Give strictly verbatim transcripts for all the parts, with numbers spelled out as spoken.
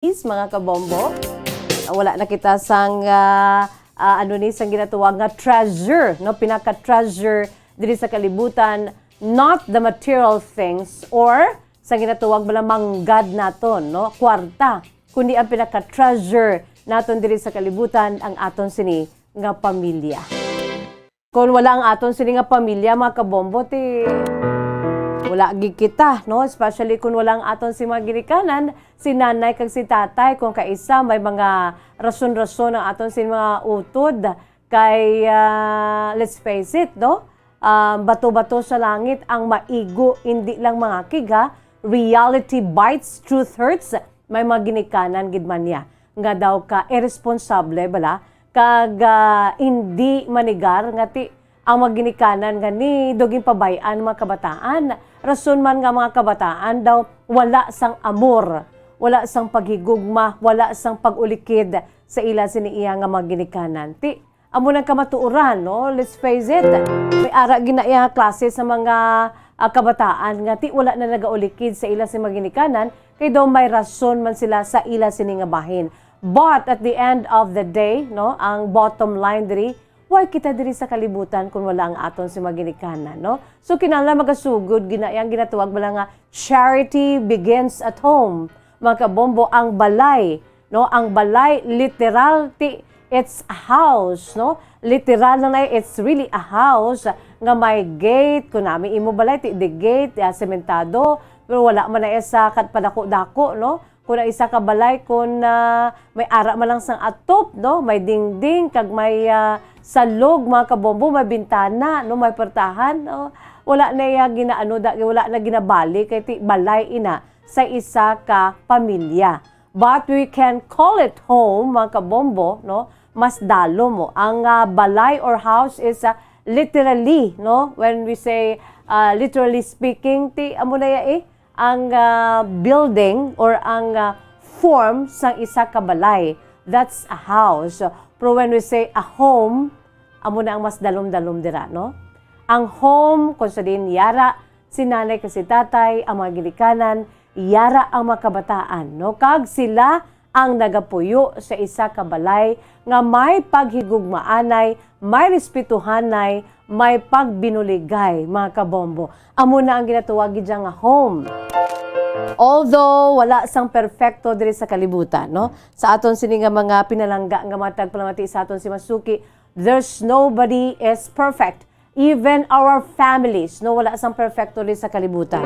Is, mga kabombo, wala na kita sang, ah, ah, ano ni, sang ginatawag nga treasure, no? Pinaka-treasure diri sa kalibutan, not the material things or sa ginatawag bala manggad naton, no? Kwarta, kundi ang pinaka-treasure naton diri sa kalibutan, ang aton sini nga pamilya. Kung wala ang aton sini nga pamilya, mga kabombo, ti wala gid kita, no? Especially kung wala ang aton si mga ginikanan, si nanay kag si tatay, kung kaisa may mga rason-rason ang aton sini mga utod, kay, ah, let's face it, no? Ah, bato-bato sa langit ang maigo, hindi lang mangakig, ha? Reality bites, truth hurts. May mga ginikanan gid man niya nga daw ka irresponsable bala kag, ah, hindi manigar nga ti ang mga ginikanan nga ni do ginpabay-an mga kabataan. Rason man nga mga kabataan daw wala sang amor, wala sang paghigugma, wala sang pag-ulikid sa ila sini iya nga mga ginikanan. Ti amo nang kamatuoran, no? Let's face it. May ara gid na iya klase sa mga, ah, kabataan nga ti wala na nagaulikid sa ila sini mga ginikanan kay daw may rason man sila sa ila sini nga bahin. But at the end of the day, no, ang bottom line diri, why kita diri sa kalibutan kung wala ang aton si mga ginikanan, no? So, kinahanglan magasugod gid na iya ang ginatawag bala nga charity begins at home. Mga kabombo, ang balay, no? Ang balay, literal, ti, it's a house, no? Literal na na, it's really a house nga may gate. Kung nami imo balay, ti, di gate, ah, sementado, pero wala man na sa kat padako-dako, no? Kung ang isa ka balay, kung, ah, may ara man lang sang atop, no? May dingding, kag may, ah, salog, mga kabombo, may bintana, no? May pertahan, no? Wala na iya ginaano, da, wala na ginabali, kay ti, balay ina sa isa ka pamilya. But we can call it home, mga kabombo, no? Mas dalo mo. Ang, ah, balay or house is, ah, literally, no? When we say, ah, literally speaking, ti, amo na ya, eh, ang, ah, building or ang, ah, form sang isa ka balay. That's a house. Pero when we say a home, amo na ang mas dalom-dalom dira, no? Ang home, kung sa diin yara si nanay kag si tatay, ang mga ginikanan, yara ang mga kabataan, no? Kag sila ang nagapuyo sa isa ka balay nga may paghigugmaanay, may respetuhanay, may pagbinuligay, mga kabombo. Amo na ang ginatawag gid nga home. Although wala sang perpekto diri sa kalibutan, no? Sa aton sini nga mga pinalangga nga mga tagpalamati sa aton si Masuki, there's nobody is perfect. Even our families, no, wala sang perfecto diri sa kalibutan.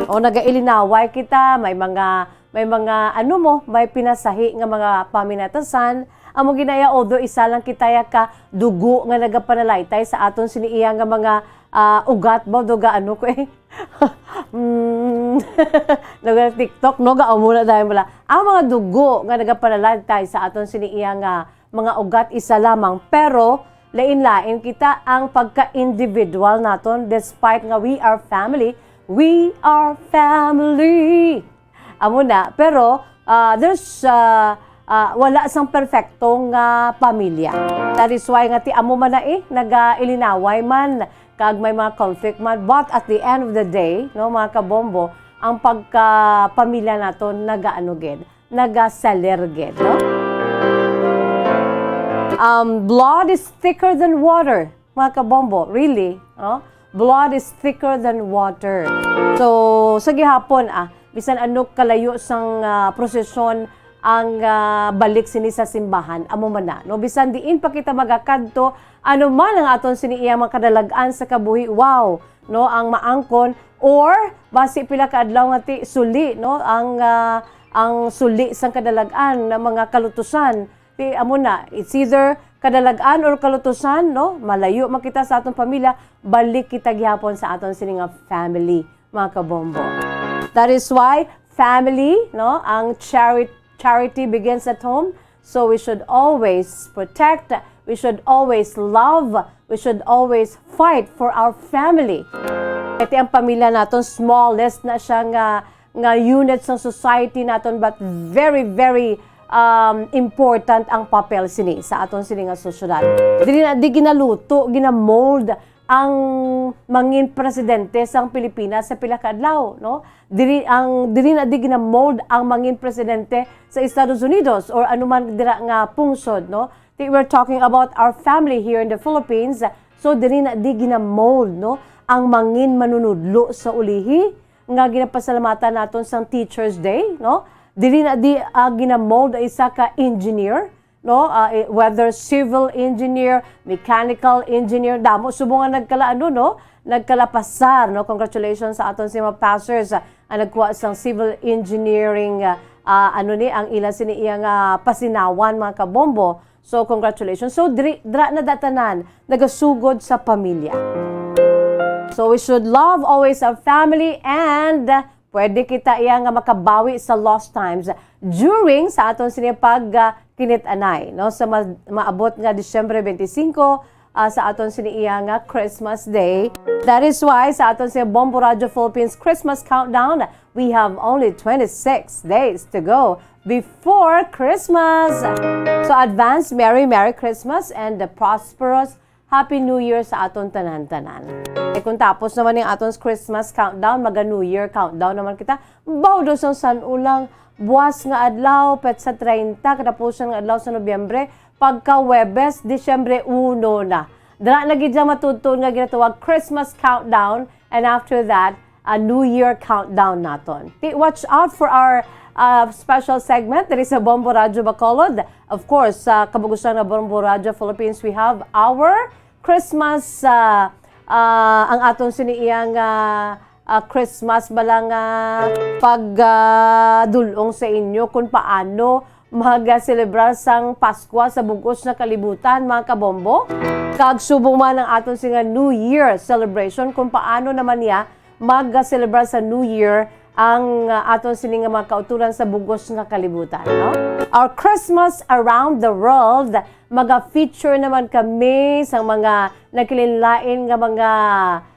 O nagailinaway kita, may mga, may mga, ano mo, may pinasahi nga mga paminatasan. Amo ginaya, although isa lang kita ya ka dugo nga nagapanalaytay sa aton sini iya nga mga, ah, ugat ba, duga, ano ko eh. Mm, nag-TikTok, no? Ga, amo na dahil wala. Ang mga dugo nga nagapanalaytay sa aton sini iya nga mga ugat isa lamang, pero lain-lain kita ang pagka-individual naton, despite nga we are family, we are family. Amo na, pero, ah, there's, ah, ah, wala sang perfecto nga pamilya. That is why nga ti amo man na eh, nagailinaway man, kag may mga conflict man, but at the end of the day, no, mga kabombo, ang pagka-pamilya naton nagaano gid, nagasaler gid, no? Um, blood is thicker than water, mga kabombo. Really, no? Blood is thicker than water. So, sa gihapon, ah, bisan ano kalayo sang, ah, prosesyon ang, ah, balik sini sa simbahan, amo man na, no? Bisan diin pa kita magakadto, ano man ang aton sini iya mga kadalag-an sa kabuhi, wow, no, ang maangkon, or basi pila ka adlaw nga ti suli, no, ang, ah, ang suli sang kadalag-an na mga kalutusan. Ti amo na, it's either kadalag-an or kalutusan, no? Malayo man kita sa aton pamilya, balik kita gihapon sa aton sini nga family, mga kabombo. That is why family, no, ang chari-, charity begins at home. So we should always protect, we should always love, we should always fight for our family. Kay ti ang pamilya naton, smallest na siya nga, nga unit sa society naton, but very, very, um, important ang papel sini sa aton sini nga sosyedad. Dili na, di ginaluto, ginamold ang mangin presidente sang Pilipinas sa pila ka adlaw, no? Diri ang, diri na di gina-mold ang mangin presidente sa Estados Unidos or anuman dira nga pungsod, no? Ti-, we're talking about our family here in the Philippines. So, diri na di gina-mold, no, ang mangin manunudlo sa ulihi nga ginapasalamatan naton sang Teachers Day, no? Diri na di, ah, gina-mold ang isa ka engineer, no? Ah, eh, whether civil engineer, mechanical engineer, damo subong nga nagkalaano, no? Nagkalapasar, no? Congratulations sa aton sa mga passers, ah, ang nagkuha sang civil engineering, ah, ah, ano ni, ang ila sini iya nga pasinawan, mga kabombo. So, congratulations. So, diri, dira na datanan, nagasugod sa pamilya. So, we should love always our family and pwede kita iya nga makabawi sa lost times during sa aton sini pag, ah, kinit-anay, no? Sa ma-, maabot nga Disyembre twenty-five, ah, sa aton sini iya nga Christmas Day. That is why sa aton sini Bombo Radio Philippines Christmas Countdown, we have only twenty-six days to go before Christmas. So advance Merry Merry Christmas and a prosperous Happy New Year sa aton tanan-tanan. E kung tapos naman yung aton Christmas countdown, maga New Year countdown naman kita. Baw do sang san-o lang, buwas nga adlaw, petsa treinta, katapusan nga adlaw sa Nobyembre, pagka Huwebes, Disyembre uno na. Dira na gid siya matudtuon nga ginatawag Christmas countdown, and after that, a New Year countdown naton. Ti-, watch out for our, uh, special segment diri sa Bombo Radyo Bacolod. Of course, sa kabug-usan nga Bombo Radyo Philippines, we have our Christmas, uh, uh, ang aton sini iya nga, uh, Christmas bala nga pag, uh, dul-ong sa inyo kung paano mag-celebrar sang Paskwa sa bug-os nga kalibutan, mga kabombo. Kag subong man ang aton sini nga New Year celebration, kung paano naman niya mag-celebrar sa New Year ang, uh, aton sini nga mga kauturan sa bug-os nga kalibutan, no? Our Christmas Around the World, maga-feature naman kami sa mga nagkalain-lain nga mga,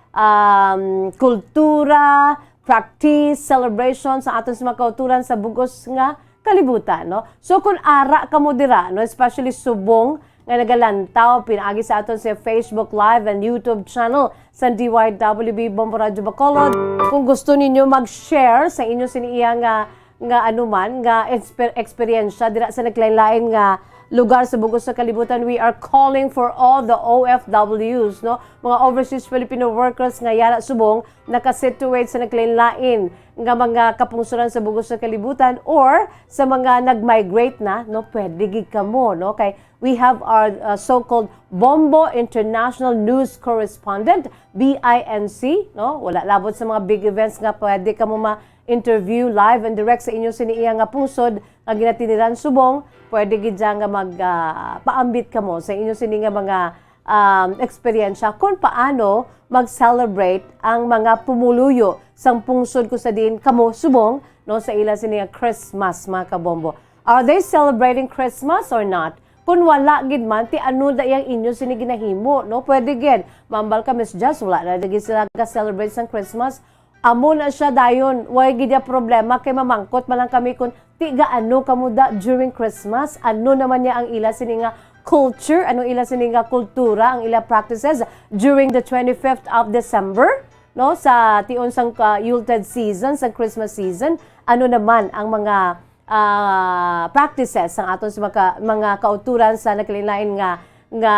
um, kultura, practice, celebration sa aton sa mga kauturan sa bug-os nga kalibutan, no? So, kung ara kamo dira, no, especially subong nga nagalantaw pinaagi sa aton sa Facebook Live and YouTube channel sa D Y W B Bombo Radyo Bacolod, kung gusto ninyo mag-share sa inyo sini iya nga, nga anuman nga eksper-, eksperyensya dira sa naglain-lain nga lugar sa bug-os nga kalibutan, we are calling for all the O F Ws, no? Mga overseas Filipino workers nga yara subong naka-situate sa naglain-lain nga mga kapungsoran sa bug-os nga kalibutan or sa mga nag-migrate na, no? Pwede gid kamo, no? Kay we have our, uh, so-called Bombo International News Correspondent, B I N C, no? Wala labot sa mga big events nga pwede kamo ma-interview live and direct sa inyo sini iya nga pungsod nga ginatiniran subong, pwede gid dyan nga mag, ah, paambit kamo sa inyo sini nga mga, um, eksperyensya kung paano mag-celebrate ang mga pumuluyo sang pungsod kung sa diin kamo subong, no, sa ila sini nga Christmas, mga kabombo. Are they celebrating Christmas or not? Kung wala gid man, ti ano da yang inyo sini ginahimo, no? Pwede gid. Mambal ka, Miss Jazz, wala na lagi sila ga-celebrate sang Christmas. Amo na siya dayon. Way gid ya problema kay mamangkot man lang kami kung ti gaano kamo da during Christmas. Ano naman niya ang ila sini nga culture, ano ila sini nga kultura, ang ila practices during the twenty-fifth of December, no? Sa tion sang, ah, Yuletide season, sa Christmas season, ano naman ang mga ah, practices sang aton sa mga, mga kauturan sa nagkalain-lain nga, nga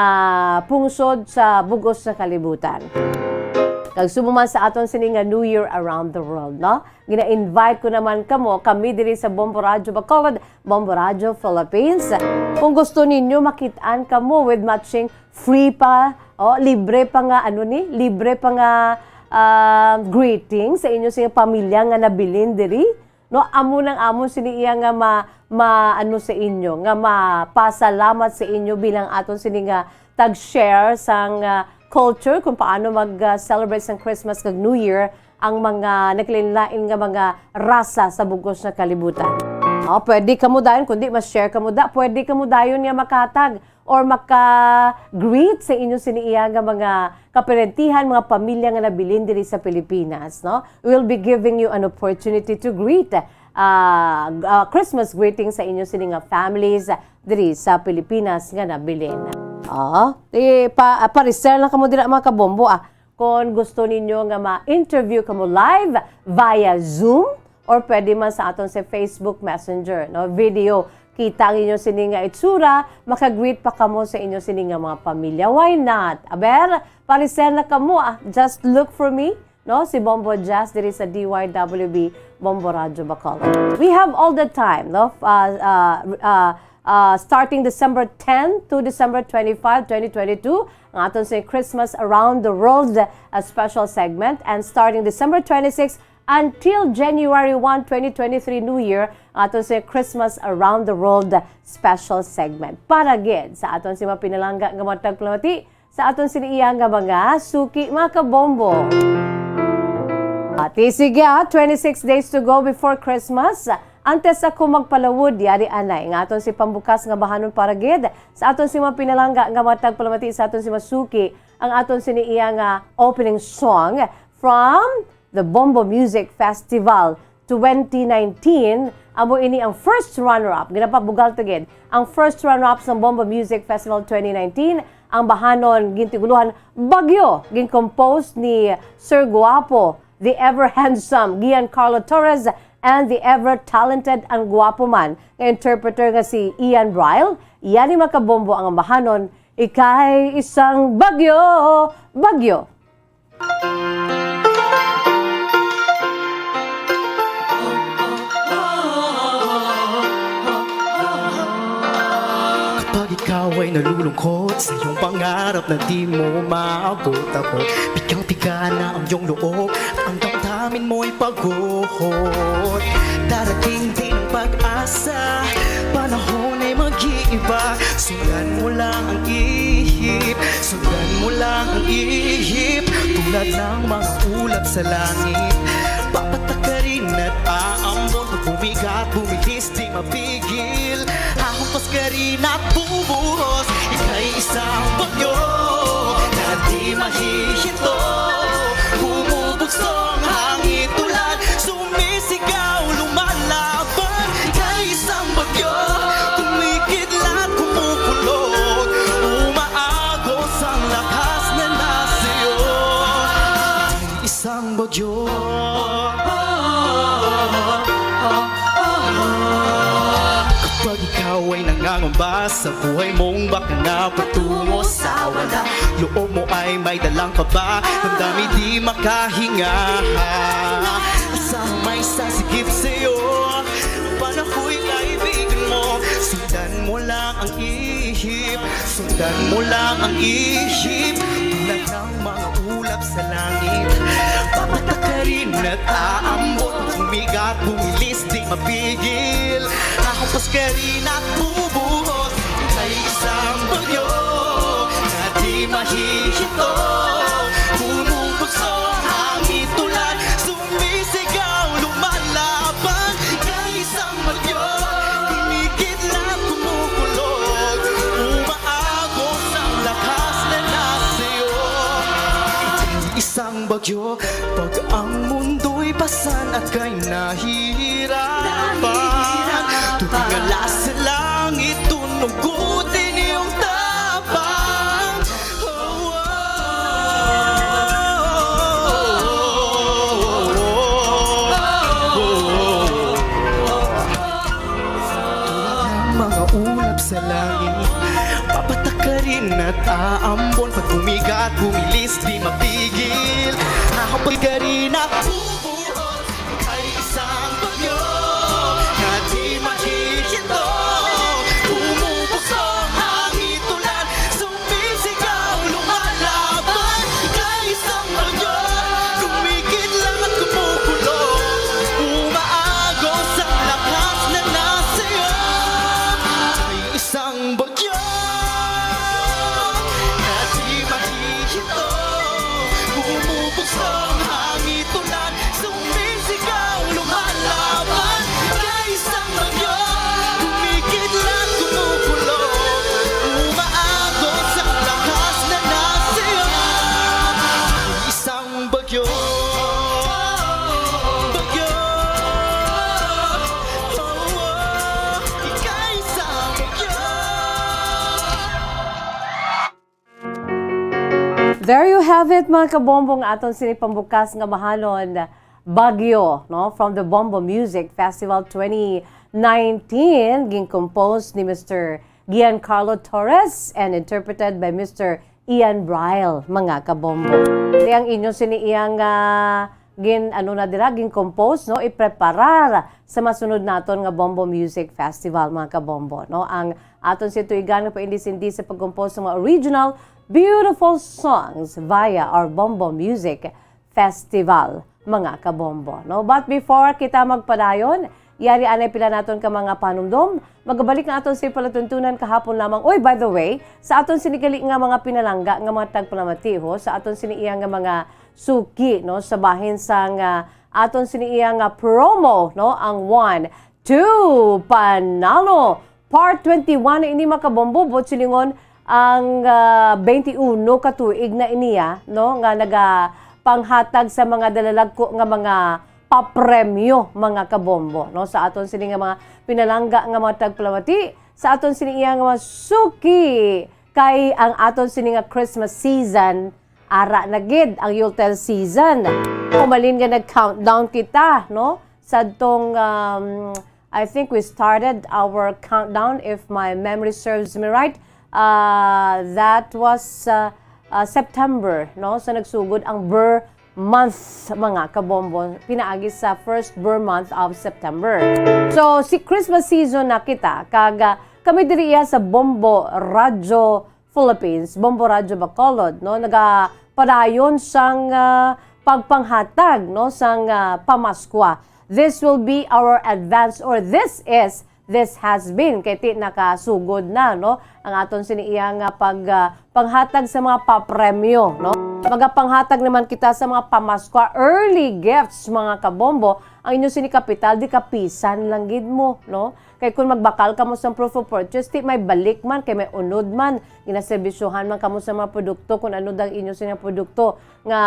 pungsod sa bug-os nga kalibutan. Kag subong man sa aton sini nga New Year Around the World, no? Gina-invite ko naman kamo, kami diri sa Bombo Radyo Bacolod, Bombo Radyo Philippines. Kung gusto ninyo, makit-an kamo with matching free pa, oh, libre pa nga, ano ni? Libre pa nga, ah, greeting sa inyo sa inyong pamilya nga nabilin diri. No, amo nang amon sini iya nga ma-, ma-, ano sa inyo, nga mapasalamat sa inyo bilang aton sini nga tag-share sang, ah, culture kung paano mag, ah, celebrate sang Christmas kag New Year ang mga naglain-lain nga mga rasa sa bug-os nga kalibutan. Oh, pwede kamo dayon, kundi ma-share kamo da, pwede kamo dayon nga makatag or maka-greet sa inyo sini iya nga mga kaparentihan, mga pamilya nga nabilin diri sa Pilipinas, no? We'll be giving you an opportunity to greet, ah, ah, Christmas greeting sa inyo sini nga families diri sa Pilipinas nga nabilin. Ah, eh, pa, ah, pa-register lang kamo dira, mga kabombo, ah. Kon gusto ninyo nga ma-interview kamo live via Zoom or pwede man sa aton sa Facebook Messenger, no? Video. Kita ang inyo sini nga itsura, makagreet pa kamo sa inyo sini nga mga pamilya. Why not? Aber, pa-register na kamo, ah. Just look for me, no? Si Bombo Jazz diri sa D Y W B Bombo Radyo Bacolod. We have all the time, no? Uh, uh, uh, uh, starting December ten to December twenty-five, twenty twenty-two, ang aton sa Christmas Around the World, uh, special segment. And starting December twenty-six until January one, twenty twenty-three, New Year, ang aton sa Christmas Around the World special segment. Para gid sa aton si mga pinalangga nga mga tagpalamati, sa aton sini iya nga mga suki, mga kabombo. Ati, sige, ah, twenty-six days to go before Christmas. Antes ako magpalawod, yari anay nga aton si pambukas nga bahanon para gid sa aton si mga pinalangga nga mga tagpalamati, sa aton si mga suki, ang aton sini iya nga opening song from the Bombo Music Festival twenty nineteen, amo ini ang first runner-up. Ginapabugal to gid ang first runner-up sa Bombo Music Festival twenty nineteen, ang bahanon gintigulohan Bagyo, gin-compose ni Sir Guapo, the ever handsome Giancarlo Torres, and the ever talented and guwapo man nga interpreter nga si Ian Bryle. Iya ni, mga kabombo, ang bahanon, Ika'y Isang Bagyo, Bagyo. Kapag ikaw ay nalulungkot sa iyong pangarap na di mo maabot-abot, pigang-piga na ang iyong loob, ang damdamin mo'y pagod. Darating din ang pag-asa, panahon ay mag-iiba. Sundan mo lang ang ihip, sundan mo lang ang ihip. Tulad ng mga ulap sa langit, papatakarin at aambon. Pag bumigat, bumilis, di mapigil. Hahampas ka rin at bubuhos. Ika'y isang bagyo na di mahihinto. Bumubugso ang hangin, tulad sumisigaw, lumalaban. Ika'y isang bagyo, kumikidlat, kumukulot, umaagos ang lakas na nasa iyo. Isang bagyo. Kapag ikaw ay nangangamba sa buhay mong baka na patungo sa wala, loob mo ay may dalang kaba, damdamin di makahinga. Asahan may sasigip sa'yo, panahoy kaibigan mo. Sundan mo lang ang ihip, sundan mo lang ang ihip. Tulad ng mga ulap sa langit, papatakarin at aambon. Bumigat, bumilis, di mapigil. Hahampas ka rin at bubuhos. Ika'y isang bagyo na di mahihinto. Bumubugso ang hangin, tulad sumisigaw, lumalaban. Ika'y isang bagyo, kumikidlat, kumukulog, umaagos ang lakas na nasa iyo. Isang bagyo, pag ang mundo'y pasan at kay nahihirapan, tumingala sa langit, tunugutin iyong tapang. Tulad ng mga ulap sa langit, papatakarin at aambon. Pag bumigat, bumilis, di mapigil. Hahampas ka rin at bubuhos. Ika'y isang bagyo na di mahihinto. Bumubugso ang hangin, tulad sumisigaw, lumalaban. Ika'y isang bagyo, kumikidlat, kumukulog, umaagos ang lakas na nasa iyo. Ika'y isang bagyo na di mahihinto. Bumubugso ang hangin, tulad There you have it, mga kabombo, nga aton sini pambukas nga mahalon, Bagyo, no? From the Bombo Music Festival twenty nineteen, gin-compose ni Mister Giancarlo Torres and interpreted by Mister Ian Bryle, mga kabombo. Di ang inyo sini iyang, ah, gin, ano na dira, gin-compose, no? Ipreparar sa masunod naton nga Bombo Music Festival, mga kabombo, no? Ang aton si tuigan nga paindi-sindi sa pag-compose sa mga original beautiful songs via our Bombo Music Festival, mga kabombo, no? But before kita magpadayon, yari anay pila naton ka mga panumdom, magabalik nga aton si palatuntunan kahapon lamang. Oy, by the way, sa aton sini gali nga mga pinalangga nga mga tagpalamati, ho, sa aton sini iya nga mga suki, no, sa bahin sang, ah, aton sini iya nga promo, no, ang One, Two, Panalo Part twenty-one na ini, mga kabombo, buot silingon ang, ah, twenty-one ka tuig na iniya, no, nga nagapanghatag sa mga dalalagko nga mga papremyo, mga kabombo, no, sa aton sini nga mga pinalangga nga mga tagpalamati, sa aton sini iya nga mga suki, kay ang aton sini nga Christmas season, ara na gid ang Yuletide season. Umalin nga nag-countdown kita, no? Sa tong, um, I think we started our countdown, if my memory serves me right. Uh, that was, uh, uh, September, no? So nagsugod ang Burr month, mga kabombo, pinaagi sa first Burr month of September. So, si Christmas season na kita, kag, uh, kami diri iya sa Bombo Radyo Philippines, Bombo Radyo Bacolod, no, nagapadayon sang, ah, pagpanghatag, no, sang, ah, pamaskwa. This will be our advance, or this is, this has been, kay ti nakasugod na, no, ang aton sini iya nga pag, ah, panghatag sa mga papremyo, no. Magapanghatag naman kita sa mga pamaskwa, early gifts, mga kabombo. Ang inyo sini kapital, di kapisan lang gid mo, no. Kay kung magbakal kamo sang proof of purchase, ti may balik man, kay may unod man, ginaserbisyohan man kamo sa mga produkto, kung ano dang inyo sini produkto nga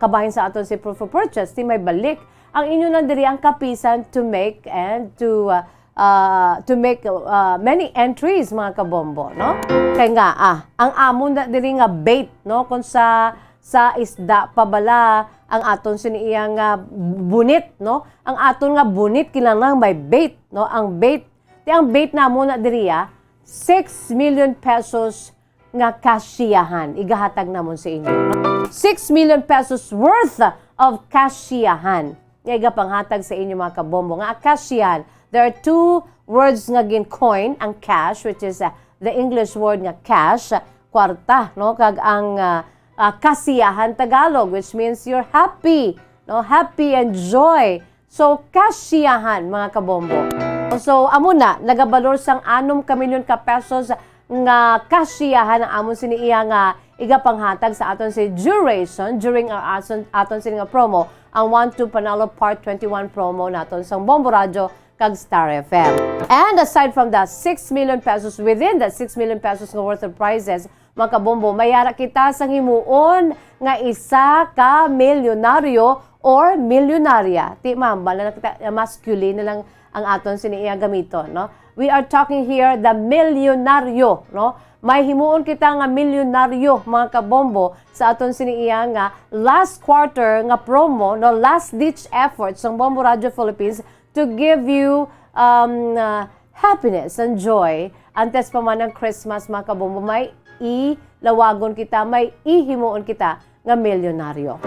kabahin sa aton si proof of purchase, ti may balik. Ang inyo lang diri ang kapisan to make and to, uh, uh, to make, uh, many entries, mga kabombo, no? Kay nga, ah, ang amon na diri nga bait, no? Kung sa, sa isda pa bala, ang aton sini iya nga bunit, no? Ang aton nga bunit kinahanglan may bait, no? Ang bait, ti ang bait namon na diri, ah, six million pesos nga kasyahan igahatag namon sa inyo, no? Six million pesos worth of kasyahan nga igapanghatag sa inyo, mga kabombo, nga kasyahan. There are two words nga gin-coin ang cash, which is, uh, the English word nga cash, kwarta, no? Kag ang, uh, uh, kasiyahan, Tagalog, which means you're happy, no? Happy and joy. So, kasiyahan, mga kabombo. So, amo na, nagabalor sang anom ka milyon ka pesos nga kasiyahan ang amon sini iya nga igapanghatag sa aton si duration during our ason-, aton sini nga promo, ang One Two Panalo Part twenty-one promo naton sang Bombo Radyo kag Star F M. And aside from the six million pesos, within the six million pesos nga worth of prizes, mga kabombo, may ara kita sang himuon nga isa ka milyonaryo or milyonarya. Ti, ma'am, bala na kita, masculine na lang ang aton sini iya gamiton, no? We are talking here the milyonaryo, no? May himuon kita nga milyonaryo, mga kabombo, sa aton sini iya nga last quarter nga promo, no? Last ditch effort sang Bombo Radio Philippines to give you, um, uh, happiness and joy. Antes pa man ang Christmas, mga kabombo, may ilawagon kita, may ihimuon kita nga milyonaryo.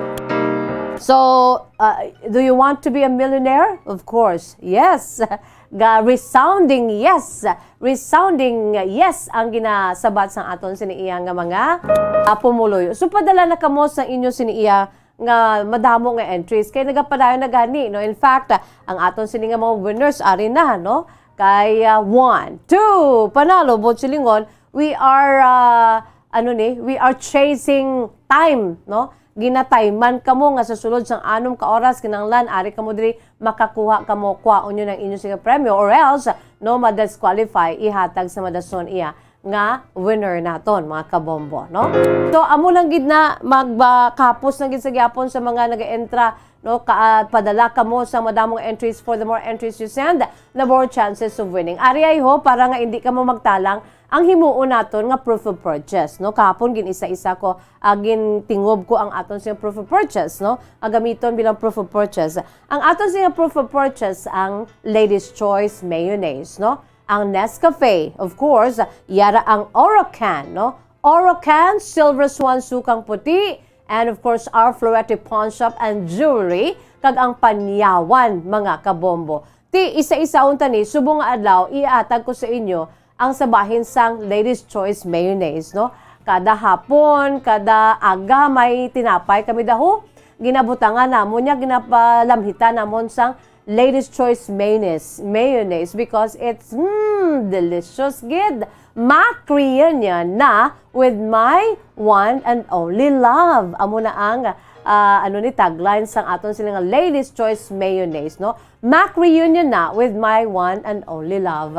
So, uh, do you want to be a millionaire? Of course, yes. Ga resounding yes. Resounding yes ang ginasabat sang aton sini iya nga mga, uh, pumuluyo. So, padala na kamo sa inyo sini iya nga madamo nga entries kay nagapadayon na gani, no? In fact, uh, ang aton sini nga mga winners ari na, no? Kay, uh, one, two, Panalo, buot silingon, we are, uh, ano ni, we are chasing time, no? Ginatayman kamo nga sa sulod sang anom ka oras kinahanglan ari kamo diri, makakuha kamo, kuhaon nyo ang inyo sini nga premyo, or else, no, ma-disqualify, ihatag sa madason iya nga winner naton, mga kabombo, no? So, amo lang gid na magkapos na gid sa gyapon sa mga nag-entra, no? Ka, ah, padala kamo sa madamong entries. For the more entries you send, the more chances of winning. Ari ay ho, para nga hindi kamo magtalang, ang himuon naton nga proof of purchase, no? Kahapon gin-isa-isa ko, ah, gintingob ko ang aton sing proof of purchase, no? Ang gamiton bilang proof of purchase. Ang aton sing proof of purchase ang Ladies Choice Mayonnaise, no? Ang Nescafe, of course, yara ang Orocan, no? Orocan, Silver Swan, Sukang Puti, and of course, our Florete Pawn Shop and Jewelry, kag ang Panyawan, mga kabombo. Ti, isa-isa unta ni, subong nga adlaw, iatag ko sa inyo ang sa bahin sang Ladies Choice Mayonnaise, no? Kada hapon, kada aga, may tinapay kami daho. Ginabutangan namon niya, ginapalamhitan namon sang Ladies Choice Mayonnaise, mayonnaise, because it's, mm, delicious gid. Mac reunion na with my one and only love. Amo na ang, ah, ano ni, tagline sang aton sini nga Ladies Choice Mayonnaise, no? Mac reunion na with my one and only love.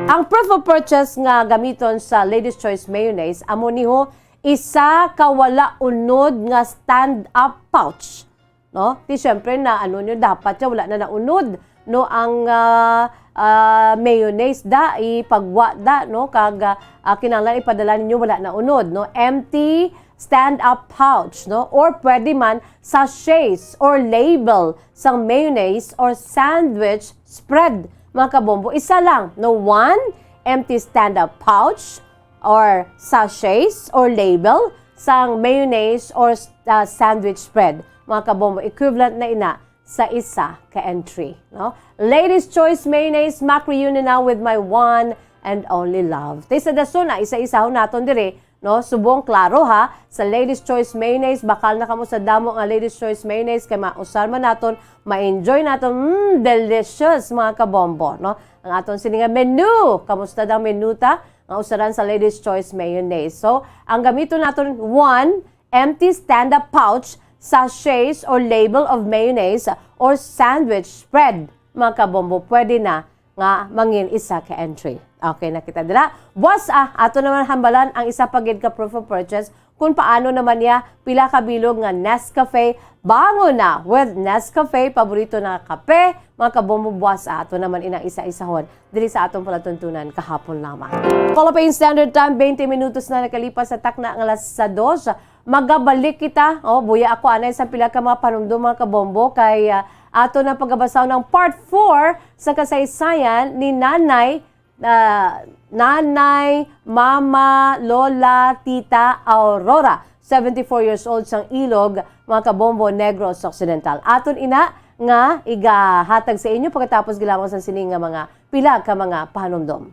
Ang proof of purchase nga gamiton sa Ladies Choice Mayonnaise, amo ni ho, isa ka wala unod nga stand-up pouch. No? Ti, syempre, na ano nyo, dapat siya wala na naunod, no? Ang, ah, ah, mayonnaise da, ipagwa da, no? Kag, ah, ah, kinahanglan ipadala ninyo wala naunod, no? Empty stand-up pouch, no? Or pwede man sachets or label sang mayonnaise or sandwich spread, mga kabombo. Isa lang, no? One empty stand-up pouch or sachets or label sang mayonnaise or, uh, sandwich spread. Mga kabombo, equivalent na ina sa isa ka entry, no? Ladies Choice Mayonnaise, Mac reunion now with my one and only love. Ti sa dason na, isa-isahon naton diri, no? Subong, klaro ha, sa Ladies Choice Mayonnaise, bakal na kamo sa damo nga Ladies Choice Mayonnaise, kay mausar man naton, ma-enjoy naton, mm, delicious, mga kabombo, no? Ang aton sini nga menu, kamusta daw menu ta? Nga usaran sa Ladies Choice Mayonnaise. So, ang gamiton naton, one, empty stand-up pouch, sachets or label of mayonnaise or sandwich spread, mga kabombo, pwede na nga mangin isa ka entry. Okay na kita dira. Buwas, ah, ato naman hambalan ang isa pa gid ka proof of purchase kung paano naman niya pila ka bilog nga Nescafe. Bangon na with Nescafe, paborito na kape, mga kabombo. Buwas, ah, ato naman inang isa-isahon diri sa atong palatuntunan kahapon lamang. Philippine Standard Time, twenty minutos na nakalipas sa takna nga alas sa dos. Magabalik kita. Oh, buya ako anay sa pila ka mga panumdom, mga kabombo, kay, ah, ato na pagabasahon ang part four sa kasaysayan ni Nanay, ah, Nanay, Mama, Lola, Tita Aurora, seventy-four years old, sang Ilog, mga kabombo, Negros Occidental. Aton ina nga igahatag sa inyo pagkatapos gilamang sa sini nga mga pila ka mga panumdom.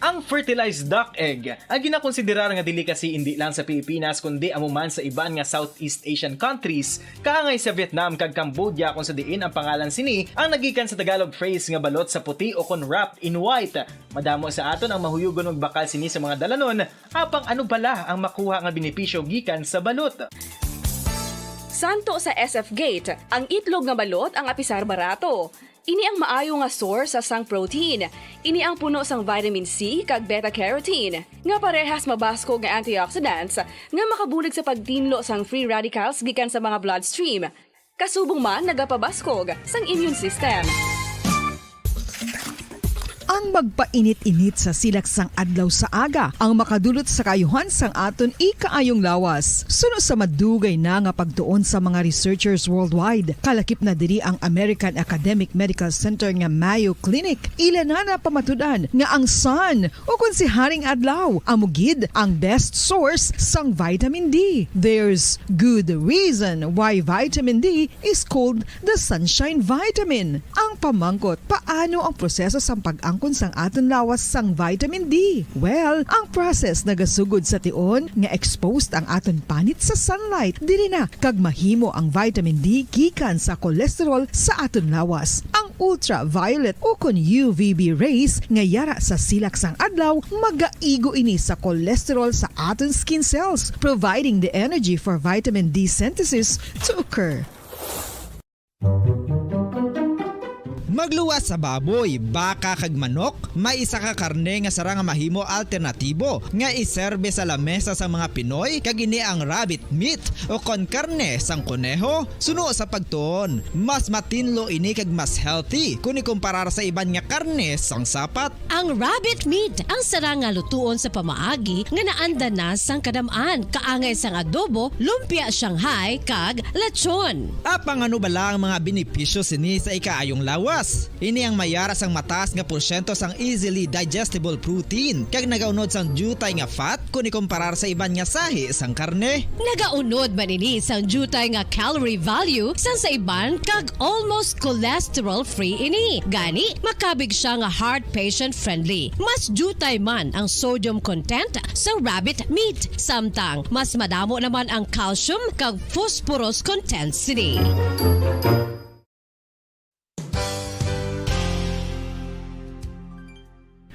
Ang fertilized duck egg, ang ginakonsiderar nga delicacy indi lang sa Pilipinas kundi amo man sa iban nga Southeast Asian countries, kaangay sa Vietnam kag Cambodia, kung sa diin ang pangalan sini ang nagikan sa Tagalog phrase nga balot sa puti o kon wrapped in white. Madamo sa aton ang mahuyugon magbakal sini sa mga dalanon, apang ano bala ang makuha nga benepisyo gikan sa balot? Santo sa S F Gate, ang itlog nga balot ang apisar barato. Ini ang maayo nga source sang protein. Ini ang puno sang vitamin C kag beta-carotene, nga parehas mabaskog nga antioxidants nga makabulig sa pagtinlo sang free radicals gikan sa mga bloodstream. Kasubong man nagapabaskog sang immune system. Ang magpainit-init sa silak sang adlaw sa aga ang makadulot sa kaayuhan sang aton ikaayong lawas. Suno sa madugay na nga pagtuon sa mga researchers worldwide, kalakip na diri ang American Academic Medical Center nga Mayo Clinic. Ila na napamatud-an nga ang sun, o kon si Haring Adlaw, amo gid ang best source sang vitamin D. There's good reason why vitamin D is called the sunshine vitamin. Ang pamangkot, paano ang proseso sang pag-angkon sang aton lawas sang vitamin D? Well, ang process nagasugod sa tion nga exposed ang aton panit sa sunlight. Diri na kag mahimo ang vitamin D gikan sa cholesterol sa aton lawas. Ang ultraviolet o kon U V B rays nga yara sa silak sang adlaw magaigo ini sa cholesterol sa aton skin cells, providing the energy for vitamin D synthesis to occur. Magluwas sa baboy, baka kag manok, may isa ka karne nga sarang nga mahimo alternatibo nga iserbe sa lamesa sa mga Pinoy, kag ini ang rabbit meat o kon karne sang koneho. Suno sa pagtuon, mas matinlo ini kag mas healthy kon ikumparar sa iban nga karne sang sapat. Ang rabbit meat ang sarang nga lutuon sa pamaagi nga naanda na sang kadam-an, kaangay sang adobo, lumpia Shanghai, kag lechon. Apang ano bala ang mga benepisyo sini sa ikaayong lawas? Ini ang may ara sang mataas nga porsyento sang easily digestible protein, kag nagaunod sang diutay nga fat kon ikumparar sa iban nga sahi sang karne. Nagaunod man ini sang diutay nga calorie value sang sa iban, kag almost cholesterol-free ini. Gani, makabig siya nga heart patient-friendly. Mas diutay man ang sodium content sa rabbit meat, samtang mas madamo naman ang calcium kag phosphorus content sini.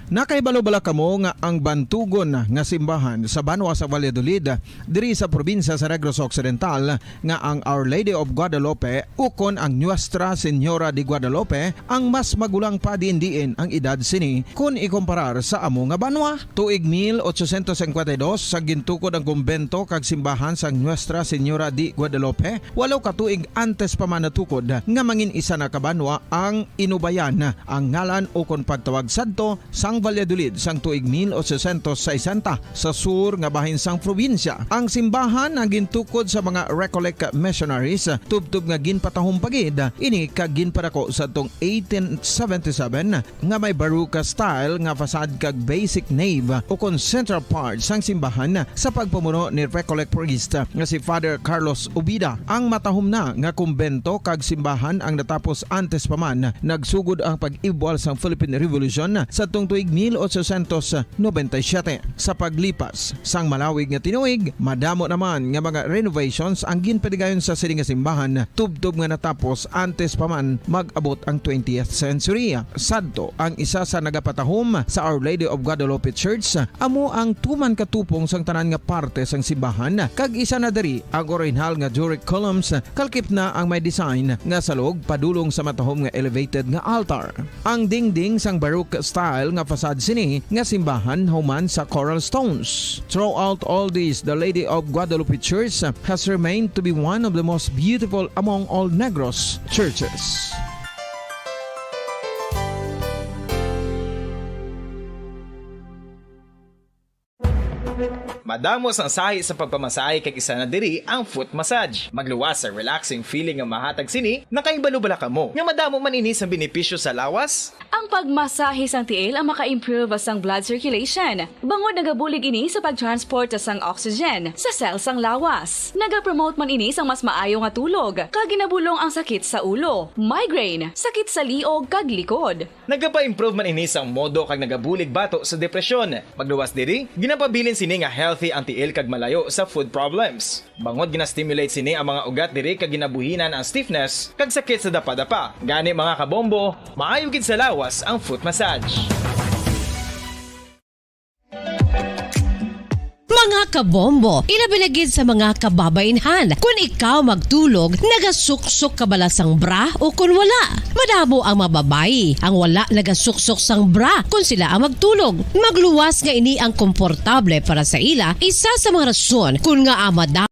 Nakahibalo bala kamo nga ang bantugon nga simbahan sa banwa sa Valladolid, diri sa probinsya sa Negros Occidental, nga ang Our Lady of Guadalupe ukon ang Nuestra Señora de Guadalupe ang mas magulang pa diin-diin ang edad sini kon ikumparar sa amo nga banwa? Tuig mil ochocientos cincuenta y dos sa gintukod ang kumbento kag simbahan sang Nuestra Señora de Guadalupe, walo ka tuig antes pa man natukod nga mangin isa na ka banwa ang Inubayan, ang ngalan ukon pagtawag sadto sang Valladolid sang tuig mil ochocientos sesenta, sa sur nga bahin sang probinsya. Ang simbahan ang gintukod sa mga Recollect missionaries, tubtob nga ginpatahom pa gid ini kag ginpadako sadtong eighteen seventy-seven, nga may Baroque style nga facade kag basic nave ukon central part sang simbahan sa pagpamuno ni Recollect priest nga si Father Carlos Ubida. Ang matahom na nga kumbento kag simbahan ang natapos antes pa man nagsugod ang pag-ibwal sang Philippine Revolution sadtong tuig mil ochocientos noventa y siete. Sa paglipas sang malawig nga tinuig, madamo naman nga mga renovations ang ginpaligayon sa sini nga simbahan, tubtob nga natapos antes pa man mag-abot ang twentieth century. Sadto, ang isa sa nagapatahom sa Our Lady of Guadalupe Church amo ang tuman ka tupong sang tanan nga parte sang simbahan, kag isa na diri ang orihinal nga Doric columns, kalkip na ang may design nga salog padulong sa matahom nga elevated nga altar. Ang dingding sang Baroque style nga facade sini nga simbahan human sa coral stones. Throughout all this, the Lady of Guadalupe Church has remained to be one of the most beautiful among all Negros churches. Madamo sang sahi sa pagpamasahe, kag isa na diri ang foot massage. Magluwas sa relaxing feeling nga mahatag sini. Nakahibalo bala kamo nga madamo man ini sa benepisyo sa lawas? Ang pagmasahe sang tiil ang maka-improve sang blood circulation, bangod nagabulig ini sa pag-transport sang oxygen sa cell sang lawas. Nagapromote man ini sang mas maayo nga tulog, kag ginabulong ang sakit sa ulo, migraine, sakit sa liog, kag likod. Nagapa-improve man ini sang modo kag nagabulig bato sa depresyon. Pagluwas diri, ginapabilin sini nga healthy ang tiil kag malayo sa foot problems. Bangod gina-stimulate sini ang mga ugat diri kag ginabuhinan ang stiffness kag sakit sa dapadapa. Gani, mga kabombo, maayo gid sa lawas ang foot massage. Mga kabombo, ilabi na gid sa mga kababainhan, kun ikaw magtulog, nagasuksok ka bala sang bra o kun wala? Madamo ang mga babayi ang wala nagasuksok sang bra kun sila ang magtulog. Magluwas nga ini ang komportable para sa ila, isa sa mga rason kun ngaa madamo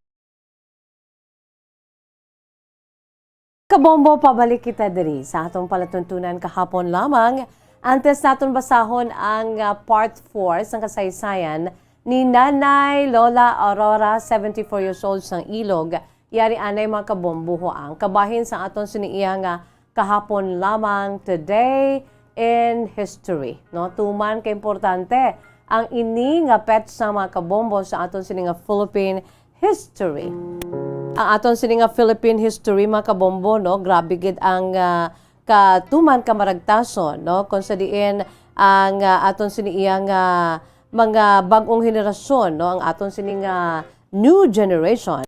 Kabombo, pabalik kita diri sa atong palatuntunan kahapon lamang. Antes naton basahon ang, ah, part four sang kasaysayan ni Nanay Lola Aurora, seventy-four years old, sang Ilog. Yari anay, mga kabombo, ho, ang kabahin sa aton sini iya nga kahapon lamang, Today in History, no? Tuman ka importante ang ini nga petsa, mga kabombo, sa aton sini nga Philippine history. Ang aton sini nga Philippine history, mga kabombo, no? Grabe gid ang, ah, katuman kamaragtason, no? Kung sa diin ang, ah, aton sini iya nga mga bag-ong henerasyon, no? Ang aton sini nga new generation.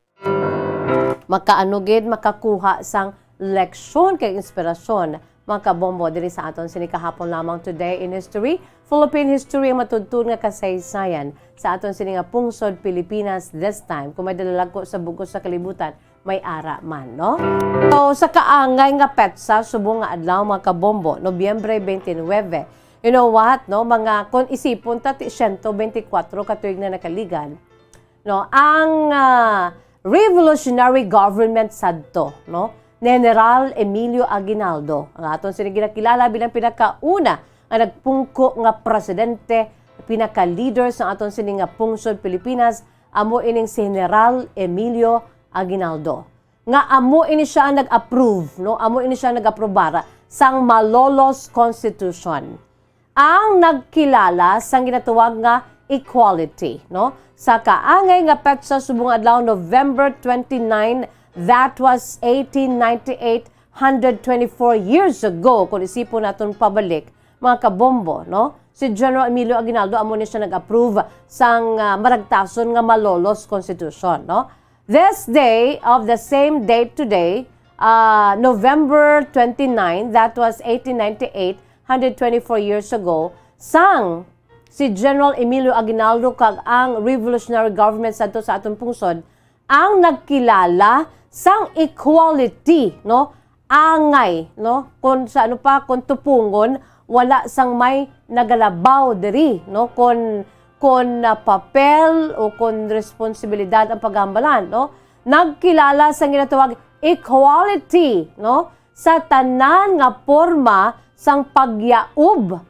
Makaano gid, makakuha sang leksyon kag inspirasyon, mga kabombo, diri sa aton sini kahapon lamang, Today in History, Philippine History, ang matudtod nga kasaysayan sa aton sini nga pungsod, Pilipinas, this time. Kung may dalalagko sa bug-os sa kalibutan, may ara man, no? So, sa kaangay nga petsa subong nga adlaw, mga kabombo, Nobyembre twenty-nine, you know what, no? Mga, kung isipon ta, ti siyento bentikwatro ka tuig na nakaligad, no? Ang, ah, revolutionary government sadto, no? Ni General Emilio Aguinaldo, ang aton sini ginakilala bilang pinakauna nga nagpungko nga presidente, pinaka-leader sa aton sini nga pungsod Pilipinas, amo ining si General Emilio Aguinaldo. Nga amo ini siya nag-approve, no? Amo ini siya nag-aprobar sang Malolos Constitution, ang nagkilala sang ginatawag nga equality, no? Sa kaangay nga petsa subong adlaw, November twenty-nine, that was eighteen ninety-eight, hundred twenty-four years ago, kung isipon naton pabalik, mga kabombo, no? Si General Emilio Aguinaldo, amo ni siya nag-approve sang, ah, maragtason nga Malolos Constitution, no? This day of the same date today, ah, November twenty-nine, that was eighteen ninety-eight, hundred twenty-four years ago, sang si General Emilio Aguinaldo kag ang revolutionary government sadto sa aton pungsod ang nagkilala sang equality, no? Angay, no? Kung sa ano pa, kung tupungon, wala sang may nagalabaw diri, no? Kung, kung, ah, papel o kung responsibilidad ang paghambalan, no? Nagkilala sang ginatawag equality, no? Sa tanan nga porma sang pagyaob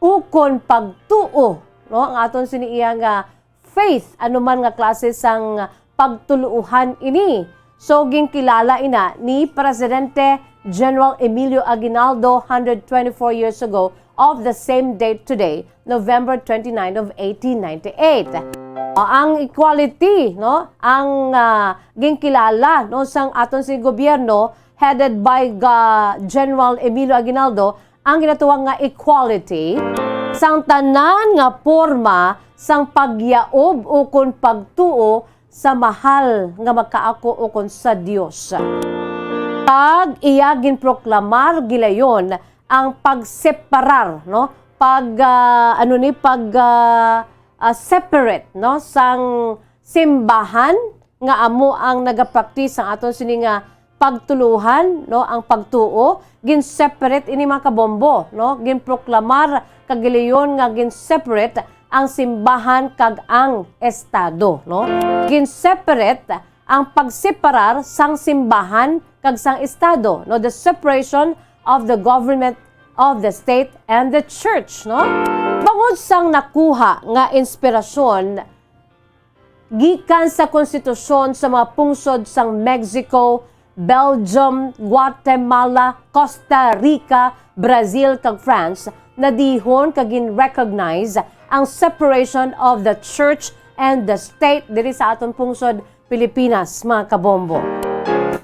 ukon pagtuo, no? Ang aton sini iya nga faith, anuman nga klase sang pagtuluohan ini. So, ginkilala ina ni Presidente General Emilio Aguinaldo, hundred twenty-four years ago, of the same date today, November twenty-nine of eighteen ninety-eight. Ang equality, no? Ang, ah, ginkilala, no, sang aton sini gobyerno, headed by ga-, General Emilio Aguinaldo, ang ginatawag nga equality sang tanan nga porma sang pagyaob ukon pagtuo sa mahal nga makaako ukon sa Dios. Kag iya ginproklamar gilayon ang pagseparar, no? Pag, ah, ano ni, pag, ah, ah, separate, no? Sang simbahan nga amo ang nagapraktis sang aton sini nga pagtuluhan, no, ang pagtuo, gin-separate ini, mga kabombo, no, ginproklamar kag gilayon nga gin-separate ang simbahan kag ang estado, no. Gin-separate ang pagseparar sang simbahan kag sang estado, no, the separation of the government of the state and the church, no. Bangod sang nakuha nga inspirasyon gikan sa konstitusyon sa mga pungsod sang Mexico, Belgium, Guatemala, Costa Rica, Brazil, kag France, nadihon kag gin-recognize ang separation of the church and the state diri sa aton pungsod Pilipinas, mga kabombo.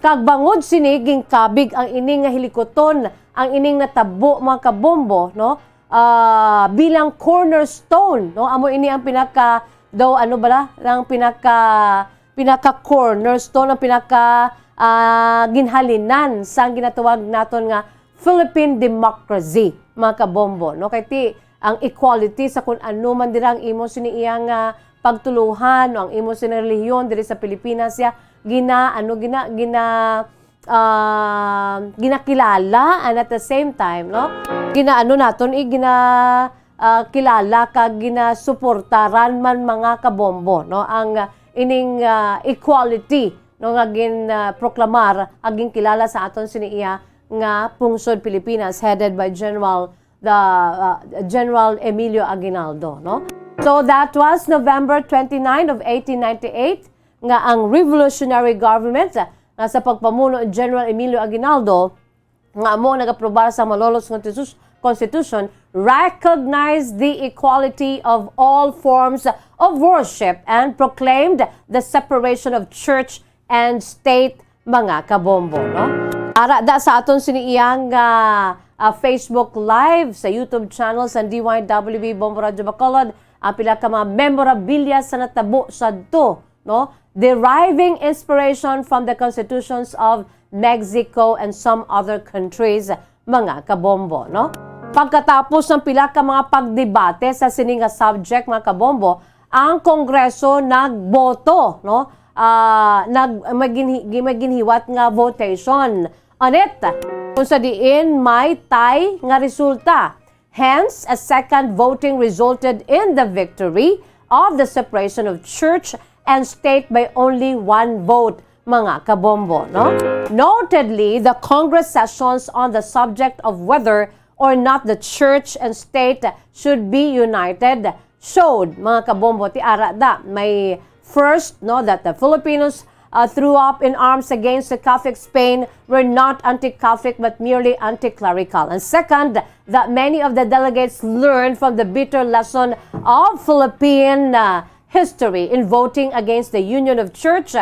Kag bangod sini, ginkabig ang ini nga hilikuton, ang ining natabo, mga kabombo, no? Ah, bilang cornerstone, no? Amo ini ang pinaka, daw, ano bala, ang pinaka, pinaka cornerstone, ang pinaka, ah, ginhalinan sang ginatawag naton nga Philippine democracy, mga kabombo, no? Kay ti, ang equality sa kun ano man dira ang imo sini iya nga pagtuluhan, no? Ang imo sini relihiyon diri sa Pilipinas, ya, gina, ano, gina, gina, ah, ginakilala, and at the same time, no, ginaano naton, eh, gina, ah, kilala kag ginasuportaran man, mga kabombo, no, ang, ah, ining, ah, equality, no, nga gin, ah, proklamar, ag ginkilala sa aton sini iya nga pungsod Pilipinas, headed by General, the, ah, General Emilio Aguinaldo, no. So that was November twenty-nine of eighteen ninety-eight, nga ang revolutionary government, ah, nga sa pagpamuno ni General Emilio Aguinaldo, nga amo ang nag-aprobar sa Malolos Constitus-, Constitution, recognized the equality of all forms of worship and proclaimed the separation of church and state, mga kabombo, no? Ara da sa aton sini iyang, ah, ah, Facebook Live, sa YouTube channel sa D Y W B Bombo Radyo Bacolod, ang pila ka mga memorabilia sa natabo sadto, no? Deriving inspiration from the constitutions of Mexico and some other countries, mga kabombo, no? Pagkatapos ng pila ka mga pagdebate sa sini nga subject, mga kabombo, ang Kongreso nagboto, no? ah, nag-, may ginhi-, may ginhiwat nga votation on it. Kung sa diin may tie nga resulta. Hence, a second voting resulted in the victory of the separation of church and state by only one vote, mga kabombo, no? Notedly, the Congress sessions on the subject of whether or not the church and state should be united showed, mga kabombo, ti ara da, may first, no, that the Filipinos, uh, threw up in arms against the Catholic Spain were not anti-Catholic but merely anti-clerical. And second, that many of the delegates learned from the bitter lesson of Philippine, uh, history in voting against the union of church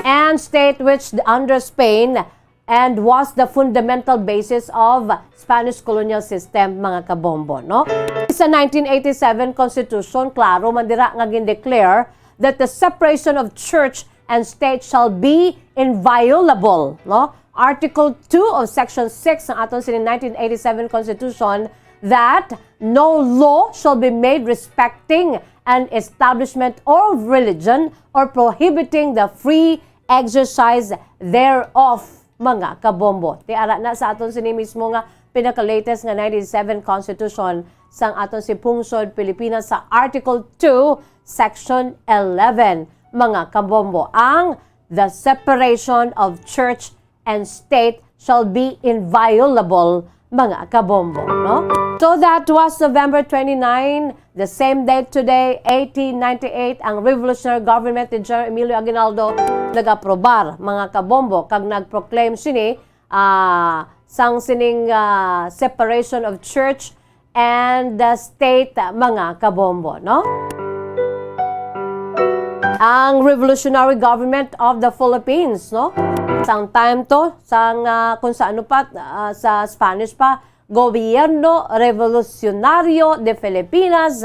and state, which under Spain and was the fundamental basis of Spanish colonial system, mga kabombo, no? Sa nineteen eighty-seven Constitution, klaro man dira nga gindeclare that the separation of church and state shall be inviolable, no? Article two of Section six ng aton sini nineteen eighty-seven Constitution, that no law shall be made respecting an establishment of religion or prohibiting the free exercise thereof, mga kabombo. Ti ara na sa aton sini mismo nga pinaka-latest nga ninety-seven Constitution sang aton si Pungsod Pilipinas sa Article two, Section eleven, mga kabombo, ang the separation of church and state shall be inviolable, mga kabombo, no? So that was November twenty-nine, the same date today, eighteen ninety-eight, ang revolutionary government ni General Emilio Aguinaldo nag-aprobar, mga kabombo, kag nag-proclaim sini, ah, sang sining, ah, separation of church and the state, mga kabombo, no? Ang Revolutionary Government of the Philippines, no? Sang time to, sang, ah, kung sa ano pa, ah, sa Spanish pa, Gobierno Revolucionario de Filipinas.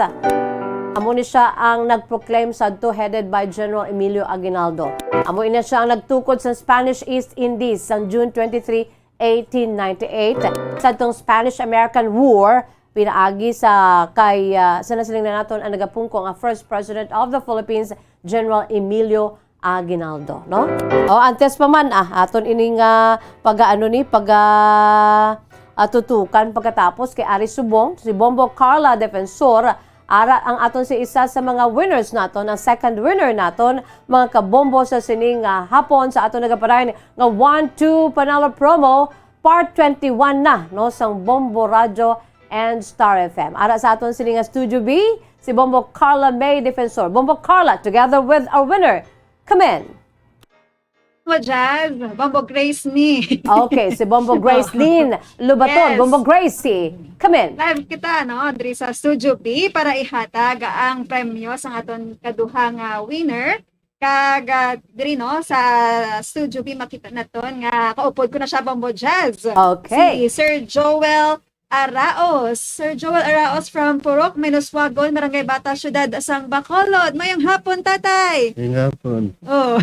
Amo ni siya ang nag-proclaim sadto, headed by General Emilio Aguinaldo. Amo ina siya ang nagtukod sa Spanish East Indies sang June twenty-three, eighteen ninety-eight, sa atong Spanish-American War, pinaagi sa kay, ah, sa nasiling na naton ang nagapungko nga First President of the Philippines, General Emilio Aguinaldo, no? O, antes pa man, ah, aton ining, ah, pag-aano ni, pag, ah, ah, tutukan pagkatapos kay ari subong, si Bombo Carla Defensor, ara ang aton si isa sa mga winners naton, ang second winner naton, mga kabombo, sa sining, ah, hapon sa aton nagapadayon nga one two Panalo Promo, Part twenty-one na, no, sang Bombo Radyo and Star F M. Ara sa aton sini nga Studio B, si Bombo Carla May Defensor. Bombo Carla, together with our winner. Come in. Bombo Jazz, Bombo Grace ni. Okay, si Bombo Grace Lynn Lubaton. Yes. Bombo Grace, si. Come in. Live kita, no, diri sa Studio B para ihatag ang premyo sa aton kaduha nga winner. Kag, ah, diri, no, sa Studio B, makita naton nga kaupod ko na siya, Bombo Jazz. Okay. Si Sir Joel Araos. Sir Joel Araos from Purok Minuswagon, Barangay Bata, Siyudad sang Bacolod. Mayong hapon, Tatay. Mayong hapon. Oh.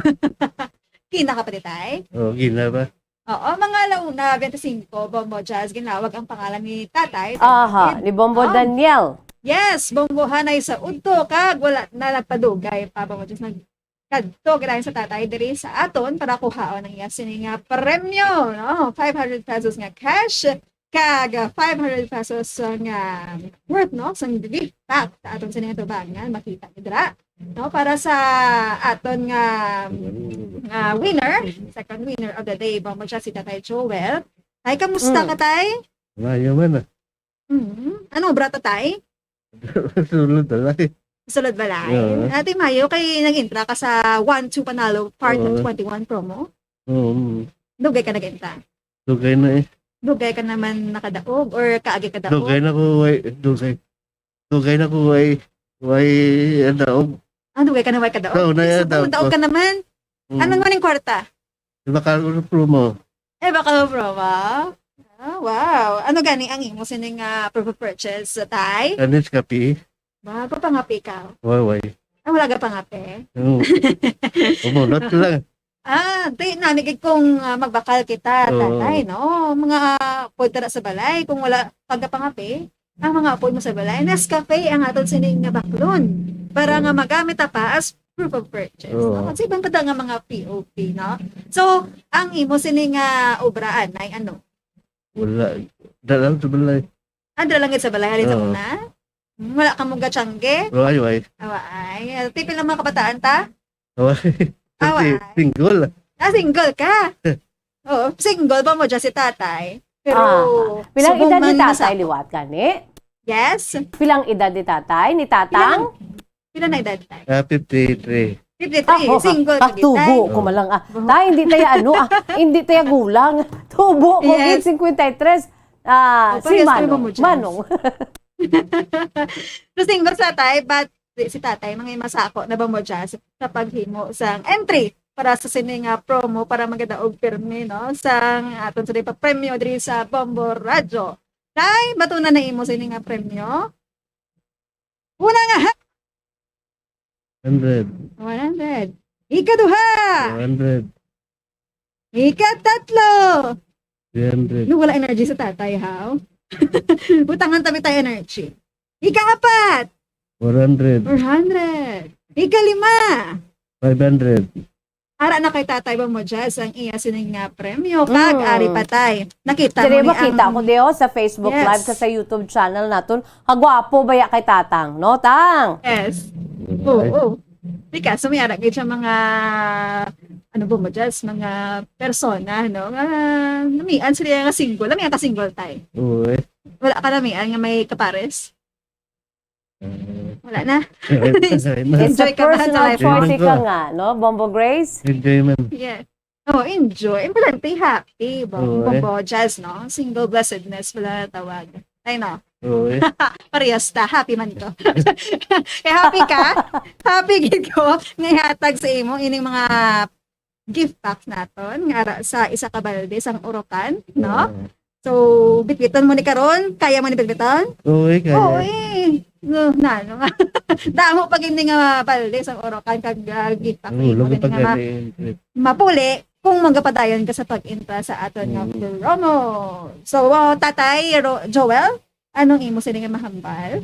Kina ka pa, Tatay? Oh, kina ba? Oo, mga alauna bente singko, Bombo Jazz, ginlawag ang pangalan ni Tatay, Tatay Aha, David. ni Bombo Oh. Daniel. Yes, Bombo Hanay sa udto, kag wala na nagpadugay pa, Bombo Jazz. Nagkadto gid sa Tatay diri sa aton para kuhaon ang iya sini nga premyo, no? Five hundred pesos nga cash, kag, ah, five hundred pesos nga worth, no? Sang gift pack sa aton sini nga tubangan, makita ni dira. No, para sa aton nga, nga winner, second winner of the day, Bombo Jazz, si Tatay Joel. Tay, kamusta Mm. ka, Tay? Maayo man, ah. Mm. Ano, brata, Tay? Sulod balay. Sulod balay? Oo. Ate Mayo, kay nag-entra ka sa one two Panalo Part Oo. twenty-one promo? Oo. Dugay ka nag-entra? Dugay na eh. Dugay ka naman nakadaog or kaagi ka daog? Dugay na ko, way, dugay. Dugay na ko, way, way, ang daog. Ah, dugay ka na, way kadaog? Oo, na Ay, yan, sa daog daog ko. ka naman? Mm. Ano naman yung kwarta? Di ba ka promo? Eh, baka promo? Ah, wow. Ano gani ang imo sining, ah, proof of purchase, Tay? Kanis kape. Bago pangape ka? Way, way. Ah, wala ka pangape? Oo. Umunot lang. Ah, di, nami gid kung, ah, magbakal kita, Oo. Tatay, no? Mga upod tara sa balay, kung wala pagkapangape, ang mga upod mo sa balay, Nescafe ang aton sining nga baklon. Para nga magamit ta pa as Proof of purchase, Oo. no? Kasi iban pa daw nga mga P O P, no? So, ang imo sini nga obra, anay, ano? Wala. Dalang sa balay. Ah, dala lang gid sa balay, halin sa Oo. una? Hmm, wala ka mong gatsangge? Wala, wala. Awa, ay. Tipil ang mga kabataan, ta? Wala. Awa, Si-, ay. single. Ah, single ka? Oo, single pa mo dyan si tatay. Pero, Ah, pilang subong edad ni man tatay, masako. liwat gani? Yes. Pilang edad ni tatay, ni tatang? Pilang, pila na edad, tay? Ah, fifty-three. Fifty-three. Ah, oh, Single ah, ka, di, tubo tay? ko man lang, ah. Buho. Tay, hindi tayo ano, ah, hindi tayo gulang. Tubo ko, Yes. gid, cinquenta y tres. Ah, Oh, si parehas kami Manong. mo dyan. Manong. So, single sa tay, but di, si tatay, mga masako na ba mo dyan sa, sa paghimo sang entry para sa sini nga promo para magadaog pirmi, no? Sang aton sa pa premyo diri sa Bombo Radyo. Tay, batunan na imo sini nga premyo? Una nga ha? Hundred. One hundred. Ikaduha. Two hundred. Ikatatlo. Three hundred. No, wala energy sa tatay, haw? Butangan tabi tayo energy. Ikaapat. Four hundred. Four hundred. Ikalima. Five hundred. Ara na kay Tatay Bombo Jazz ang iya sining nga premyo. Kag Mm. ari pa, tay. Nakita Diri mo ni makita ang ko, Dio, sa Facebook Yes. Live ka sa YouTube channel naton. Kagwapo baya kay Tatang, no, Tang? Yes. Diba? Oo. Di ka, so may ara gid siya mga, ano, Bombo Jazz, mga persona, no? Nga, namian sila nga single. Namian ka single, tay? Oo, eh. Wala ka namian nga may kapares? Eh. Wala na. Wala na. Enjoy ka ba sa personal life mo? Choice ka nga, no? Bombo Grace? Enjoyment. Yeah. Oh, enjoy. Importante, happy. Bom-, Oo, eh. Bombo Jazz, no? Single blessedness pala na tawag. Ay, no? Oo, eh. Parehas ta. Happy man ko. Kaya happy ka? Happy gid ko nga ihatag sa imo ining mga gift pack naton nga ara sa isa ka balde sang urokan, no? Oo. So, bitbiton mo ni karon? Kaya mo ni bitbiton? Oo, eh, kaya. Oo, eh. No, na, no. Damo pa gid ni nga balde sang urokan kag, ah, gift pack Oo, mo lagi gid pa nga ma-, gani, eh. mapuli kung magapadayon ka sa pag-entra sa aton nga Mm. promo. So, uh, Tatay Ro-, Joel, anong imo sini nga mahambal?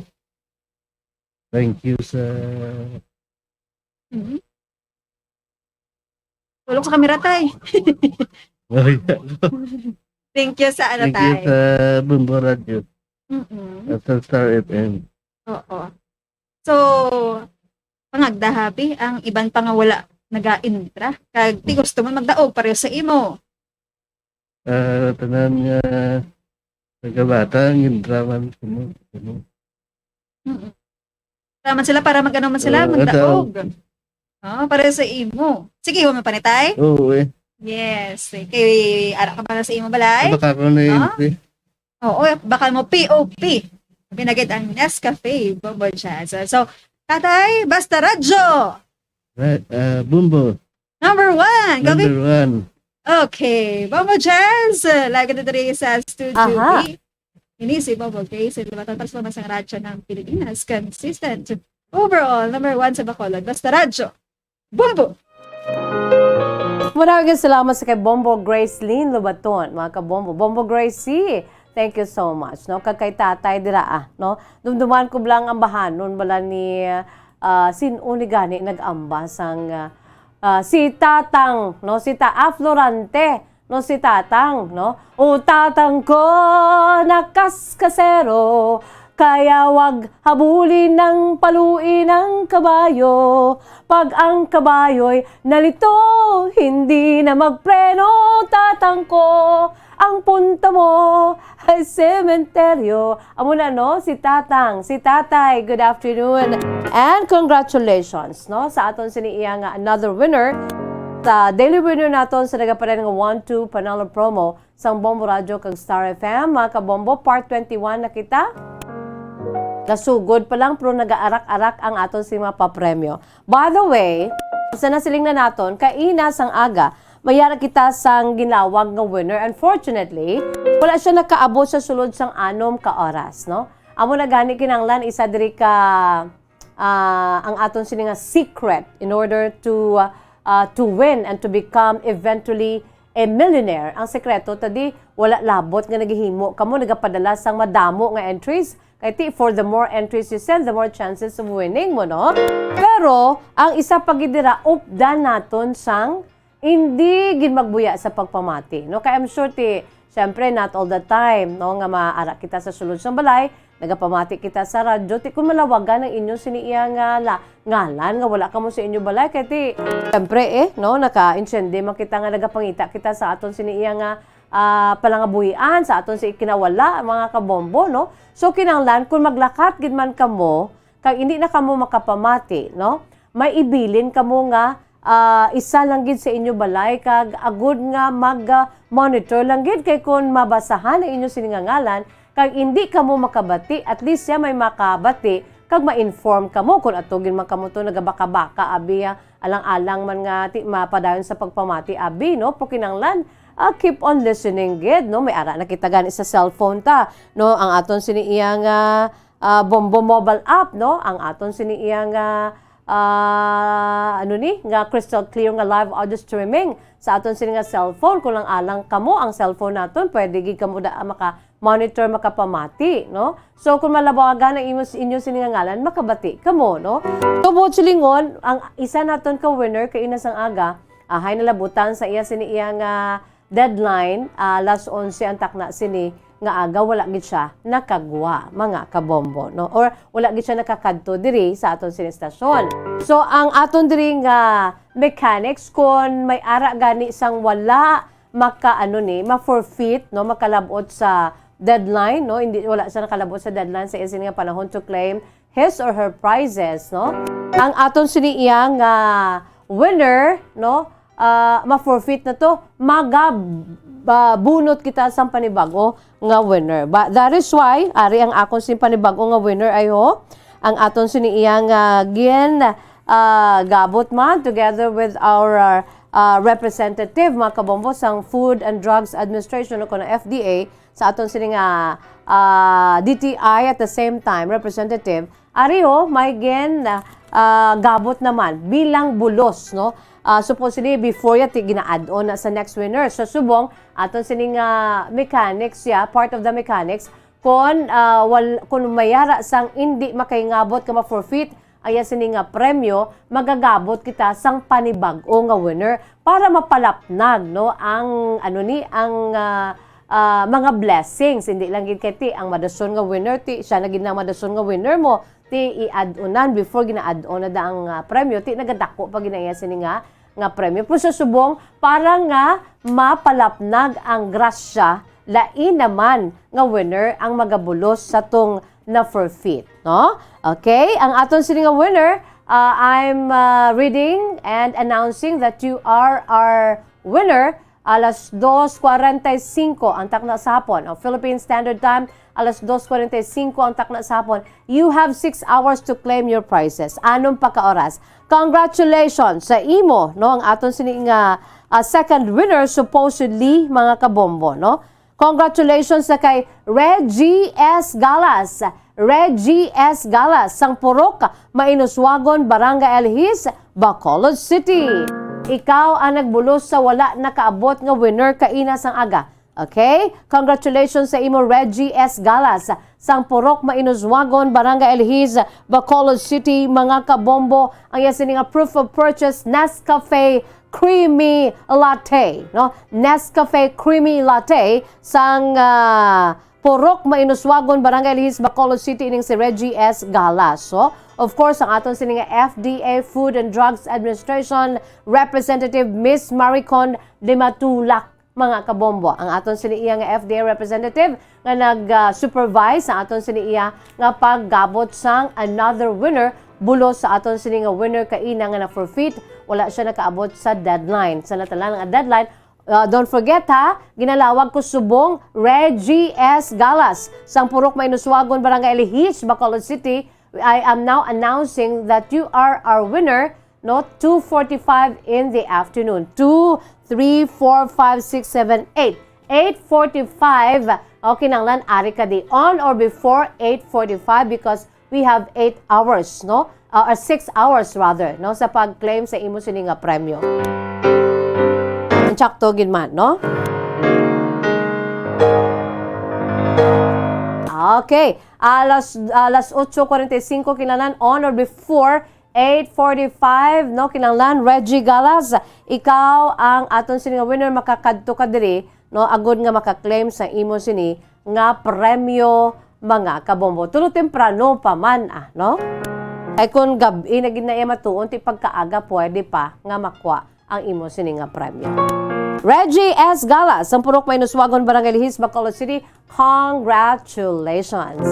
Thank you sa Mhm. Tulog sa kamera, tay. Ay, Thank you sa ano, Thank you tay. sa Bombo Radyo Mm-mm. at sa Star F M. Oo. So, pangagda, habi, ang iban pa nga wala naga-intra. Kag ti gusto mo magdaog pareho sa imo. Ah, tanan nga nagabata, ang intra man, ano, ano. Mm-mm. Tama sila para mag-ano man sila, Oo, magdaog. Oo, pareho sa imo. Sige, huwag mo panitay? Oo, eh. Yes. Eh, kay, ara ka ba na sa imo balay? Baka ko na yun, Ah? eh. Oo, baka mo P O P. Sabi na gid ang Nescafe, Bombo Jazz. So, Tatay, basta radyo! Right, ah, Bombo. Number one. Gabi. Number one. Okay. Bombo Jazz, uh, live ka dito rin sa Studio Aha. B. Ini si Bombo Grace, sa Lubatang Transforma sa Radyo ng Pilipinas. Consistent. Overall, number one sa Bacolod. Basta Radyo. Bombo! Maraming salamat sa kay Bombo Grace Lynn Lubaton, mga kabombo. Bombo Grace C, thank you so much, no? Kag kay tatay dira, ah, no? Dumduman ko lang ang bahanon bala ni, ah, sin-o ni gani nag-amba sang, ah, ah, si Tatang, no? Si Ta-, ah, Florante, no? Si Tatang, no? O Tatang ko, nakaskasero, kaya wag habulin ng paluin ng kabayo. Pag ang kabayo'y nalito, hindi na magpreno, Tatang ko. Ang punta mo ay sementeryo. Amo na, no? Si Tatang, si Tatay, good afternoon. And congratulations, no? Sa aton sini iya nga another winner sa daily winner naton sa nagaparan nga one two Panalo promo sang Bombo Radyo kag Star F M. Mga kabombo, part twenty-one na kita. Nasugod pa lang, pero nagaarak-arak ang aton sini mga papremyo. By the way, sa nasiling na naton, kaina sang aga, mayara kita sang ginawag nga winner. Unfortunately, wala siya nakaabot sa sulod sang anom ka oras, no? Amo na gani kinahanglan isa diri ka, ah, ang aton sini nga secret in order to, ah, ah, to win and to become eventually a millionaire. Ang sekreto, tadi, wala labot nga naghihimo kamo, nagapadala sang madamo nga entries. Kay ti, for the more entries you send, the more chances of winning mo, no? Pero, ang isa pa gid dira, updan naton sang hindi gid magbuya sa pagpamati, no? Kay I'm sure ti, syempre, not all the time, no, nga maara kita sa sulod sang balay, nagapamati kita sa radyo, ti kung malawagan ang inyo sini iya nga la-, ngalan nga wala kamo sa inyo balay, kay ti, syempre, eh, no, naka-intindi man kita nga nagapangita kita sa aton sini iya nga, ah, palangabuhian, sa aton si kinawala, mga kabombo, no? So, kinahanglan, kung maglakat gid man kamo, kag hindi na kamo makapamati, no? May ibilin kamo nga, ah, isa lang gid sa inyo balay, kag agud nga mag, ah, monitor lang gid, kay kun mabasahan ang inyo sini nga ngalan, kag hindi kamo makabati, at least siya may makabati, kag ma-inform kamo kun ato gid man kamo to nagabaka-baka, abi, ah, alang-alang man nga ti-, mapadayon sa pagpamati, abi, no? Pero kinahanglan, ah, keep on listening gid, no? May ara na kita gani sa cellphone ta, no? Ang aton sini iya nga, ah, Bombo mobile app, no? Ang aton sini iya nga, ah, ano ni? Nga crystal clear nga live audio streaming sa aton sini nga cellphone. Kung lang alang kamo ang cellphone naton, pwede gid kamo da, maka-monitor, makapamati, no? So, kung malabawagan ang imo, inyo sini nga ngalan, makabati kamo, no? So, buot silingon, ang isa naton ka winner kaina sang aga, ahay nalabutan sa iya sini iya nga deadline, ah, alas onse ang takna sini nga aga, wala gid siya nakagwa, mga kabombo, no? Or wala gid siya nakakadto diri sa aton sini stasyon. So, ang aton diri nga mechanics, kon may ara gani sang wala maka, ano ni, ma-forfeit, no? Makalabot sa deadline, no? Hindi, wala siya nakalabot sa deadline sa iya sini nga panahon to claim his or her prizes, no? Ang aton sini iya nga winner, no? Ah, ma-forfeit na to, maga, ba, bunot kita sang panibago nga winner. Ba, that is why, ari ang akon sing panibago nga winner, ay ho, ang aton sini iya nga gin, ah, gabot man together with our, ah, ah, representative, mga kabombo, sang Food and Drugs Administration o kuno F D A, sa aton sini nga, ah, D T I at the same time, representative, ari ho, may gin, ah, gabot naman bilang bulos, no? Ah, supposedly, before ya, ti-, gina-add-on na sa next winner. So, subong, aton sini nga mechanics ya, part of the mechanics, kon, ah, wal-, kon mayara sang indi makahingabot nga ma-forfeit, ang iya sini nga premyo, magagabot kita sang panibag-o nga winner para mapalapnag, no, ang, ano ni, ang, ah, ah, mga blessings. Hindi lang gid kay ti ang madason nga winner, ti siya na gid na ang madason nga winner mo, ti i-add-onan before gina-add-on na da ang, ah, premyo, ti nagadako pa gid na iya sini nga, nga premyo. Pero sa subong, para nga mapalapnag ang grasya, lain naman nga winner ang magabulos sa tong na-forfeit, no? Okay, ang aton sini nga winner, uh, I'm, uh, reading and announcing that you are our winner. Alas dos kwarenta y cinco ang takna sa hapon. Ang Philippine Standard Time, alas dos kwarenta y cinco ang takna sa hapon. You have six hours to claim your prizes. Anom pa ka oras. Congratulations sa imo, no? Ang aton sini nga, uh, second winner, supposedly, mga kabombo, no? Congratulations sa kay Reggie S Galas. Reggie S Galas, sang Purok Mainuswagon, Barangay Elhis, Bacolod City. Ikaw ang nagbulos sa wala nakaabot nga winner kaina sang aga. Okay? Congratulations sa imo, Reggie S Galas, sang Purok Mainuswagon, Barangay Elhis, Bacolod City, mga kabombo. Ang iya sini nga proof of purchase, Nescafe Creamy Latte, no? Nescafe Creamy Latte sang, ah, Purok Mainuswagon, Barangay Elhis, Bacolod City, ining si Reggie S Galas. So, of course, ang aton sini nga F D A, Food and Drugs Administration Representative Miss Maricon Limatulak, mga kabombo. Ang aton sini iya nga F D A representative nga nag, ah, supervise sa aton sini iya nga paggabot sang another winner, bulos sa aton sini nga winner kaina nga na-forfeit, wala siya nakaabot sa deadline. Sa natalan nga deadline, ah, don't forget ha, ginalawag ko subong Reggie S Galas, sang Purok Mainuswagon, Barangay Elhis, Bacolod City. I am now announcing that you are our winner, no, two forty-five in the afternoon. Two, three, four, five, six, seven, eight. Eight forty-five, okay, kinahanglan ari ka di on or before eight forty-five because we have eight hours, no? Uh, or six hours rather, no, sa pag-claim sa imo sini nga premyo. Ang Tsakto gid man, no? Okay. Alas, alas otso cuarenta y cinco kinahanglan, on or before eight forty-five, no? Kinahanglan, Reggie Galas, ikaw ang aton sini nga winner, makakadto ka diri, no? Agod nga makaklaim sa imo sini nga premyo, mga kabombo. Tulo temprano pa man, ah, no? Ay, kung gab-i na gid na iya matuon, ti pagkaaga, pwede pa nga makwa ang imo sini nga premyo. Reggie S. Galas, ang Purok Mainuswagon, Barangay Lihis, Bacolod City, congratulations!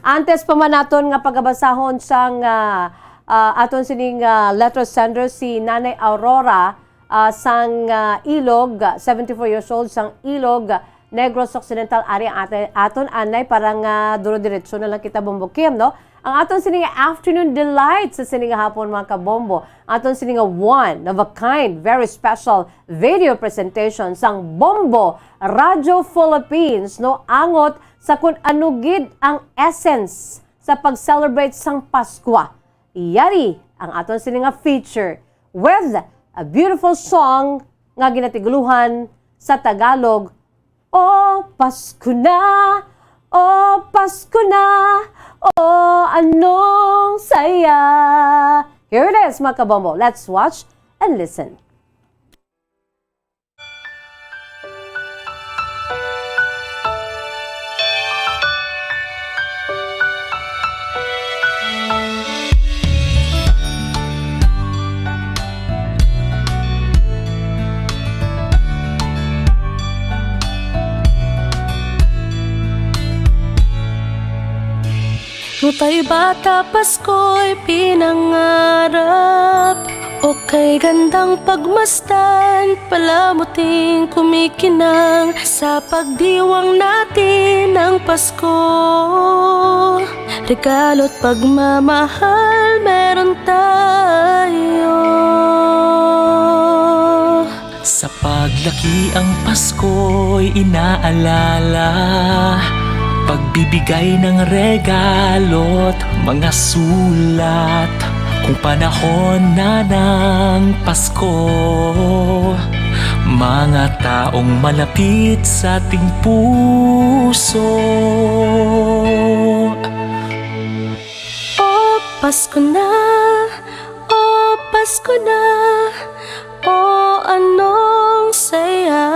Antes pa man naton nga pagabasahon sang, ah, ah, aton sining, ah, letter sender, si Nanay Aurora, ah, sang, ah, Ilog, ah, seventy-four years old, sang Ilog, Negros Occidental area, ate, aton anay para nga duro-diretso na lang kita, Bombo Kim, no? Ang aton sini nga afternoon delight sa sini nga hapon, mga kabombo. Aton sini nga one of a kind, very special video presentation sang Bombo Radio Philippines, no? Angot sa kun ano gid ang essence sa pag-celebrate sang Paskwa. Yari ang aton sini nga feature with a beautiful song nga ginatiguluhan sa Tagalog, "O Pasko na, o Pasko na, o anong saya." Here it is, mga kabombo. Let's watch and listen. Nutay bata, Pasko'y pinangarap. Okay, gandang pagmasdan, palamuting kumikinang sa pagdiwang natin ng Pasko. Regalo't pagmamahal meron tayo. Sa paglaki ang Pasko'y inaalala, pagbibigay ng regalo't mga sulat. Kung panahon na ng Pasko, mga taong malapit sa ating puso. O Pasko na, o Pasko na, o anong saya.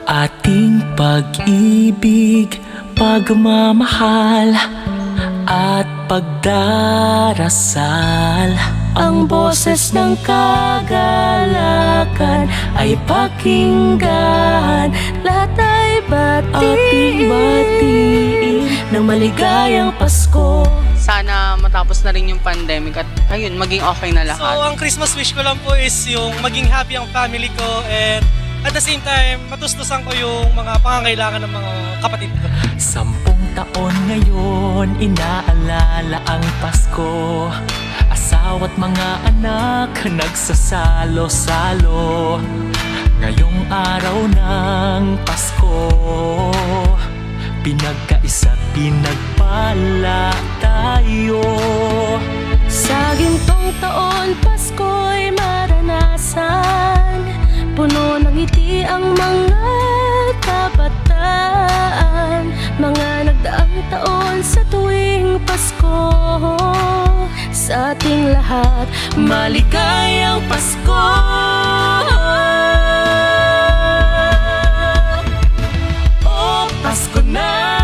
Ating pag-ibig, pagmamahal, at pagdarasal. Ang boses ng kagalakan ay pakinggan. Lahat ay batiin. Ating batiin ng maligayang Pasko. Sana matapos na rin yung pandemic at, ayun, maging okay na lahat. So, ang Christmas wish ko lang po is yung maging happy ang family ko and at the same time, matustusan ko yung mga pangangailangan ng mga kapatid ko. Sampung taon ngayon, inaalala ang Pasko. Asawa't mga anak nagsasalo-salo. Ngayong araw ng Pasko, pinagkaisa't pinagpala tayo. Sa gintong taon, Pasko'y maranasan. Puno ng ngiti ang mga kabataan. Mga nagdaang taon sa tuwing Pasko. Sa ating lahat, maligayang Pasko. O Pasko na,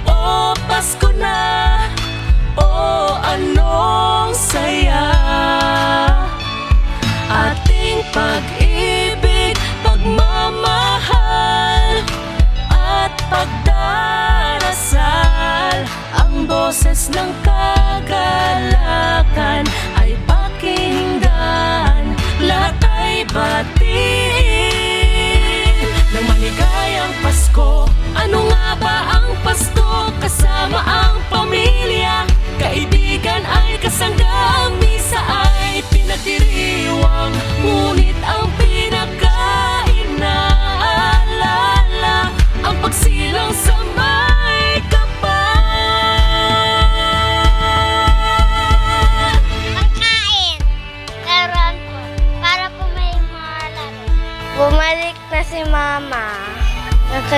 o Pasko na, o anong saya. Ating pag-ibig, pagmamahal, at pagdarasal. Ang boses ng kagalakan ay pakinggan. Lahat ay batiin ng maligayang Pasko. Ano nga ba ang Pasko? Kasama ang pamilya, kaibigan ay kasangga. Ang misa ay pinagdiriwang, ngunit ang pinaka-inaalala, ang pagsilang sa may kapal.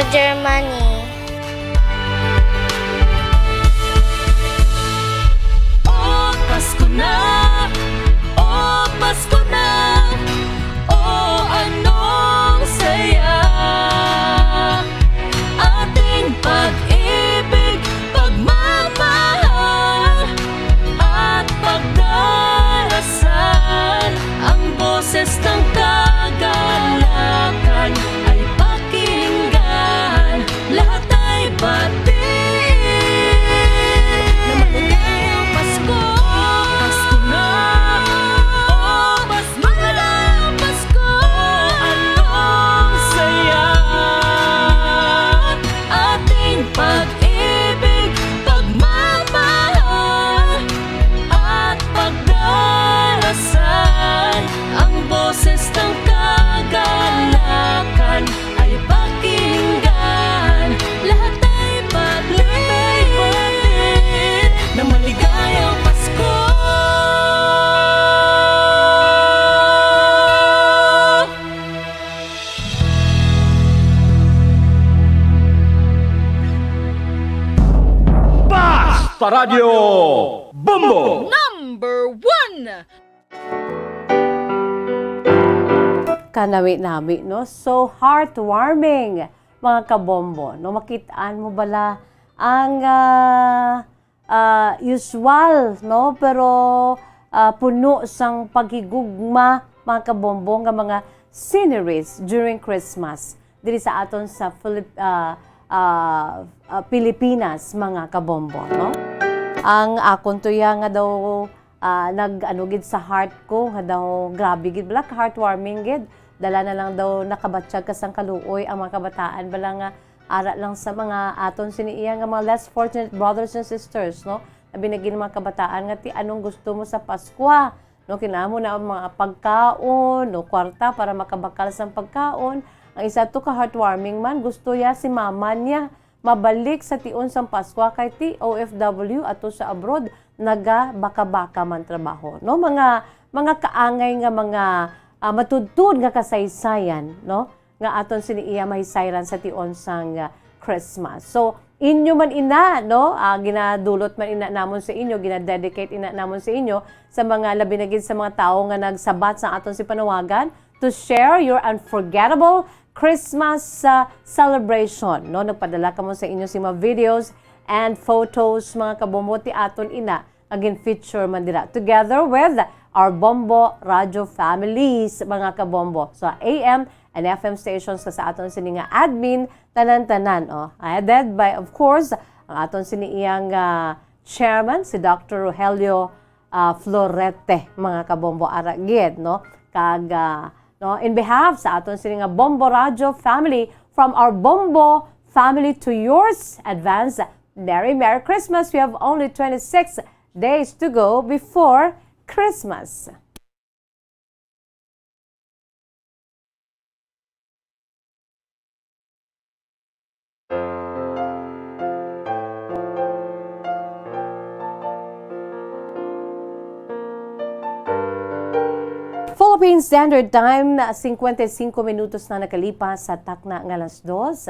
Germany. O Pasko na, o Pasko na, o anong saya. Ating pag-ibig, pagmamahal, at pagdarasal. Ang boses ng kagalakan ay pakinggan, lahat ay batiin. Na maligayang Pasko. Pasko na. O, Pasko na. Maligayang Pasko. O, anong saya. Ating pag-ibig, pagmamahal, at pagdarasal. Ang boses ng kagalakan ay pakinggan, lahat ay batiin. Na maligayang Pasko. Basta Radio Bombo! Number one! Kanami-nami, no? So heartwarming, mga kabombo, no? Makit-an mo bala ang, ah, ah, usual, no? Pero, ah, puno sang paghigugma, mga kabombo, nga mga sceneries during Christmas diri sa aton sa Filip-, ah, ah, ah, Pilipinas, mga kabombo, no? Ang akon to ya nga daw, ah, nag-ano gid sa heart ko, nga daw grabe gid bala ka heartwarming gid. Dala na lang daw nakabatyag ka sang kaluoy ang mga kabataan bala nga ara lang sa mga aton sini iya nga mga less fortunate brothers and sisters, no? Abi na gid mga kabataan nga ti anong gusto mo sa Paskwa, no? Kinahanglan mo na ang mga pagkaon, no? Kwarta para makabakal sang pagkaon. Ang isa to ka heartwarming man, gusto ya si mama niya mabalik sa tion sang Paskwa kay ti O F W ato sa abroad, nagabaka-baka man trabaho, no? Mga, mga kaangay nga mga, ah, matudtod nga kasaysayan, no? Nga aton sini iya mahisayran sa tion sang, ah, Christmas. So, inyo man ina, no? Ah, ginadulot man ina namon sa inyo, ginadedicate ina namon sa inyo, sa mga, labi na gid sa mga tawo nga nagsabat sa aton si panawagan to share your unforgettable Christmas, ah, celebration, no? Nagpadala kamo sa inyo sing mga videos and photos, mga kabombo, ti aton ina nga gin-feature man dira, together with our Bombo Radio families, mga kabombo. So, A M and F M stations, sa, sa aton sini nga admin, tanan-tanan, oh. Headed by, of course, ang aton sini iyang, ah, chairman, si Doctor Rogelio, ah, Florete, mga kabombo, ara gid, no? Kag, ah, no, in behalf sa aton sini nga Bombo Radio family, from our Bombo family to yours, advance Merry, Merry Christmas. We have only twenty-six days to go before Christmas. Philippine Standard Time, singkwenta y singko minutos na nakalipas sa takna nga alas dos.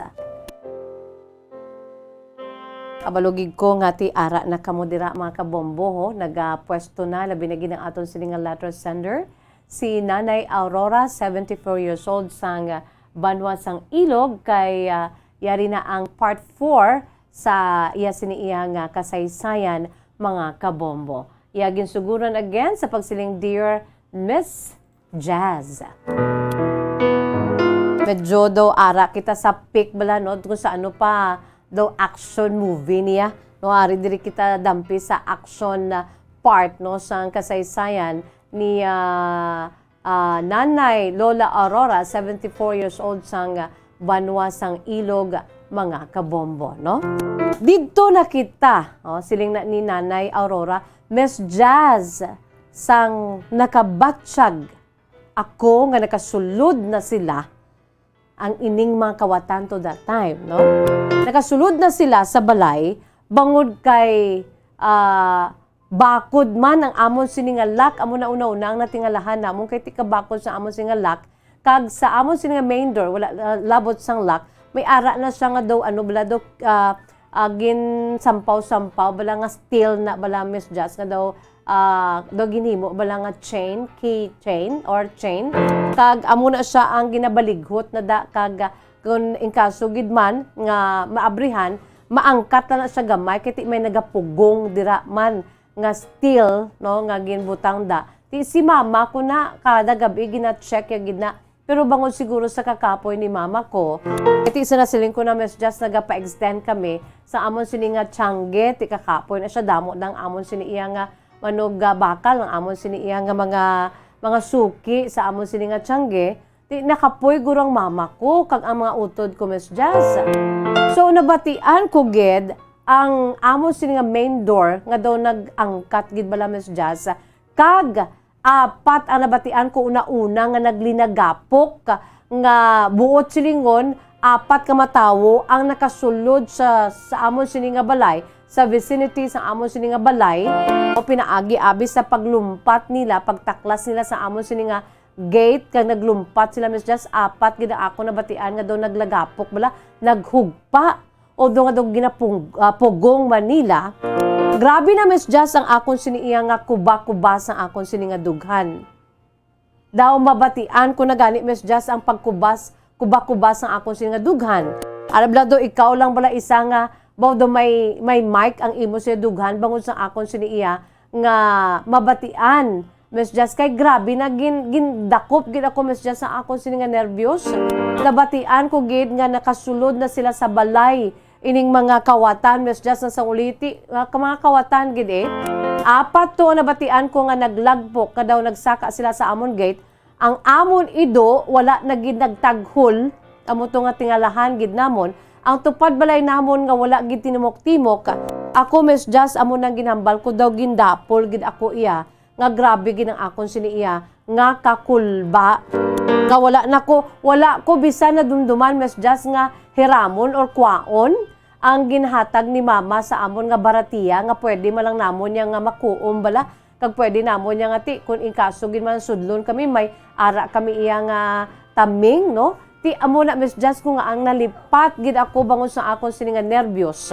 Kabalo gid ko nga ti ara na kamo dira, mga kabombo, ho. Nagapwesto na, labi na gid ang aton sini nga letter sender, si Nanay Aurora, seventy-four years old, sang banwa sang Ilog, kay, ah, yari na ang part four sa iya sini iya nga kasaysayan, mga kabombo. Iya ginsuguran again sa pagsiling, "Dear Miss Jazz." Medyo daw ara kita sa peak bala, no, kung sa ano pa daw action movie niya, no, ari diri kita dampi sa action, ah, part, no, sang kasaysayan ni, ah, ah, Nanay Lola Aurora, seventy-four years old, sang banwa sang Ilog, mga kabombo, no? Didto na kita, oh, siling na ni Nanay Aurora, Miss Jazz, sang nakabatyag ako nga nakasulod na sila ang ining mga kawatan to that time, no? Nakasulod na sila sa balay bangod kay, ah, bakod man ang amon sini nga lock, amo na una-una ang natingalahan namon kay ti kabakod sa amon sini nga lock, kag sa amon sini nga main door, wala, ah, labot sang lock, May ara na siya nga daw, ano bala daw, ah, ah, ginsampaw-sampaw bala nga steel na bala, Miss Jazz, nga daw, ah, daw ginhimo bala nga chain, key chain or chain. Kag amo na siya ang ginabalighot na da, kag, ah, kun in kaso gid man nga maabrihan, maangkat na na siya gamay, kay ti may nagapugong dira man nga steel, no, nga ginbutang da. Ti si mama ko na, kada gabi gina-check ya gid na. Pero bangod siguro sa kakapoy ni mama ko, kay ti sa nasiling ko na, Miss Jazz, nagapa-extend kami sa amon sini nga tiangge, ti kakapoy na siya, damo na ang amon sini iya nga manog, ah, bakal, ang amon sini iya nga mga, mga suki sa amon sini nga tiangge, ti nakapoy guro ang mama ko kag ang mga utod ko, Miss Jazz. So, nabatian ko gid ang amon sini nga main door nga daw nag-angkat gid bala, Miss Jazz, kag apat ang nabatian ko una-una nga naglinagapok, nga buot silingon, apat ka matawo ang nakasulod sa, sa amon sini nga balay, sa vicinity sa amon sini nga balay, o pinaagi abi sa paglumpat nila, pagtaklas nila sa amon sini nga gate, kag naglumpat sila, Miss Jazz, apat gid ang akon nabatian nga daw naglagapok bala, naghugpa, although nga daw ginapung-, ah, pugong man nila. Grabe na, Miss Jazz, ang akon sini iya nga kuba-kuba sang akon sini nga dughan. Daw mabatian ko na gani, Miss Jazz, ang pagkubas, kuba-kuba sang akon sini nga dughan. Alam lang daw, ikaw lang bala isa nga, baw daw may, may mic ang imo sini dughan bangod sang akon sini iya nga mabatian, Miss Jazz, kay grabe na gin-, gindakop gid ako, Miss Jazz, sa akon sini nga nervyos. Nabatian ko gid nga nakasulod na sila sa balay ining mga kawatan, Miss Jazz, nga sang uliti, nga ka-, mga kawatan gid eh. Apat to ang nabatian ko nga naglagpok nga daw nagsaka sila sa amon gate. Ang amon ido wala na gid nagtaghol, amo to nga tingalahan gid namon. Ang tupad balay namon nga wala gid tinimok-timok. Ako, Miss Jazz, amo nang ginhambal ko daw gindapol gid ako iya. Nga grabe gid ang akon sini iya nga kakulba. Nga wala na ko, wala ko bisan nadumduman, Miss Jazz, nga hiramon or kwaon ang ginhatag ni Mama sa amon nga baratiya, nga pwede man lang namon niya nga makuom bala, kag pwede namon niya nga ti, kun in kaso gid man sudlon kami, may ara kami iya nga taming, no? Ti amo na, Miss Jazz, ko nga ang nalipat gid ako bangod sa akon sini nga nerbyos.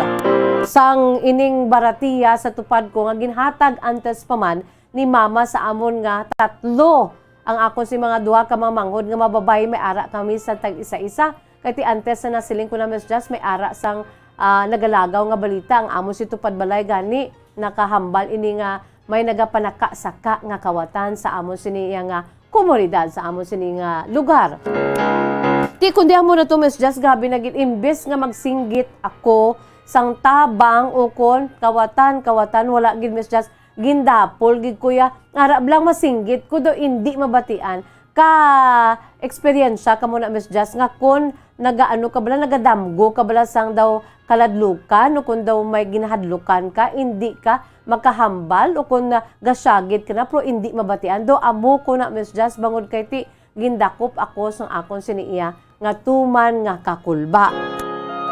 Sang ining baratiya sa tupad ko nga ginhatag antes pa man ni Mama sa amon nga tatlo ang akon si mga duha ka mga manghod nga mababayi, may ara kami sa tag-isa-isa. Kay ti antes na nasiling ko na, Miss Jazz, may ara sang, ah, nagalagaw nga balita ang amon si tupad balay gani nakahambal ini nga may nagapanakasaka nga kawatan sa amon sini iya nga komunidad, sa amon sini nga lugar. Ti kundi amo na to, Miss Jazz, grabe na gid, imbes nga magsinggit ako sang tabang ukon kawatan, kawatan, wala gid, Miss Jazz, gindapol gid ko iya. Ara bala masinggit ko daw indi mabatian. Ka eksperyensya ka mo na, Miss Jazz, nga kun nagaano ka bala, nagadamgo ka bala sang daw kaladlukan, o kun daw may ginahadlukan ka, indi ka makahambal, o kun na gasyagit ka na, pero indi mabatian. Daw amo ko na, Miss Jazz, bangod kay ti gindakop ako sang akon sini iya nga tuman nga kakulba.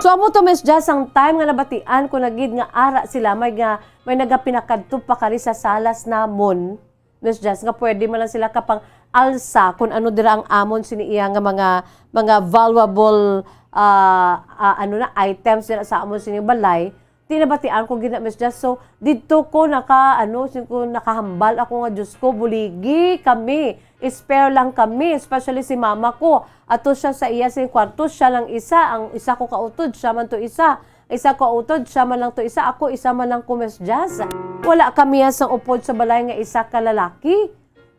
So, amo to, Miss Jazz, ang time nga nabatian ko na gid nga ara sila, may nga, may nagapinakadto pa kari sa salas namon, Miss Jazz, nga pwede man lang sila kapang alsa kung ano dira ang amon sini iya nga mga, mga valuable, ah, ah, ano na, items dira sa amon sini balay. Ti nabatian ko gid na, Miss Jazz. So, didto ko naka, ano, sin-, ko nakahambal ako nga, "Diyos ko, buligi kami. Spare lang kami," especially si mama ko. Ato siya sa iya sing kwarto, siya lang isa. Ang isa ko kautod, siya man to isa. Isa ko utod, siya man lang to isa. Ako, isa man lang ko, Miss Jazz. Wala kami ya sang upod sa balay nga isa ka lalaki.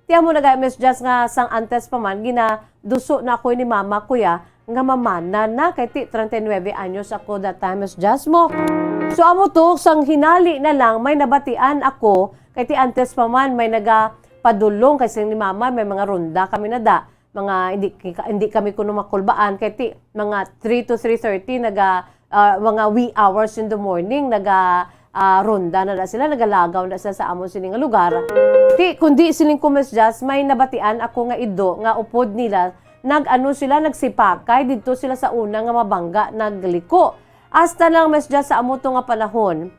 Ti amo na gani, Miss Jazz, nga sang antes pa man, ginaduso na ako ni mama ko ya, nga mamana na, kay ti treinta y nueve anyos ako that time, Miss Jazz mo. So, amo to, sang hinali na lang, may nabatian ako, kay ti antes pa man, may nagapadulong, kay sing ni mama, may mga ronda kami na da, mga, hindi, hindi kami kuno makulbaan, kay ti, mga three to three thirty, naga, ah, mga wee hours in the morning, naga, ah, ronda na, na sila, nagalagaw na sila sa amon sini nga lugar. Ti, kundi siling ko, Miss Jazz, may nabatian ako nga ido nga upod nila, nag-ano sila, nagsipakay, didto sila sa una nga mabangga, nagliko. Hasta lang, Miss Jazz, sa amo to nga panahon,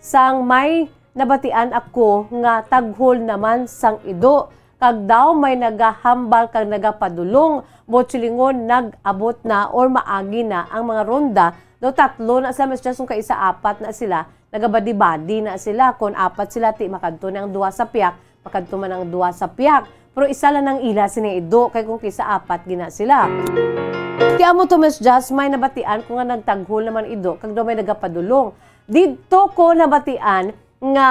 sang may nabatian ako nga taghol naman sang ido. kag daw may nagahambal kag nagapadulong, buot silingon, nag-abot na or maagi na ang mga ronda. Daw tatlo na sila, Miss Jazz, kung kaisa apat na sila, nagabadi-badi na sila. Kung apat sila, ti makadto na ang duha sa piyak, makadto man ang duha sa piyak. Pero isa lang ang ila sini ido, kay kung kaisa apat gina sila. Ti amo to, Miss Jazz, may nabatian ko nga nagtaghol naman ido, kag daw may nagapadulong. Didto ko nabatian nga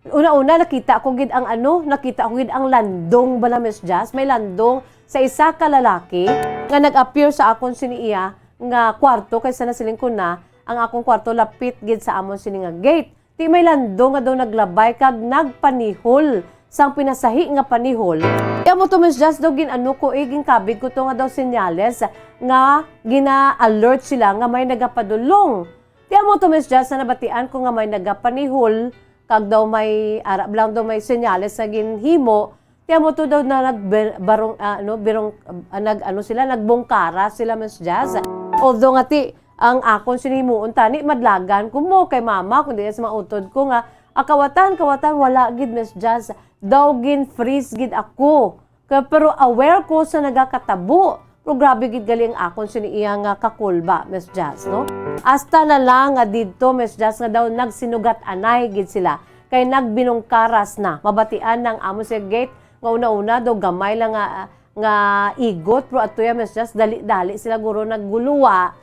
una-una nakita ko gid ang ano, nakita ko gid ang landong bala, Miss Jazz. May landong sa isa ka lalaki nga nag-appear sa akon sini iya nga kwarto, kay sa nasiling ko na ang akong kwarto lapit gid sa amon sini nga gate. Ti may landong nga daw naglabay kag nagpanihol sang pinasahi nga panihol. Ti amo to, Miss Jazz, daw gin-ano ko, eh, ginkabig ko to nga daw senyales nga gina-alert sila nga may nagapadulong. Ti amo to, Miss Jazz, na nabatian ko nga may nagapanihol, kag daw may, ara lang daw may senyales nga ginhimo. Ti amo to daw na nag-, barong, ah, ano, birong, ah, nag-, ano sila, nagbungkara sila, Miss Jazz. Although nga ti, ang akon sinimuon tani, madlagan ko mo kay mama, kundi sa mga utod ko nga, "Ah, kawatan, kawatan, wala gid, Miss Jazz. Daw gin-freeze gid ako." Ka-, pero aware ko sa nagakatabo. Pero grabe gid gali ang akon sini iya nga kakulba, Miss Jazz, no? Hasta na lang nga didto, Miss Jazz, nga daw nagsinugat-anay gid sila. Kay nagbinungkaras na. Mabatian na ang amo sa gate nga una-una daw gamay lang nga, nga igot, pero ato ya, Miss Jazz, dali-dali sila guro nagguluwa.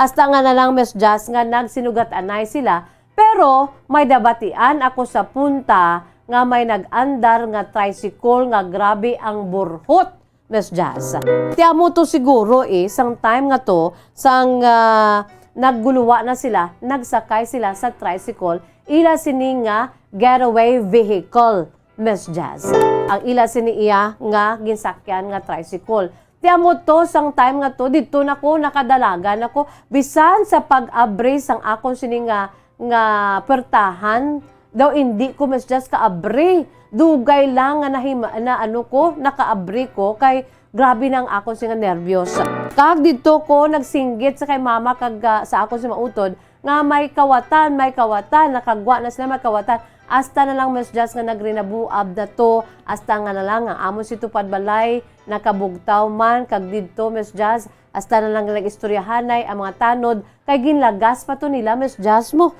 Hasta nga na lang, Miss Jazz, nga nagsinugat-anay sila. Pero may nabatian ako sa punta nga may nag-andar nga tricycle nga grabe ang burhot, Miss Jazz. Ti amo to siguro, eh, sang time nga to, sang, ah, nagguluwa na sila, nagsakay sila sa tricycle, ila sini nga getaway vehicle, Miss Jazz. Ang ila sini iya nga ginsakyan nga tricycle. Ti amo to, sang time nga to, didto na ko, nakadalagan ako, bisan sa pag-abri sang akon sini nga, nga pertahan, daw indi ko, Miss Jazz, kaabri. Dugay lang nga nahima-, na ano ko, nakaabri ko, kay grabe na ang akon sini nga nervyos. Kag didto ko nagsinggit sa kay mama kag, ah, sa akon sini mautod, nga may kawatan, may kawatan, nakagwa na sila, may kawatan. Hasta na lang, Miss Jazz, nga nagrinabuab na to, hasta nga na lang ang amon si Tupad Balay nakabugtaw man, kag didto, Miss Jazz, hasta na lang nag-istoryahanay ang mga tanod, kay ginlagas pa to nila, Miss Jazz, mo.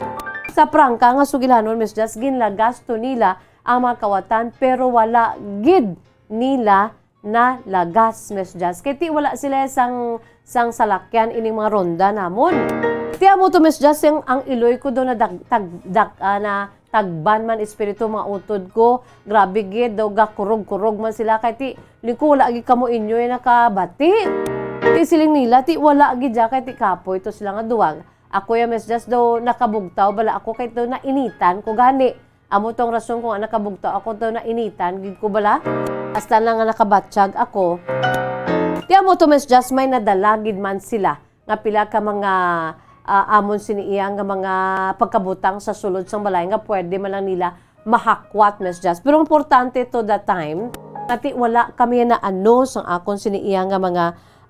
Sa prangka nga sugilanon, Miss Jazz, ginlagas to nila ang mga kawatan, pero wala gid nila nalagas, Miss Jazz. Kay ti wala sila sang, sang salakyan ining mga ronda namon. Ti amo to, Miss Jazz, ang, ang iloy ko daw na dag-, tag-, dag-, ah, na tagban man espiritu mga utod ko. Grabe gid, daw gakurog-kurog man sila. Kay ti, lingko, wala gid kamo inyo yung nakabati. Ti siling nila, ti wala gid ya, kay ti kapoy to sila nga duwag. Ako ya, Miss Jazz, daw nakabugtaw bala ako, kay daw nainitan ko gani. Amo tong rason kung ang nakabugtaw ako daw nainitan gid ko bala. Hasta na nga nakabatsyag ako. Ti amo to, Miss Jazz, may nadala gid man sila nga pila ka mga, ah, amon sini iya nga mga pagkabutang sa sulod sang balay nga pwede man lang nila mahakwat, Miss Jazz. Pero importante to that time, nga ti wala kami na ano sang akon sini iya nga mga,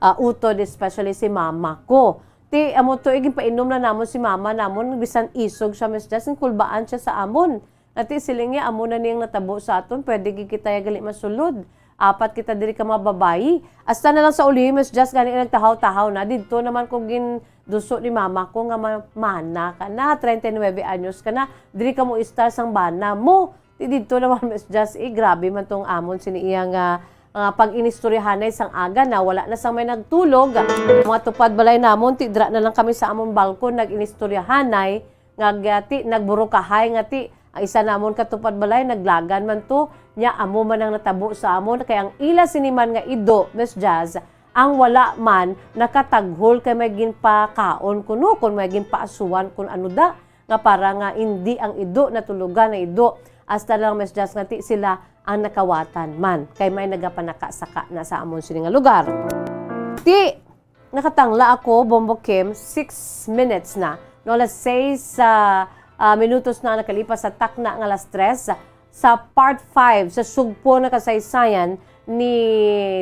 ah, utod, especially si mama ko. Ti amo to, eh, ginpainom na namon si mama namon, bisan isog siya, Miss Jazz, kulbaan siya sa amon. Nga ti siling niya, amo na niyang natabo sa aton, pwede gid kita ya gali masulod. Apat kita diri ka mga babayi. Hasta na lang sa uli, Miss Jazz, gani nagtahaw-tahaw na. Didto naman ko ginduso ni mama ko nga ma-, mana ka na, treinta y nueve anyos ka na, diri ka mo istar sang bana mo. Ti didto naman, Miss Jazz, eh, grabe man tong amon sini iya nga, ah, pag-inistoryahanay sang aga na, wala na sang may nagtulog. Mga tupad balay namon, ti dira na lang kami sa amon balkon, nag-inistoryahanay. Nga gati, nagburukahay nga ti, ang isa namon katupad balay, naglagan man to, nya amo man ang natabo sa amon, kay ang ila sini man nga ido, Miss Jazz, ang wala man nakataghol kay may ginpakaon kuno, kung may ginpaasuhan kun ano da, nga para nga indi ang ido natulugan na ido, hasta lang, Miss Jazz, nga ti sila ang nakawatan man, kay may nagapanakasaka na sa amon sini nga lugar. Ti, Nakatangla ako, Bombo Kim, six minutes na. No, alas sais, ah, ah, minutos na nakalipas sa takna nga alas tres. Sa part five, sa sugpo na kasaysayan ni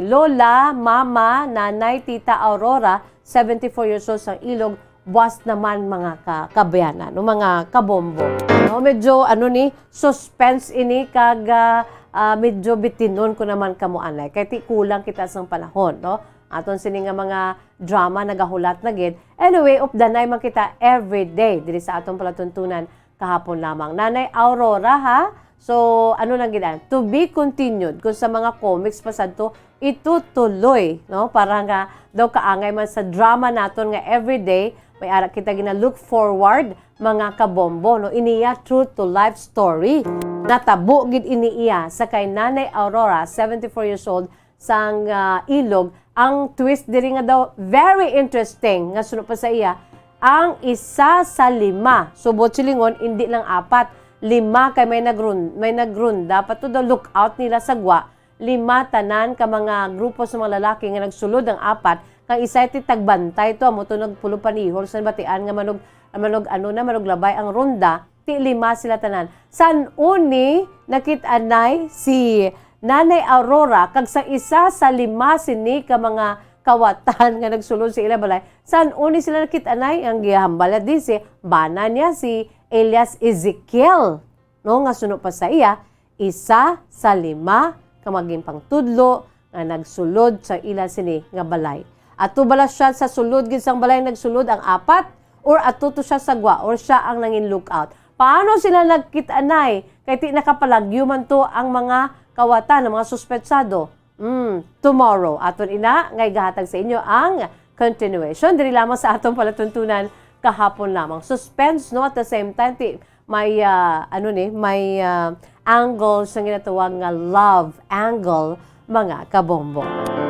Lola, Mama, Nanay, Tita Aurora, seventy-four years old, sang Ilog, buwas naman, mga ka-, kabayanan, no, mga kabombo. No, medyo, ano ni, suspense ini kag, ah, ah, medyo bitinon ko naman kamo anay. Kay ti kulang kita sang panahon, no? Aton sini nga mga drama nagahulat na gid. Anyway, updanay man kita every day diri sa aton palatuntunan kahapon lamang. Nanay Aurora, ha? So, ano lang gid, ah, to be continued. Kung sa mga comics pa sadto, itutuloy, no? Para nga daw kaangay man sa drama naton nga everyday, may ara kita gina-look forward, mga kabombo, no? Iniya true to life story. Natabo gid ini iya sa kay Nanay Aurora, seventy-four years old, sang, ah, Ilog. Ang twist diri nga daw very interesting nga suno pa sa iya, ang isa sa lima, subot silingon, indi lang apat, lima kay may nagrun-, may nagrunda pa to daw lookout nila sa gwa, lima tanan ka mga grupo sa mga lalaki nga nagsulod ang apat, kang isa ti tagbantay to, amo to nagpulo panihol sa batian nga manog, manog ano na, manog labay ang ronda, ti lima sila tanan. San-o ni nakit-anay si Nanay Aurora kag sa isa sa lima sini ka mga kawatan nga nagsulod sa ila balay? San-o ni sila nakit-anay? Ang gihambal niya di si bana niya si Elias Ezekiel, no, nga suno pa sa iya, isa sa lima ka magin pangtudlo nga nagsulod sa ila sini nga balay. Ato bala siya sa sulod gid sang balay nagsulod ang apat, or ato to siya sa gwa, or siya ang nangin lookout? Paano sila nagkit-anay? Kay ti nakapalagyo man to ang mga kawatan, ang mga suspetsado. Mm, tomorrow, aton ina nga igahatag sa inyo ang continuation diri lamang sa atong palatuntunan kahapon lamang. Suspense, no? At the same time, ti, may, ah, ano ni, may, ah, angle sa ginatawag nga love angle, mga kabombo.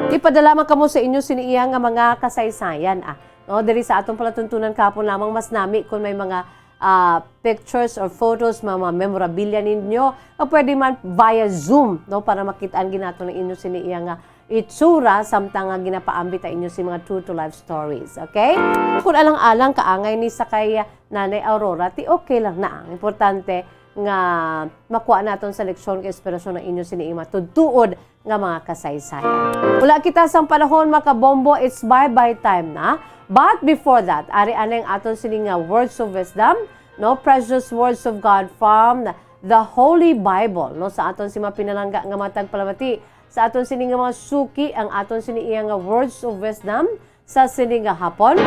Ipadala man kamo sa inyo sini iya nga mga kasaysayan, ah, no? Diri sa atong palatuntunan kahapon lamang, mas nami kung may mga, ah, pictures or photos, mga, mga memorabilia ninyo, o pwede man via Zoom, no? Para makit-an gid naton ang inyo sini iya nga itsura samtang nga ginapaambit ang inyo si mga true to life stories, okay? Kung alang-alang kaangay ni sa kay Nanay Aurora, ti okay lang na. Ang importante nga makuha naton sa leksyon kay inspirasyon ang inyo sini matutuod nga mga kasaysayan. Wala kita sang panahon, mga kabombo, it's bye-bye time na. But before that, ari anay ang aton sini nga words of wisdom, no? Precious words of God from the Holy Bible, no? Sa aton si mga pinalangga nga mga tagpalamati, sa aton sini nga mga suki, ang aton sini iya nga words of wisdom sa sini nga hapon.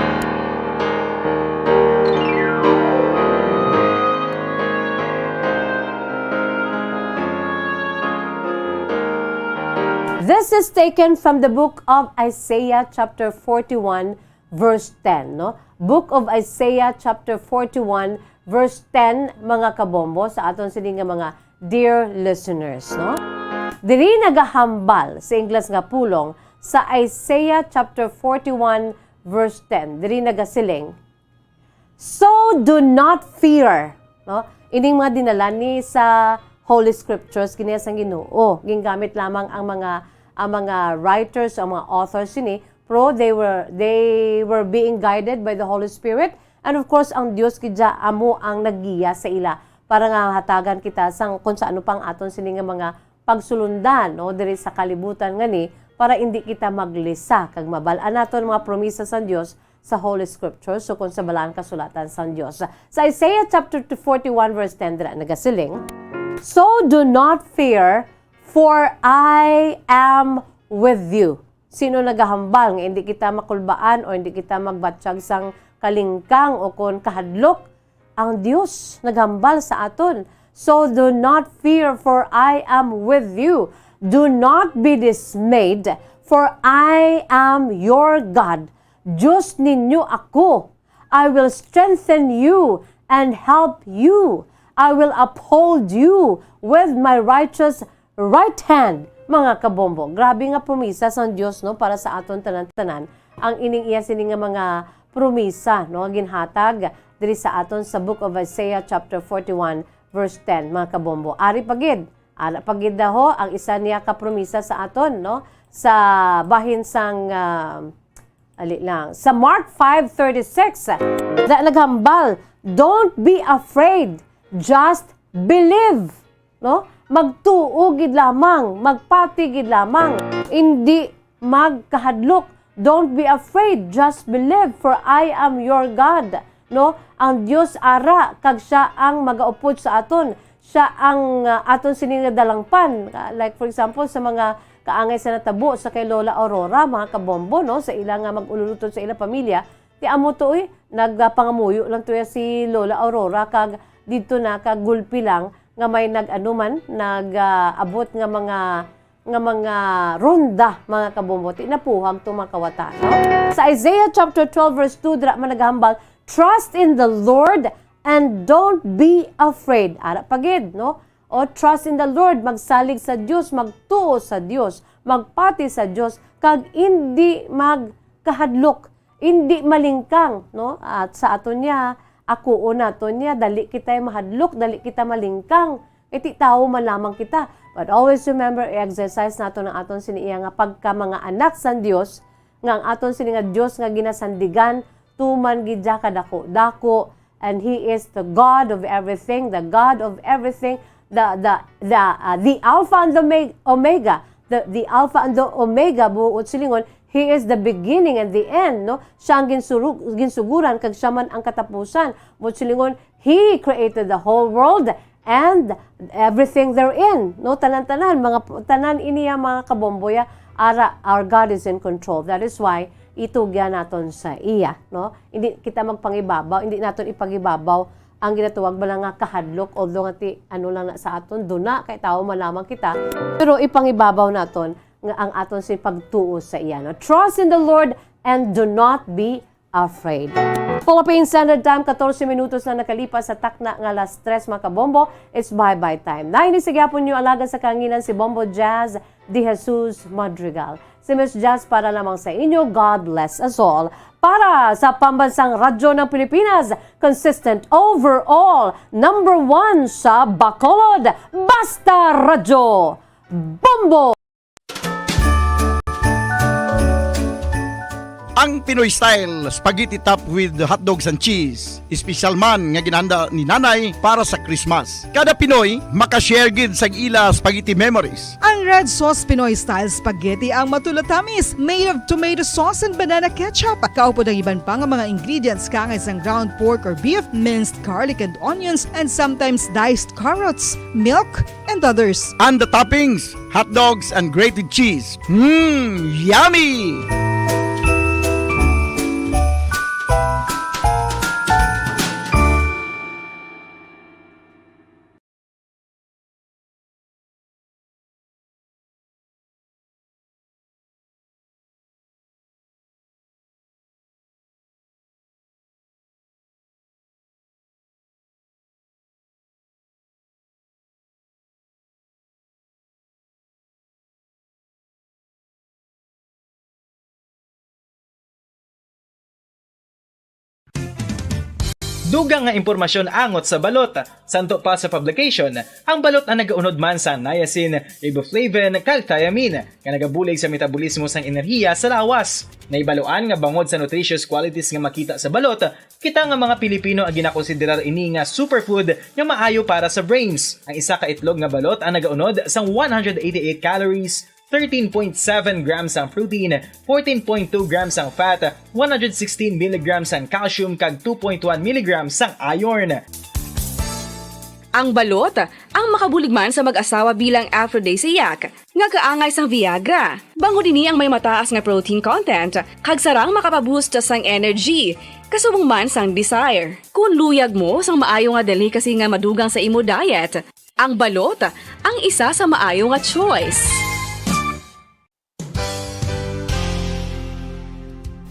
This is taken from the book of Isaiah chapter forty-one, verse ten, no? Book of Isaiah chapter forty-one, verse ten, mga kabombo, sa aton sini nga mga dear listeners, no? Diri nagahambal sa Ingles nga pulong sa Isaiah chapter forty-one, verse ten. Diri nagasiling, "So do not fear," no? Ining mga dinala ni sa Holy Scriptures, gini sang Ginoo. Gingamit lamang ang mga, ang mga writers, ang mga authors sini, pero they were, they were being guided by the Holy Spirit. And of course, ang Dios gid amo ang naggiya sa ila para nga hatagan kita sang kung sa ano pang aton sini nga mga pagsulundan, no, diri sa kalibutan nga ni, para indi kita maglisa kag mabal-an naton mga promisa sang Dios sa Holy Scripture, sukon sa Balaan Kasulatan sang Dios. Sa Isaiah chapter forty-one, verse ten, dira nagasiling, "So do not fear, for I am with you." Sino nagahambal nga hindi kita makulbaan o hindi kita magbatyag sang kalingkang o kon kahadlok? Ang Dios naghambal sa aton. "So do not fear, for I am with you. Do not be dismayed, for I am your God. Dios ninyo ako. I will strengthen you and help you. I will uphold you with my righteous right hand." Mga kabombo, grabe nga promisa sang Dios, no, para sa aton tanan-tanan. Ang ining iya sini nga mga promisa, no, nga ginhatag diri sa aton sa Book of Isaiah chapter forty-one, verse ten, mga kabombo. Ari pa gid, ara pa gid daho ang isa niya ka promisa sa aton, no, sa bahin sang, ah, ali lang, sa Mark five thirty-six, na naghambal, "Don't be afraid, just believe." No? Magtuo gid lamang, magpati gid lamang. Indi magkahadlok. "Don't be afraid, just believe, for I am your God." No? Ang Dios ara, kag siya ang magaupod sa aton. siya ang, ah, aton sini nga dalangpan. Ah, like, for example, sa mga kaangay sa natabo sa kay Lola Aurora, mga kabombo, no, sa ila nga mag-ululuton sa ila pamilya, ti amo to, eh, nagpangamuyo lang to ya si Lola Aurora, kag didto na, kag gulpi lang nga may nag-ano man, nag, ah, abot nga mga, nga mga ronda, mga kabombo, ti napuhag to, mga kawatan, no? Sa Isaiah chapter twelve, verse two, dira man naghambal, "Trust in the Lord and don't be afraid." Ara pa gid, no? O, trust in the Lord, magsalig sa Dios, magtuo sa Dios, magpati sa Dios, kag indi magkahadlok, indi malingkang, no? At sa aton niya, akuon naton niya, dali kita'y mahadlok, dali kita malingkang. Iti tawo man lamang kita. But always remember, i-exercise naton ang aton sini iya nga pagka mga anak sang Dios, nga ang aton sini nga Dios nga ginasandigan, tuman gid siya kadako-dako, and He is the God of everything, the God of everything, the, the, the, uh, the Alpha and the Omeg-, Omega, the, the Alpha and the Omega, buot silingon, He is the beginning and the end, no? Siya ang ginsuru-, ginsuguran, kag siya man ang katapusan. Buot silingon, He created the whole world and everything therein, no? Tanan-tanan, mga p-, tanan ini ya, mga kabomboya, ara, our God is in control. That is why itugyan naton sa iya, no? Hindi kita magpangibabaw, hindi naton ipagibabaw ang ginatawag bala nga kahadlok, although nga ti, ano lang na sa aton, duna, kay tawo man lamang kita, pero ipangibabaw naton nga ang aton si pagtuo sa iya, no? Trust in the Lord and do not be afraid. Philippine Standard Time, katorse minutos na nakalipas sa takna nga alas tres, mga kabombo. It's bye-bye time. Na ini sa gihapon niyo alagad sa kahanginan, si Bombo Jazz De Jesus Madrigal. Si Miss Jazz para lamang sa inyo. God bless us all. Para sa Pambansang Radyo ng Pilipinas, consistent overall, number one sa Bacolod, Basta Radyo, Bombo! Ang Pinoy style spaghetti topped with hot dogs and cheese. Espesyal man nga ginhanda ni Nanay para sa Christmas. Kada Pinoy makashare gid sa ila spaghetti memories. Ang Red Sauce Pinoy Style Spaghetti ang matulatamis, made of tomato sauce and banana ketchup. Kaupod ang iban pa nga mga ingredients, kaangay sang ground pork or beef, minced garlic and onions, and sometimes diced carrots, milk, and others. And the toppings, hot dogs and grated cheese. Mmm, yummy! Dugang nga impormasyon angot sa balot. Santo pa sa publication, ang balot ang nagaunod man sa niacin, riboflavin, kag thiamine, nga nagabulig sa metabolismo sang enerhiya sa lawas. Nahibaluan nga bangod sa nutritious qualities nga makita sa balot, kita nga mga Pilipino ang ginakonsiderar ini nga superfood nga maayo para sa brains. Ang isa ka itlog nga balot ang nagaunod sang one hundred eighty-eight calories, thirteen point seven grams ang protein, fourteen point two grams ang fat, one hundred sixteen milligrams ang calcium, kag two point one milligrams ang iron. Ang balot ang makabulig man sa mag-asawa bilang aphrodisiac, nga kaangay sang Viagra. Bangod ini ang may mataas nga protein content, kag sarang makapaboost sang energy, kasubong man sang desire. Kon luyag mo sang maayo nga delicacy nga madugang sa imo diet, ang balot ang isa sa maayo nga choice.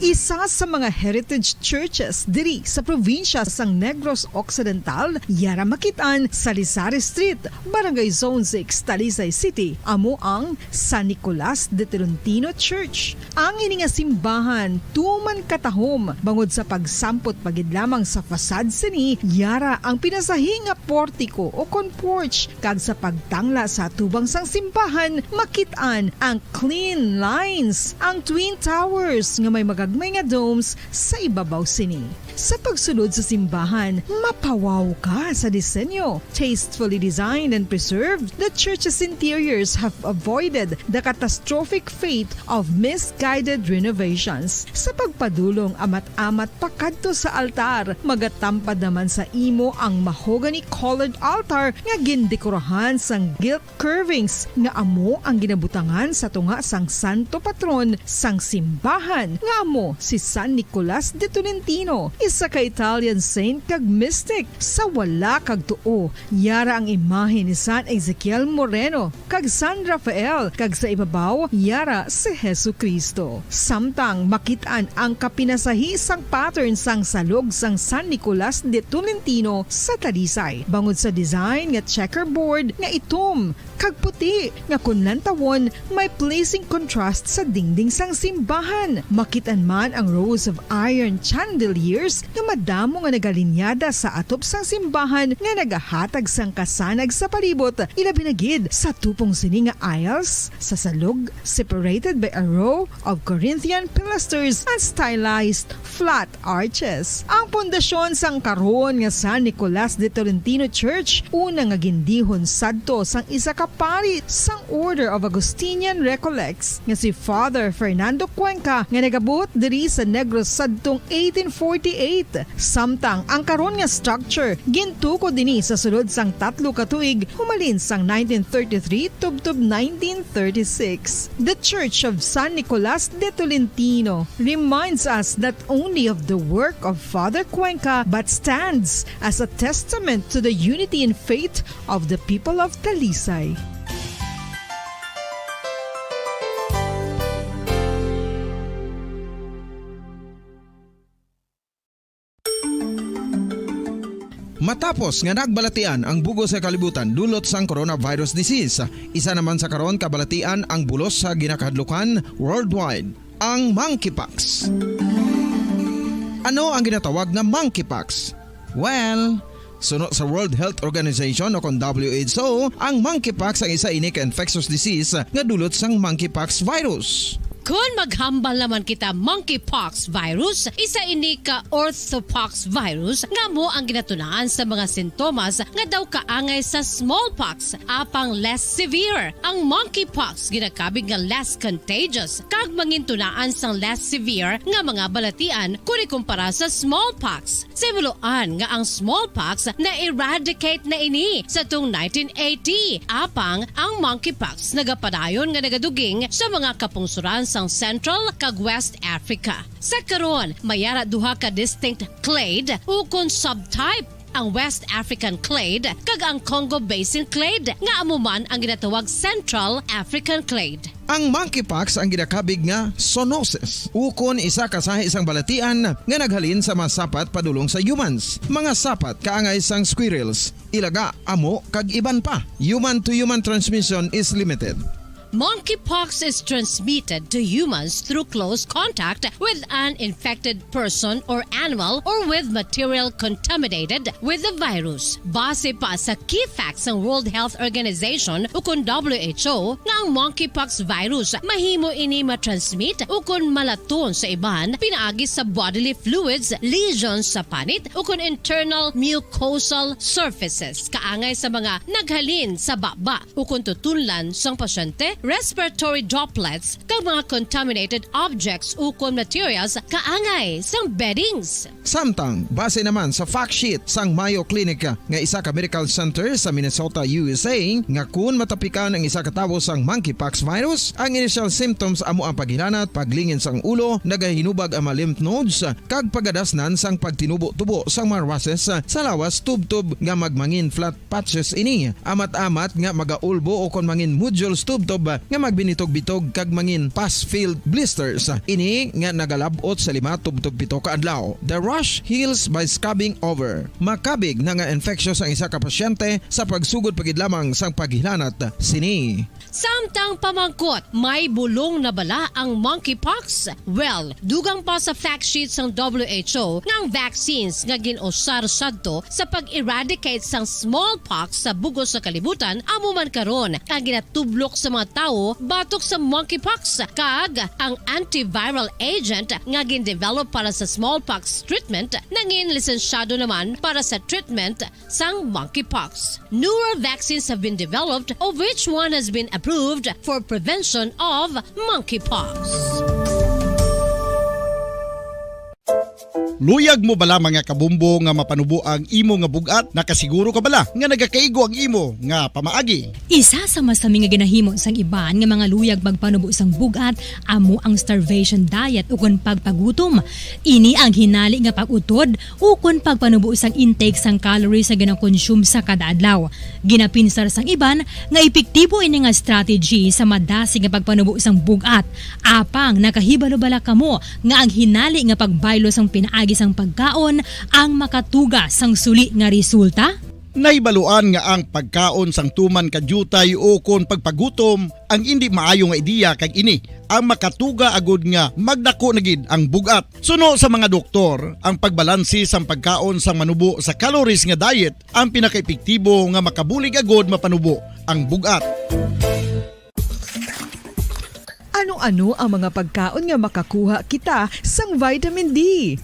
Isa sa mga heritage churches diri sa probinsya sang Negros Occidental, yara makit-an sa Lisari Street, Barangay Zone six, Talisay City, amo ang San Nicolas de Tolentino Church. Ang ini nga simbahan tuman katahom, bangod sa pagsampot pa gid lamang sa facade sini, yara ang pinasahi nga portiko o kon porch, kag sa pagtangla sa atubang sang simbahan, makit-an ang clean lines, ang twin towers nga may magagmay nga domes sa ibabaw sini. Sa pagsulod sa simbahan, mapawaw ka sa disenyo. Tastefully designed and preserved, the church's interiors have avoided the catastrophic fate of misguided renovations. Sa pagpadulong amat-amat pakadto sa altar, magatampad naman sa imo ang mahogany-colored altar nga gindekorahan sang gilt curvings nga amo ang ginabutangan sa tunga sang santo patron sang simbahan, nga amo si San Nicolas de Tolentino, isa ka Italian saint kag mystic. Sa wala kag tuo, yara ang imahe ni San Ezekiel Moreno kag San Rafael, kag sa ibabaw, yara si Jesu-Cristo. Samtang makit-an ang kapinasahi sang pattern sang salog sang San Nicolas de Tolentino sa Talisay, bangod sa design nga checkerboard nga itom kag puti, nga kon lantawon, may pleasing contrast sa dingding sang simbahan. Makit-an man ang rows of iron chandeliers nga madamo nga nagalinyada sa atop sang simbahan nga nagahatag sang kasanag sa palibot, ilabi na gid sa tupong sini nga aisles sa salog, separated by a row of Corinthian pilasters and stylized flat arches. Ang pundasyon sang karon nga San Nicolas de Tolentino Church, una nga gindihon sadto sang isa ka pari sang Order of Augustinian Recollects nga si Father Fernando Cuenca, nga nagabuot diri sa Negros sadtong eighteen forty-eight. Samtang ang karon nga structure gintukod dinhi sa sulod sang tatlo ka tuig, humalin sang nineteen thirty-three tubtob nineteen thirty-six. The Church of San Nicolas de Tolentino reminds us not only of the work of Father Cuenca, but stands as a testament to the unity in faith of the people of Talisay. Matapos nga nagbalatian ang bug-os nga kalibutan dulot sang coronavirus disease, isa naman sa karon kabalatian ang bulos sa ginakahadlukan worldwide, ang monkeypox. Ano ang ginatawag nga monkeypox? Well, suno sa World Health Organization o kon W H O, ang monkeypox ang isa ini ka infectious disease nga dulot sang monkeypox virus. Kon maghambal naman kita monkeypox virus, isa ini ka orthopox virus nga amo ang ginatunaan sa mga sintomas nga daw kaangay sa smallpox, apang less severe. Ang monkeypox ginakabig nga less contagious kag mangintunaan sang less severe nga mga balatian kon ikumpara sa smallpox. Sa himuloan nga ang smallpox na-eradicate na ini sa tuong nineteen eighty, apang ang monkeypox nagapadayon nga nagaduging sa mga kapungsoran sang Central kag West Africa. Sa karon, may ara duha ka distinct clade ukon subtype, ang West African clade kag ang Congo Basin clade, nga amo man ang ginatawag Central African clade. Ang monkeypox ang ginakabig nga zoonosis, ukon isa ka sahi sang balatian nga naghalin sa mga sapat padulong sa humans, mga sapat kaangay sang squirrels, ilaga, amo, kag iban pa. Human-to-human transmission is limited. Monkeypox is transmitted to humans through close contact with an infected person or animal or with material contaminated with the virus. Base pa sa key facts sang World Health Organization ukon W H O nga ang monkeypox virus mahimo ini matransmit ukon malaton sa iban pinaagi sa bodily fluids, lesions sa panit ukon internal mucosal surfaces kaangay sa mga naghalin sa baba ukon tutunlan sang pasyente, respiratory droplets, kag mga contaminated objects ukon materials kaangay sang beddings. Samtang, base naman sa fact sheet sang Mayo Clinic nga isa ka medical center sa Minnesota, U S A, nga kun matapikan ang isa ka tawo sang monkeypox virus, ang initial symptoms amo ang paghilanat, paglingin sang ulo, nagahinubag ang mga lymph nodes, kag pagadasnan sang pagtinubo-tubo sang mga rushes sa lawas tubtob nga magmangin flat patches ini, amat-amat nga magaulbo ukon mangin nodules tubtob nga magbinitog-bitog kag mangin pus-filled blisters. Ini nga nagalab-ot sa lima tubtob pito ka adlaw. The rash heals by scabbing over. Makabig na nga infectious ang isa ka pasyente sa pagsugod pa gid lamang sang paghilanat sini. Samtang pamangkot, may bulong na bala ang monkeypox? Well, dugang pa sa fact sheet sang W H O nga ang vaccines nga gin-usar sadto sa pag-eradicate sang smallpox sa bug-os nga kalibutan amo man karon ang ginatublok sa mga tawo batok sa monkeypox, kag ang antiviral agent nga gin-develop para sa smallpox treatment nangin lisensyado naman para sa treatment sang monkeypox. Newer vaccines have been developed, of which one has been approved for prevention of monkeypox. Luyag mo bala, mga kabombo, nga mapanubo ang imo nga bug-at? Nakasiguro ka bala nga nagakaigo ang imo nga pamaagi? Isa sa masami nga ginahimo sang iban nga mga luyag magpanubo sang bug-at amo ang starvation diet ukon pagpagutom. Ini ang hinali nga pag-utod ukon pagpanubo sang intake sang calories nga ginakonsume sa kada adlaw. Ginapinsar sang iban nga epektibo ini nga strategy sa madasig nga pagpanubo sang bug-at. Apang nakahibalo bala kamo nga ang hinali nga pagbaylo sang pinaagi sang pagkaon ang makatuga sang suli nga resulta? Nahibaluan nga ang pagkaon sang tuman ka diutay ukon pagpagutom ang indi maayo nga ideya, kag ini ang makatuga agud nga magdako na gid ang bug-at. Suno sa mga doktor, ang pagbalanse sang pagkaon sang manubo sa calories nga diet ang pinakaepektibo nga makabulig agud mapanubo ang bug-at. Ano-ano ang mga pagkaon nga makakuha kita sang vitamin D?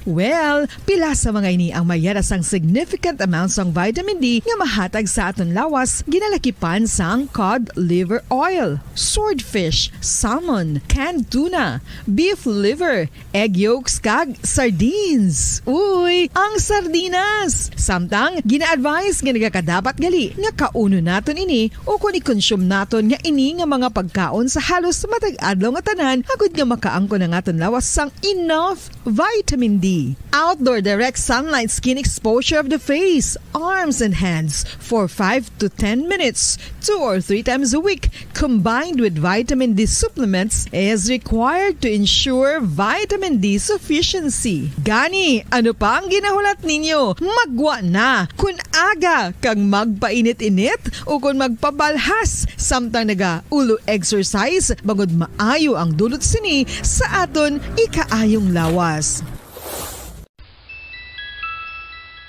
Well, pila sa mga ini ang mayara sang significant amount sang vitamin D nga mahatag sa aton lawas, ginalakipan sang cod liver oil, swordfish, salmon, canned tuna, beef liver, egg yolks, kag sardines. Uy, ang sardinas! Samtang, gina-advise nga nagakadapat gali nga kaunon naton ini ukon i-consume naton nga ini nga mga pagkaon sa halos matag adlaw nga tanan, agud nga makaangkon ang aton lawas sang enough vitamin D. Outdoor direct sunlight skin exposure of the face, arms, and hands for five to ten minutes, two or three times a week, combined with vitamin D supplements, is required to ensure vitamin D sufficiency. Gani, ano pa ang ginahulat ninyo? Maggwa na! Kun aga kag magpainit-init ukon magpabalhas samtang naga-ulo exercise, bangod maayo ang dulot sini sa aton ikaayong lawas.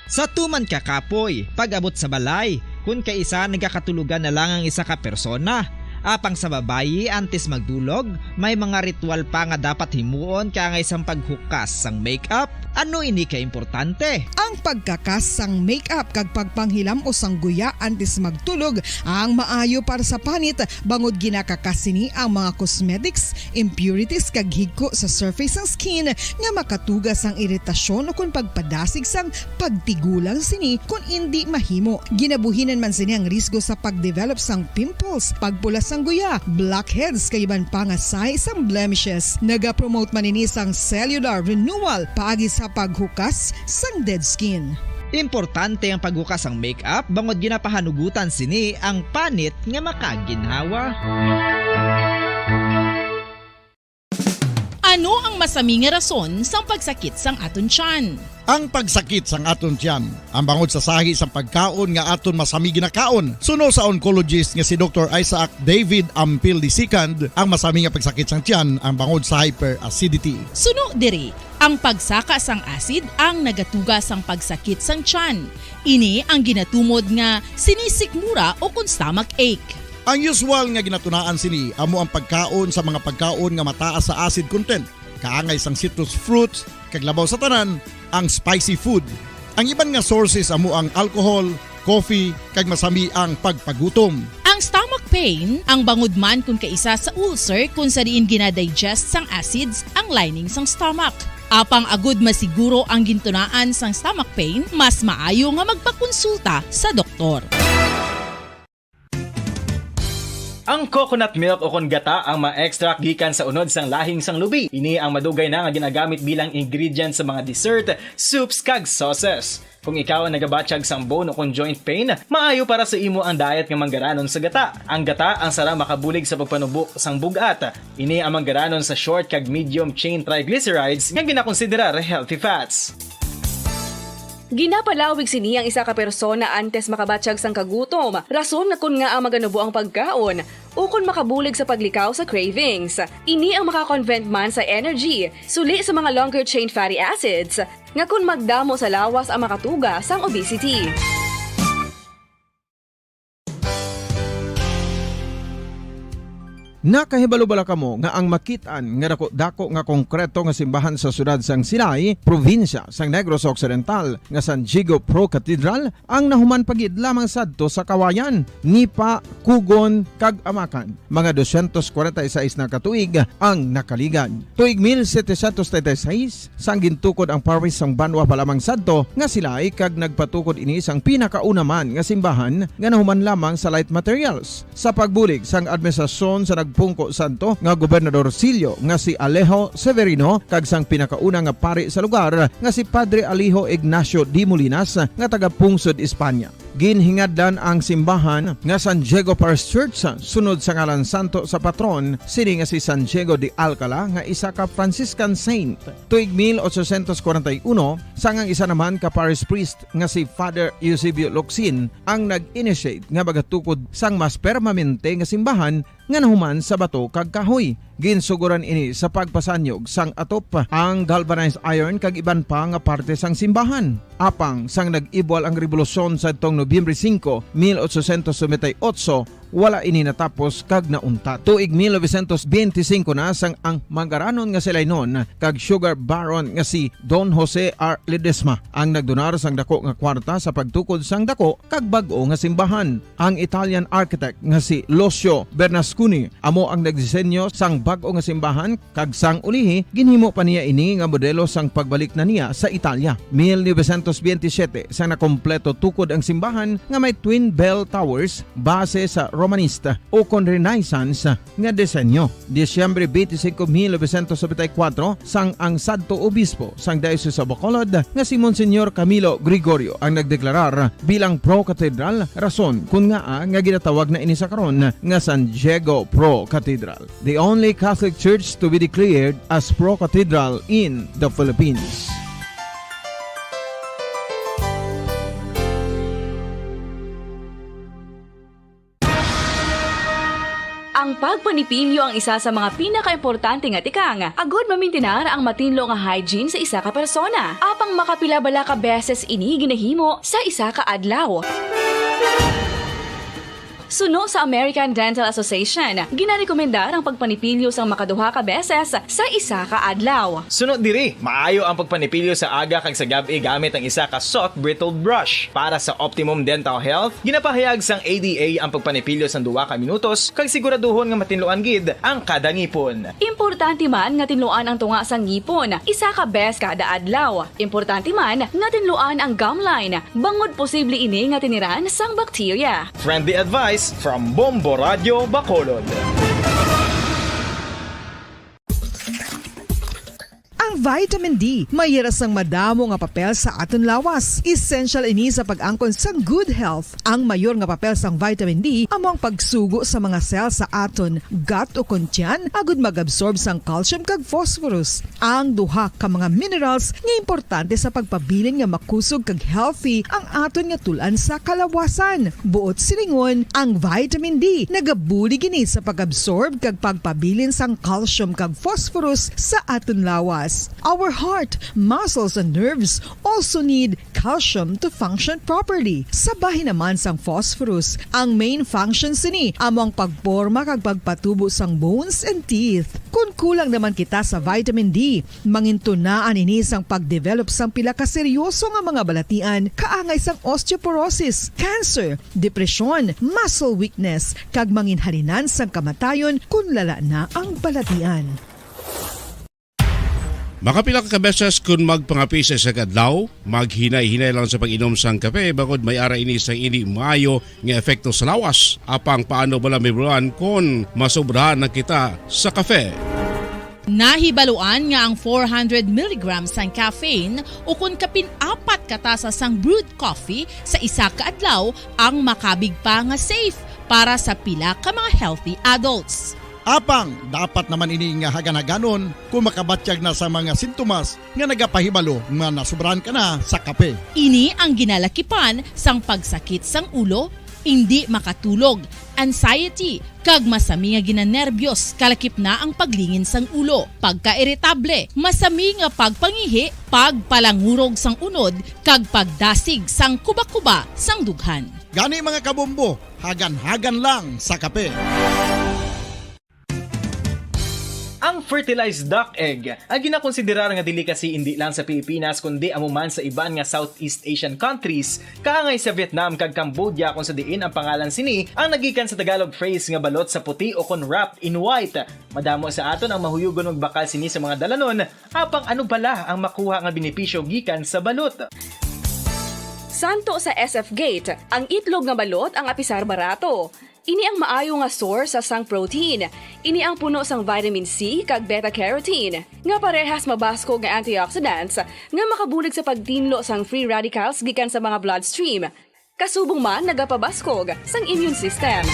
Sa tuman ka kapoy, pag-abot sa balay, kun kaisa nagakatulogan na lang ang isa ka persona. Apang sa babayi, antes magdulog, may mga ritual pa nga dapat himuon kaangay sang paghukas sang makeup. Ano ini ka importante? Ang pagkakas sang makeup kag pagpanghilam-os sang guya antes magtulog ang maayo para sa panit, bangod ginakakas sini ang mga cosmetics, impurities, kag higko sa surface sang skin nga makatuga sang iritasyon ukon pagpadasig sang pagtigulang sini kon indi mahimo. Ginabuhinan man sini ang risgo sa pagdevelop sang pimples, pagpula sang guya, blackheads, kag iban pa nga sahi sang blemishes. Nagapromote man ini sang cellular renewal paagi sa paghukas sang dead skin. Importante ang paghukas sang makeup bangod ginapahanugutan sini ang panit nga makaginhawa. Ano ang masami nga rason sang pagsakit sang aton tiyan? Ang pagsakit sang aton tiyan, ang bangod sa sahi sang pagkaon nga aton masami ginakaon, suno sa oncologist nga si Doktor Isaac David Ampil the second, ang masami nga pagsakit sang tiyan ang bangod sa hyperacidity. Suno diri, ang pagsaka sang acid ang nagatuga sang pagsakit sang tiyan. Ini ang ginatumod nga sinisikmura ukon stomach ache. Ang usual nga ginatunaan sini amo ang pagkaon sa mga pagkaon nga mataas sa acid content, kaangay sang citrus fruits, kag labaw sa tanan, ang spicy food. Ang iban nga sources amo ang alcohol, coffee, kag masami ang pagpagutom. Ang stomach pain, ang bangod man kun kaisa sa ulcer kun sa diin ginadigest sang acids ang lining sang stomach. Apang agud masiguro ang gintunaan sang stomach pain, mas maayo nga magpakonsulta sa doktor. Ang coconut milk ukon gata ang ma-extract gikan sa unod sang lahing sang lubi. Ini ang madugay na nga ginagamit bilang ingredient sa mga dessert, soups, kag sauces. Kung ikaw ang nagabatyag sang bone ukon joint pain, maayo para sa imo ang diet nga manggaranon sa gata. Ang gata ang sara makabulig sa pagpanubo sang bug-at. Ini ang manggaranon sa short kag medium chain triglycerides nga ginakonsiderar healthy fats. Ginapalawig sini ang isa ka persona antes makabatyag sang kagutom, rason nga kon ngaa maganubo ang pagkaon, ukon makabulig sa paglikaw sa cravings. Ini ang makakonvert man sa energy, suli sa mga longer chain fatty acids, nga kon magdamo sa lawas ang makatuga sang obesity. Nakahibalo bala kamo nga ang makit-an nga dako-dako nga konkreto nga simbahan sa siyudad sang Silay, probinsya sang Negros Occidental, nga San Diego Pro Cathedral, ang nahuman pa gid lamang sadto sa Kawayan, Nipa, Kugon, kag Amakan? Mga dosyentos kwarenta y seis na ka tuig ang nakaligad. Tuig mil setecientos treinta y seis, sang gintukod ang parish sang banwa pa lamang sadto nga Silay, kag nagpatukod ini sang pinakauna man nga simbahan nga nahuman lamang sa light materials. Sa pagbulig sang administrasyon sa nagpungko sadto nga gobernadorcillo nga si Alejo Severino kag sang pinakauna nga pari sa lugar nga si Padre Alejo Ignacio de Molinas nga taga-pungsod Espanya. Ginhingadlan ang simbahan nga San Diego Parish Church sunod sa ngalan santo sa patron sini nga si San Diego de Alcala nga isa ka Franciscan saint. Tuig mil ochocientos kwarenta y uno, sang ang isa naman ka parish priest nga si Father Eusebio Locsin ang nag-initiate nga magatukod sang mas permanente nga simbahan nga nahuman sa bato kag kahoy. Ginsugoran ini sa pagpasanyog sang atop, ang galvanized iron kag iban pa nga parte sang simbahan. Apang sang nag-ibwal ang rebolusyon sadtong Nobyembre singko, mil ochocientos noventa y ocho, wala ini natapos kag nauntat. Tuig mil novecientos benti singko na sang ang manggaranon nga si Lainon kag sugar baron nga si Don Jose R. Ledesma ang nagdonar sang dako nga kwarta sa pagtukod sang dako kag bag-o nga simbahan. Ang Italian architect nga si Lucio Bernasconi amo ang nagdisenyo sang bag-o nga simbahan, kag sang ulihi, ginhimo pa niya ini nga modelo sang pagbalik na niya sa Italia. Mil novecientos benti siyete, sang nakompleto tukod ang simbahan nga may twin bell towers base sa Romanista ukon Renaissance nga disenyo. Disyembre twenty-five, mil novecientos noventa y cuatro, sang ang sadto obispo sang Diocese of Bacolod nga si Monsignor Camilo Gregorio ang nagdeklarar bilang pro-cathedral, rason kon ngaa nga ginatawag na ini sa karon nga San Diego Pro Cathedral, the only Catholic church to be declared as pro-cathedral in the Philippines. Ang pagpanipilyo ang isa sa mga pinakaimportante nga tikang agud mamintinar ang matinlo nga hygiene sa isa ka persona. Apang makapila bala ka beses ini ginahimo sa isa ka adlaw? Suno sa American Dental Association, ginarekomendar ang pagpanipilyo sang makaduha ka beses sa isa ka adlaw. Suno diri, maayo ang pagpanipilyo sa aga kag sa gab-i gamit ang isa ka soft bristled brush. Para sa optimum dental health, ginapahayag sang A D A ang pagpanipilyo sang duha ka minutos kag siguraduhon nga matinluan gid ang kada ngipon. Importante man nga tinluan ang tunga sang ngipon isa ka bes kada adlaw. Importante man nga tinluan ang gum line, bangod posible ini nga tiniran sang bakterya. Friendly advice from Bombo Radio Bacolod. Ang vitamin D may hira sang madamo nga papel sa aton lawas. Essential ini sa pag-angkon sang good health. Ang mayor nga papel sang vitamin D amo ang pagsugo sa mga cell sa aton gut o kon tiyan agud mag-absorb sang calcium kag phosphorus. Ang duha ka mga minerals nga importante sa pagpabilin nga makusog kag healthy ang aton nga tul-an sa kalawasan. Buot silingon, ang vitamin D nagabulig ini sa pag-absorb kag pagpabilin sang calcium kag phosphorus sa aton lawas. Our heart, muscles, and nerves also need calcium to function properly. Sa bahin naman sang phosphorus, ang main function sini amo ang pagporma kag pagpatubo sang bones and teeth. Kon kulang naman kita sa vitamin D, mangintunaan ini sang pagdevelop sang pila ka seryoso nga mga balatian, kaangay sang osteoporosis, cancer, depresyon, muscle weakness, kag manginhalinan sang kamatayon kon lala na ang balatian. Makapila ka beses kon magpangape sa isa ka adlaw, maghinay-hinay lang sa pag-inom sang kape, bangod may ara ini sang indi maayo nga epekto sa lawas. Apang paano bala mahibaluan kon masobrahan na kita sa kape? Nahibaluan nga ang four hundred milligrams sang caffeine o kon kapin apat ka tasa sang brewed coffee sa isa ka adlaw ang makabig pa nga safe para sa pila ka mga healthy adults. Apang dapat naman ini nga hagan-haganon kon makabatyag na sa mga sintomas nga nagapahibalo nga nasobrahan ka na sa kape. Ini ang ginalakipan sang pagsakit sang ulo, indi makatulog, anxiety, kag masami nga ginanerbyos, kalakip na ang paglingin sang ulo, pagkairitable, masami nga pagpangihi, pagpalangurog sang unod, kag pagdasig sang kubakuba sang dughan. Gani, mga kabombo, hagan-hagan lang sa kape. Fertilized duck egg, ang ginakonsiderar nga delicacy indi lang sa Pilipinas kundi amo man sa iban nga Southeast Asian countries, kaangay sa Vietnam kag Cambodia, kung sa diin ang pangalan sini ang nagikan sa Tagalog phrase nga balot sa puti o kon wrapped in white. Madamo sa aton ang mahuyogon magbakal sini sa mga dalanon, apang ano bala ang makuha nga benepisyo gikan sa balot? Santo sa S F Gate, ang itlog nga balot ang apisar barato. Ini ang maayo nga source sa sang protein. Ini ang puno sang vitamin C kag beta carotene, nga parehas mabaskog nga antioxidants nga makabulig sa pagtinlo sang free radicals gikan sa mga bloodstream. Kasubong man nagapabaskog sang immune system.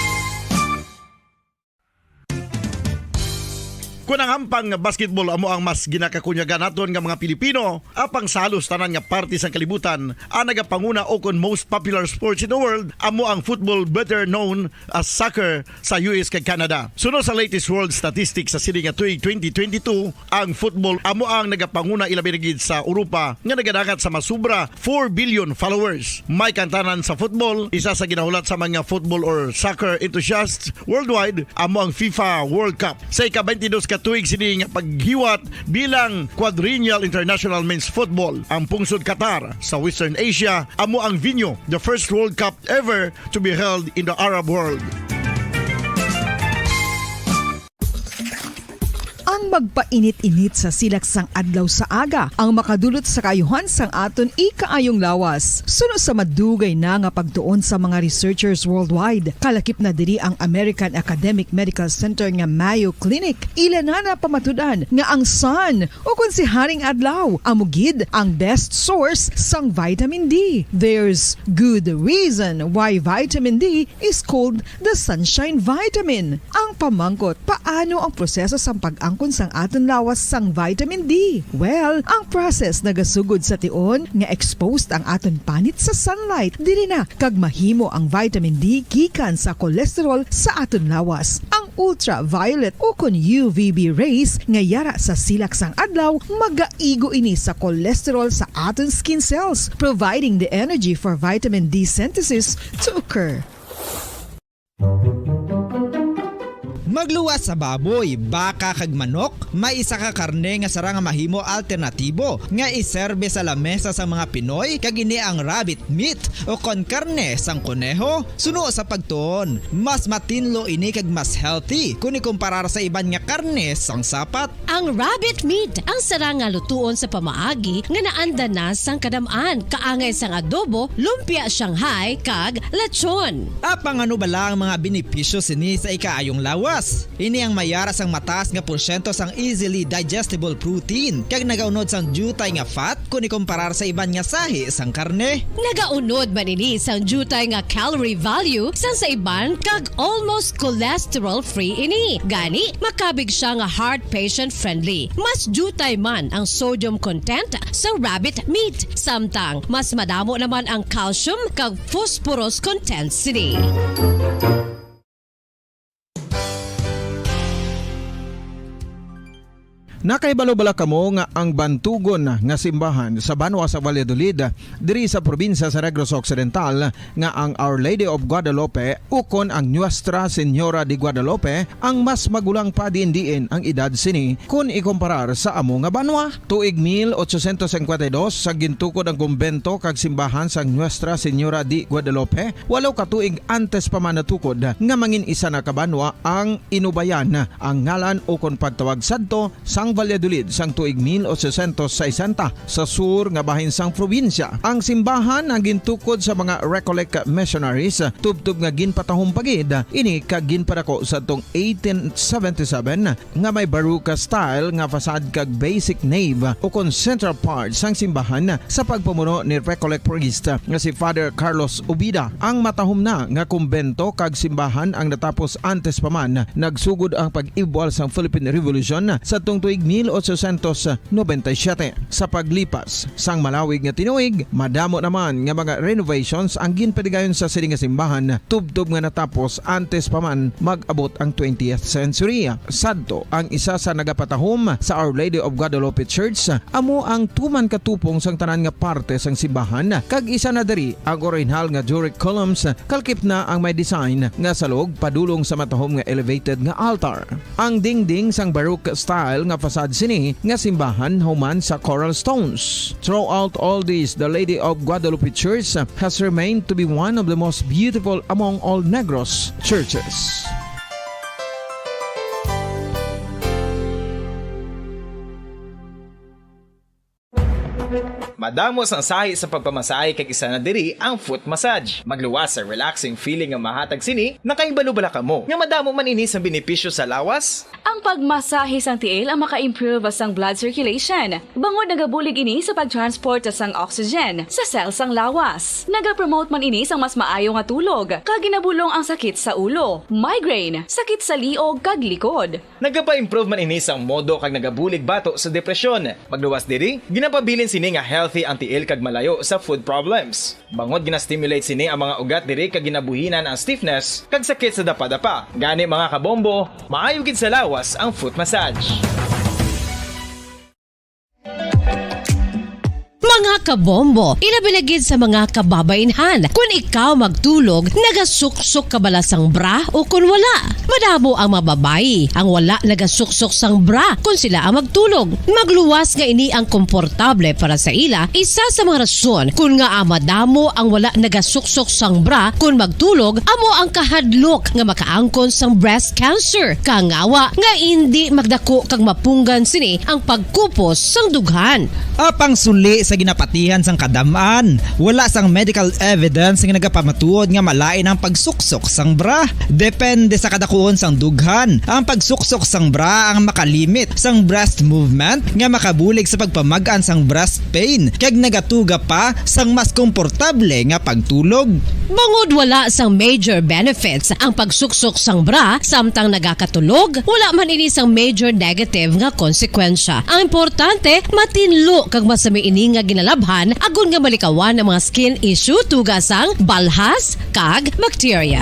Kon ang hampang nga basketball amo ang mas ginakakunyagan naton nga mga Pilipino, apang sa halos tanan nga parte sang kalibutan, ang nagapanguna o kon most popular sports in the world amo ang football, better known as soccer, sa U S kag Canada. Suno sa latest world statistics sa sini nga tuig twenty twenty-two, ang football amo ang nagapanguna, ilabi na gid sa Europa nga nagadangat sa masubra four billion followers. May kantanan sa football, isa sa ginahulat sa mga football or soccer enthusiasts worldwide, amo ang FIFA World Cup. Sa ika-twenty-dos ka tuig sini nga paghiwat bilang Quadrennial International Men's Football, ang pungsod Qatar sa Western Asia amo ang venue, the first World Cup ever to be held in the Arab world. Ang magpainit-init sa silak sang adlaw sa aga ang makadulot sa kaayuhan sang aton ikaayong lawas. Suno sa madugay na nga pagtuon sa mga researchers worldwide, kalakip na diri ang American Academic Medical Center nga Mayo Clinic, ila na napamatud-an nga ang sun, o kon si Haring Adlaw, amo gid ang best source sang vitamin D. There's good reason why vitamin D is called the sunshine vitamin. Ang pamangkot, paano ang proseso sang pag-angkon sang aton lawas sang vitamin D? Well, ang process nagasugod sa tion nga exposed ang aton panit sa sunlight. Diri na kag mahimo ang vitamin D gikan sa cholesterol sa aton lawas. Ang ultraviolet o kon U V B rays nga yara sa silak sang adlaw, magaigo ini sa cholesterol sa aton skin cells, providing the energy for vitamin D synthesis to occur. Magluwas sa baboy, baka, kag manok, may isa ka karne nga sarang nga mahimo alternatibo nga iserbe sa lamesa sang mga Pinoy, kag ini ang rabbit meat o kon karne sang koneho. Suno sa pagtuon, mas matinlo ini kag mas healthy kon ikumparar sa iban nga karne sang sapat. Ang rabbit meat ang sarang nga lutuon sa pamaagi nga naanda na sang kadam-an, kaangay sang adobo, lumpia Shanghai, kag lechon. Apang ano bala ang mga benepisyo sini sa ikaayong lawas? Ini ang mayara sang mataas nga porsyento sang easily digestible protein, kag nagaunod sang diutay nga fat kon ikumparar sa iban nga sahi sang karne. Nagaunod man ini sang diutay nga calorie value sang sa iban, kag almost cholesterol-free ini. Gani, makabig sia nga heart patient-friendly. Mas diutay man ang sodium content sa rabbit meat, samtang mas madamo naman ang calcium kag phosphorus content sini. Nakahibalo bala kamo nga ang bantugon nga simbahan sa banwa sa Valladolid, diri sa probinsya sa Negros Occidental, nga ang Our Lady of Guadalupe ukon ang Nuestra Señora de Guadalupe ang mas magulang pa diin-diin ang edad sini kon ikumparar sa amo nga banwa? Tuig mil ochocientos cincuenta y dos, sa gintukod ang kumbento kag simbahan sang Nuestra Señora de Guadalupe, walo ka tuig antes pa man natukod nga mangin isa na ka banwa ang Inubayan, ang ngalan ukon pagtawag sadto sang Valladolid sang tuig mil ochocientos sesenta, sa sur nga bahin sang probinsya. Ang simbahan ang gintukod sa mga Recollect missionaries, tubtob nga ginpatahom pa gid ini kag ginpadako sadtong eighteen seventy-seven, nga may Baroque style nga facade kag basic nave ukon central part sang simbahan sa pagpamuno ni Recollect priest nga si Father Carlos Ubida. Ang matahom na nga kumbento kag simbahan ang natapos antes pa man nagsugod ang pag-ibwal sang Philippine Revolution sadtong tuig mil ochocientos noventa y siete. Sa paglipas sang malawig nga tinuig, madamo naman nga mga renovations ang ginpadigayon sa sini nga simbahan, tubtob nga natapos antes pa man mag-abot ang twentieth century. Sadto, ang isa sa nagapatahom sa Our Lady of Guadalupe Church amo ang tuman ka tupong sang tanan nga parte sang simbahan, kag isa na diri ang orihinal nga Doric columns, kalkip na ang may design nga salog padulong sa matahom nga elevated nga altar. Ang dingding sang Baroque style nga facade sini nga simbahan human sa coral stones. Throughout all this, the Lady of Guadalupe Church has remained to be one of the most beautiful among all Negros churches. Madamo sang sahi sa pagpamasahe kag isa na diri ang foot massage. Magluwas sa relaxing feeling nga mahatag sini, nakahibalo bala kamo nga madamo man ini sang benepisyo sa lawas? Ang pagmasahe sang tiil ang maka-improve sang blood circulation, bangod nagabulig ini sa pag-transport sang oxygen sa cell sang lawas. Nagapromote man ini sang mas maayo nga tulog, kag ginabulong ang sakit sa ulo, migraine, sakit sa liog, kag likod. Nagapa-improve man ini sang modo kag nagabulig bato sa depresyon. Magluwas diri, ginapabilin sini nga healthy ang tiil kag malayo sa foot problems. Bangod gina-stimulate sini ang mga ugat diri kag ginabuhinan ang stiffness kag sakit sa dapadapa. Gani, mga kabombo, maayo gid sa lawas ang foot massage. Mga kabombo, ilabi na gid sa mga kababaynhan, kun ikaw magtulog, nagasuksok ka bala sang bra o kun wala? Madamo ang mga babayi ang wala nagasuksok sang bra kun sila ang magtulog. Magluwas nga ini ang komportable para sa ila, isa sa mga rason kun ngaa madamo ang wala nagasuksok sang bra kun magtulog amo ang kahadlok nga makaangkon sang breast cancer, kangawa nga indi magdako kag mapunggan sini ang pagkupos sang dughan. Apang suli sa ginapatihan sang kadam-an, wala sang medical evidence nga nagapamatuod nga malain ang pagsuksok sang bra. Depende sa kadakuon sang dughan, ang pagsuksok sang bra ang makalimit sang breast movement nga makabulig sa pagpamag-an sang breast pain kag nagatuga pa sang mas komportable nga pagtulog. Bangod wala sang major benefits ang pagsuksok sang bra samtang nagakatulog, wala man ini sang major negative nga konsekwensya. Ang importante, matinlo kag masami ini nga ginalabhan agod nga malikawan ang mga skin issue tuga sang balhas kag bakterya.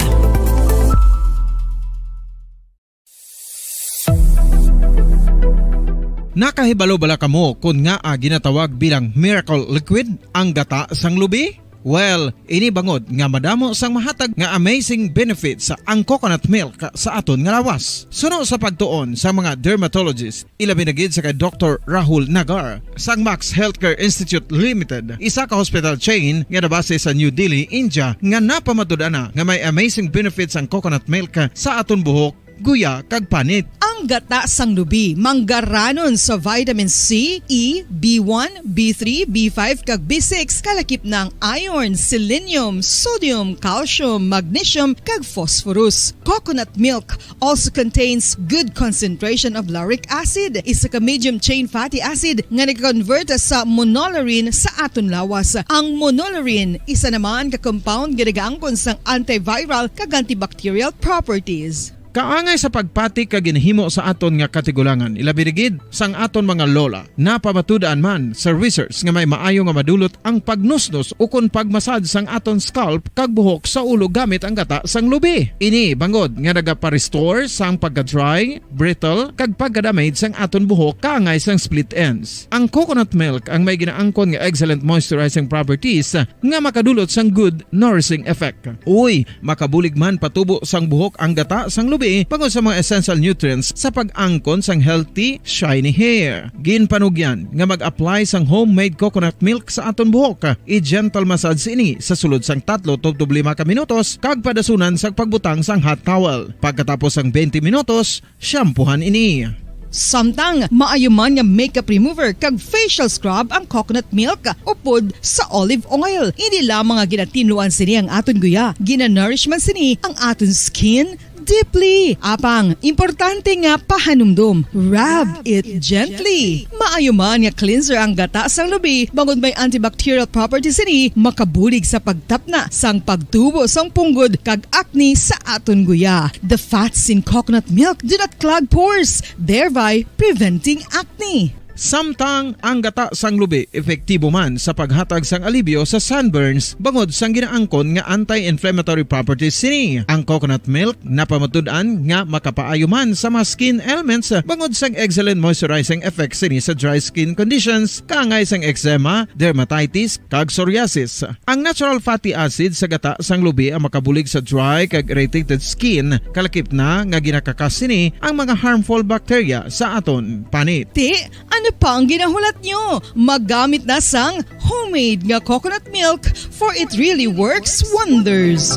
Nakahibalo bala kamo kon ngaa ginatawag bilang miracle liquid ang gata sang lubi? Well, ini bangod nga madamo sang mahatag nga amazing benefits ang coconut milk sa aton nga lawas. Suno sa pagtuon sa mga dermatologist, ilabi na gid sa kay Doktor Rahul Nagar sang Max Healthcare Institute Limited, isa ka hospital chain nga nabase sa New Delhi, India, nga napamatud-an na nga may amazing benefits ang coconut milk sa aton buhok, guya, kag panit. Ang gata sang lubi manggaranon sa vitamin C, E, B one, B three, B five, kag B six, kalakip na ang iron, selenium, sodium, calcium, magnesium, kag phosphorus. Coconut milk also contains good concentration of lauric acid, isa ka medium chain fatty acid nga nag-convert sa monolaurin sa aton lawas. Ang monolaurin isa naman ka compound nga nagaangkon sang antiviral kag antibacterial properties. Kaangay sa pagpati kag ginhimo sa aton nga katigulangan, ilabi na gid sang aton mga lola. Napamatud-an man sa research nga may maayo nga madulot ang pagnusnos ukon pagmasad sang aton scalp kag buhok sa ulo gamit ang gata sang lubi. Ini bangod nga nagapa-restore sang pagka-dry, brittle, kag pagka-damage sang aton buhok kaangay sang split ends. Ang coconut milk ang may ginaangkon nga excellent moisturizing properties nga makadulot sang good nourishing effect. Uy, makabulig man patubo sang buhok ang gata sang lubi bangod sa mga essential nutrients sa pag-angkon sang healthy, shiny hair. Ginpanugyan nga mag-apply sang homemade coconut milk sa aton buhok. I-gentle massage ini sa sulod sang tatlo tubtob lima ka minutos kag padasunan sang pagbutang sang hot towel. Pagkatapos sang twenty minutos, shampoohan ini. Samtang maayo man nga makeup remover kag facial scrub ang coconut milk upod sa olive oil. Hindi lamang nga ginatinluan sini ang aton guya, ginanourish man sini ang aton skin, Deeply. Apang, importante nga pahanumdom. Rub it gently. Maayo man nga cleanser ang gata sang lubi, bangod may antibacterial properties ini, makabulig sa pagtapna sang pagtubo sang punggod kag acne sa aton guya. The fats in coconut milk do not clog pores, thereby preventing acne. Samtang ang gata sang lubi epektibo man sa paghatag sang alibyo sa sunburns bangod sang ginaangkon nga anti-inflammatory properties sini. Ang coconut milk napamatud-an nga makapaayo man sa mga skin ailments bangod sang excellent moisturizing effect sini sa dry skin conditions, kaangay sang eczema, dermatitis, kag psoriasis. Ang natural fatty acid sa gata sang lubi ang makabulig sa dry kag irritated skin, kalakip na nga ginakakas sini ang mga harmful bacteria sa aton panit. Ti, ano pa ang ginahulat nyo? Maggamit na sang homemade nga coconut milk, for it really works wonders.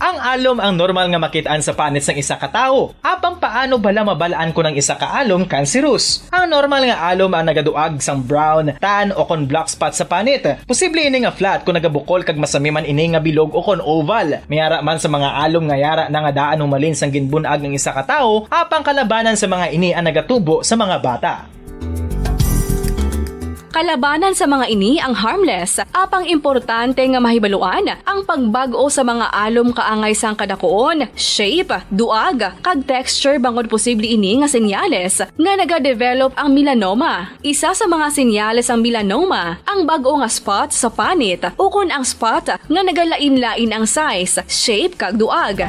Ang alom ang normal nga makit-an sa panit sang isa ka tawo. Apang paano bala mabal-an kon ang isa ka alom cancerous? Ang normal nga alom ang nagaduag sang brown, tan, o kon black spot sa panit. Posible ini nga flat kon nagabukol kag masami man ini nga bilog o kon oval. May ara man sa mga alom nga yara na nga daan humalin sang ginbun-ag ang isa ka tawo, apang kalabanan sa mga ini ang nagatubo sa mga bata. Kalabanan sa mga ini ang harmless, apang importante nga mahibaluan ang pagbag-o sa mga alom kaangay sang kadakuon, shape, duag, kag texture, bangod posible ini nga senyales nga nagadevelop ang melanoma. Isa sa mga senyales sang melanoma ang bag-o nga spot sa panit ukon ang spot nga nagalain-lain ang size, shape, kag duag.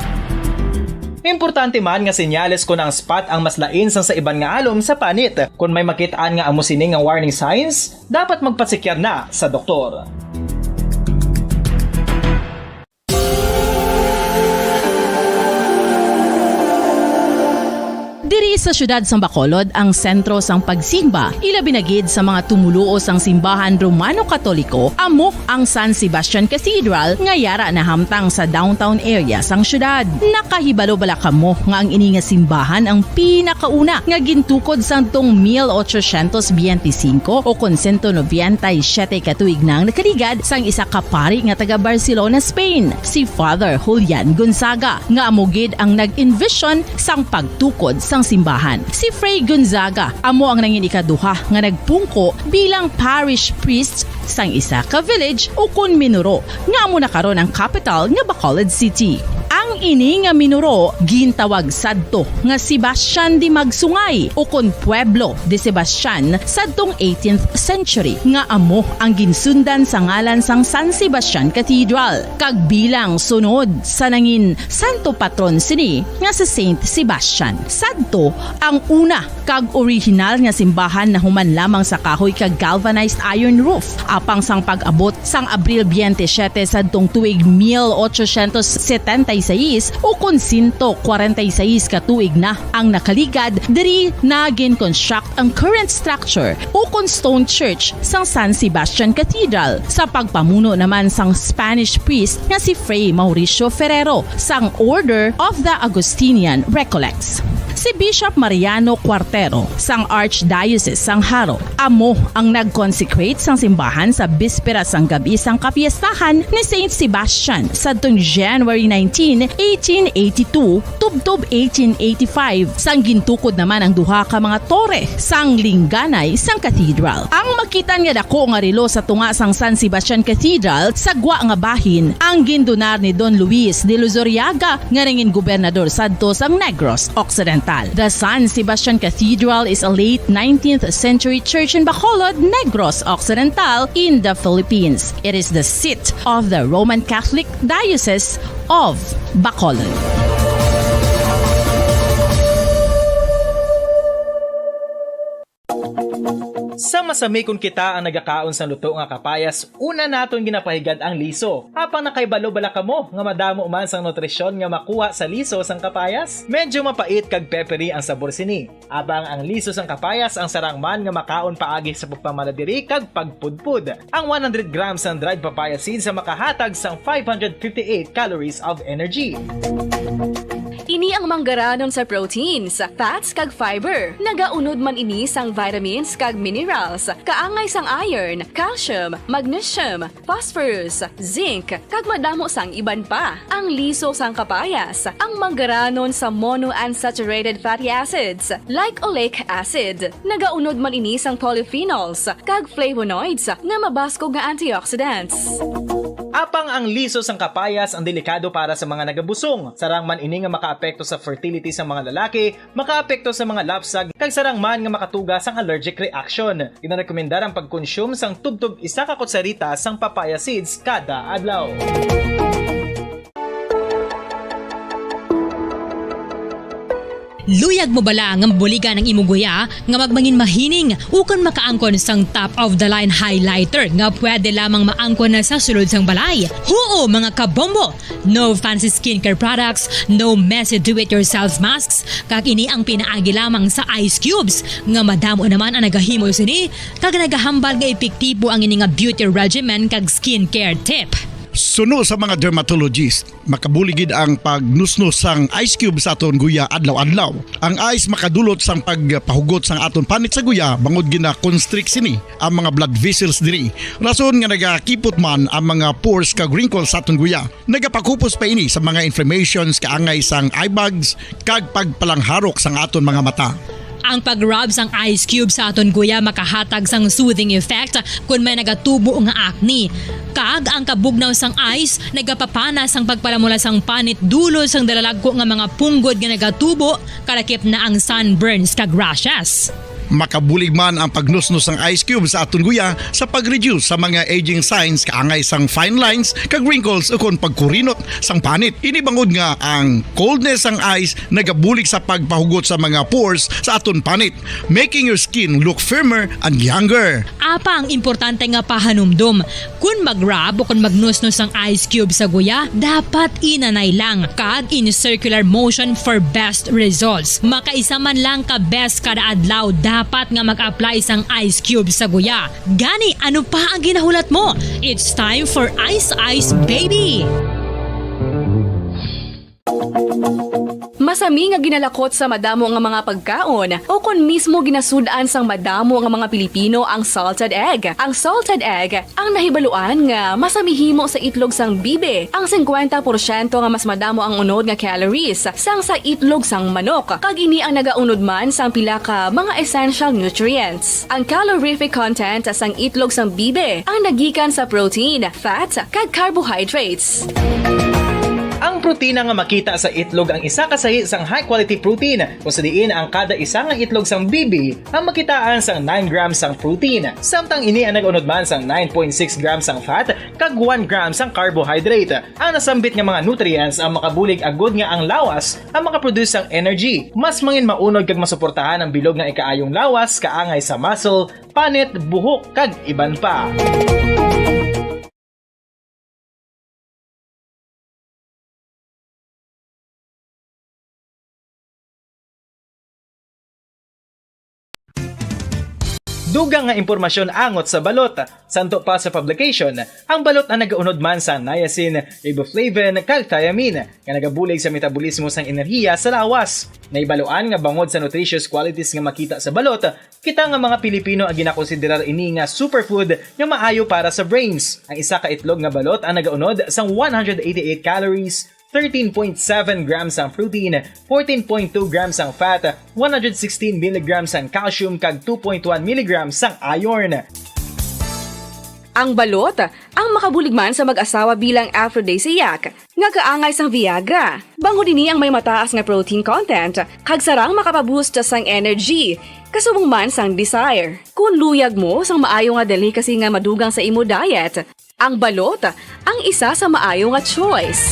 Importante man nga senyales kon ang spot ang mas lain sang sa iban nga alom sa panit. Kon may makit-an nga amo sini nga warning signs, dapat magpasikyar na sa doktor. Diri sa siyudad sang Bacolod ang sentro sang pagsimba, ilabi na gid sa mga tumuluo sang simbahan Romano-Katoliko, amo ang San Sebastian Cathedral nga yara nahamtang sa downtown area sang siyudad. Nakahibalo bala kamo nga ang ini nga simbahan ang pinakauna nga gintukod sadtong mil ochocientos biyente singko o kon sento nobenta y siyete ka tuig na ang nakaligad sang isa ka pari nga taga Barcelona, Spain, si Father Julian Gonzaga, nga amo gid ang nag-envision sang pagtukod sang simbahan. Si Fray Gonzaga amo ang nangin ikaduha nga nagpungko bilang parish priest sang isa ka village ukon minuro nga amo na karon ang kapital nga Bacolod City. Ang ini nga minuro gintawag sadto nga Sebastian de Magsungay ukon Pueblo de Sebastian sadtong eighteenth century, nga amo ang ginsundan sa ngalan sang San Sebastian Cathedral, kag bilang sunod sa nangin santo patron sini nga si Saint Sebastian. Sadto ang una kag orihinal nga simbahan nahuman lamang sa kahoy kag galvanized iron roof. Apang sang pag-abot sang Abril biyente siyete sadtong tuig mil ochocientos setenta y seis, ukon sento kwarenta y seis ka tuig na ang nakaligad, diri na gin-construct ang current structure ukon stone church sang San Sebastian Cathedral, sa pagpamuno naman sang Spanish priest nga si Fray Mauricio Ferrero sang Order of the Augustinian Recollects. Si Bishop Mariano Cuartero sang Archdiocese sang Jaro amo ang nag-consecrate sang simbahan sa bispera sang gab-i sang kapiestahan ni Saint Sebastian sadtong January nineteen, eighteen eighty-two, tubtob eighteen eighty-five, sang gintukod naman ang duha ka mga tore sang lingganay sang cathedral. Ang makit-an nga dako nga relo sa tunga sang San Sebastian Cathedral sa gwa nga bahin ang gindonar ni Don Luis de Luzuriaga, nga nangin gobernador sadto sang Negros Occidental. The San Sebastian Cathedral is a late nineteenth century church in Bacolod, Negros Occidental, in the Philippines. It is the seat of the Roman Catholic Diocese of Bacolod. Sa masami kon kita ang nagakaon sang luto nga kapayas, una naton ginapahigad ang liso. Apang nakahibalo bala kamo nga madamo man sang nutrisyon nga makuha sa liso sang kapayas? Medyo mapait kag peppery ang sabor sini. Apang ang liso sang kapayas ang sarang man nga makaon paagi sa pagpamaladiri kag pagpudpod. Ang one hundred grams sang dried papaya seeds ang makahatag sang five hundred fifty-eight calories of energy. Ini ang manggaranon sa proteins, fats, kag fiber. Nagaunod man ini sang vitamins kag minerals, kaangay sang iron, calcium, magnesium, phosphorus, zinc, kag madamo sang iban pa. Ang liso sang kapayas, ang manggaranon sa monounsaturated fatty acids, like oleic acid. Nagaunod man ini sang polyphenols kag flavonoids nga mabaskog nga antioxidants. Apang ang liso sang kapayas ang delikado para sa mga nagabusong. Sarang man ini nga makaapekto sa fertility sang mga lalaki, makaapekto sa mga lapsag, kag sarang man nga makatuga sang allergic reaction. Ginarekomendar ang pagkonsume sang tubtob isa ka kutsarita sang papaya seeds kada adlaw. Luyag mo bala nga mabuligan ang imo guya nga magmangin mahining ukon makaangkon sang top of the line highlighter nga pwede lamang maangkon na sa sulod sang balay? Huo, mga kabombo! No fancy skincare products, no messy do-it-yourself masks, kag ini ang pinaagi lamang sa ice cubes nga madamo naman ang nagahimo sini kag nagahambal nga epektibo ang ini nga beauty regimen kag skincare tip. Suno sa mga dermatologist, makabulig gid ang pagnusnos sang ice cube sa aton guya adlaw-adlaw. Ang ice makadulot sang pagpahugot sang aton panit sa guya, bangod gina-constrict sini ang mga blood vessels diri. Rason nga nagakipot man ang mga pores kag wrinkles sa aton guya. Nagapakupos pa ini sa mga inflammations kaangay sang eye bags kag pagpalangharok sang aton mga mata. Ang pag-rub sang ice cube sa aton guya makahatag sang soothing effect kon may nagatubo nga acne. Kag ang kabugnaw sang ice nagapapana sang pagpalamula sang panit dulot sang dalalagko nga mga punggod nga nagatubo, kalakip na ang sunburns kag rashes. Makabulig man ang pagnusnos sang ice cube sa aton guya sa pag-reduce sa mga aging signs kaangay sang fine lines kag wrinkles ukon pagkurinot sang panit. Ini bangod nga ang coldness sang ice nagabulig sa pagpahugot sa mga pores sa aton panit, making your skin look firmer and younger. Apang importante nga pahanumdom, kon mag-rub o kon magnusnos ang ice cube sa guya, dapat inanay lang kag in circular motion for best results. Makaisa man lang ka beses kada adlaw dapat nga mag-apply sang ice cube sa guya. Gani, ano pa ang ginahulat mo? It's time for Ice Ice Baby! Masami nga ginalakot sa madamo nga mga pagkaon, o kon mismo ginasud-an sang madamo nga mga Pilipino ang salted egg. Ang salted egg ang nahibaluan nga masami himo sa itlog sang bibi, ang singkwenta porsyento nga mas madamo ang unod nga calories sang sa itlog sang manok, kag ini ang nagaunod man sang pila ka mga essential nutrients. Ang calorific content sang itlog sang bibi ang nagikan sa protein, fat, kag carbohydrates. Ang protina nga makita sa itlog ang isa ka sahi sang high-quality protein, kung sa diin ang kada isa nga itlog sang bibi ang makitaan sang nine grams sang protein, samtang ini ang nag-unod man sang nine point six grams sang fat kag one gram sang carbohydrate. Ang nasambit nga mga nutrients ang makabulig agud nga ang lawas ang makaproduce sang energy. Mas mangin maunod kag masuportahan ang bilog nga ikaayong lawas kaangay sa muscle, panit, buhok, kag iban pa. Dugang nga impormasyon angot sa balot. Santo pa sa publication, ang balot ang nagaunod man sa niacin, riboflavin, kag thiamine, nga nagabulig sa metabolismo sang enerhiya sa lawas. Nahibaluan nga bangod sa nutritious qualities nga makita sa balot, kita nga mga Pilipino ang ginakonsiderar ini nga superfood nga maayo para sa brains. Ang isa ka itlog nga balot ang nagaunod sang one hundred eighty-eight calories, thirteen point seven grams ang protein, fourteen point two grams ang fat, one hundred sixteen milligrams ang calcium, kag two point one milligrams ang iron. Ang balot ang makabulig man sa mag-asawa bilang aphrodisiac, nga kaangay sang Viagra. Bangod ini ang may mataas nga protein content, kag sarang makapaboost sang energy, kasubong man sang desire. Kung luyag mo sang maayo nga delicacy nga madugang sa imo diet, ang balot ang isa sa maayo nga choice.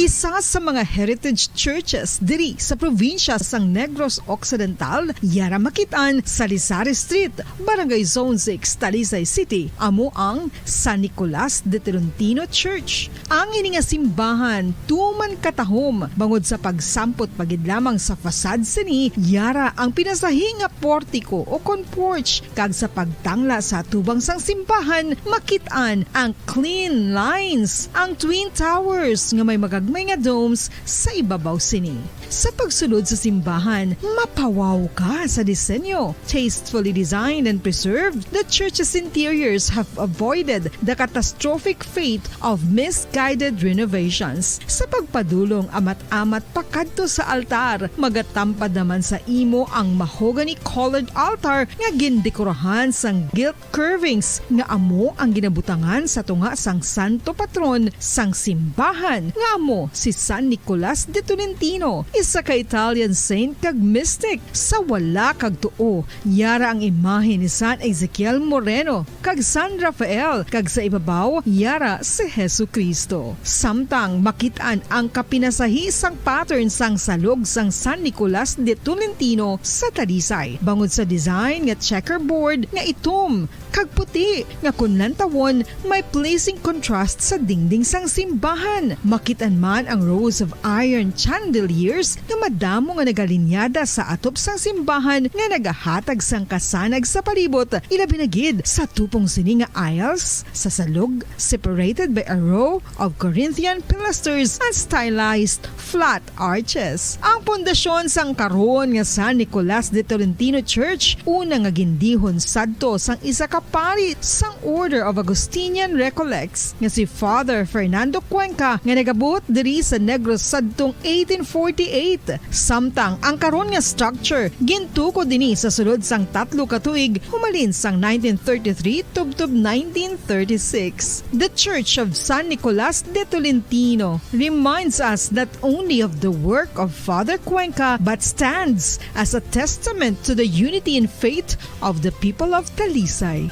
Isa sa mga heritage churches diri sa probinsya sang Negros Occidental, yara makit-an sa Lisari Street, Barangay Zone six, Talisay City, amo ang San Nicolas de Tolentino Church. Ang ini nga simbahan tuman katahom bangod sa pagsampot pa gid lamang sa facade sini, yara ang pinasahi nga portiko o kon porch, kag sa pagtangla sa atubang sang simbahan, makit-an ang clean lines, ang Twin Towers nga may magagmay nga domes sa ibabaw sini. Sa pagsulod sa simbahan, mapawaw ka sa disenyo. Tastefully designed and preserved, the church's interiors have avoided the catastrophic fate of misguided renovations. Sa pagpadulong amat-amat pakadto sa altar, magatampad naman sa imo ang mahogany-colored altar nga gindekorahan sang gilt curvings nga amo ang ginabutangan sa tunga sang santo patron sang simbahan, nga amo si San Nicolas de Tolentino, isa ka Italian saint kag mystic. Sa wala kag tuo, yara ang imahe ni San Ezekiel Moreno kag San Rafael, kag sa ibabaw, yara si Jesu-Cristo. Samtang makit-an ang kapinasahi sang pattern sang salog sang San Nicolas de Tolentino sa Talisay, bangod sa design nga checkerboard nga itom kag puti nga kon lantawon may pleasing contrast sa dingding sang simbahan. Makit-an man ang rows of iron chandeliers nga madamo nga nagalinyada sa atop sang simbahan nga nagahatag sang kasanag sa palibot, ilabi na gid sa tupong sini nga aisles sa salog, separated by a row of Corinthian pilasters and stylized flat arches. Ang pundasyon sang karon nga San Nicolas de Tolentino Church, una nga gindihon sadto sang isa ka pari sang Order of Augustinian Recollects nga si Father Fernando Cuenca, nga nagabot diri sa Negros sadtong eighteen forty-eight. Samtang ang karon nga structure gintukod dinhi sa sulod sang tatlo ka tuig, humalin sang nineteen thirty-three tubtob nineteen thirty-six. The Church of San Nicolas de Tolentino reminds us not only of the work of Father Cuenca, but stands as a testament to the unity in faith of the people of Talisay.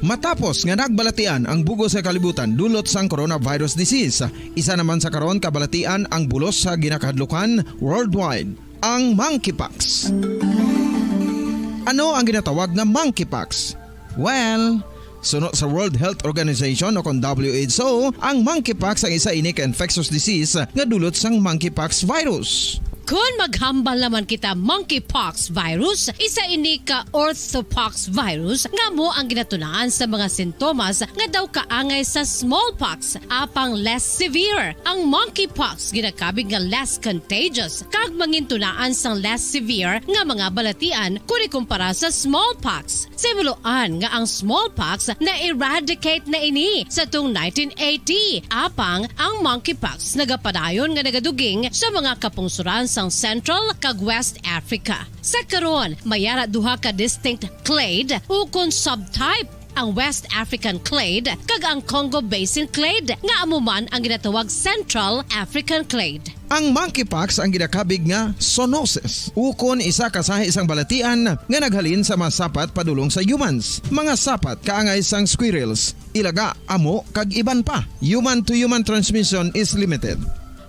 Matapos nga nagbalatian ang bug-os nga kalibutan dulot sang coronavirus disease, isa naman sa karon kabalatian ang bulos sa ginakahadlukan worldwide, ang monkeypox. Ano ang ginatawag nga monkeypox? Well, suno sa World Health Organization o kon W H O, ang monkeypox ang isa ini ka infectious disease nga dulot sang monkeypox virus. Kon maghambal naman kita monkeypox virus, isa ini ka orthopox virus nga amo ang ginatunaan sa mga sintomas nga daw kaangay sa smallpox, apang less severe. Ang monkeypox ginakabig nga less contagious kag mangintunaan sang less severe nga mga balatian kon ikumpara sa smallpox. Sa himuloan nga ang smallpox na-eradicate na ini sa tung nineteen eighty, apang ang monkeypox nagapadayon nga nagaduging sa mga kapungsoran sang Central kag West Africa. Sa karon, may ara duha ka distinct clade ukon subtype, ang West African clade kag ang Congo Basin clade, nga amo man ang ginatawag Central African clade. Ang monkeypox ang ginakabig nga zoonosis, ukon isa ka sahi sang balatian nga naghalin sa mga sapat padulong sa humans. Mga sapat kaangay sang squirrels, ilaga, amo, kag iban pa. Human-to-human transmission is limited.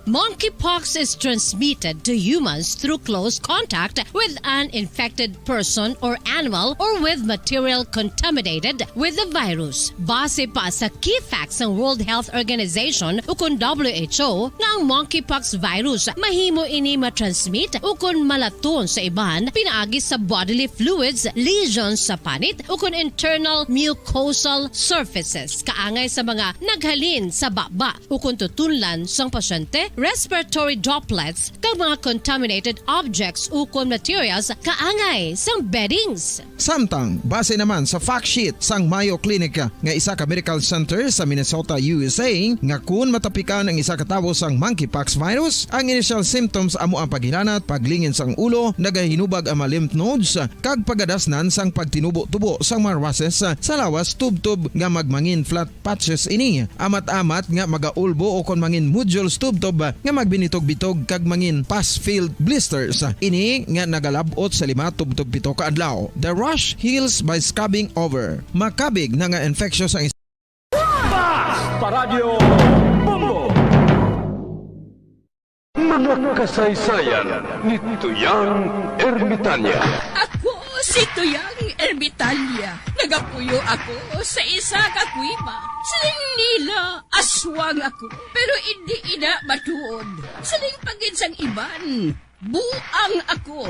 Monkeypox is transmitted to humans through close contact with an infected person or animal or with material contaminated with the virus. Base pa sa key facts sang World Health Organization ukon W H O, nga ang monkeypox virus mahimo ini matransmit ukon malaton sa iban pinaagi sa bodily fluids, lesions sa panit, ukon internal mucosal surfaces kaangay sa mga naghalin sa baba ukon tutunlan sang pasyente, respiratory droplets, kag mga contaminated objects ukon materials kaangay sang beddings. Samtang, base naman sa fact sheet sang Mayo Clinic, nga isa ka medical center sa Minnesota, U S A, nga kun matapikan ang isa ka tawo sang monkeypox virus, ang initial symptoms amo ang paghilanat, paglingin sang ulo, nagahinubag ang mga lymph nodes, kag pagadasnan sang pagtinubo-tubo sang mga rushes sa lawas tubtob nga magmangin flat patches ini. Amat-amat nga magaulbo o kon mangin nodules tubtob nga magbinitog-bitog kag mangin pus-filled blisters. Ini nga nagalab-ot sa lima tubtob pito ka adlaw. The rash heals by scrubbing over. Makabig na nga infection sa Basta Radyo Bombo! Mga kasaysayan ni Tuyang Ermitanya. Ako si Tuyang Ermitanya. Nagapuyo ako sa isa ka kuweba. Siling nila, aswang ako, pero indi ina matuod. Siling pa gid sang iban, buang ako.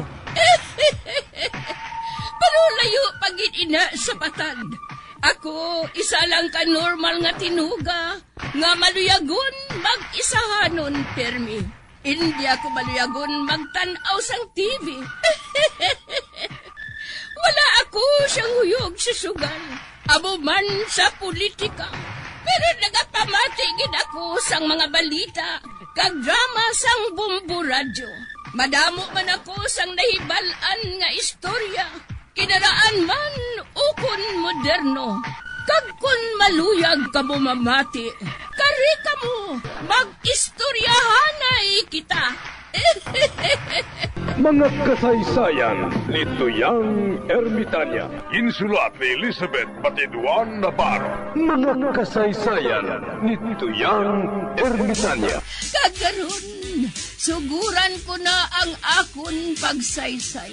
Pero layo pa gid ina sa patag. Ako isa lang ka normal nga tinuga nga maluyagon mag-isahanon pirmi. Indi ako maluyagon magtan-aw sang T V. Wala ako siyang huyog sa sugal, amo man sa politika. Pero nagapamati gid ako sang mga balita kag drama sang Bombo Radyo. Madamo man ako sang nahibal-an nga istorya, kinaraan man ukon moderno. Kag kon maluyag kamo mamati, kari kamo, mag-istoryahanay kita. Mga kasaysayan ni Tuyang Ermitanya. Insulat ni Elizabeth Batiduan Navarro. Mga kasaysayan ni Tuyang Ermitanya. Kag karon, suguran ko na ang akon pagsaysay.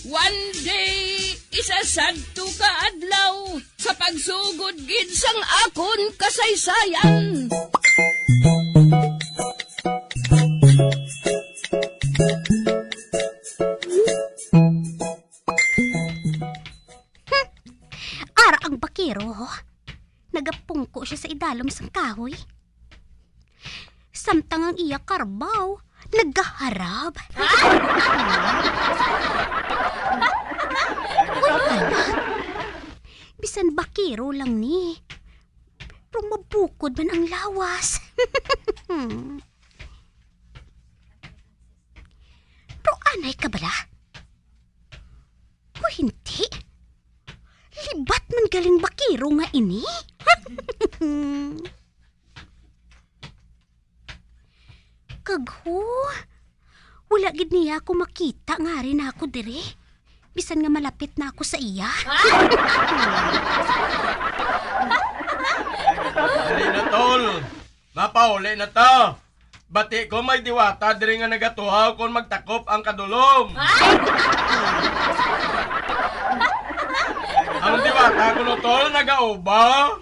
One day, isa sadto ka adlaw, sa pagsugod gid sang akon kasaysayan. Ara ang bakero, oh. Nagapungko siya sa idalom sang kahoy. Samtang ang iya karbaw nagaharab. Uy, anak. Bisan bakero lang ni. Pero mabukod man ang lawas. Pero anay ka bala? O hindi? Libat man galing bakero nga ini? Kag ho, wala gid niya ako makita nga ari na ako diri. Bisan nga malapit na ako sa iya. Dali na, tol. Mapauli na ta. Bati ko may diwata diri nga nagatuhaw kon magtakop ang kadulom. Ang diwata kuno, tol, nagauba.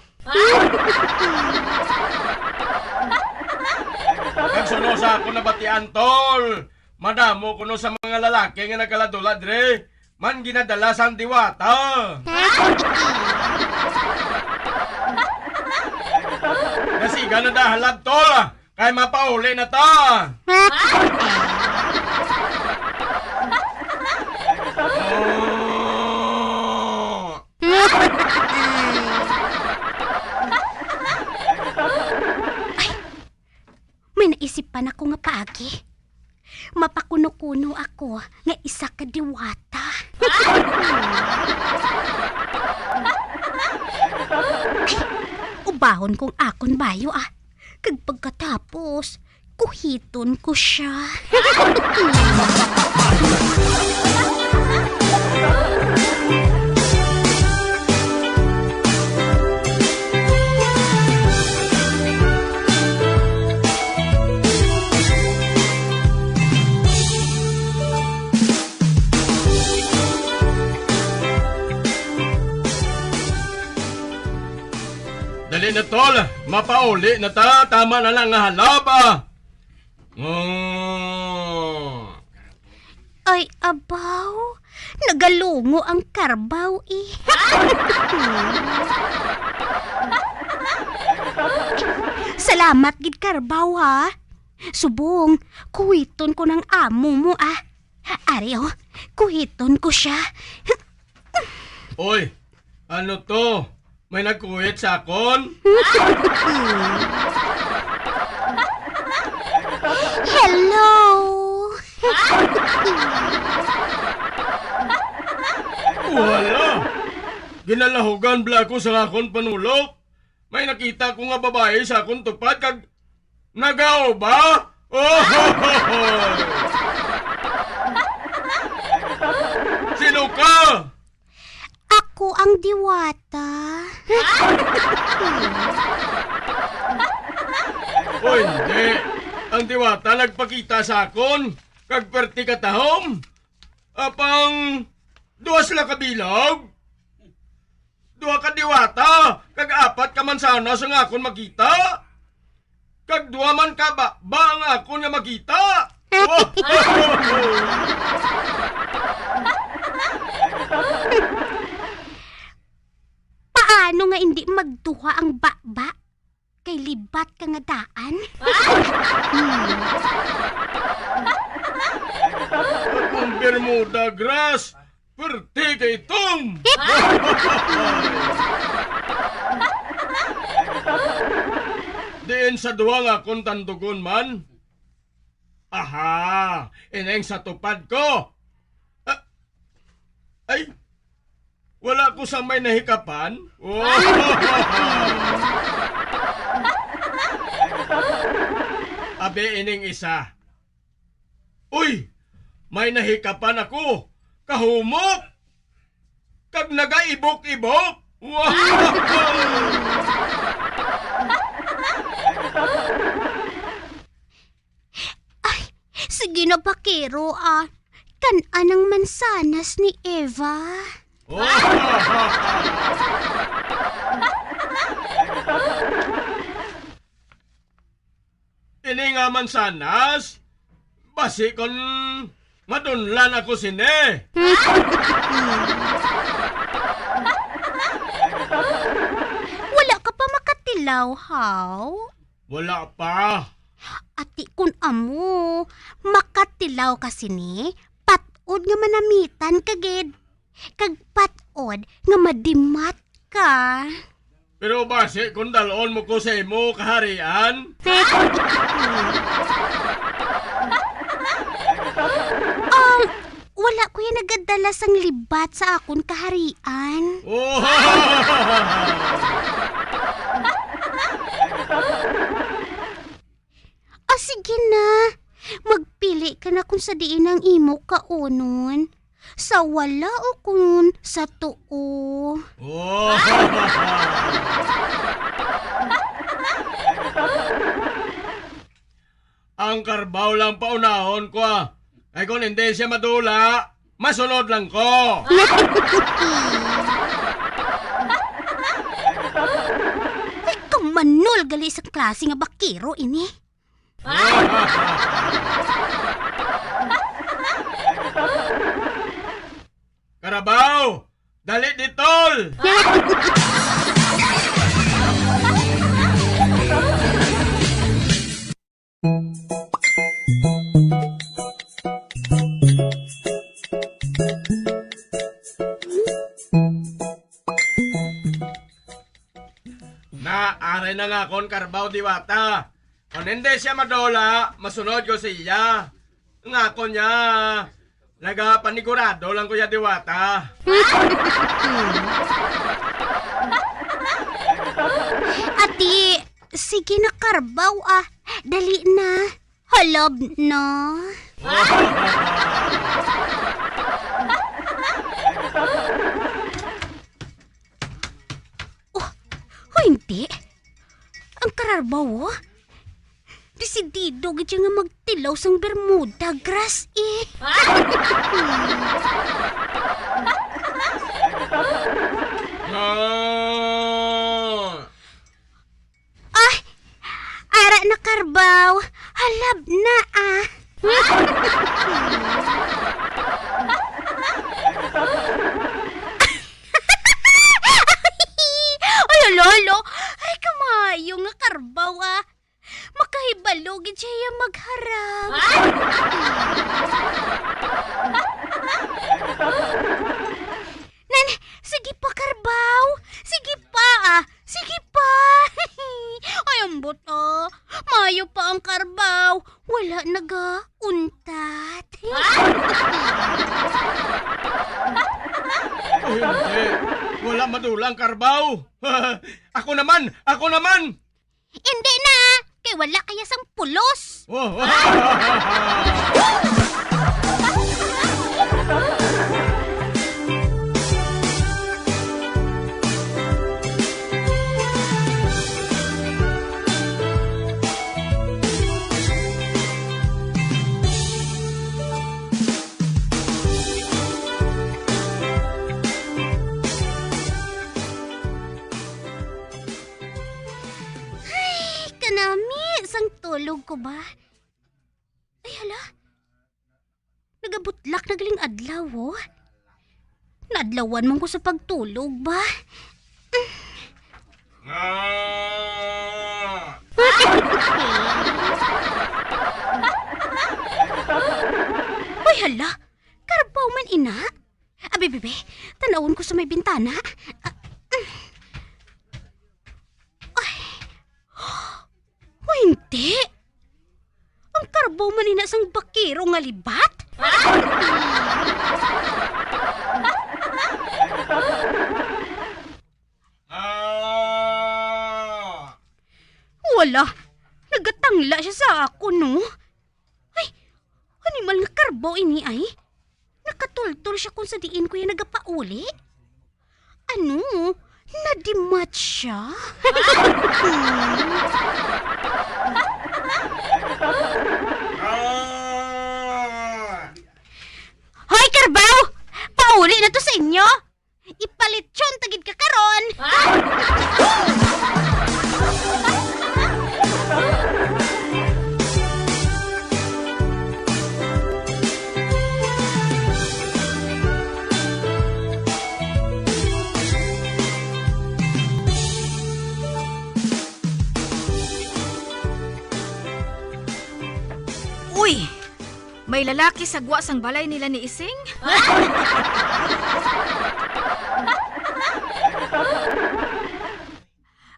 Kag suno sa akon nabatian, tol, madamo kuno sa mga lalaki nga nagkaladula diri man ginadala sang diwata. Nasiga na dahalab, tol, kay mapauli na ta. Oh. Ay, may naisipan ako nga paagi. Mapakuno-kuno ako nga isa ka diwata. Ay, ubahon kong akon bayo, ah. Kag pagkatapos, kuhiton ko siya. Dali na, tol. Mapauli na ta. Tama na lang nga halaba. Oh. Ay, abaw. Nagalungo ang karbaw, eh. Salamat gid, karbaw, ha. Subong, kuwiton ko ng amo mo, ah. Ari, oh, kuhiton ko siya. Oy, ano to? May nagkuhit sa akon? Hello! Wala! Ginalahugan bala ko sa akon panulok. May nakita ko nga babayi sa akon tupad kag nagauba. Oh! Sino ka? Ako ang diwata. O hindi. Ang diwata nagpakita sa akon, kag perti ka tahom. Apang duha sila ka bilog, duha ka diwata, kag apat ka mansanas ang akon makita, kag duha man ka baba ang akon nga makita. Paano nga indi magduha ang baba? Kay libat ka nga daan. Ang Bermuda grass, perti kay itom. Diin sa duha nga akon tandugon man? Aha, ining sa tupad ko. Ah, ay, wala ko sa may nahikapan. Abi ining isa. Uy, may nahikapan ako. Kahumok. Kag nagaibok-ibok. Wow! Ay, sige na, bakero, ah. Kan-a ang mansanas ni Eva. Ini nga mansanas, basi kon madunlan ako sini. Wala ka pa makatilaw, haw? Wala pa. Ati, kun amo, makatilaw ka sini, pat-od nga manamitan ka gid. Kag pat-od nga madimat ka. Pero basi kung dalon mo ko sa imo kaharian? Um, wala ko yung nagadala sang libat sa akon kaharian. Oh! Ah, sige na. Magpili ka na kung sa diin ang imo kaunon. Sa wala o kun sa tuo. Oh! Ang karbaw lang paunahon ko, ah. Ay, kung hindi siya madula, masunod lang ko. Ay, kamanol gali sa klase nga bakero ini. Karabaw! Dali, ditol! Naaray na nga akon karbaw, Diwata. Kon hindi siya madula, masunod ko siya. Nga ako niya, nagapanigurado lang ko ya, Diwata. Ati, sige na, karbaw, ah. Dali na. Halob na. Oh, oh, hindi. Ang kararbaw, oh. Desidido gid siya nga magtilaw sang Bermuda grass, eh. Ah! Ay, ara na, karbaw. Halab na, ah. Ay, lolo. Ay, kamayo nga karbaw, ah. Makahibalo gid siya magharap. Nan, sige pa, karbaw. Sige pa, ah. Sige pa. Ay, ambot, ah. Mayo pa ang karbaw. Wala nagauntat. Oh, hindi. Wala madula ang karbaw. Ako naman! Ako naman! Hindi na, kay wala kaya sang pulos. Oh. Ay, kanami sang tulog ko ba? Ay, hala. Nagabutlak na galing adlaw, oh. Naadlawan man ko sa pagtulog ba? Ah! Uy, hala! Karbaw man ina! Abi, bibi, tanawon ko sa may bintana. Ah, mm. Ay. O hindi? Ang karbaw man ina sang bakero nga libat? Ah! Wala. Nagatangla siya sa akon, no? Ay, animal nga karbaw ini, ay. Nakatultol siya kung sa diin ko iya nagapauli. Ano? Nadimat siya? Ah! Hoy, karbaw! Pauli na to sa inyo! Ipalitsyon ta gid ka karon! Uy! May lalaki sa gwa sang balay nila ni Ising?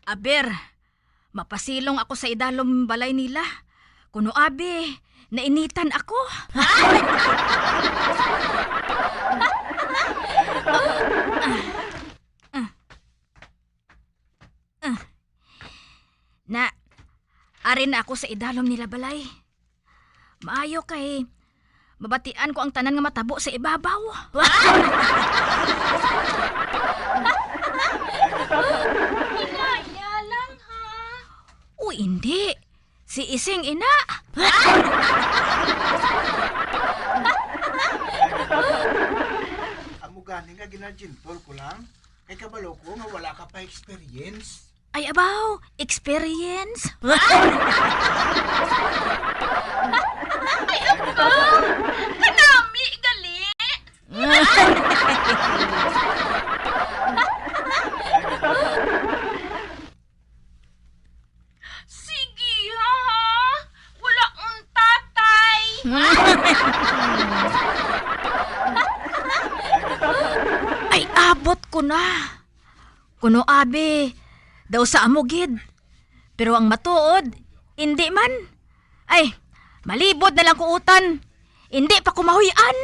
Aber, mapasilong ako sa idalom balay nila. Kuno abi, nainitan ako. Ah, ah. Na, ari na ako sa idalom nila balay. Maayo kay mabatian ko ang tanan nga matabo sa ibabaw. Inaya lang, ha? O, hindi. Si Ising ina. Amo gani nga ginajintol ko lang. Kay kabalo ko nga wala ka pa experience. Ay, abaw, experience? Ay, abaw, kanami gali. Sige, ha? Wala ang tatay. Ay, abot ko na. Kuno abi, daw sa amo gid. Pero ang matuod, indi man. Ay, malibod na lang ko utan. Indi pa ko mahuy-an.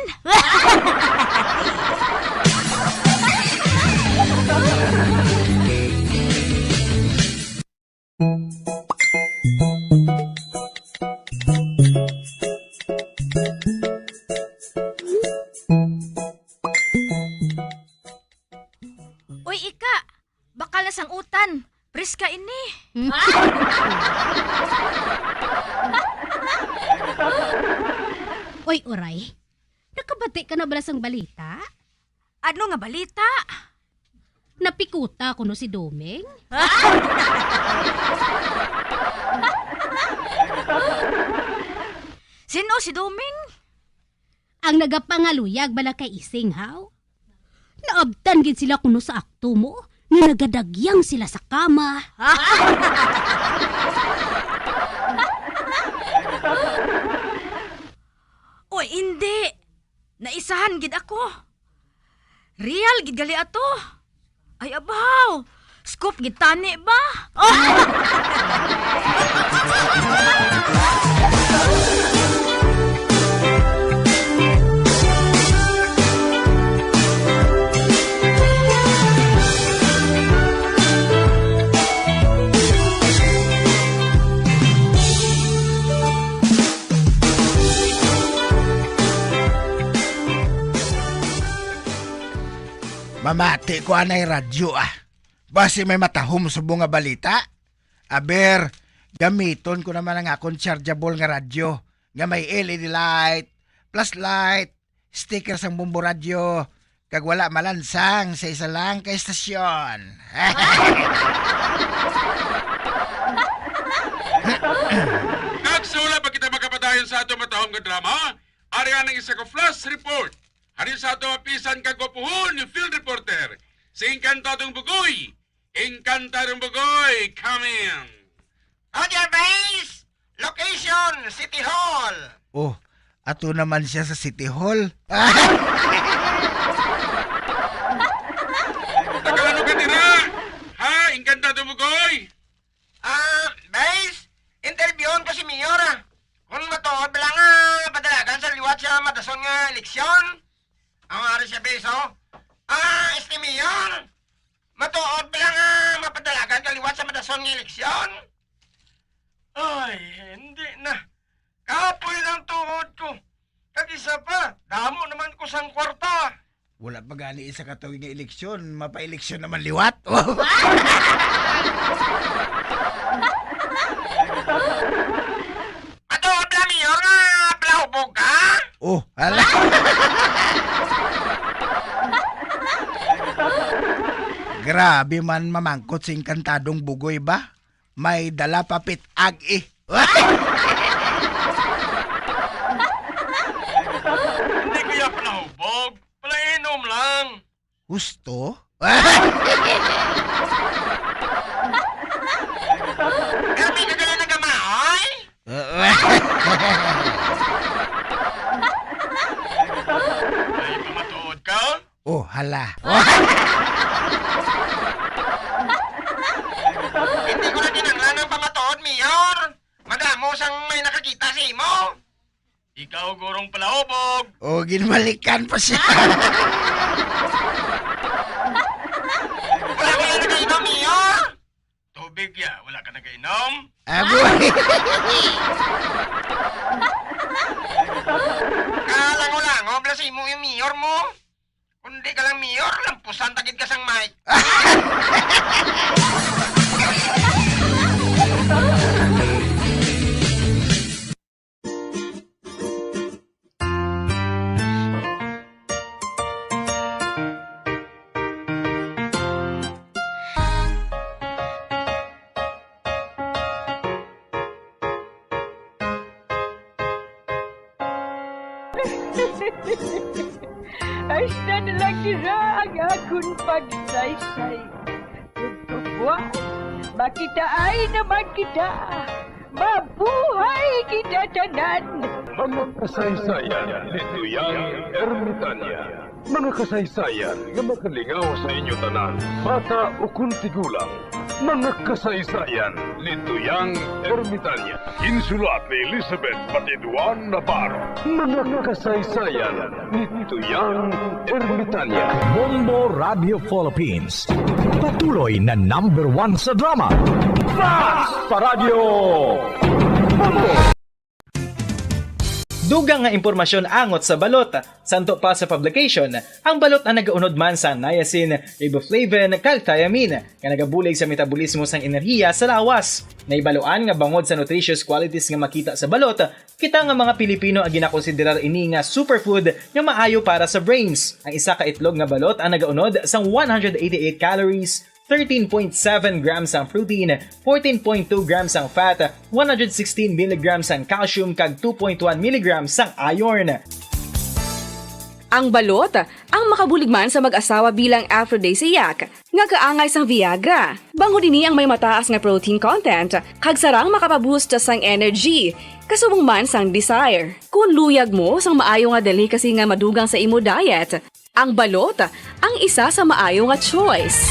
Uy, Ika, bakal na sang utan. Preska ini. Oy, Uray, nakabati ka na bala sang balita? Ano nga balita? Napikuta kuno si Doming? Sin-o si Doming? Ang nagapangaluyag bala kay Ising, haw? Naabtan gid sila kuno sa akto mo, nga nagadagyang sila sa kama. O, hindi. Naisahan gid ako. Real gid gali ato. Ay, abaw! Scoop gid tani ba? Mamati ko anay radyo, ah. Basi may matahom subong nga balita. Aber, gamiton ko naman ang akon chargeable nga radyo nga may L E D light, flashlight, sticker sang Bombo Radyo, kag wala malansang sa isa lang ka estasyon. Kag sa wala pa kita makapadayon sa ato matahom nga drama, ari ang isa ka flash report. Hari sa ato apisan kag gwapuhon nga field reporter, si Encantadong Bugoy. Encantadong Bugoy, come in. Roger Base, location, City Hall. Oh, ato naman siya sa City Hall. Nakaano ka dira? Ha, Encantadong Bugoy? Ah, Base, interviewon ko si Mayor, ah. Kung matuod bala nga padalagan sa liwat sa madason nga eleksyon? Ang ari siya, Base, oh. Ah, este Mayor, matuod bala nga mapadalagan ka liwat sa madason nga eleksyon? Ay, hindi na. Kapoy lang tuhod ko. Kag isa pa, damo naman ko sang kwarta. Wala pa gani isa ka tuig nga eleksyon, mapa-eleksyon naman liwat. Matuod lang, Mayor, nga palahubog ka? Oh, hala. Grabe man mamangkot si Encantadong Bugoy ba? May dala pa pit-ag, eh. Hindi ko ya palahubog. Palainom lang. Husto? Grabe ka gala nagamaoy? Ay, pamatuod ka? Oh, hala. Hindi ko na kinahanglan ang pamatuod, Mayor. Madamo sang may nakakita sa imo. Ikaw, gurong palahubog. Oh, ginbalikan pa siya. Wala ka na nagainom, Mayor? Tubig ya, wala ka nagainom? Agoy. Kalango-lango, bala sa imo yung Mayor mo. Kundi ka lang, Mayor, lampusan tagid ka sang mic. Hasta na lang dira ang akon pagsaysay. Ug buwas, makitaay naman kita. Mabuhay kita tanan! Mga kasaysayan ni Tuyang Ermitanya. Mga kasaysayan nga makalingaw sa inyo tanan, bata ukon tigulang. Mga kasaysayan ni Tuyang Ermitanya. Insulat ni Elizabeth Patiduan Navarro. Mga kasaysayan ni Tuyang Ermitanya. Bombo Radio Philippines. Patuloy na number one sa drama. Fast pa Radyo Bombo! Dugang nga impormasyon angot sa balot. Santo pa sa publication, ang balot ang nagaunod man sa niacin, riboflavin, kag thiamine, nga nagabulig sa metabolismo sang enerhiya sa lawas. Nahibaluan nga bangod sa nutritious qualities nga makita sa balot, kita nga mga Pilipino ang ginakonsiderar ini nga superfood nga maayo para sa brains. Ang isa ka itlog nga balot ang nagaunod sang one hundred eighty-eight calories, thirteen point seven grams ang protein, fourteen point two grams ang fat, one hundred sixteen milligrams ang calcium, kag two point one milligrams ang iron. Ang balot, ang makabulig man sa mag-asawa bilang aphrodisiac, nga kaangay sang Viagra. Bangod ini ang may mataas nga protein content, kag sarang makapaboost sang energy, kasubong man sang desire. Kung luyag mo sang maayo nga delicacy nga madugang sa imo diet, ang balot ang isa sa maayo nga choice.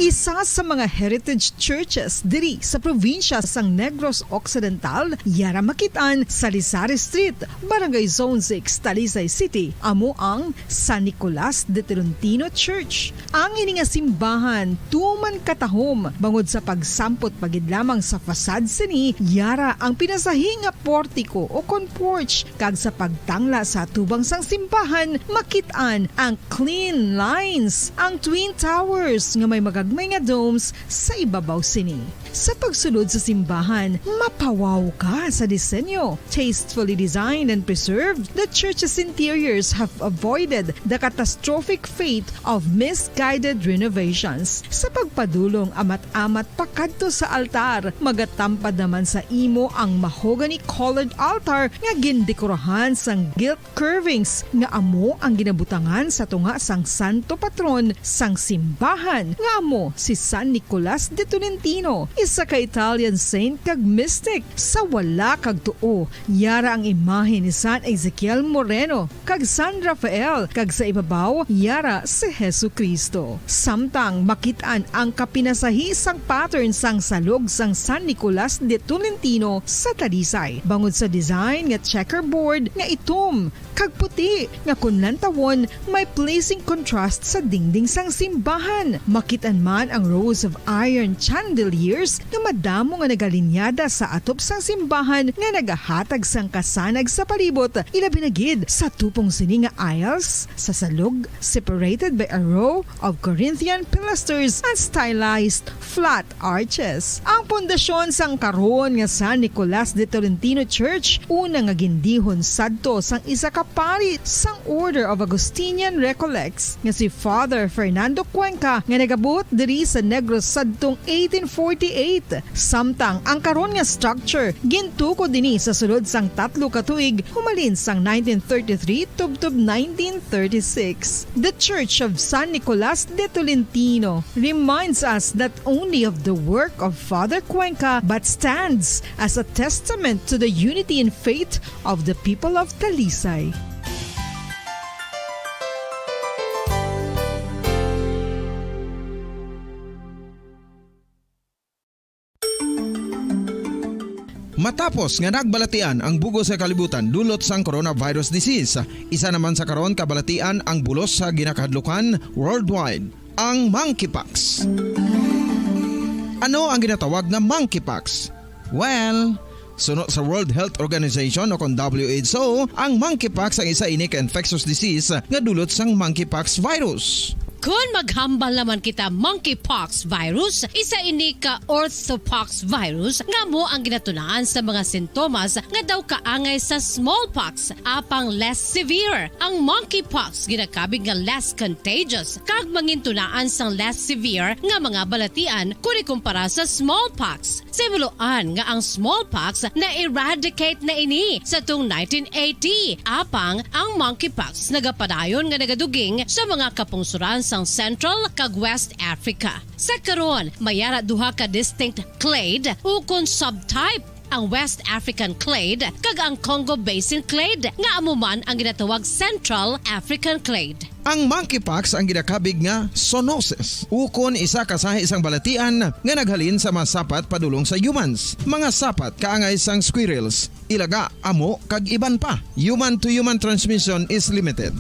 Isa sa mga heritage churches diri sa probinsya sang Negros Occidental, yara makit-an sa Lisari Street, Barangay Zone six, Talisay City, amo ang San Nicolas de Tolentino Church. Ang ini nga simbahan tuman katahom bangod sa pagsampot pa gid lamang sa facade sini, yara ang pinasahi nga portiko o kon porch, kag sa pagtangla sa atubang sang simbahan, makit-an ang clean lines, ang twin towers nga may magagmay nga domes sa ibabaw sini. Sa pagsulod sa simbahan, mapawaw ka sa disenyo. Tastefully designed and preserved, the church's interiors have avoided the catastrophic fate of misguided renovations. Sa pagpadulong amat-amat pakadto sa altar, magatampad naman sa imo ang mahogany-colored altar nga gindekorahan sang gilt curvings nga amo ang ginabutangan sa tunga sang santo patron sang simbahan, nga amo si San Nicolas de Tolentino, isa ka Italian saint kag mystic. Sa wala kag tuo, yara ang imahe ni San Ezekiel Moreno kag San Rafael, kag sa ibabaw, yara si Jesu-Cristo. Samtang makit-an ang kapinasahi sang pattern sang salog sang San Nicolas de Tolentino sa Talisay, bangod sa design nga checkerboard nga itom kag puti, nga kon lantawon, may pleasing contrast sa dingding sang simbahan. Makit-an man ang rows of iron chandeliers nga madamo nga nagalinyada sa atop sang simbahan nga nagahatag sang kasanag sa palibot, ilabi na gid sa tupong sini nga aisles sa salog, separated by a row of Corinthian pilasters and stylized flat arches. Ang pundasyon sang karon nga San Nicolas de Tolentino Church, una nga gindihon sadto sang isa ka pari sang Order of Augustinian Recollects nga si Father Fernando Cuenca, nga nagabuot diri sa Negros sadtong eighteen forty-eight. Samtang ang karon nga structure gintukod ini sa sulod sang tatlo ka tuig, humalin sang nineteen thirty-three tubtob nineteen thirty-six. The Church of San Nicolas de Tolentino reminds us not only of the work of Father Cuenca, but stands as a testament to the unity in faith of the people of Talisay. Matapos nga nagbalatian ang bug-os nga kalibutan dulot sang coronavirus disease, isa naman sa karon kabalatian ang bulos sa ginakahadlukan worldwide, ang monkeypox. Ano ang ginatawag nga monkeypox? Well, suno sa World Health Organization o kon W H O, ang monkeypox ang isa ini ka infectious disease nga dulot sang monkeypox virus. Kon maghambal naman kita monkeypox virus, isa ini ka orthopox virus nga amo ang ginatunaan sa mga sintomas nga daw kaangay sa smallpox, apang less severe. Ang monkeypox ginakabig nga less contagious kag mangintunaan sang less severe nga mga balatian kon ikumpara sa smallpox. Sa himuloan nga ang smallpox na-eradicate na ini sa tong nineteen eighty, apang ang monkeypox nagapadayon nga nagaduging sa mga kapungsoran sang Central kag West Africa. Sa karon, may ara duha ka distinct clade ukon subtype, ang West African clade kag ang Congo Basin clade, nga amo man ang ginatawag Central African clade. Ang monkeypox ang ginakabig nga zoonosis, ukon isa ka sahi sang balatian nga naghalin sa mga sapat padulong sa humans. Mga sapat kaangay sang squirrels, ilaga, amo, kag iban pa. Human to human transmission is limited.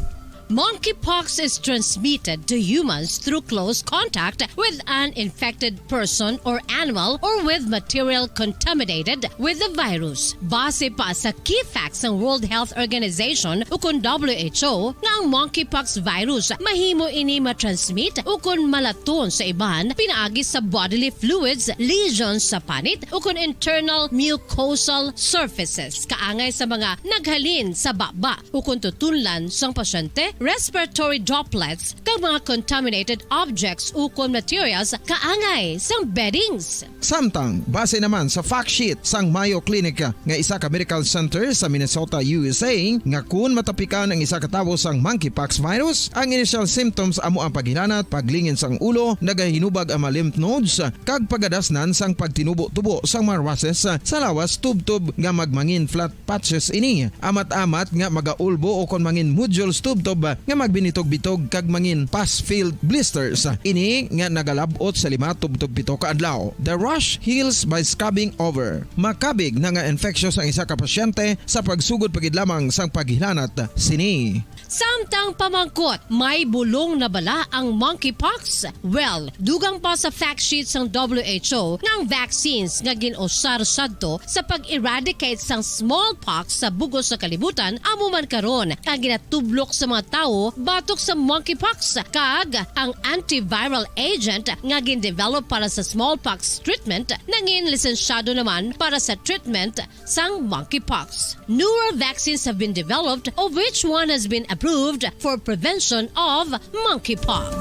Monkeypox is transmitted to humans through close contact with an infected person or animal or with material contaminated with the virus. Base pa sa key facts sang World Health Organization ukon W H O nga ang monkeypox virus mahimo ini matransmit ukon malaton sa iban pinaagi sa bodily fluids, lesions sa panit ukon internal mucosal surfaces kaangay sa mga naghalin sa baba ukon tutunlan sang pasyente, respiratory droplets, kag mga contaminated objects ukon materials kaangay sang beddings. Samtang, base naman sa fact sheet sang Mayo Clinic nga isa ka medical center sa Minnesota, U S A, nga kun matapikan ang isa ka tawo sang monkeypox virus, ang initial symptoms amo ang paghilanat, paglingin sang ulo, nagahinubag ang mga lymph nodes, kag pagadasnan sang pagtinubo-tubo sang mga rushes sa lawas tubtob nga magmangin flat patches ini. Amat-amat nga magaulbo o kon mangin nodules tubtob nga magbinitog-bitog kag mangin pus-filled blisters. Ini nga nagalab-ot sa lima tubtob pito ka adlaw. The rash heals by scrubbing over. Makabig na nga infectious ang isa ka pasyente sa pagsugod pa gid lamang sang paghilanat sini. Samtang pamangkot, may bulong na bala ang monkeypox? Well, dugang pa sa fact sheet sang W H O nga ang vaccines nga gin-usar sadto sa pag-eradicate sang smallpox sa bug-os nga kalibutan amo man karon ang ginatublok sa mga tawo batok sa monkeypox, kag ang antiviral agent nga gin-develop para sa smallpox treatment nangin lisensyado naman para sa treatment sang monkeypox. Newer vaccines have been developed, of which one has been approved for prevention of monkeypox.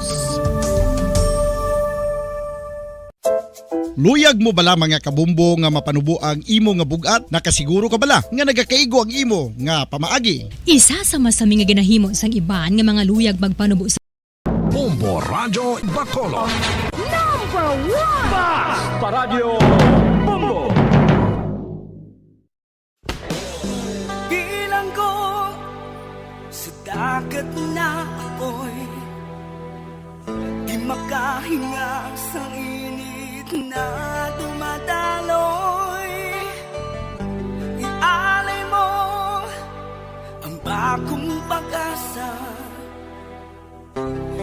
Luyag mo bala, mga kabombo, nga mapanubo ang imo nga bug-at? Nakasiguro ka bala nga nagakaigo ang imo nga pamaagi? Isa sa masami nga ginahimo sang iban nga mga luyag magpanubo sa Bombo Radyo Bacolod. Number one! Bas Paradyo Bombo! Bilanggo sa dagat na apoy, di makahinga sa init na dumadaloy. Ialay mo ang bagong pag-asa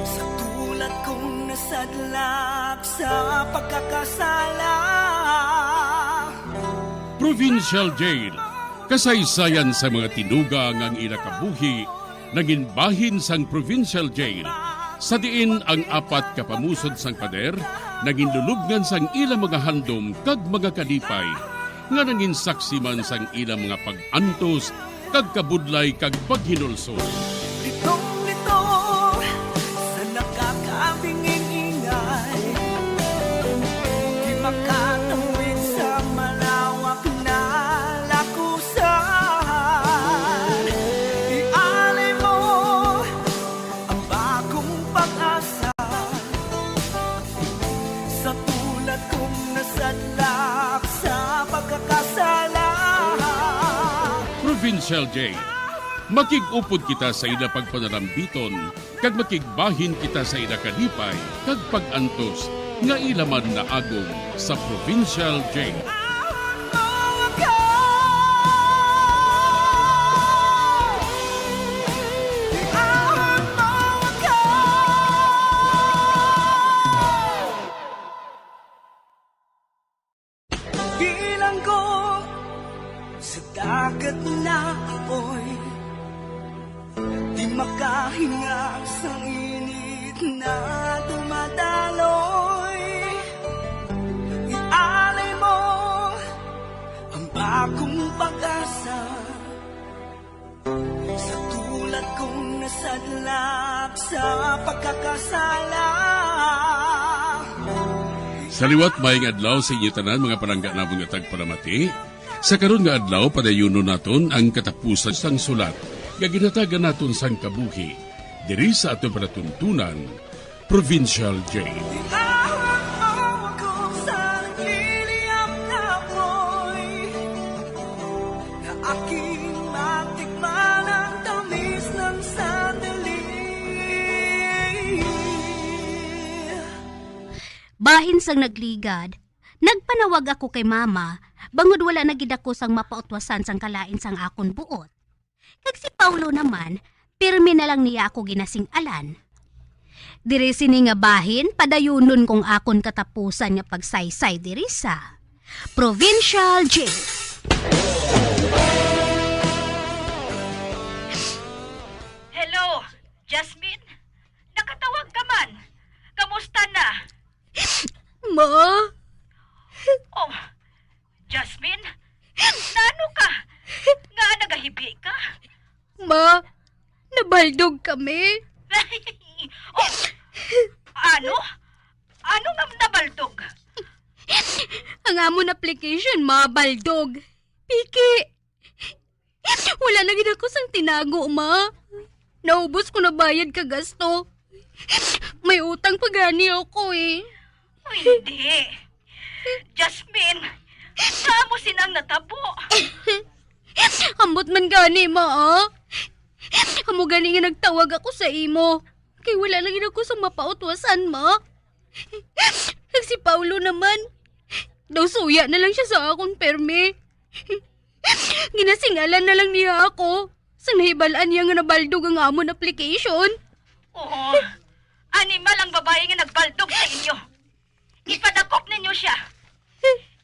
sa tulad kong nasadlak sa pagkakasala. Provincial Jail, kasaysayan sa mga tinuga nga ang ila kabuhi nangin bahin sang Provincial Jail, sa diin ang apat ka pamusod sang pader nangin lulubngan sang ila mga handom kag mga kalipay, nga nangin saksi man sang ila mga pag-antos kag kabudlay kag paghinulsol. Litong-lito sa nakakabinging ingay, di makatawid sa malawak na lakusan. Ialay mo ang bagong pag-asa sa tulad kong nasadlak sa pagkakasala. Provincial Jail, makig-upod kita sa ila pagpanarambiton, kag makigbahin kita sa ila kalipay kag pag-antos nga ila man naagom sa Provincial Jail. Bilanggo sa dagat na apoy, di makahinga sa init na dumadaloy. Ialay mo ang bagong pag-asa sa tulad kong nasadlak sa pagkakasala. Sa liwat, maayong adlaw sa inyo tanan, mga palangga namon nga tagpalamati. Sa karon nga adlaw, padayunon naton ang katapusan sang sulat nga ginhatagan naton sang kabuhi diri sa aton palatuntunan, Provincial Jail. Iawat mo ako sa nagliliyab na apoy, na aking matikman ang tamis ng sandali. Bahin sang nagligad, nagpanawag ako kay Mama, bangod wala na gid ako sang mapautwasan sang kalain sang akon buot. Kag si Paulo naman, pirmi na lang niya ako ginasing-alan. Diri sini nga bahin, padayunon kong akon katapusan nga pagsaysay diri sa Provincial Jail. Hello, Jasmine? Nakatawag ka man? Kamusta na? Ma? Oh, Jasmine? Naano ka? Nga nagahibi ka? Ma, nabaldog kami. Oh, ano? Ano nga nabaldog? Ang amon application, ma, baldog. Piki. Wala na gid ako sang tinago, ma. Naubos ko na bayad ka gasto. May utang pa gani ako, eh. Ay, hindi. Jasmine, amo sina ang natabo. Ambot man gani, ma, ah. Amo gani nga nagtawag ako sa imo. Kay wala lang gid ako sang mapautwasan, ma. Kag si Paulo naman, daw suya na lang siya sa akon permi. Ginasingalan na lang niya ako sang nahibal-an niya nga nabaldog ang amon application. Oo. Animal ang babayi nga nagbaldog sa inyo. Ipadakop ninyo sia.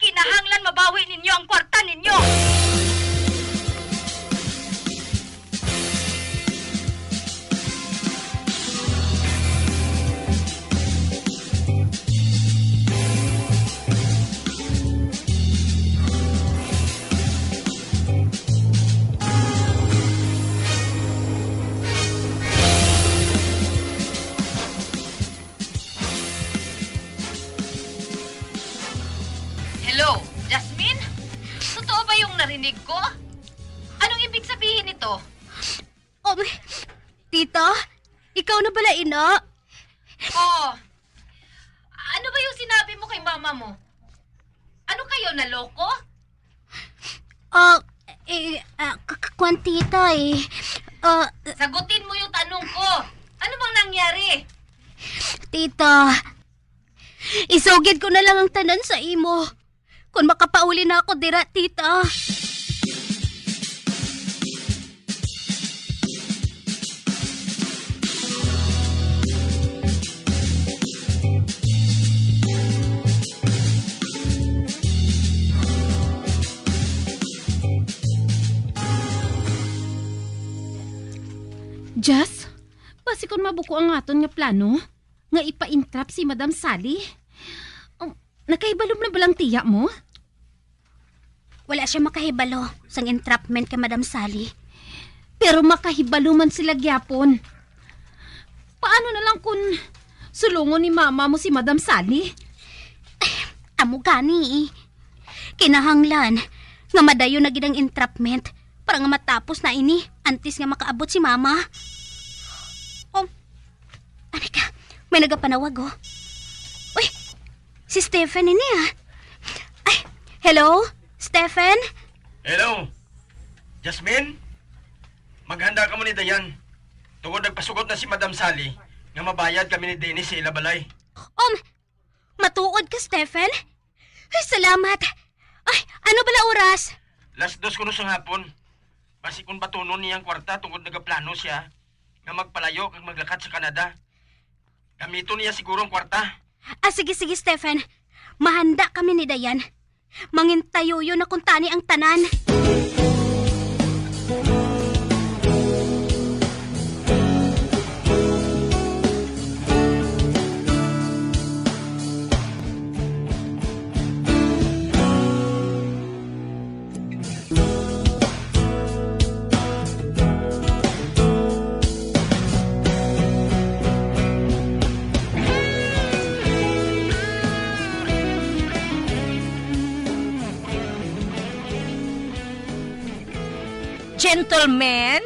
Kinahanglan mabawi ninyo ang kwarta ninyo. Hello, Jasmine? Totoo ba yung narinig ko? Anong ibig sabihin nito? Um, tita, ikaw na bala ina? Oo. Ano ba yung sinabi mo kay mama mo? Ano kayo, naloko? Ah, eh, ah, k- k- kwan, tita, eh. Ah, Sagutin mo yung tanong ko. Ano bang nangyari? Tita, isugid ko na lang ang tanan sa imo. Kung makapauli na ako dira, tita. Jas, basi kon mabuko ang aton nga plano, nga ipa-entrap si Madam Sally. Oh, nakahibalo na ba lang tiya mo? Wala siya makahibalo sang entrapment kay Madam Sally. Pero makahibalo man sila gyapon. Paano na lang kun sulungon ni mama mo si Madam Sally? Amo gani, eh. Kinahanglan nga madayon na gid ang entrapment para nga matapos na ini antes nga makaabot si mama. Oh, Anika, may nagapanawag, oh. Uy, si Stephen ini, ah. Ay, hello? Stephen? Hello? Jasmine? Maghanda kamo ni Dayan. Tungod nagpasugot na si Madam Sally nga mabayad kami ni Dennis sa ila balay. Um, matuod ka, Stephen? Ay, salamat. Ay, ano bala oras? Las dos kuno sang hapon. Basi kung batunon niya ang kwarta tungod nagaplano siya nga magpalayo kag maglakat sa Canada. Gamiton niya siguro ang kwarta. Ah, sige, sige, Stephen. Mahanda kami ni Dayan. Mangintayuyo na kuntani ang tanan. Gentlemen,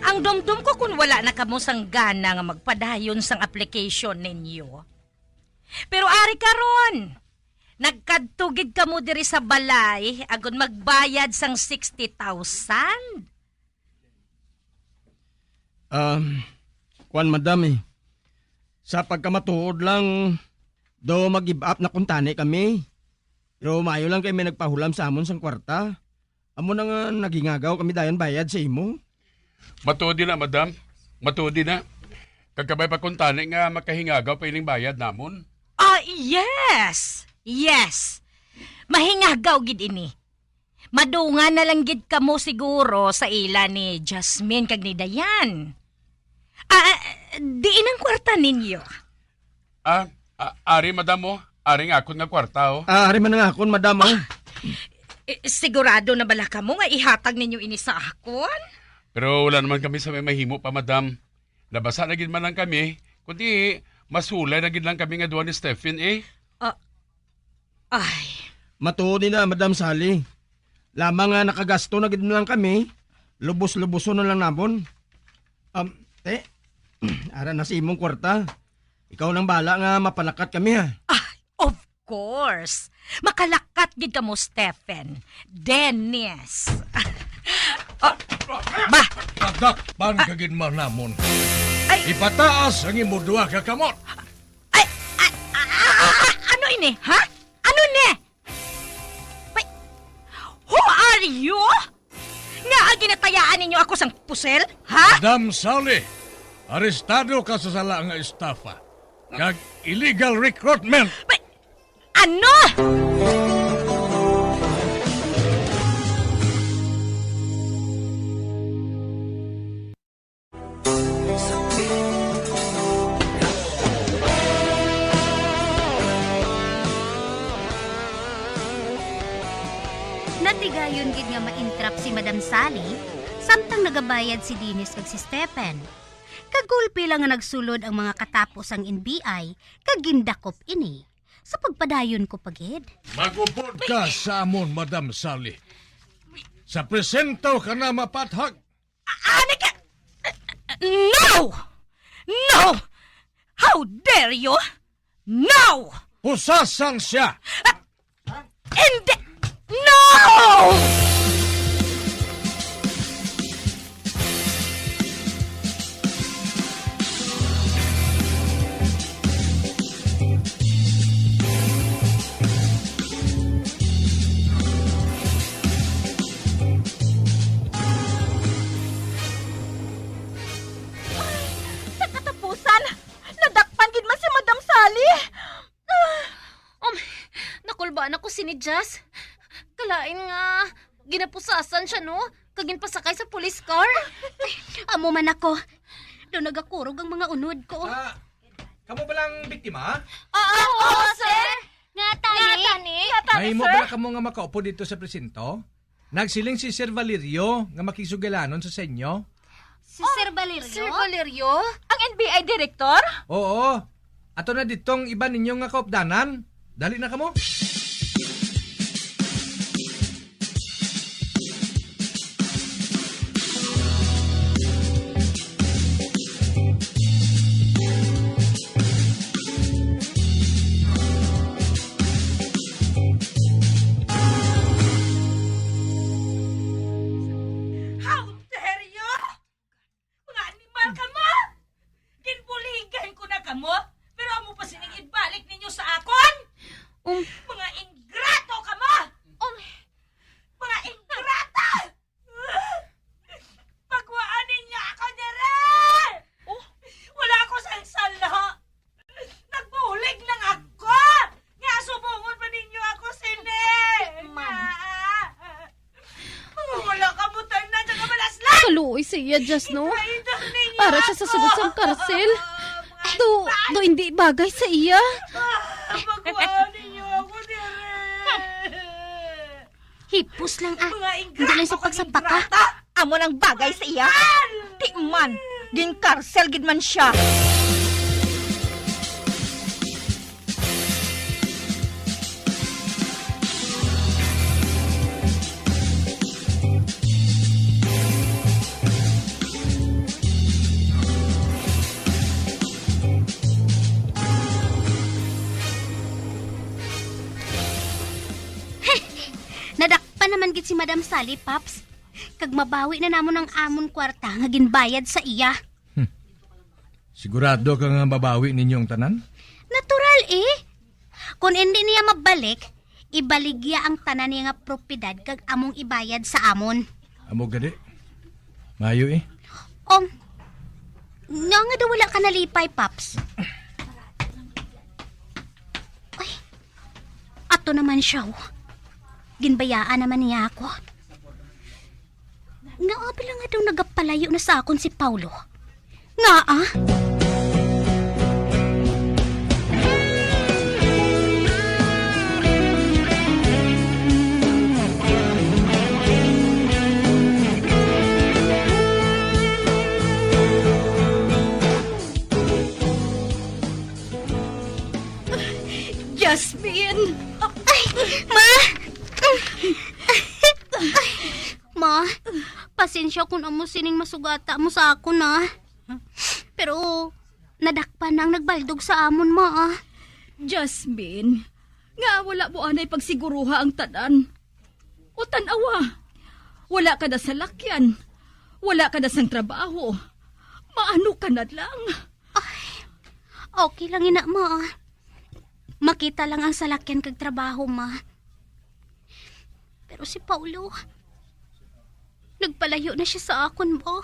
ang dumdum ko kun wala na kamo sang gana nga magpadayon sang application ninyo. Pero ari karon, nagkadto gid kamo diri sa balay agud magbayad sang sixty thousand? Um, kwan, madam, eh. Sa pagkamatuod lang, do mag-give up na kuntani kami. Pero maayo lang kay may nagpahulam sa amon sang kwarta. Amo na nga naghingagaw kami dayon bayad sa imo. Matuod na, madam. Matuod na. Kag kabay pa kuntani nga makahingagaw pa ining bayad namon. Ah, yes! Yes! Mahingagaw gid ini. Madungan na lang gid kamo siguro sa ila ni Jasmine kag ni Dayan. Ah, ah, diin ang kwarta ninyo? Ah, ah, ari, madam, oh. Ari nga akon nga kwarta, oh. Ah, ari man ang akon, madam, oh. Eh, sigurado na bala kamo nga ihatag ninyo ini sa akon? Pero wala naman kami sa may mahimo pa, madam. Nabasa na gid man lang kami, kundi masulay na gid lang kami nga duha ni Stephen, eh. Ah, ay. Matuod ni na, Madam Sally. Lamang nga nakagasto na gid lang kami, lubos-luboson na lang namon. Um, te, ara na si imong kwarta. Ikaw nang bala nga mapalakat kami, ha? Ah, of course. Makalakat gid kamo, Stephen. Dennis. Ah, ba? Padakpan ka gid man namon. Ay. Ipataas ang imo duha ka kamot. Ay, ay, ah, ah, ah, ah, ano ini, ha? Ano ni? Wait, who are you? Nga ginatayaan ninyo ako sang pusel, ha? Madam Sally, arestado ka sa sala nga estafa kag illegal recruitment. Wait, ano? Natigayon gid nga ma-entrap si Madam Sally, samtang nagabayad si Dennis kag si Stephen. Kagulpi lang nga nagsulod ang mga katapo sang N B I kag gindakop ini. Sa pagpadayon ko pa gid. Mag-upod ka sa amon, Madam Sally. Sa presinto ka na mapathag. A-, ani ka? No! No! How dare you? No! Pusasan siya! Ah, hindi! No! Ay, sa katapusan, nadakpan gid man si Madam Sally. Ah. Um, nakulbaan ako sini Jazz. Kalain nga ginapusasan siya, no? Kag ginpasakay sa police car. Amo man ako. Daw nagakurog ang mga unod ko. Ah, kamo ba lang biktima? Oo, oo, sir. Nga tani? Nga tani? Nga tani, Mahimo sir? Ba na kamo nga makaupod dito sa presinto? Nagsiling si Sir Valerio nga makigsugilanon sa sa inyo. Si Sir Valerio? Sir Valerio? Ang N B I director? Oo. Ato na ditong iban ninyo nga kaupdanan. Dali na kamo. How dare you? Mga animal kamo! Ginbuligan ko na kamo, pero amo pa sining ibalik ninyo sa akon? Um. Mga ingrato kamo! Um. Mga ingrata! Pagwaan ninyo ako diri! Oh. Wala ako sang sala! Nagbulig lang ako! Nga subongon pa ninyo ako sini! Ma'am. Nga, mga wala kabutang-an sa kabalaslan! Kaluoy sa iya, Jazz, no? Ipaitom ninyo Para siya sa ako! Sulod sang karsel. Mga Do, insan! Do hindi bagay sa iya. Ah, pagwaan ninyo ako diri! Hipos lang, ah. Mga ingrato Hindi lang sa kag pagsapaka. Ingrata! Amo nang bagay sa iya. Di man, ginkarsel gid man siya. Nadakpan naman gid si Madam Sally, Paps. Kag mabawi na namon ang amon kwarta nga ginbayad sa iya. Hmm. Sigurado ka nga mabawi ninyo ang tanan? Natural, eh. Kon indi niya mabalik, ibaligya ang tanan niya nga propiedad kag among ibayad sa amon. Amo gani. Maayo, eh. Um, nga nga daw wala ka nalipay, Paps? Ay, ato naman siya, oh. Ginbayaan naman niya ako. Nga abi lang nga daw nagapalayo na sa akon si Paulo. Ngaa? Jasmine! Ay, ma! Ma, pasensya kung amo sining masugata mo sa akon, ah. Pero nadakpan na ang nagbaldog sa amon, ma, ah. Jasmine, nga wala mo anay pagsiguruha ang tanan. O, tan-awa, Wala ka na salakyan. Wala ka na sang trabaho. Maano ka na lang? Ay, okay lang ina, ma. Makita lang ang salakyan kag trabaho, ma. Pero si Paulo, nagpalayo na siya sa akon, ma.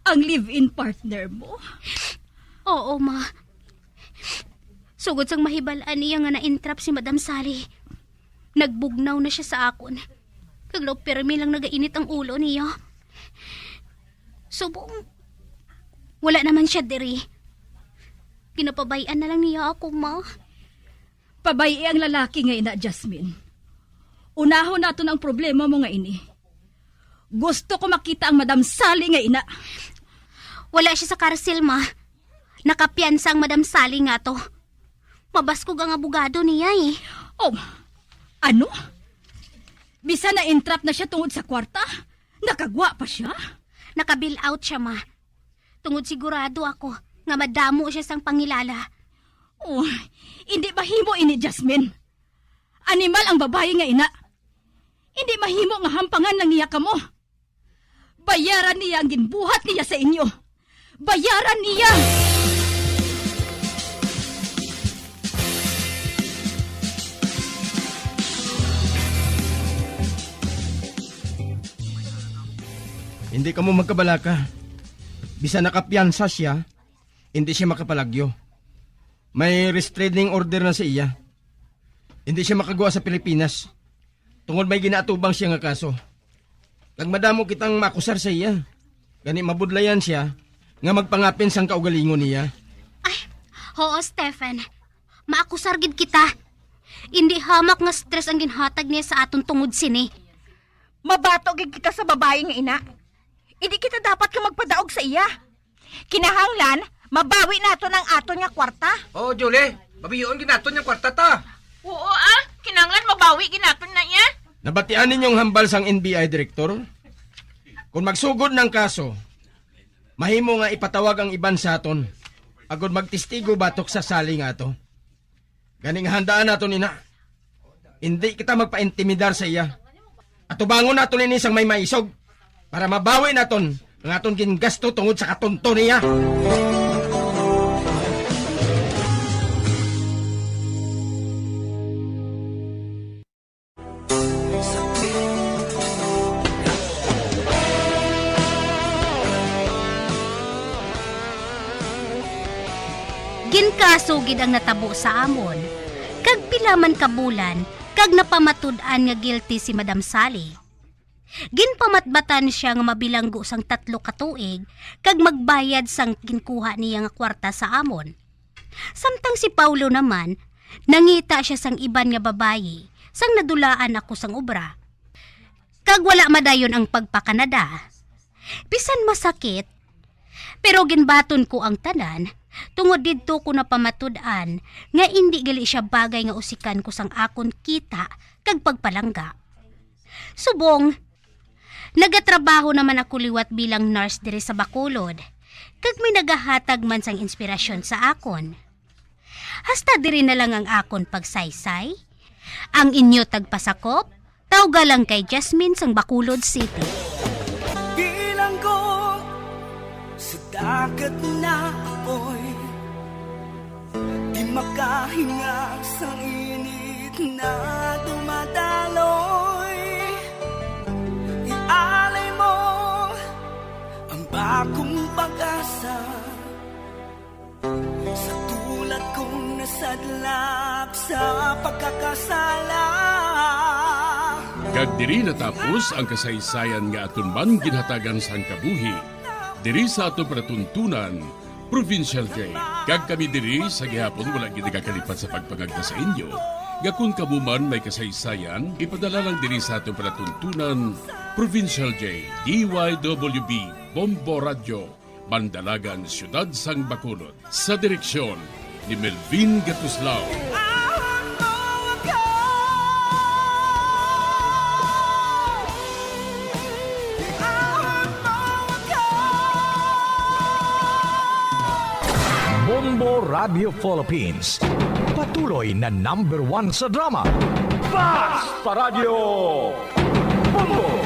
Ang live-in partner mo? Oo, ma. Sugod sang mahibal-an niya nga na-entrap si Madam Sally, nagbugnaw na siya sa akon. Kag law pirmi lang nagainit ang ulo niya. Subong wala naman siya diri. Ginapabay-an na lang niya ako, ma. Pabay-i ang lalaki nga ina, Jasmine. Unahon naton ang problema mo nga ini. Gusto ko makita ang Madam Sally nga ina. Wala siya sa karsil, ma. Nakapiyansa ang Madam Sally nga to. Mabaskog ang abogado niya, eh. Oh, ano? Bisan na-entrap na siya tungod sa kwarta, nakagwa pa siya? Naka-bail out siya, ma. Tungod sigurado ako nga madamo siya sang pangilala. Oh, hindi mahimo ini, Jasmine. Animal ang babayi nga ina. Hindi mahimo nga hampangan lang niya kamo. Bayaran niya ang ginbuhat niya sa inyo. Bayaran niya! Hindi kamo magkabalaka. Bisan nakapiyansa siya, hindi siya makapalagyo. May restraining order na sa iya. Hindi siya makagwa sa Pilipinas tungod may ginaatubang siya nga kaso. Kag madamo kitang makusar sa iya. Gani mabudlayan siya nga magpangapin sang kaugalingon niya. Ay, oo, Stephen. Maakusar gid kita. Indi hamak nga stress ang ginhatag niya sa aton tungod sini. Mabato gid kita sa babayi nga ina. Indi kita dapat ka magpadaog sa iya. Kinahanglan, mabawi naton ang aton nga kwarta. Oh, Julie, mabiyoon gid naton ang kwarta ta. Oo, ah. Kinahanglan mabawi gid naton na iya. Nabatian ninyong hambal sang N B I director? Kung magsugod ng kaso, mahimo nga ipatawag ang iban sa aton agud magtestigo batok sa sali nga ato. Ganing handaan naton ina. Indi kita magpaintimidar sa iya. Atubangon naton ini sang may maisog para mabawi naton ang aton gingasto tungod sa katonto niya. Ginkaso gid ang natabo sa amon, kag pila man ka bulan kag napamatud-an nga guilty si Madam Sally. Ginpamatbatan sia nga mabilanggo sang tatlo ka tuig kag magbayad sang ginkuha niya nga kwarta sa amon. Samtang si Paulo naman, nangita sia sang iban nga babayi sang nadulaan ako sang obra. Kag wala madayon ang pagpakanada. Bisan masakit, pero ginbaton ko ang tanan, tungod didto ko napamatud-an nga indi gali sia bagay nga usikan ko sang akon kita kag pagpalangga. Subong, nagatrabaho naman ako liwat bilang nurse diri sa Bacolod, kag may nagahatag man sang inspirasyon sa akon. Hasta diri na lang ang akon pagsaysay. Ang inyo tagpasakop, tawga lang kay Jasmine sang Bacolod City. Bilanggo sa dagat na apoy, di makahinga sang init na dumadaloy. Ialay mo ang bagong pag-asa. Sa tulad kong nasadlak sa pagkakasala. Kag diri natapos ang kasaysayan nga aton man ginhatagan sang kabuhi diri sa aton palatuntunan, Provincial Day. Kag kami diri sa gihapon wala gid nagakalipat sa pagpangagda sa inyo nga kon kamo man may kasaysayan, ipadala lang diri sa aton palatuntunan, Provincial Day, D Y W B, Bombo Radio. Bandalagan, Siyudad sang Bacolod, sa direksyon ni Melvin Gatuslao. Bombo Radio Philippines, patuloy na number one sa drama. Fast Paradyo! Bombo!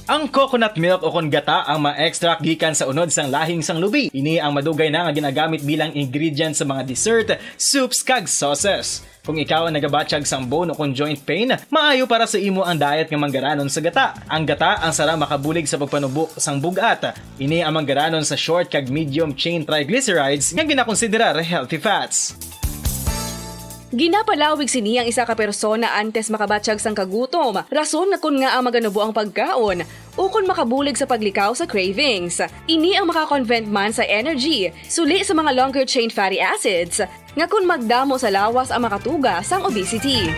Ang coconut milk o kon gata ang ma-extract gikan sa unod sang lahing sang lubi. Ini ang madugay na nga ginagamit bilang ingredient sa mga dessert, soups, kag sauces. Kung ikaw ang nagabatyag sang bone o kon joint pain, maayo para sa imo ang diet nga manggaranon sa gata. Ang gata ang sara makabulig sa pagpanubo sang bug-at. Ini ang manggaranon sa short kag medium chain triglycerides nga ginakonsiderar healthy fats. Ginapalawig sini ang isa ka persona antes makabatyag sang kagutom, rason nga kon ngaa maganubo ang pagkaon, ukon makabulig sa paglikaw sa cravings. Ini ang maka-convert man sa energy, suli sa mga longer chain fatty acids, nga kon magdamo sa lawas ang makatuga sang obesity.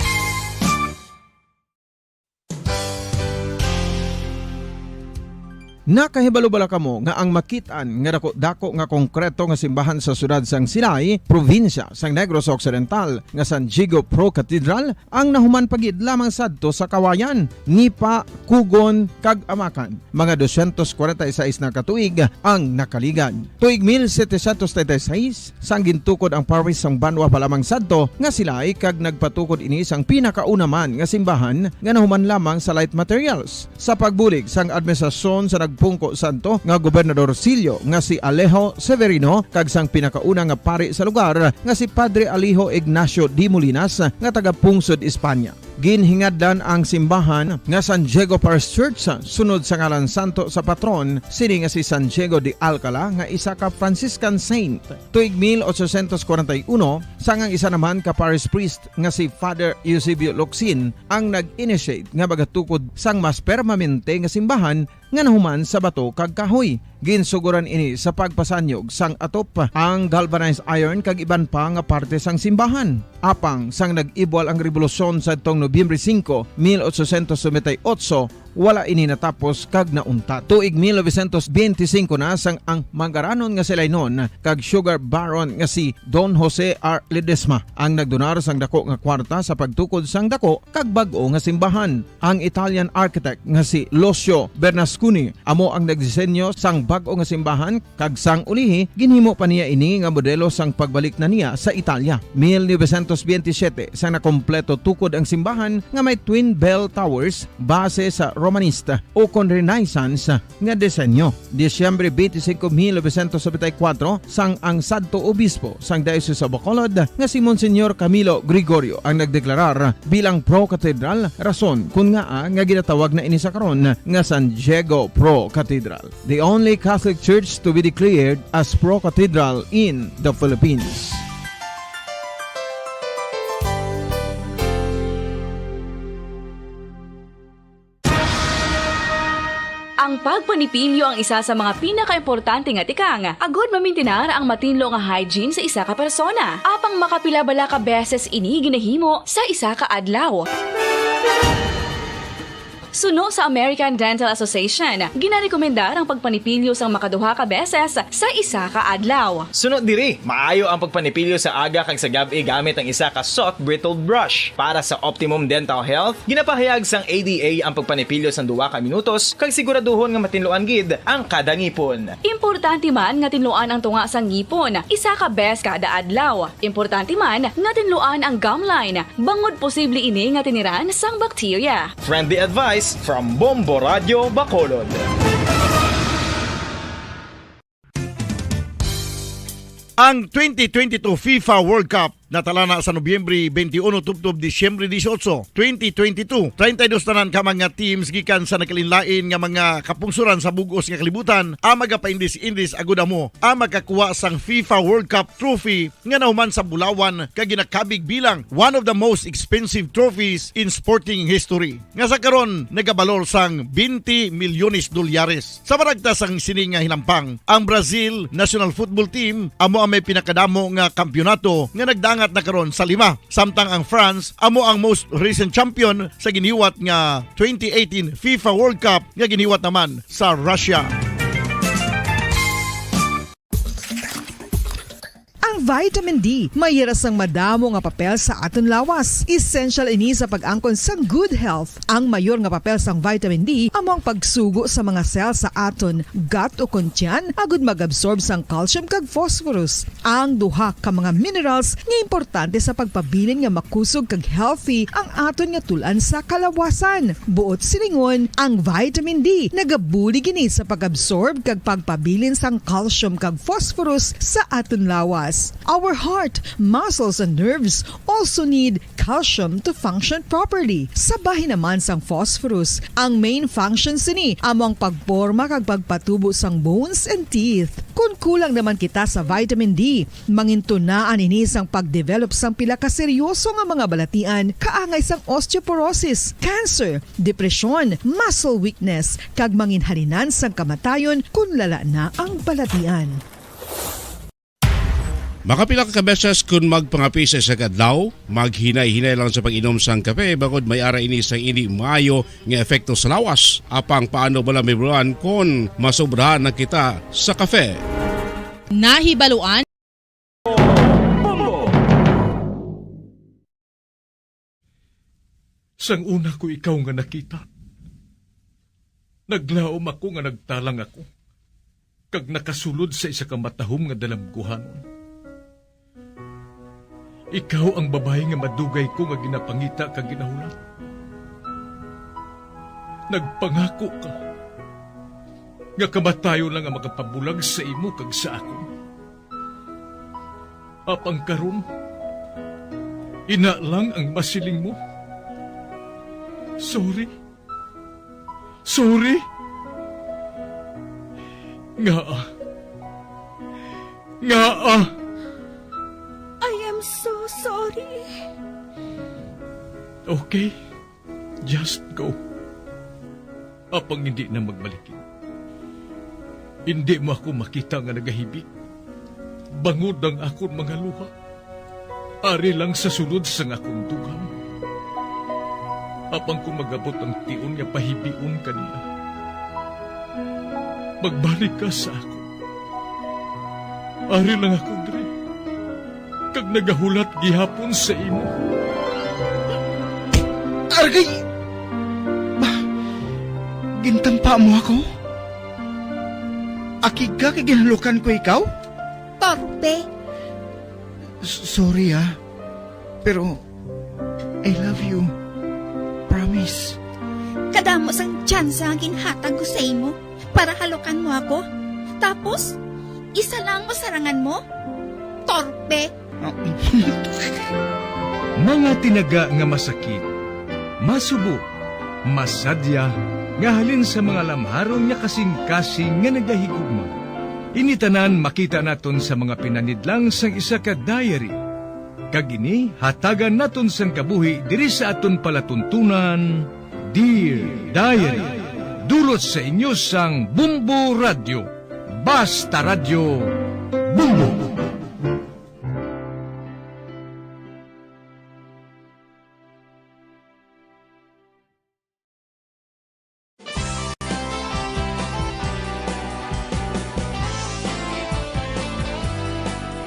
Nakahibalo bala kamo nga ang makit-an nga dako-dako nga konkreto nga simbahan sa siyudad sang Silay, probinsya sang Negros Occidental, nga San Diego Pro Cathedral, ang nahuman pa gid lamang sadto sa Kawayan, Nipa, Cogon, kag Amacan? Mga dosyentos kwarenta y seis na ka tuig ang nakaligad. Tuig mil setecientos treinta y seis, sang gintukod ang parish sang banwa pa lamang sadto nga Silay kag nagpatukod ini sang pinakauna man nga simbahan nga nahuman lamang sa light materials. Sa pagbulig sang administrasyon sa nagpungko sadto nga Gobernador Silyo nga si Alejo Severino kag sang pinakauna nga pari sa lugar nga si Padre Alejo Ignacio de Molinas nga taga-pungsod Espanya. Ginhingadlan ang simbahan nga San Diego Parish Church sunod sa ngalan santo sa patron sini nga si San Diego de Alcala nga isa ka Franciscan saint. Tuig mil ochocientos kwarenta y uno, sang ang isa naman ka parish priest nga si Father Eusebio Locsin ang nag-initiate nga magatukod sang mas permanente nga simbahan nga nahuman sa bato kag kahoy. Ginsugoran ini sa pagpasanyog sang atop, ang galvanized iron kag iban pa nga parte sang simbahan. Apang sang nag-ibwal ang rebolusyon sadtong Nobyembre singko, mil ochocientos noventa y ocho, wala ini natapos kag nauntat. Tuig mil novecientos benti singko na sang ang manggaranon nga Silaynon kag sugar baron nga si Don Jose R. Ledesma ang nagdonar sang dako nga kwarta sa pagtukod sang dako kag bag-o nga simbahan. Ang Italian architect nga si Lucio Bernasconi amo ang nagdisenyo sang bag-o nga simbahan, kag sang ulihi ginhimo pa niya ini nga modelo sang pagbalik na niya sa Italia. Mil novecientos benti siyete, sang nakompleto tukod ang simbahan nga may twin bell towers base sa Romanista o kon Renaissance nga disenyo. Disyembre twenty-five, mil novecientos noventa y cuatro, sang ang sadto obispo sang Diocese of Bacolod nga si Monsignor Camilo Gregorio ang nagdeklarar bilang pro-cathedral, rason kon ngaa nga ginatawag na ini sa karon nga San Diego Pro Cathedral, the only Catholic church to be declared as pro-cathedral in the Philippines. Ang pagpanipilyo ang isa sa mga pinakaimportante nga tikang agod mamintinar ang matinlo nga hygiene sa isa ka persona. Apang makapila bala ka beses ini ginahimo sa isa ka adlaw? Suno sa American Dental Association, ginarekomendar ang pagpanipilyo sang makaduha ka beses sa isa ka adlaw. Suno diri, maayo ang pagpanipilyo sa aga kag sa gab-i gamit ang isa ka soft bristled brush. Para sa optimum dental health, ginapahayag sang A D A ang pagpanipilyo sang duha ka minutos kag siguraduhon nga matinluan gid ang kada ngipon. Importante man nga tinluan ang tunga sang ngipon isa ka bes kada adlaw. Importante man nga tinluan ang gum line bangod posible ini nga tiniran sang bakterya. Friendly advice from Bombo Radio Bacolod. Ang twenty twenty-two FIFA World Cup natalana sa Nobyembre twenty-one tubtob Disyembre dieciocho, twenty twenty-two. Treinta y dos tanan ka mga teams gikan sa nagkalainlain nga mga kapungsoran sa bug-os nga kalibutan ang magapaindis-indis agud amo ang makakuha sang FIFA World Cup trophy nga nahuman sa bulawan kag ginakabig bilang one of the most expensive trophies in sporting history, nga sa karon nagabalor sang twenty milyones dolyares. Sa maragta sang sini nga hinampang, ang Brazil national football team amo ang may pinakadamo nga kampiyonato nga nagdangat na karon sa lima, samtang ang France amo ang most recent champion sa giniwat nga twenty eighteen FIFA World Cup nga giniwat naman sa Russia. Ang Vitamin D may hira sang madamo nga papel sa aton lawas. Essential ini sa pag-angkon sang good health. Ang mayor nga papel sang vitamin D amo ang pagsugo sa mga cell sa aton gut o kon tiyan agud mag-absorb sang calcium kag phosphorus, ang duha ka mga minerals nga importante sa pagpabilin nga makusog kag healthy ang aton nga tul-an sa kalawasan. Buot silingon, ang vitamin D nagabulig ini sa pag-absorb kag pagpabilin sang calcium kag phosphorus sa aton lawas. Our heart, muscles, and nerves also need calcium to function properly. Sa bahin naman sang phosphorus, ang main function sini amo ang pagporma kag pagpatubo sang bones and teeth. Kon kulang naman kita sa vitamin D, mangintunaan ini sang pag-develop sang pila ka seryoso nga mga balatian kaangay sang osteoporosis, cancer, depresyon, muscle weakness, kag manginhalinan sang kamatayon kon lala na ang balatian. Makapila ka beses kon magpangape sa isa ka adlaw, maghinay-hinay lang sa pag-inom sang kape, bangod may ara ini sang indi maayo nga epekto sa lawas. Apang paano bala may bulan kon masobrahan na kita sa kape? Nahibaluan? Sang una ko ikaw nga nakita, naglaom ako nga nagtalang ako, kag nakasulod sa isa ka matahom nga dalamguhanon. Ikaw ang babayi nga madugay ko nga ginapangita kag ginahulat. Nagpangako ka nga kamatayon lang ang makapabulag sa imo kag sa akon. Apang karon, ina lang ang masiling mo. Sorry. Sorry. Ngaa? Ngaa? I am so sorry. Okay. Just go. Apang hindi na magbalikid. Hindi mo ako makita nga nagahibi. Bangod ang akon mga luha. Ari lang sa sulod sang akon dughan. Apang kung mag-abot ang tion nga pahibion ka niya, magbalik ka sa akon. Ari lang ako diri, kag nagahulat gihapon sa imo. Argay! Ba, gintampa mo ako? Akig ka kay ginhalukan ko ikaw? Torpe! S-, sorry, ah. Pero, I love you. Promise. Kadamo sang tsansa ang ginhatag ko sa imo para halukan mo ako. Tapos, isa lang mo sarangan mo? Torpe! Mga tinaga nga masakit, masubo, masadya, nga halin sa mga lamharon nga kasing-kasing nga nagahigugma. Ini tanan makita naton sa mga pinanidlang sang isa ka diary. Kag ini hatagan naton sang kabuhi diri sa aton palatuntunan, Dear Diary. Dulot sa inyo sang Bombo Radyo. Basta Radyo, Bombo!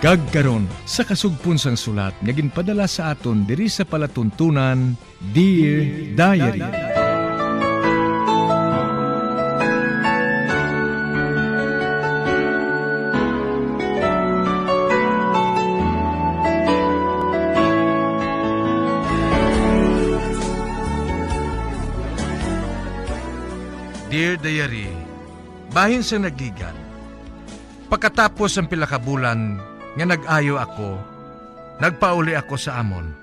Kag karon, sa kasugpon sang sulat nga ginpadala sa aton diri sa palatuntunan, Dear Diary. Dear Diary, bahin sang nagligan, pagkatapos sang pila ka bulan nga nag-ayo ako, nagpauli ako sa amon.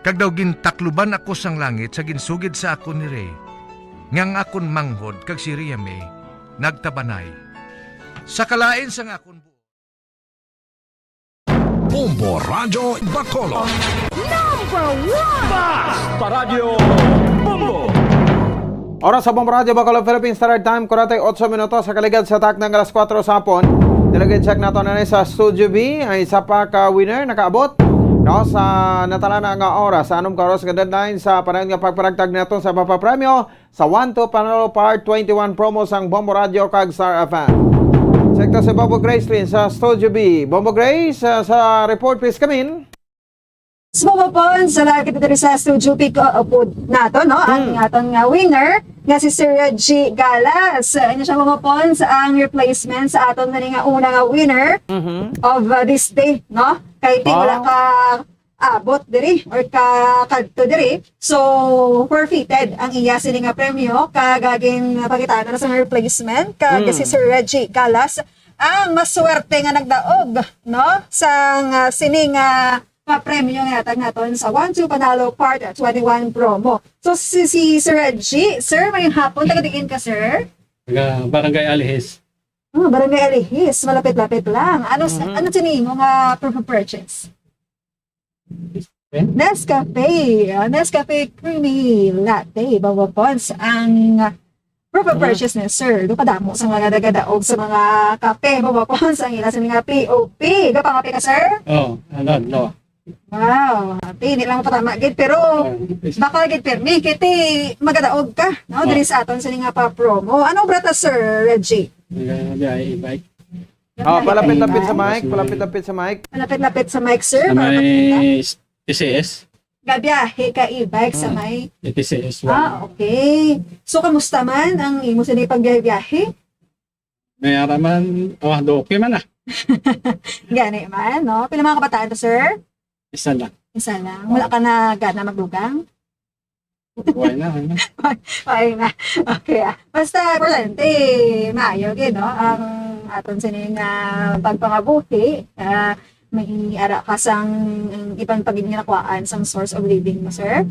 Kag daw gintakluban ako sang langit sa ginsugid sa akon ni Ray, nga ang akon manghod kag si Ria May nagtabanay. Sa kalain sang akon buot. Bombo Radyo Bacolod. Number one! Basta Radyo Bombo! Oras sa Bombo Radyo Bacolod, Philippine Standard Time, kuwarenta y otso minutos sa kaligad sa takna nga alas kuwatro sa hapon. Dalugay check nato na ni sa Studio B, ay isa pa ka winner nakaabot, no, sa natalana nga oras sa anom ka oras nga deadline sa panahon nga pagparagtag nato sa papapremyo sa One to Panalo Part twenty-one promo sang Bombo Radio kag Star F M. Sekta sa Bombo Grace Lynn sa Studio B. Bombo Grace, ah, sa report, please come in. Sa Bombo Pons, sa live kita diri sa Studio B ko, uh, po nato, no? Ang Hmm. aton nga winner, nga si Sir Reggie Galas. Uh, ano siya, Bombo Pons, ang replacement sa aton na nga una nga winner Mhm. of, uh, this day, no? Kay ti wala Wow. ka abot diri or ka kadto diri. So, forfeited ang iya sini nga premyo. Kag gin pakitaan na sa replacement. Kag Mm. si Sir Reggie Galas ang maswerte nga nagdaog, no? Sang, ah, sini nga papremyo nga hatag naton sa One Two Panalo Part twenty-one promo. So, si, si Sir Reggie, sir, may hapon, taga diin ka, sir? Taga Barangay Alihis. Ah, Barangay Alihis, malapit-lapit lang. Ano s-, Mhm. ano sini imo nga proof of purchase? Nescafe. Ah, Nescafe Creamy Latte, Bombo Pons, ang proof of Ah. purchase ni sir. Do kadamo sa mga nagadaog sa mga kape, Bombo Pons, ang ila sa mga P O P. Gapangape ka, sir? Oh, ano, no. Wow, happy. Hindi lang patama gid, pero Ah, baka gid pirmi. Kiti, magadaog ka, no? Ah. Diri sa aton sa nga pa promo. Anong brata, Sir Reggie? Nag-, nag-, e-bike. Oh, palapit-lapit sa mic, palapit-lapit sa mic. Palapit-lapit sa mic, sir, Sa para may makita. S-, T C S. Gabiyahe ka e-bike sa Hmm. may E T C S one. Ah, okay. So, kamusta man ang imo sini pagbiyahe-biyahe? May ara man, oh, do okay man ah. Gani man, no? Pila mga kabataan to, sir? Isa lang. Isa lang. Wala ka na gana magdugang? Why na, why na? Why na? Okay, ah. Basta, importante, maayo gid, no? Ang aton sining, ah, pagpangabuhi, ah, may ara ka sang ibang pagiginakwaan sang source of living mo, sir?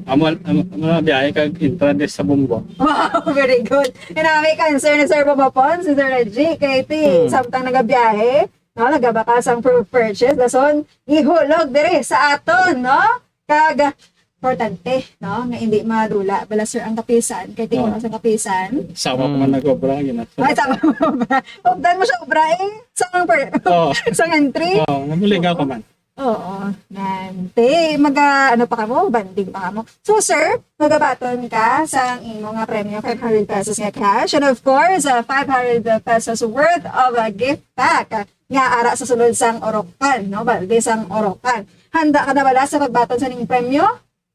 Amo, amo, amo na biyahe kag entrada sa Bombo. Wow, very good. Inami ka, sir, ni Sir Bombo Pons, si Sir Reggie, kay ti, Hmm. samtang nagabiyahe, no, nagabakal sang proof of purchase, dason, ihulog diri sa aton, no? Kag, importante, no, nga hindi madula. Bala, sir, ang kapisan, kay tingnan Oh. sa kapisan. Sama ko man Hmm. nag-obra, yun na. Ay, sama mo ba? Obdan mo siya, obra eh. Sa per-, Oh. sa entry. Oh, nabulig ako man. Oo, nan. Te, maga, ano pa kamo? Banding pa kamo. So, sir, magabaton ka sa imo nga premyo, five hundred pesos nga cash. And of course, uh, five hundred pesos worth of a gift pack nga ara sa sulod sang Orocan, no? Balde sang Orocan. Handa ka na bala sa pagbaton sa ning premyo?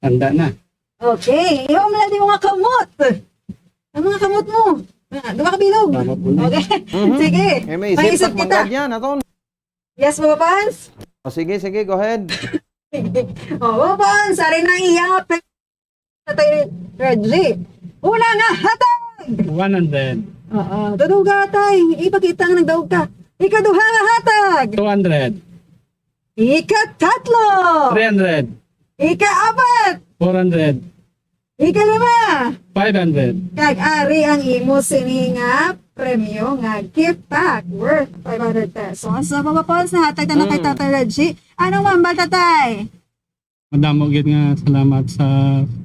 Handa na. Okay. Imo man lang di mga kamot. Ang mga kamot mo. Ah, duha ka bilog. Kamot mo na. Okay. Mhm. Sige. Eh, may isip Maisip pag kita. Manggad yan, aton. Yes, Bombo Pons? O, sige, sige, go ahead. O, Bombo Pons, ari na iya nga pre-, Tatay Reggie. Una nga hatag! One hundred. Oo, tuduga, tay. Ipakita nga nagdaog ka. Ikaduha nga hatag! Two hundred. Ikatatlo! Three hundred. Ikaapat! Four hundred. Ikalima. Five hundred. Kag ari ang imo sini nga premyo nga gift pack worth five hundred pesos. So, Bombo Pons, nahatag na kay Mm. Tatay Reggie. Anong mambal, Tatay? Madamo gid nga salamat sa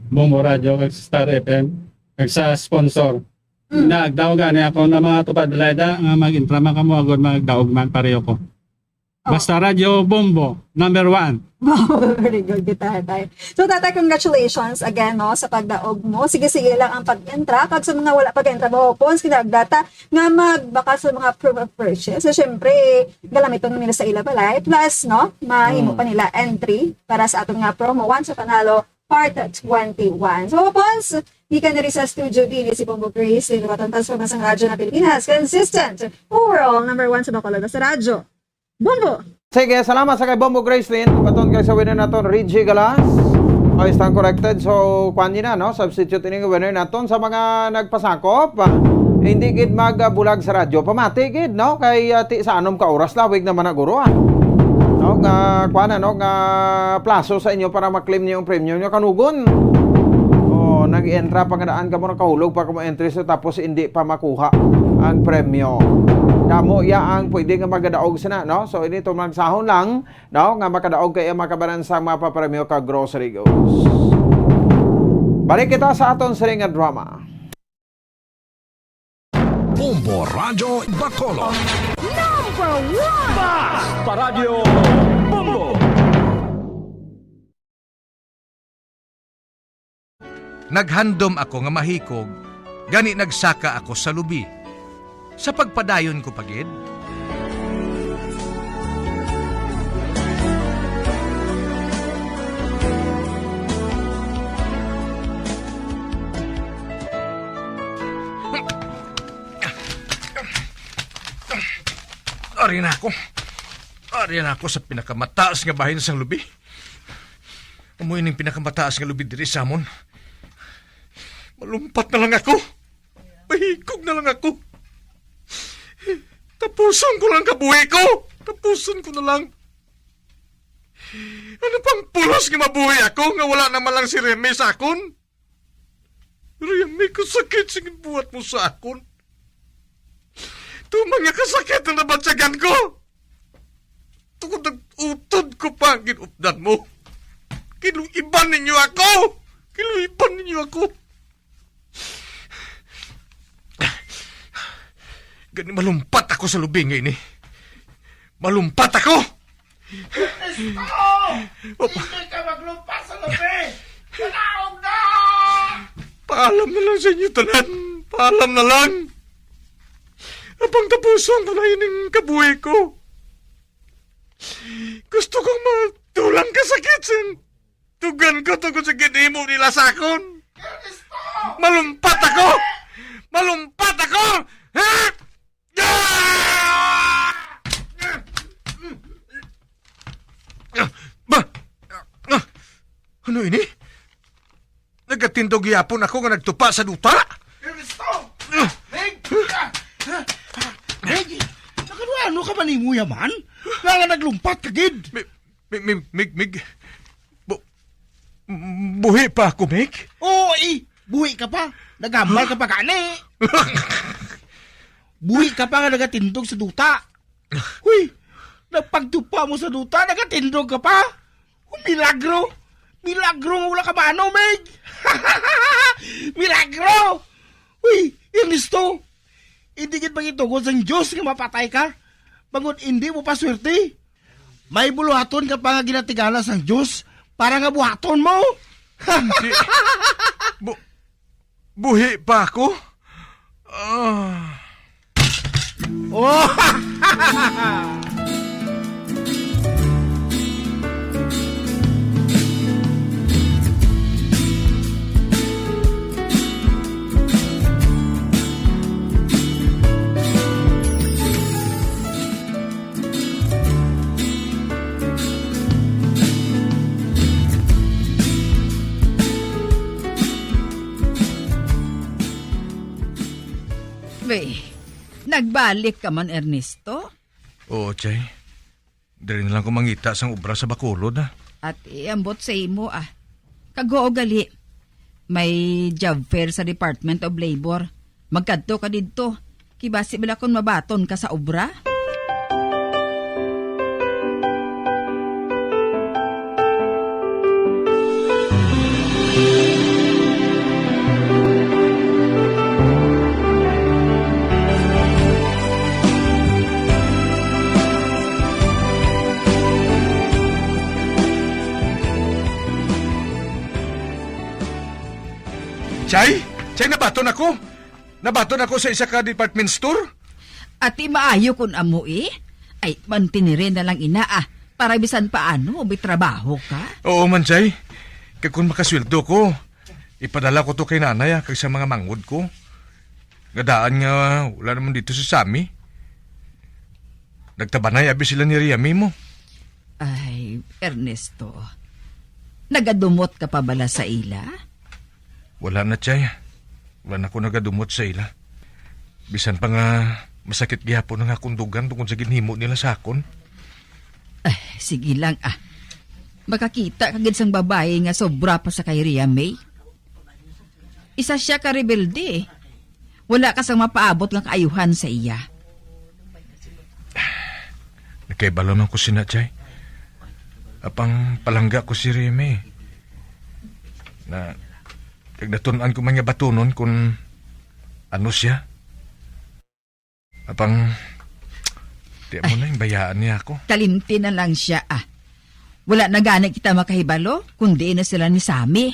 Bombo Radio kag sa Star F M kag sa sponsor. Mm. Nagdaog gani ako na mga tupad balay da nga mag-intra man kamo agod magdaog man pareho ko. Oh. Basta Radyo Bombo, number one. Wow, very good, good, Tatay. So, Tatay, congratulations again, no, sa pagdaog mo. Sige, sige lang ang pag-entra. Kag sa mga wala pag-entra, Bombo Pons, kinahanglan ta nga magbakal sa mga proof of purchase. So, syempre, galamiton nila sa ila balay. Plus, no, mahimo Hmm. pa nila entry para sa aton nga promo, Once a Panalo Part twenty-one. So, Bombo Pons, gikan diri sa Studio B, ni si Bombo Grace, liwatan ta sa mga sang Radyo na Pilipinas. Consistent, overall, number one sa Bacolod sa radyo. Bombo! Sige, salamat sa kay Bombo Gracelyn. Baton kay sa winner naton, Reggie Galas. O, istang corrected. So, kwan yun na, no? Substitute ini nga winner naton sa mga nagpasakop. Ah, hindi gid magbulag sa radyo. Pamati gid, no? Kay, ah, ti sa anom ka oras, lawig naman na guro, ah. No? Nga, kwan na, no? Nga plaso sa inyo para ma-claim niyo ang premyo niyo. Kanugon. O, nag-entra pa nga daan ka mo, nakahulog pa ka mo entry sa tapos hindi pa makuha ang premyo. Damo ya ang pwede nga magadaog sina, no? So, ini to magsahon lang, no? Nga makadaog kay ang makabanan sa mga papremyo ka grocery goods. Balik kita sa aton siring nga drama. Bombo Radyo Bacolod. Number one! Basta Radyo Bombo! Naghandom ako nga mahikog, gani nagsaka ako sa lubi. Sa pagpadayon ko pa gid. Ari na ako. Ari na ako sa pinakamataas nga bahin sang lubi. Amo ining pinakamataas nga lubi diri sa amon. Malumpat na lang ako. Mahikog na lang ako. Tapuson ko lang kabuhi ko. Tapuson ko na lang. Ano pang pulos nga mabuhi ako nga wala naman lang si Remy sa akon? Remy, kasakit sing buhat mo sa akon. Tuman nga kasakit ang nabatyagan ko. Tungod nag-utod ko pa ang ginupdan mo. Kiluiban ninyo ako! Kiluiban ninyo ako! Gani malumpat ako sa lubi nga ini. Malumpat ako! Ernesto! Hindi ka maglumpat sa lubi! Panaog na! Paalam na lang sa inyo tanan. Paalam na lang. Apang tapuson ko na ining kabuhi ko. Gusto kong matulang kasakit sa tugan ko tungod sa ginhimo nila sa akon. Malumpat ako! Malumpat ako! Ha? Ah! Ba? Ah! Ano ini? Nagatindog gihapon ako nga nagtupa sa duta. Ernesto! Meg! Meg! Nakaduano ka man nimo yaman? Nga nga naglumpat ka gid. Mig, mig, mig, mig. Bu-, buhi pa ako, Mig? Oo, eh. Buhi ka pa. Naghambal ka pa gani. Buhi ka pa nga nagatindog sa duta. Huy, napagtupa mo sa duta, nagatindog ka pa. Milagro! Milagro nga wala ka maano, Meg! Milagro! Uy, Ernesto! Hindi gid pangitugon sang Dios nga mapatay ka, bangod hindi mo pa swerte. May buluhaton ka pa nga ginatigana sang Dios para nga buhaton mo. Hindi. Bu-, buhi pa ako? Ah. Oh! Be, nagbalik ka man, Ernesto? Oo, Chay. Diri na lang ko mangita sang obra sa Bacolod, ah. At iambot sa imo, ah. Kag huo gali, may job fair sa Department of Labor. Magkadto ka didto. Kibasi bala kon mabaton ka sa obra? Chay? Chay, nabaton ako. Nabaton ako sa isa ka department store. Ati, maayo kun amo, eh. Ay, mantiniri na lang ina, ah, para bisan paano may trabaho ka. Oo man, Chay. Kag kun makasweldo ko, ipadala ko to kay nanay, ah, kag sa mga manghod ko. Nga daan nga wala naman dito si Sammy. Nagtabanay abi sila ni Riami mo. Ay, Ernesto, nagadumot ka pa bala sa ila? Wala na, Chay. Wala na ko nagadumot sa ila. Bisan pa nga masakit gihapon ang akong dugan tungod sa ginhimo nila sa akon. Ay, sige lang, ah. Makakita ka gid sang babayi nga sobra pa sa kay Ria May. Isa sia ka rebelde, eh. Wala ka sang mapaabot nga kaayuhan sa iya. Nakahibalo man ko sina, Chay. Apang palangga ko si Remy. Na, kag natun-an ko man nga batunon kun ano sia. Apang, di mo Ay. na yung bayaan niya ako. Kalimti na lang siya, ah. Wala na gani kita makahibalo, kundi na sila ni Sammy.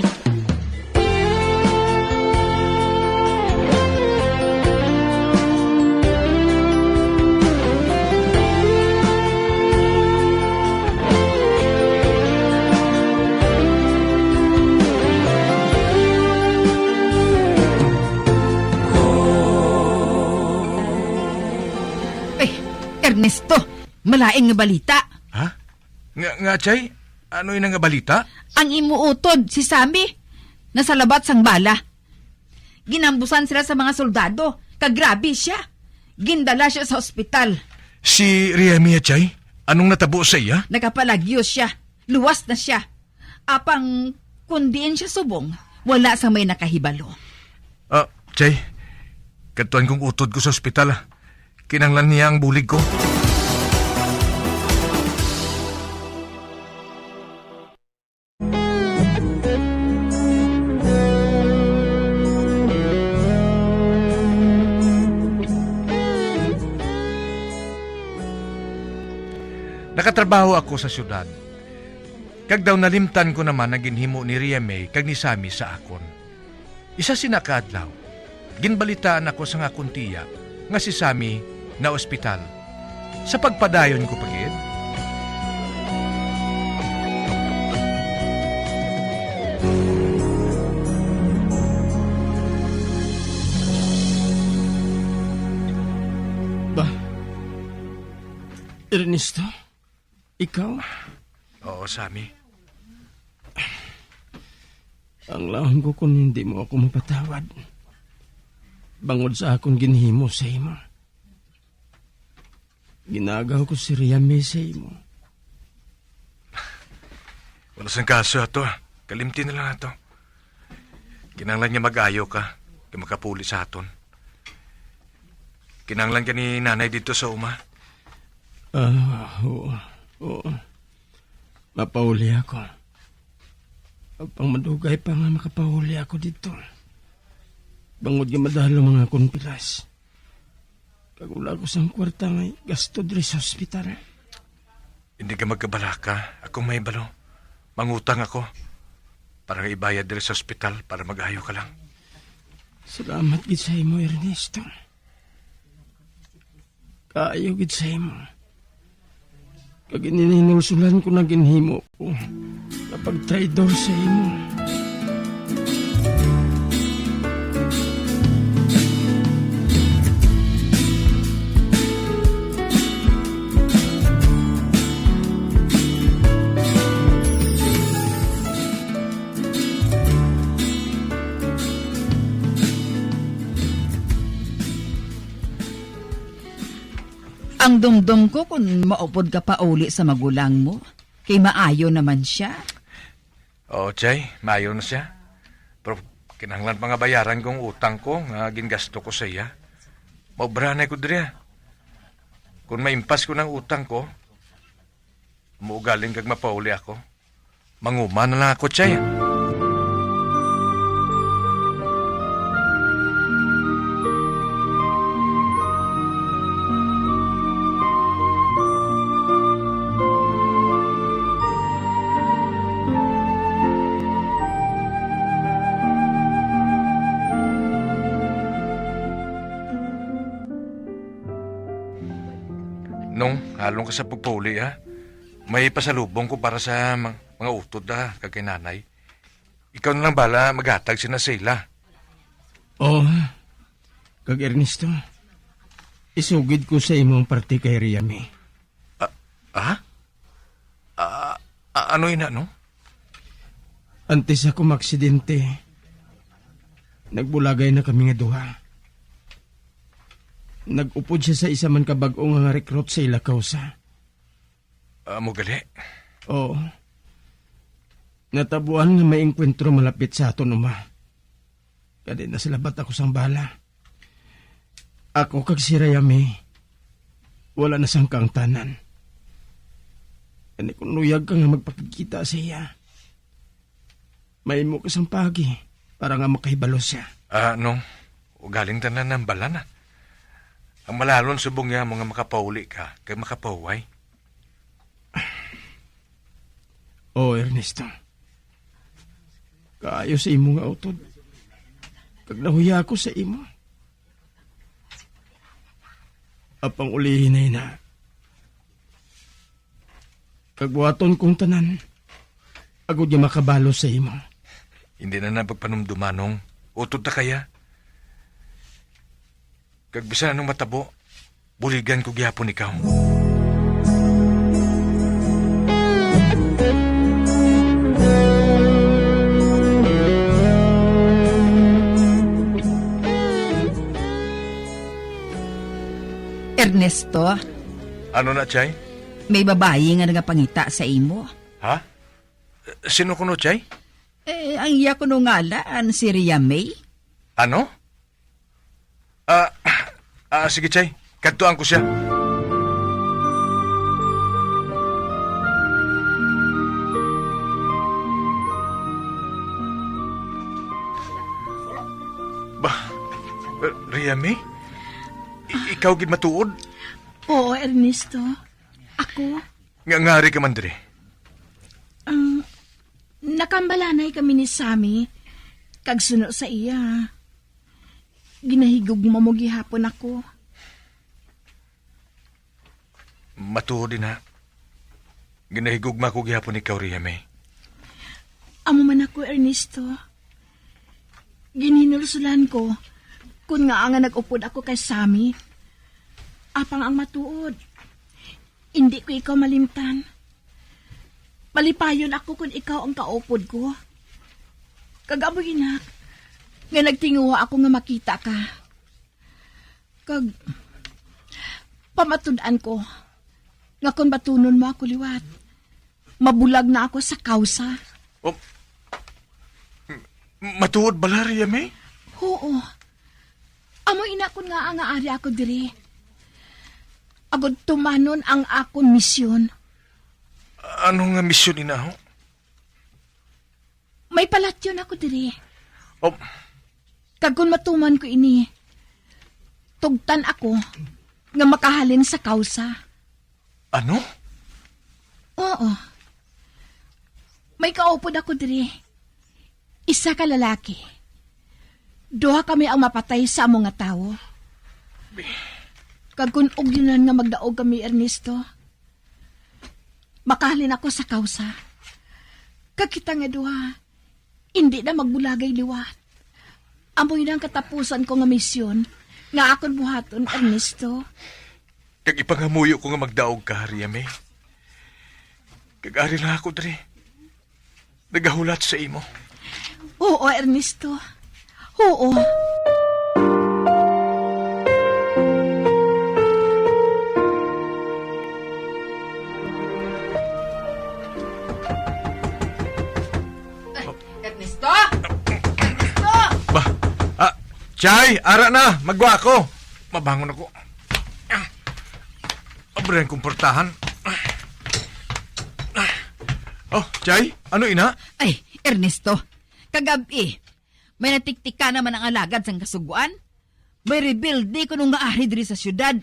Ernesto, malain nga balita. Ha? Nga, nga, Chay? Ano ina nga balita? Ang imo utod, si Sammy, nasalabat sang bala. Ginambusan sila sa mga soldado, kag grabe siya. Gindala siya sa ospital. Si Riemi, Chay? Anong natabo sa iya? Nagapalagyo siya. Luwas na siya. Apang kung diin siya subong, wala sa may nakahibalo. Ah, Chay, kadtuan kong utod ko sa ospital, ah. Kinahanglan niya ang bulig ko. Nakatrabaho ako sa siyudad. Kag daw nalimtan ko naman ang ginhimo ni Ria May kag ni Sammy sa akon. Isa sina ka adlaw, ginbalitaan ako sang akon tiya nga si Sammy naospital. Sa pagpadayon ko pa gid, Ba, Ernesto? Ikaw? Oo, Sammy. Ang lahom ko kung hindi mo ako mapatawad bangod sa akon ginhimo sa imo. Ginagaw ko si Riami sa imo. Wala sang kaso ato, ah. Kalimti na lang ato. Kinahanglan nga mag-ayo ka, kay makapauli sa aton. Kinahanglan ka ni Nanay didto sa uma. Ah, oo. Oo. Mapauli ako. Apang madugay pa nga makapauli ako didto. Bangod nga madalom ang akon pilas. Kag wala ko sang kwarta nga gasto diri sa ospital. Hindi ka magkabalaka. Ako may balo. Mangutang ako para nga ibayad diri sa ospital para mag-ayo ka lang. Salamat gid sa imo, Ernesto. Kaayo gid sa imo. Kag ini hinulsulan ko na ginhimo ko nga pagtraidor sa imo. Ang dumdom ko kon maupod ka pauli sa magulang mo, kay maayo naman siya. Oo, Chay, maayo na siya. Pero kinahanglan pa nga bayaran kong utang ko nga gingasto ko sa iya. Maobrahan ko diri, ah. Kung maimpas ko ng utang ko, muugaling kag mapauli ako. Manguma na lang ako, Chay. Nong, halong ka sa pagpauli, ha? May pasalubong ko para sa mang-, mga utod, ha, kag kay nanay. Ikaw na lang bala maghatag sina sa ila. Oh, kag Ernesto, isugid ko sa imo ang parte kay Riami. Ah, ah? Ah, ah, ano ina, no? Antes ako maaksidente, nagbulagay na kami nga duha. Nag-upod siya sa isa man ka bag-o nga recruit sa ila kausa. Amo gali? Oo. Natabuan nga may engkwentro malapit sa aton uma. Kadi nasalabat ako sang bala. Ako kag si Rayami, wala na sang kaangtanan. Ani kung luyag ka nga magpakigkita sa iya, mahimo ka sang paagi para nga makahibalo siya. Ah, no. Ugaling tanan ang bala na. Ang malalon subong niya mo nga makapauli ka kag makapahuway. Oh, Ernesto. Kaayo sa imo nga utod. Kag nahuya ako sa imo. Apang ulihi na ina. Kag buhaton kong tanan, agod nga makabalo sa imo. Hindi na na pagpanumdumanong. Utod ta kaya. Kag bisan anong matabo, Buligan ko gihapon ikaw. Ernesto, Ano na, Chay? May babayi nga nagapangita sa imo. Ha? Sino kuno, Chay? Eh, ang iya kuno ngalan, si Ria May. Ano? Ah, ah, sige, Chay. Kadtuan ko siya. Ba, Ria May? I- ikaw gid matuod? Oo, Ernesto. Ako? Nga ngari ka man diri? Ang nakambalanay kami ni Sammy, kag suno sa iya, ginahigugma mo gihapon ako. Matuod ina. Ginahigugma ko gihapon ikaw, Ria May. Amo man ako, Ernesto. Ginhinulsulan ko kun ngaa nga nag-upod ako kay Sammy. Apang ang matuod, indi ko ikaw malimtan. Malipayon ako kon ikaw ang kaupod ko. Kag amo ina nga nagtinguha ako nga makita ka. Kag pamatud-an ko nga kon batunon mo ako liwat, mabulag na ako sa kawsa. Oh, m- matuod bala, Ria May? Oo. Amo ina kon ngaa nga ari ako diri, agod tumanon ang akon misyon. Ano nga misyon ina, ho? May palatyon ako diri. Oh. Kag kon matuman ko ini, tugtan ako nga makahalin sa kawsa. Ano? Oo. May kaupod ako diri. Isa ka lalaki. Duha kami ang mapatay sa amo nga tawo. Kag kon ugyonon nga magdaog kami, Ernesto, makahalin ako sa kawsa. Kag kita nga duha, indi na magbulagay liwat. Amoy na ang katapusan ko nga misyon nga akon buhaton, Ernesto. Kag ipangamuyo ko nga magdaog ka, Ria May. Kag ari lang ako diri, nagahulat sa imo. Oo, Ernesto. Oo. Ernesto! Ernesto! Ba, ah, Chay, ara na, magwa ako. Mabangon ako. Ah, abrihan kong portahan. Oh, Chay, ano ina? Ay, Ernesto, kagab-i, may natiktika naman ang alagad sang kasugoan. May rebelde kuno nga ari diri sa syudad.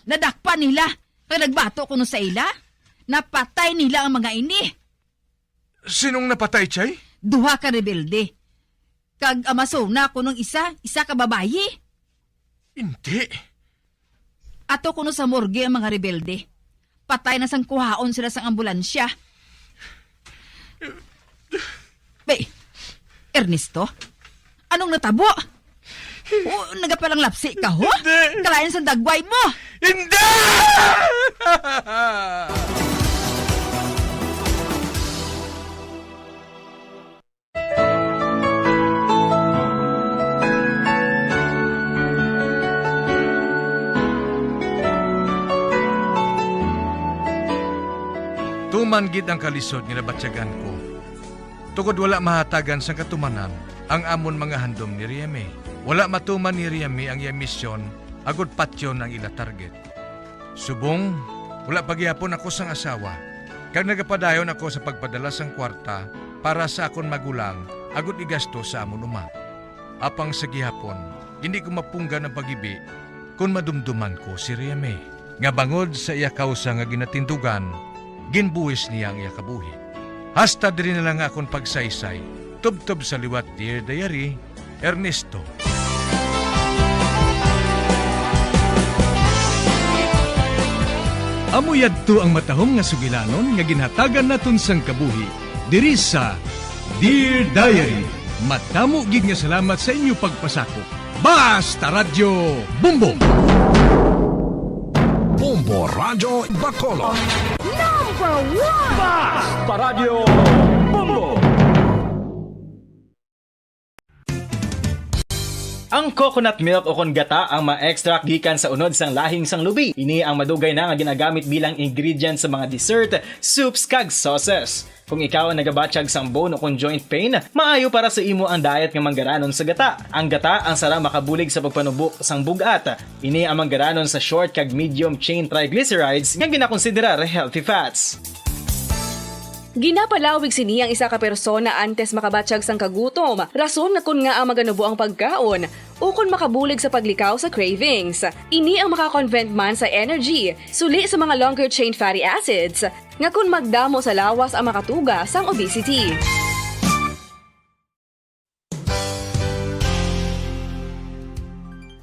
Nadakpan nila, kag nagbato kuno sa ila. Napatay nila ang mga ini. Sinong napatay, Chay? Duha ka rebelde. Kag amasona kuno ang isa, isa ka babayi. Hindi. Ato kuno sa morgue ang mga rebelde. Patay na sang kuhaon sila sang ambulansya. Bay, Ernesto, anong natabo? O, nagapalanglapsi ka, ho? Hindi. Kalain sa dagway mo. Hindi! Tuman gid ang kalisod nga nabatyagan ko, tungod wala mahatagan sang katumanan ang amon mga handom ni Riame. Wala matuman ni Riame ang iya misyon agud patyon ang ila target. Subong, wala pa gihapon ako sang asawa, kag nagapadayon ako sa pagpadala sang kwarta para sa akon magulang agud igasto sa amon uma. Apang sa gihapon, indi ko mapunggan ang paghibi kon madumduman ko si Riame, nga bangod sa iya kawsa nga ginatindugan, ginbuhis niya ang iya kabuhi. Hasta diri na lang nga akon pagsaysay, tubtob sa liwat, Dear Diary, Ernesto. Amo yadto ang matahom nga sugilanon nga ginhatagan naton sang kabuhi diri sa Dear Diary. Madamo gid nga salamat sa inyo pagpasakop. Basta Radyo Bumbong! Bombo Radyo Bacolod. Number one! Basta Radyo Bombo! Ang coconut milk o kon gata ang ma-extract gikan sa unod sang lahing sang lubi. Ini ang madugay na nga ginagamit bilang ingredient sa mga dessert, soups, kag sauces. Kung ikaw ang nagabatyag sang bone o kon joint pain, maayo para sa imo ang diet nga manggaranon sa gata. Ang gata ang sara makabulig sa pagpanubo sang bug-at. Ini ang manggaranon sa short kag medium chain triglycerides nga ginakonsiderar healthy fats. Ginapalawig sini ang isa ka persona antes makabatyag sang kagutom, rason na kon ngaa maganubo ang pagkaon, ukon makabulig sa paglikaw sa cravings. Ini ang maka-convert man sa energy, suli sa mga longer chain fatty acids, nga kon magdamo sa lawas ang makatuga sang obesity.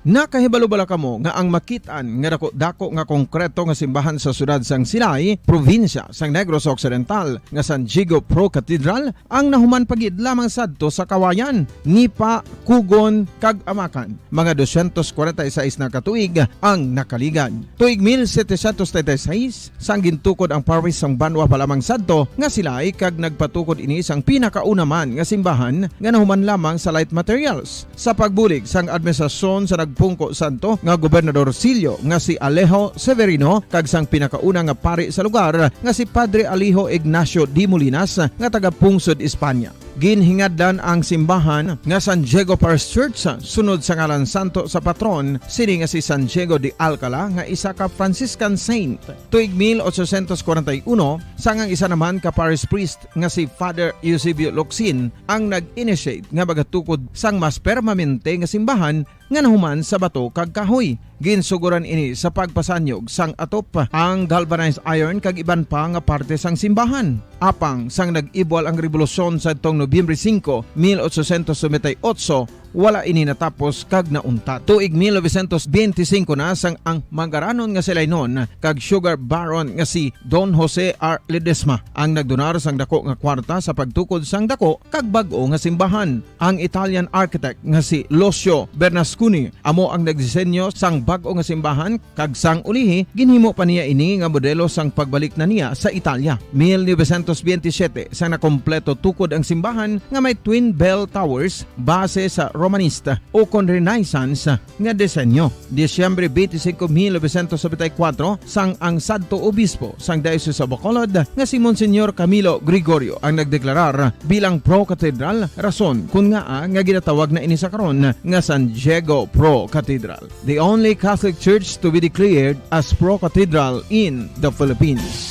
Nakahibalo bala kamo nga ang makit-an nga dako-dako nga konkreto nga simbahan sa siyudad sang Silay, probinsya sang Negros Occidental, nga San Diego Pro Cathedral, ang nahuman pa gid lamang sadto sa kawayan, nipa, kugon, kag amakan? Mga dosyentos kwarenta y seis na ka tuig ang nakaligad. Tuig mil setecientos treinta y seis, sang gintukod ang parish sang banwa pa lamang sadto nga Silay kag nagpatukod ini sang pinakauna man nga simbahan nga nahuman lamang sa light materials. Sa pagbulig sang administrasyon sa nagpungko sadto nga gobernadorcillo nga si Alejo Severino kag sang pinakauna nga pari sa lugar nga si Padre Alejo Ignacio de Molinas nga taga-pungsod Espanya. Ginhingadlan ang simbahan nga San Diego Parish Church sunod sa ngalan santo sa patron sini nga si San Diego de Alcala nga isa ka Franciscan saint. Tuig mil ochocientos kwarenta y uno, sang ang isa naman ka parish priest nga si Father Eusebio Locsin ang nag-initiate nga magatukod sang mas permanente nga simbahan nga nahuman sa bato kag kahoy. Ginsugoran ini sa pagpasanyog sang atop, ang galvanized iron kag iban pa nga parte sang simbahan. Apang sang nag-ibwal ang rebolusyon sadtong Nobyembre singko, mil ochocientos noventa y ocho, wala ini natapos kag nauntat. Tuig mil novecientos benti singko na sang ang manggaranon nga Silaynon kag sugar baron nga si Don Jose R. Ledesma ang nagdonar sang dako nga kwarta sa pagtukod sang dako kag bag-o nga simbahan. Ang Italian architect nga si Lucio Bernasconi amo ang nagdisenyo sang bag-o nga simbahan, kag sang ulihi, ginhimo pa niya ini nga modelo sang pagbalik na niya sa Italia. Mil novecientos benti siyete, sang nakompleto tukod ang simbahan nga may twin bell towers base sa Romanista o kon Renaissance nga disenyo. Disyembre benti singko, mil novecientos nobenta y kuwatro, sang ang sadto obispo sang Diocese of Bacolod nga si Monsignor Camilo Gregorio ang nagdeklarar bilang pro-cathedral, rason kon ngaa nga ginatawag na ini sa karon nga San Diego Pro Cathedral, the only Catholic church to be declared as pro-cathedral in the Philippines.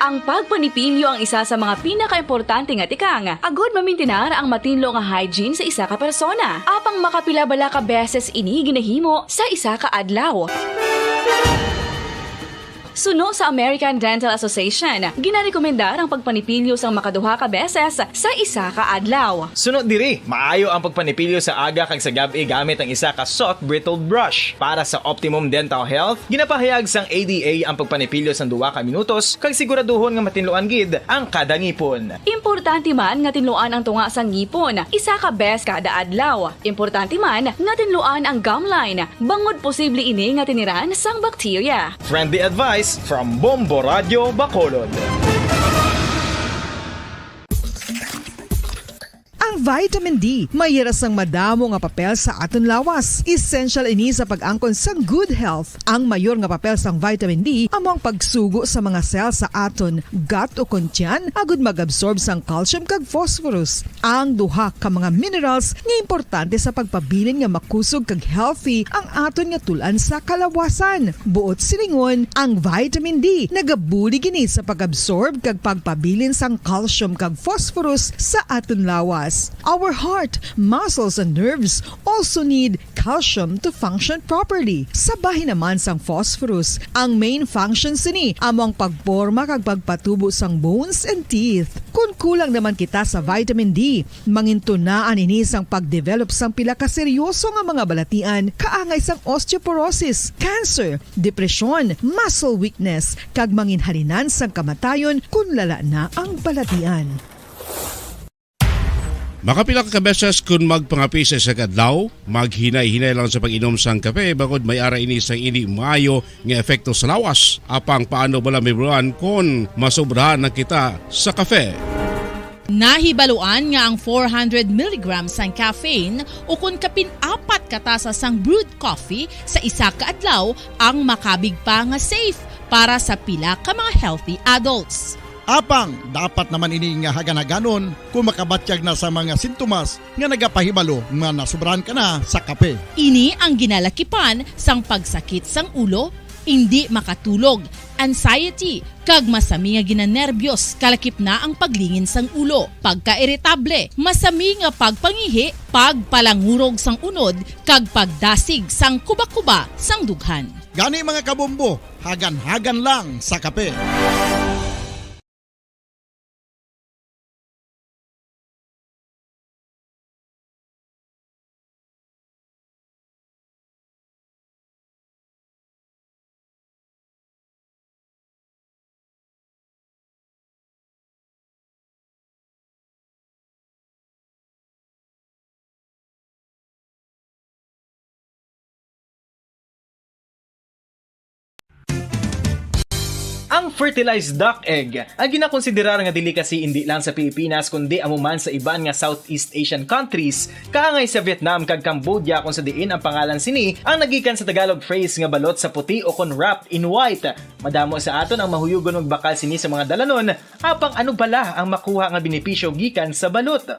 Ang pagpanipilyo ang isa sa mga pinakaimportante nga tikang agod mamintinar ang matinlo nga hygiene sa isa ka persona. Apang makapila bala ka beses ini ginahimo sa isa ka adlaw? Suno sa American Dental Association, ginarekomendar ang pagpanipilyo sang makaduha ka beses sa isa ka adlaw. Suno diri, maayo ang pagpanipilyo sa aga kag sa gab-i gamit ang isa ka soft bristled brush. Para sa optimum dental health, ginapahayag sang A D A ang pagpanipilyo sang duha ka minutos kag siguraduhon nga matinluan gid ang kada ngipon. Importante man nga tinluan ang tunga sang ngipon isa ka beses kada adlaw. Importante man nga tinluan ang gum line, bangod posible ini nga tiniran sang bakterya. Friendly advice from Bombo Radyo Bacolod. Ang vitamin D may hira sang madamo nga papel sa aton lawas. Essential ini sa pag-angkon sang good health. Ang mayor nga papel sang vitamin D amo ang pagsugo sa mga cell sa aton gut o kon tiyan agud mag-absorb sang calcium kag phosphorus, ang duha ka mga minerals nga importante sa pagpabilin nga makusog kag healthy ang aton nga tul-an sa kalawasan. Buot silingon, ang vitamin D nagabulig ini sa pag-absorb kag pagpabilin sang calcium kag phosphorus sa aton lawas. Our heart, muscles, and nerves also need calcium to function properly. Sa bahin naman sang phosphorus, ang main function sini amo ang pagporma kag pagpatubo sang bones and teeth. Kon kulang naman kita sa vitamin D, mangintunaan ini sang pagdevelop sang pila ka seryoso nga mga balatian, kaangay sang osteoporosis, cancer, depresyon, muscle weakness, kag manginhalinan sang kamatayon kon lala na ang balatian. Makapila ka beses kun magpangape sa isa ka adlaw, maghinay-hinay lang sa pag-inom sang kape, bangod may ara ini sang indi maayo nga epekto sa lawas. Apang paano bala mahibaluan kon masobrahan na kita sa kape? Nahibaluan nga ang four hundred milligrams sang caffeine, ukon kapin apat ka tasa sang brewed coffee sa isa ka adlaw, ang makabig pa nga safe para sa pila ka mga healthy adults. Apang dapat naman ini nga hagan-haganon kung makabatyag na sa mga sintomas nga nagapahibalo nga nasobrahan ka na sa kape. Ini ang ginalakipan sang pagsakit sang ulo, indi makatulog, anxiety, kag masami nga ginanerbiyos, kalakip na ang paglingin sang ulo, pagkairitable, masami nga pagpangihi, pagpalangurog sang unod, kag pagdasig sang kubakuba sang dughan. Gani, mga kabombo, hagan-hagan lang sa kape. Ang fertilized duck egg, ang ginakonsiderar nga delicacy indi lang sa Pilipinas, kundi amo man sa iban nga Southeast Asian countries, kaangay sa Vietnam kag Cambodia, kung sa diin ang pangalan sini ang nagikan sa Tagalog phrase nga balot sa puti o kon wrapped in white. Madamo sa aton ang mahuyugon magbakal sini sa mga dalanon, apang ano bala ang makuha nga benepisyo gikan sa balot?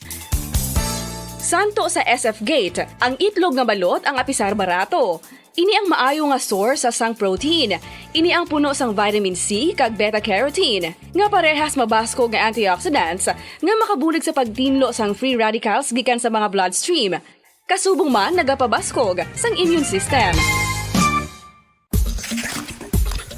Santo sa S F Gate, ang itlog nga balot ang apisar barato. Ini ang maayo nga source sang protein. Ini ang puno sang vitamin C kag beta carotene, nga parehas mabaskog nga antioxidants nga makabulig sa pagtinlo sang free radicals gikan sa mga bloodstream. Kasubong man nagapabaskog sang immune system.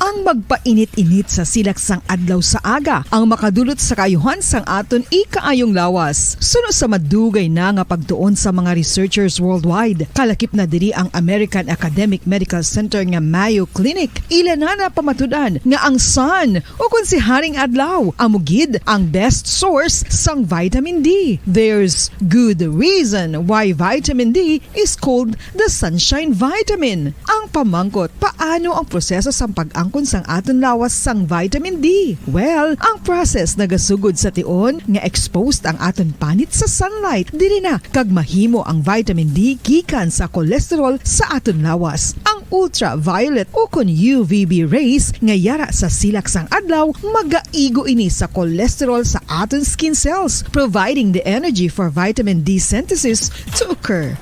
Ang magpainit-init sa silak sang adlaw sa aga ang makadulot sa kaayuhan sang aton ikaayong lawas. Suno sa madugay na nga pagtuon sa mga researchers worldwide, kalakip na diri ang American Academic Medical Center nga Mayo Clinic, ila na napamatud-an nga ang sun, ukon si Haring Adlaw, amo gid ang best source sang vitamin D. There's good reason why vitamin D is called the sunshine vitamin. Ang pamangkot, paano ang proseso sang pag-angkon sang aton lawas sang vitamin D? Well, ang process nagasugod sa tion nga exposed ang aton panit sa sunlight, diri na kag mahimo ang vitamin D gikan sa cholesterol sa aton lawas. Ang ultraviolet ukon U V B rays nga yara sa silak sang adlaw magaigo ini sa cholesterol sa aton skin cells, providing the energy for vitamin D synthesis to occur.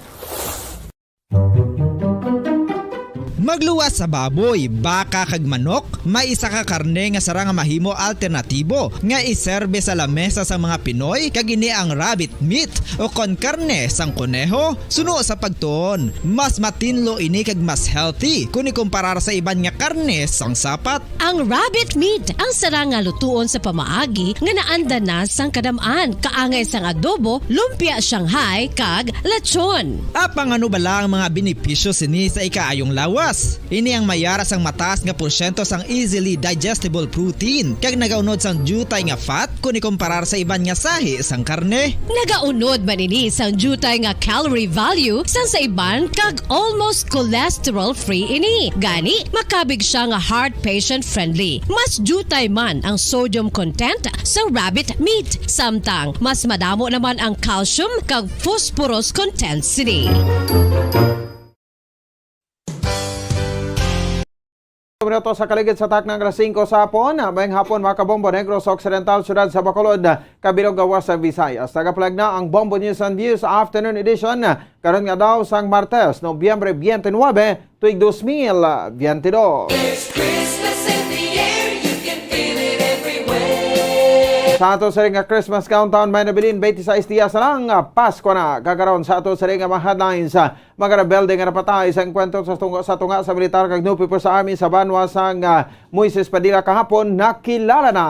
Magluwas sa baboy, baka, kag manok, may isa ka karne nga sarang nga mahimo alternatibo nga iserbe sa lamesa sang mga Pinoy, kag ini ang rabbit meat, ukon karne sang koneho. Suno sa pagtuon, mas matinlo ini kag mas healthy kon ikumparar sa iban nga karne sang sapat. Ang rabbit meat ang sarang nga lutuon sa pamaagi nga naandan na sang kadam-an, kaangay sang adobo, lumpia Shanghai, kag lechon. Apang ano bala ang mga benepisyo sini sa ikaayong lawas? Ini ang mayara sang mataas nga porsyento sang easily digestible protein, kag nagaunod sang diutay nga fat kon ikumparar sa iban nga sahi sang karne. Nagaunod man ini sang diutay nga calorie value sang sa iban kag almost cholesterol-free ini. Gani, makabig sia nga heart patient-friendly. Mas diutay man ang sodium content sa rabbit meat, samtang mas madamo naman ang calcium kag phosphorus content sini. Minuto sa kaligid sa takna nga alas singko sa hapon. Maayong hapon, mga kabombo, Negros Occidental, siyudad sa Bacolod, kabilog gawas sa Visayas. Nagapalag na ang Bombo News and Views Afternoon Edition karon nga adlaw sang Martes, Nobyembre twenty-nine, tuig dos mil biyente dos. There's Christmas in the air, you can feel it everywhere. Sa ato sini nga Christmas countdown, may nabilin, twenty-six dias na lang, ah, Pasko na. Kag karon sa ato sini nga mga headlines, ah, mga rebelde nga napatay sa engkwentro sa tunga, sa tunga sa militar kag New People's Army sa banwa sang, ah, Moises Padilla kahapon, nakilala na.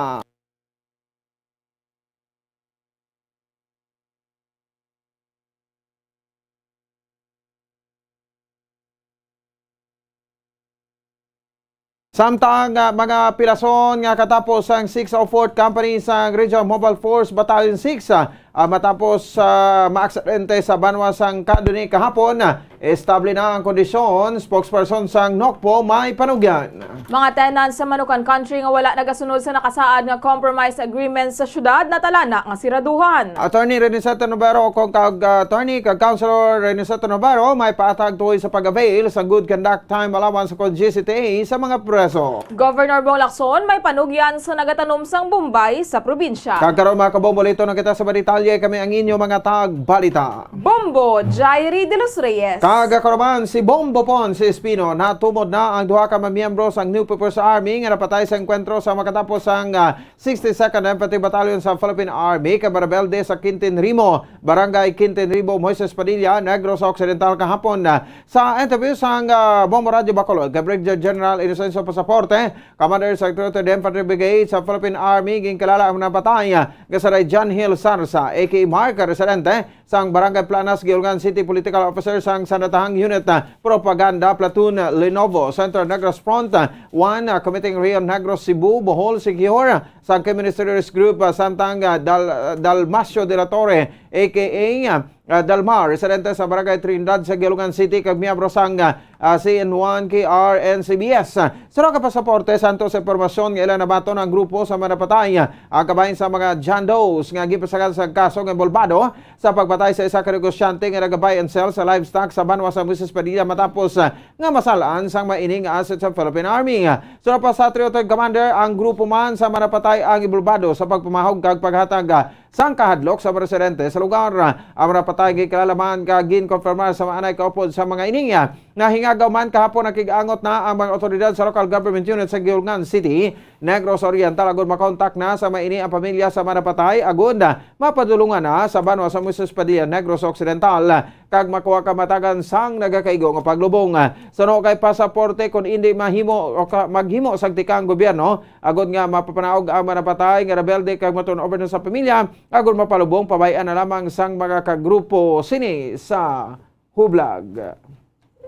Samtang, ah, mga pilason nga katapos ang six oh fourth Company sang Regional Mobile Force Battalion six, ah, Ah, matapos sa maaksidente sa banwa sang Candoni kahapon, ah, estable na ang kondisyon, spokesperson sang NOCPO may panugyan. Mga tenants sa Manukan Country nga wala nagasunod sa nakasaad nga compromise agreement sa syudad, natalana nga siraduhan. Attorney Reniseta Navarro kag, ah, Attorney kag Councilor Reniseta Navarro may paatag tuhoy sa pag-avail sa good conduct time allowance sa G C T A sa mga preso. Governor Bong Lacson may panugyan sa nagatanom sang bombay sa probinsya. Kag karon, mga kabombo, lito na kita sa mga detalye. Kami ang inyo mga tagbalita. Bombo Jairi de los Reyes. Kag ako naman si Bombo Pon si Espino. Natumod na ang duha ka mga miyembro sang New People's Army nga napatay sa engkwentro sa makatapos sang, ah, sixty-second Infantry Battalion sa Philippine Army kag mga rebelde sa Quintin Rimo, Barangay Quintin Rimo, Moises Padilla, Negros Occidental kahapon. Ah, sa interview sang, ah, Bombo Radyo Bacolod kay Brigadier General Inocencio Pasaporte, Commander Secretary of the Infantry Brigade sa Philippine Army, ginkilala ang napatay nga si John Hill Sarsa, A K A Mark, residente sang Barangay Planas, Guiulangan City, political officer sang Sandatahang Unit, ah, Propaganda Platoon, Lenovo, Central Negros Front, ah, one, ah, Committing Region Negros, Cebu, Bohol, Siquijor, sang K Ministerial Group, ah, samtang, ah, Dal-, ah, Dalmacio de la Torre, A K A, ah, ah, Dalma, residente sa Barangay Trinidad sa Guiulangan City, kag miyembro sang, ah, ah, C N one, K R, and C B S. Sa mga pasaporte, santos sa impormasyon nga ila nabaton ang grupo sa mga napatay, ah, ang kabahin sa mga John Does nga ginpasagan sa kaso nga involbado sa pagpatay sa isa ka negosyante nga naga-buy and sell sa livestock sa banwa sa Moises Padilla matapos, ah, nga masalaan sang maining asset sa Philippine Army. Sa pa sa Triotag Commander, ang grupo man sa mga napatay ang involbado sa pagpamahog kag paghatag, ah, sang kahadlok sa mga residente sa lugar. Ang mga patay ginkilala man kag ginkonfirmar sa mga anay kaupod sa mga ini. Nahingagaw man kahapon, nakig-angot na ang mga otoridad sa local government unit sa Guiulangan City, Negros Oriental, agud makontak na sa mga ini ang pamilya sa mga patay, agud mapadulungan na sa banwa sa Moises Padilla, Negros Occidental, kag makuha kamatagan sang nagakaigo nga paglubong. Suno kay pasaporte, kon indi mahimo o ka-, maghimo sang tikang gobyerno, agud nga mapapanaog ang mga patay nga rebelde kag ma-turn over na sa pamilya, agud mapalubong, pabay-an na lamang sang mga kagrupo sini sa hublag.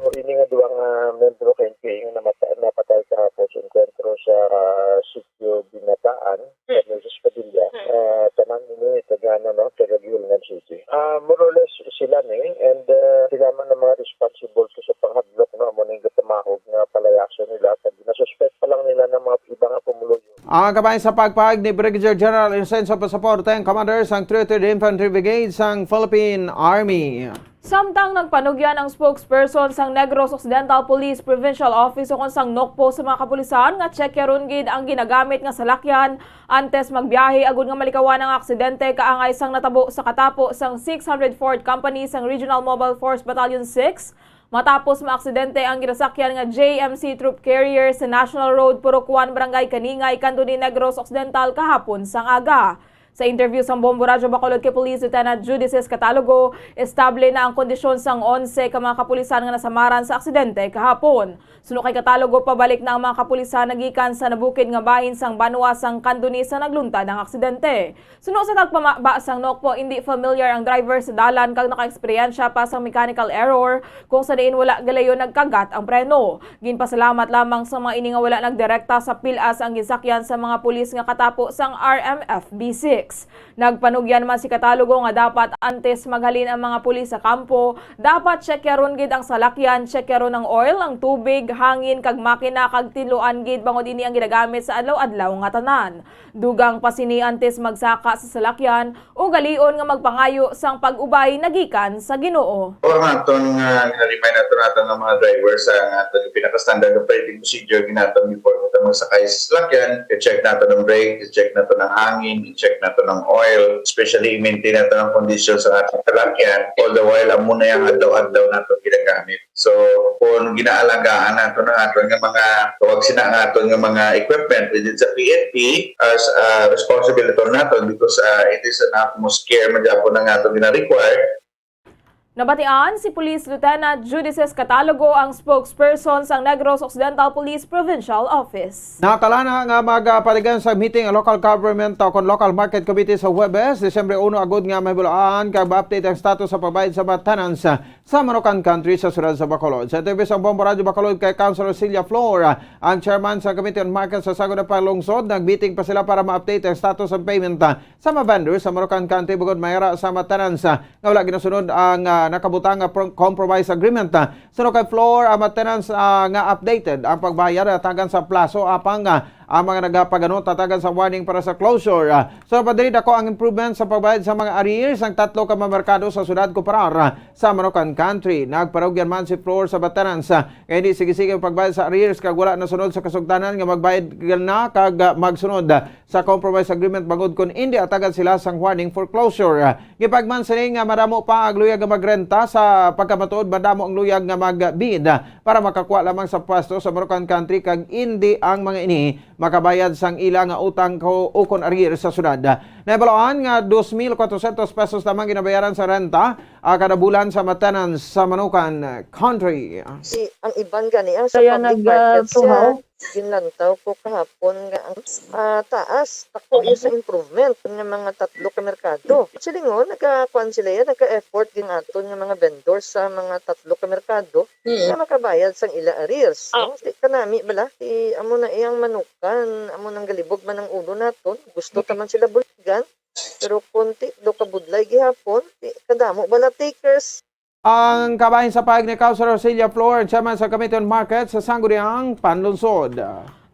Ini nga duha nga membro ka N P A nga namata-, napatay kahapon sa engkwentro sa, ah, sitio Binataan, Moses Padilla. Ah, tanan ini taga, ano, no, taga Guiulangan City. Ah, more or less sila ni, and, ah, sila man ang mga responsible sa panghadlok, no, amo ning gatamaog nga palayason nila. Kag nasuspek pa lang nila ng mga iba nga pumuluyo. Ang kabahin sa pagpahayag ni Brigadier General Inocencio Pasaporte, ang commander sang three third Infantry Brigade sang Philippine Army. Samtang nagpanugyan ang spokesperson sang Negros Occidental Police Provincial Office ukon sang NOCPO sa mga kapulisan nga tsekyaron gid ang ginagamit nga salakyan antes magbiyahe agud nga malikawan ang aksidente kaangay sang natabo sa katapo sang six hundred fourth Company sang Regional Mobile Force Battalion six, matapos maaksidente ang ginasakyan nga J M C troop carrier sa National Road, Purok one, Barangay Caningay, Candoni, Negros Occidental kahapon sang aga. Sa interview sang Bombo Radyo Bacolod kay Police Lieutenant Judices Catalogo, estable na ang kondisyon sang onse ka mga kapulisan nga nasamaran sa aksidente kahapon. Suno kay Catalogo, pabalik na ang mga kapulisan nagikan sa nabukid nga bahin sang banwa sang Candoni sa nagluntad ang aksidente. Suno sa tagpamaba sang NOCPO, indi familiar ang driver sa dalan kag nakaeksperyensya pa sang mechanical error kung sa diin wala galayon nagkagat ang preno. Ginpasalamat lamang sa mga ini nga wala nagdirekta sa pil-as ang ginsakyan sa mga pulis nga katapo sang R M F B six. Nagpanugyan man si Catalogo nga dapat antes maghalin ang mga pulis sa kampo, dapat tsekyaron gid ang salakyan, tsekyaron ang oil, ang tubig, hangin, kag makina, kag tinluan gid bangod ini ang ginagamit sa adlaw-adlaw nga tanan. Dugang pa sini, antes magsaka sa salakyan, ugalion nga magpangayo sang pag-ubay nagikan sa Ginoo. O ang aton nga gina-remind nato nato nga mga driver sa nga aton pinaka-standard operating procedure ginaton before kita magsakay sa salakyan, i-check nato ang brake, i-check nato ang hangin, i-check nato ang oil, especially i-maintain nato ang kondisyon sa ating salakyan. All the while, amo na yung adlaw-adlaw nato ginagamit. So, kung ginaalagaan nato na aton nga mga, tawag sina nga aton nga mga equipment within sa P N P, as, ah, responsibility nato because, ah, it is an utmost care man gyapon ang aton gina-require. Nabatian si Police Lieutenant Judices Catalogo, ang spokesperson sang Negros Occidental Police Provincial Office. Natalana nga magapatigan sa meeting ang local government o kon local market committee sa Huwebes, Disyembre uno, agud nga mahibaluan kag ma-update ang status sa pagbayad sa mga tenants sa Manukan Country sa siyudad sa Bacolod. Sa interview sa Bombo Radyo Bacolod kay Councilor Celia Flor, ang chairman sa Committee on Market sa Sangguniang Panlungsod, nag-meeting pa sila para ma-update ang status sa payment sa mga vendors sa Manukan Country bangod may ara sa mga tenants nga wala ginasunod ang, ah, nakabutang nga pro-, compromise agreement. Suno kay Flor, ang mga tenants, ah, nga updated ang pagbayad, ah, tagan sa plaso, apang, ah, ang mga nagapagano tatagan sa warning para sa closure. Ah, so, padiri, dako ang improvement sa pagbayad sa mga arrears ang tatlo ka mga merkado sa siyudad kumparar, ah, sa Manukan Country. Nagparugyan man si Flor sa mga tenants, ah, nga hindi sige-sige ang pagbayad sa arrears kag wala nasunod sa kasugtanan nga magbayad na kag, ah, magsunod, ah, sa compromise agreement bangod kon indi atagan sila sang warning for closure. Gipahayag man sini nga madamo pa ang luyag nga magrenta, sa pagkamatuod madamo ang luyag nga mag-bid para makakuha lamang sa pwesto sa Manukan Country kag indi ang mga ini makabayad sang ila nga utang ko ukon arrear sa syudad. Nahibaluan nga dos mil kwatrocientos pesos lamang ginabayaran sa renta, ah, kada bulan sa mga tenants sa Manukan Country. Si, ang iban gani ang sa Kaya public market, nagtuhaw. Ginlantaw ko kahapon nga ang, ah, taas, ako yung sa improvement nga mga tatlo ka merkado. Silingon, nagakuan sila yan, nagka-effort din aton nga mga vendors sa mga tatlo ka merkado Mm. nga makabayad sang ila arrears. Ah. No? Di kanami bala, si amo na iyang Manukan, amo nang galibog man ang ulo naton. Gusto Mm. ta man sila buligan, pero konti do kabudlay gihapon, di kadamo bala takers. Ang kabahin sa pahayag ni Councilor Celia Flor, chairman sa Committee on Market sa Sangguniang Panlungsod.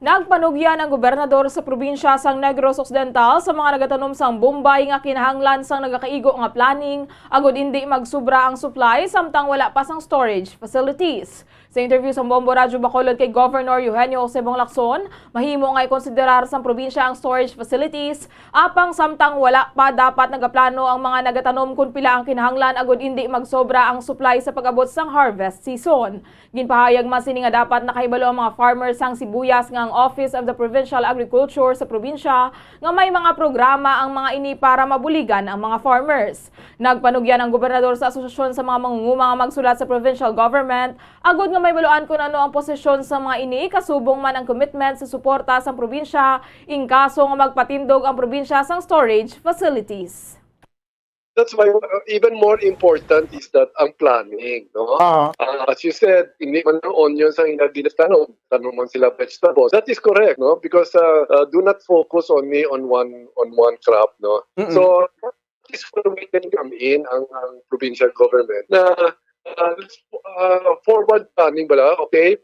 Nagpanugyan ang gobernador sa probinsya sang Negros Occidental sa mga nagatanom sang bombay nga kinahanglan sang nagakaigo nga planning agud indi magsubra ang supply samtang wala pa sang storage facilities. Sa interview sa Bombo Radyo Bacolod kay Governor Eugenio Jose Bonglacson, mahimo nga ikonsiderar sang probinsya ang storage facilities, apang samtang wala pa, dapat nagaplano ang mga nagatanom kon pila ang kinahanglan agud indi magsobra ang supply sa pag-abot sang harvest season. Ginpahayag man sini nga dapat nakahibalo ang mga farmers sang sibuyas nga ang Office of the Provincial Agriculture sa probinsya nga may mga programa ang mga ini para mabuligan ang mga farmers. Nagpanugyan ang gobernador sa Asosasyon sa mga Mangunguma nga magsulat sa provincial government agud nga mahibaluan kon ano ang posisyon sa mga ini, kasubong man ang commitment sa suporta sang probinsya in kaso nga magpatindog ang probinsya sang storage facilities. That's why, uh, even more important is that ang planning, no? Ah. Uh, as you said, hindi man ang onions ang ila ginatanom, tanom man sila vegetables. That is correct, no? Because, uh, uh, do not focus only on one, on one crop, no? Mm-mm. So, that is where we can come in, ang, ang provincial government, na, uh, let's, uh, forward planning bala, okay?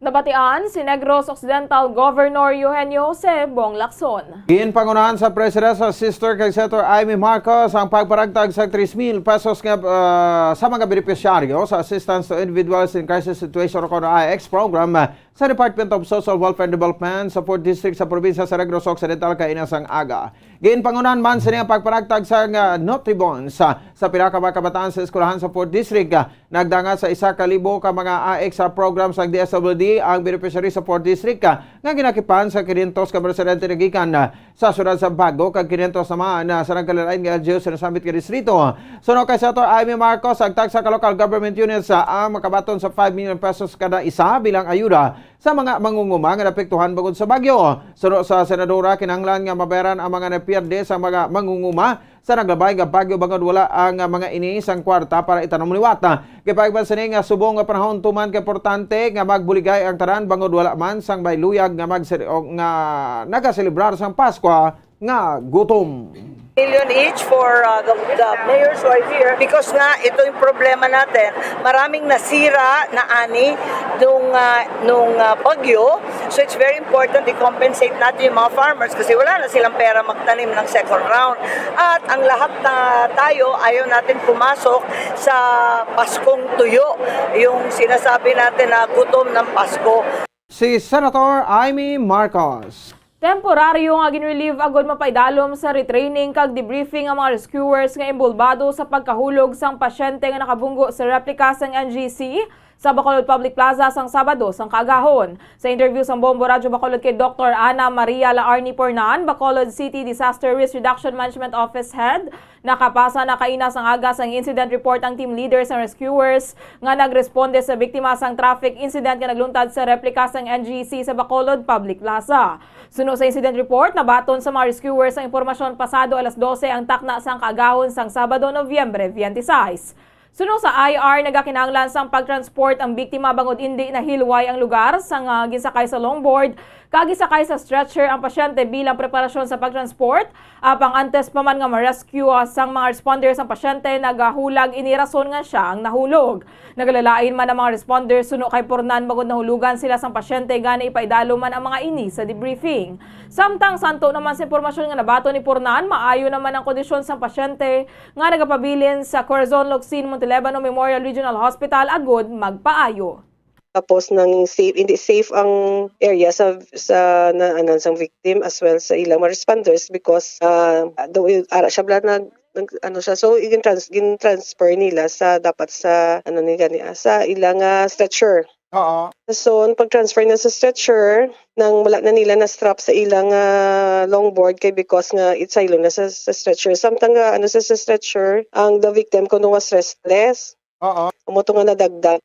Nabatian si Negros Occidental Governor Eugenio Jose Bonglacson. Ginpangunahan sa President's Assistant kay Senator Imee Marcos ang pagparagtag sa tres mil pesos nga, ah, sa mga benepisyaryo sa Assistance to Individuals in Crisis Situation o kon I X program, ah, sa Department of Social Welfare and Development sa fourth District sa probinsya sa Negros Occidental kaina sang aga. Ginpangunahan man sini ang pagparagtag sa nga Nutribonds sa, sa pila ka mga kabataan sa eskwelahan sa fourth District. Nagdangat sa isa ka libo ka mga I X sa program sa D S W D ang beneficiary sa fourth District, ah, nga ginakipan sa kinyentos ka mga residente nga gikan, ah, sa siyudad sa Bago kag kinyentos naman, ah, sa nagkalain-lain nga L G U sa nasambit nga distrito. Suno kay Senator Imee Marcos, ang tagsa ka local government units, ah, ang makabaton sa five million pesos kada isa bilang ayuda sa mga mangunguma nga naapektuhan bangod sa bagyo. Suno sa senadora, kinahanglan nga mabayaran ang mga napierde sa mga mangunguma sa naglabay nga bagyo bangod wala ang mga ini sang kwarta para itanom liwat. Gipahayag man sini nga subong nga panahon tuman ka importante nga magbuligay ang tanan bangod wala man sang may luyag nga magsele-, o nga nagaselebrar sang Paskwa nga gutom. Million each for, uh, the, the mayors who are here because nga ito yung problema natin. Maraming nasira na ani nung, uh, nung, uh, bagyo. So it's very important i-compensate natin yung mga farmers kasi wala na silang pera magtanim ng second round. At ang lahat na tayo, ayaw natin pumasok sa Paskong tuyo, yung sinasabi natin na gutom ng Pasko. Si Senator Imee Marcos. Temporaryo nga ginrelieve agud mapaidalom sa retraining kag debriefing ang mga rescuers nga inbolbado sa pagkahulog sang pasyente nga nakabunggo sa replika sang N G C sa Bacolod Public Plaza sang Sabado sang kaagahon. Sa interview sang Bombo Radyo Bacolod kay Doktor Ana Maria Laarni Pornan, Bacolod City Disaster Risk Reduction Management Office Head, nakapasa na kaina sang aga sang incident report ang team leader sang rescuers nga nagresponde sa biktima sang traffic incident nga nagluntad sa replika sang N G C sa Bacolod Public Plaza. Suno sa incident report, nabaton sa mga rescuers ang impormasyon pasado alas dose ang takna sang kaagahon sang Sabado, Nobyembre twenty-six. Suno sa I R, nagakinahanglan sang pagtransport ang biktima bangod indi nahilway ang lugar sang, ah, ginsakay sa longboard kag gisakay sa stretcher ang pasyente bilang preparasyon sa pagtransport, apang antes pa man nga ma-rescue, ah, sang mga responders ang pasyente, nagahulag ini rason nga sia ang nahulog. Nagalalain man ang mga responders suno kay Pornan bangod nahulugan sila sang pasyente, gani ipaidalom man ang mga ini sa debriefing. Samtang santo naman sa impormasyon nga nabaton ni Pornan, maayo naman ang kondisyon sang pasyente nga nagapabilin sa Corazon Locsin Montelebano Memorial Regional Hospital agud magpaayo. Tapos nang safe, hindi safe ang area sa, sa na, ano, sang victim as well sa ilang mga responders because, ah, do, ara siya bala nag, nag, ano siya, so gin-trans-, gin-transfer nila sa, dapat sa, ano ni gani, ah, sa ilang, ah, stretcher. Oo. So, ang pag-transfer na sa stretcher, nang wala na nila na-strap sa ilang, ah, longboard kay because nga it silo na sa, sa stretcher. Samtang nga, ano, sa, sa stretcher, ang the victim kuno was restless. Oo. Amo to nga nadagdag.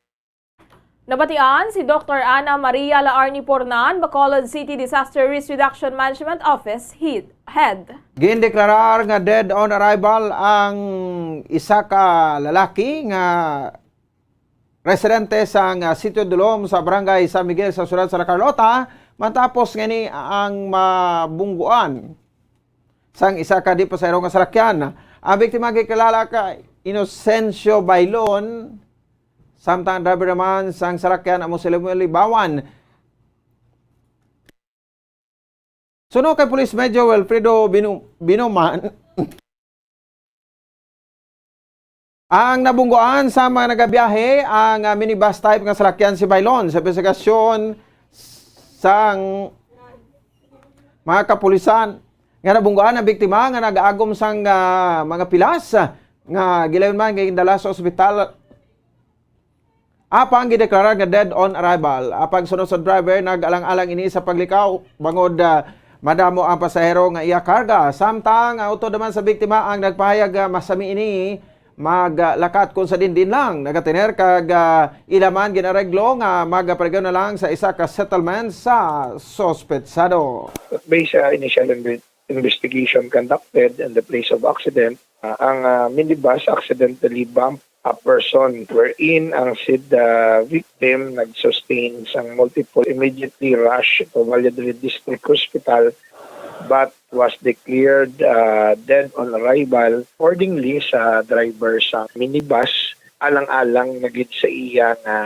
Nabatian si Doktor Ana Maria Laarni Pornan, Bacolod City Disaster Risk Reduction Management Office Head. Head. Gindeklarar nga dead on arrival ang isa ka lalaki nga residente sang, ah, Sitio Dulom sa Barangay San Miguel sa siyudad sa La Carlota, matapos nga ini ang mabungguan sang isa ka di pasahero nga salakyan. Ang biktima gikilala kay Inocencio Bailon, samtang ang driver naman sang salakyan amo si Lemuel Libawan. Suno kay Police Major Wilfredo Binu-, Binuman, ang nabungguan sa mga nagabiyahe ang, ah, minibus type nga salakyan si Bailon. Sa investigasyon sang mga kapulisan nga nabungguan ang biktima nga nag-agom sang, ah, mga pilas, ah, nga gilayon man nga gindala sa ospital. Apang gideklara nga dead on arrival. Apang suno sa driver, nag-alang-alang ini sa paglikaw bangod, ah, madamo ang pasahero nga iya karga. Samtang, ah, utod naman sa biktima ang nagpahayag nga masami ini maglakat kon sa diin-diin lang nagatener kag, ah, ila man ginareglo nga magaparegaw na lang sa isa ka settlement sa suspetsado. Based sa initial inve-, investigation conducted in the place of accident, ah, ang, ah, minibus accidentally bumped a person wherein ang said, ah, victim nag-sustain sang multiple, immediately rushed to Valladolid District Hospital but was declared, ah, dead on arrival. Accordingly, sa driver sang minibus, alang-alang na gid sa iya nga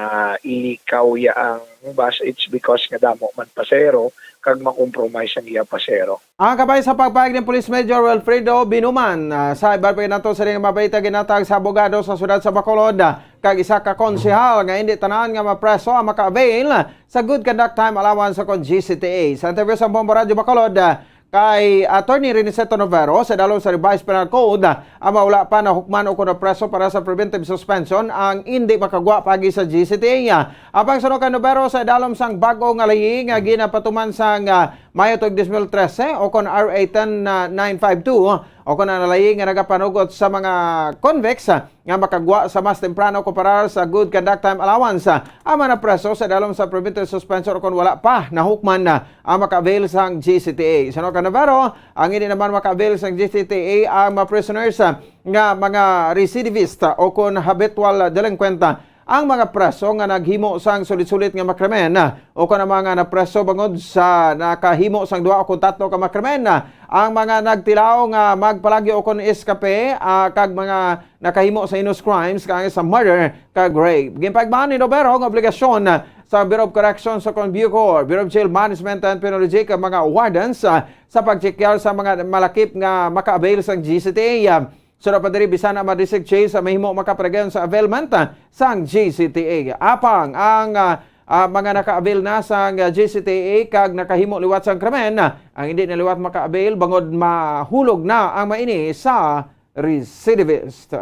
ilikaw ya ang bus, it's because nga damo man pasahero kag ma-compromise ang iya pasahero. Ang kabay sa pagpahayag ni Police Major Wilfredo Binuman, ah, sa iban pa nato sa mga balita ginatag sa abogado sa siyudad sa Bacolod, ah, kag isa ka konsehal nga hindi tanan nga mapreso ang maka-avail sa good conduct time allowance o kon G C T A. Sa interview sa Bombo Radyo Bacolod, ah, kay Attorney Reniceto Novero, sa dalom sa Revised Penal Code, ah, ang wala pa nahukman o kon napreso para sa preventive suspension ang hindi makagwa pagi sa G C T A. Apang suno kay Novero, sa dalom sang bag-o nga layi nga ginapatuman sang, ah, Mayo tuig dos mil trese o kon R A ten nine five two o kon ang layi nga nagapanugot sa mga convicts, ah, nga makagwa sa mas temprano kumparar sa good conduct time allowance, ah, ang mga napreso sa dalom sa preventive suspension o kon wala pa nahukman na ang maka-avail sang G C T A. Suno kay Novero, ang hindi naman maka-avail sang G C T A ang mga prisoners, ah, nga mga recidivist, ah, o kon habitual delinquent, ah, ang mga preso nga naghimo sang sulit-sulit nga mga krimen, ah, o kon ang mga napreso bangod sa nakahimo sang duha o kon tatlo ka mga krimen, ah, ang mga nagtilaw nga magpalagyo o kon eskape, ah, kag mga nakahimo sa heinous crimes kag sa murder kag rape. Ginpaigbahan ni Novero nga obligasyon, ah, sa Bureau of Corrections o kon BuCor, Bureau of Jail Management and Penology kag mga wardens, ah, sa pagtsekyar sa mga malakip nga maka-avail sang G C T A. Suno pa diri, bisan ang mga district jails sa mahimo makaparegayon sa availment, ah, sang G C T A. Apang ang, ah, ah, mga naka-avail na sang, ah, G C T A kag nakahimo liwat sang krimen, ah, ang hindi na liwat maka-avail bangod mahulog na ang maini sa recidivist.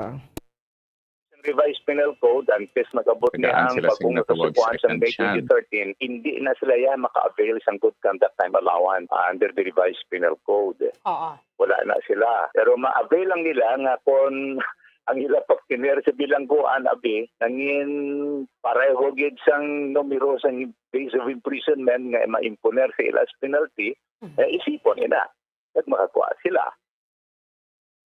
Revised Penal Code, until nag-abot ni Tagaan ang sila sing bagong natawag kasukuan sa second May chance. Twenty thirteen, hindi na sila yan maka-avail sang good conduct time allowance under the Revised Penal Code. Oo. Wala na sila. Pero ma-avail lang nila nga kung ang ila pagtener sa bilangguan, abi, nangin pareho gid sang numero sang days of imprisonment nga ma-imponer sa ila as penalty, Mhm. eh, isipon nila. Nagmakakuha sila.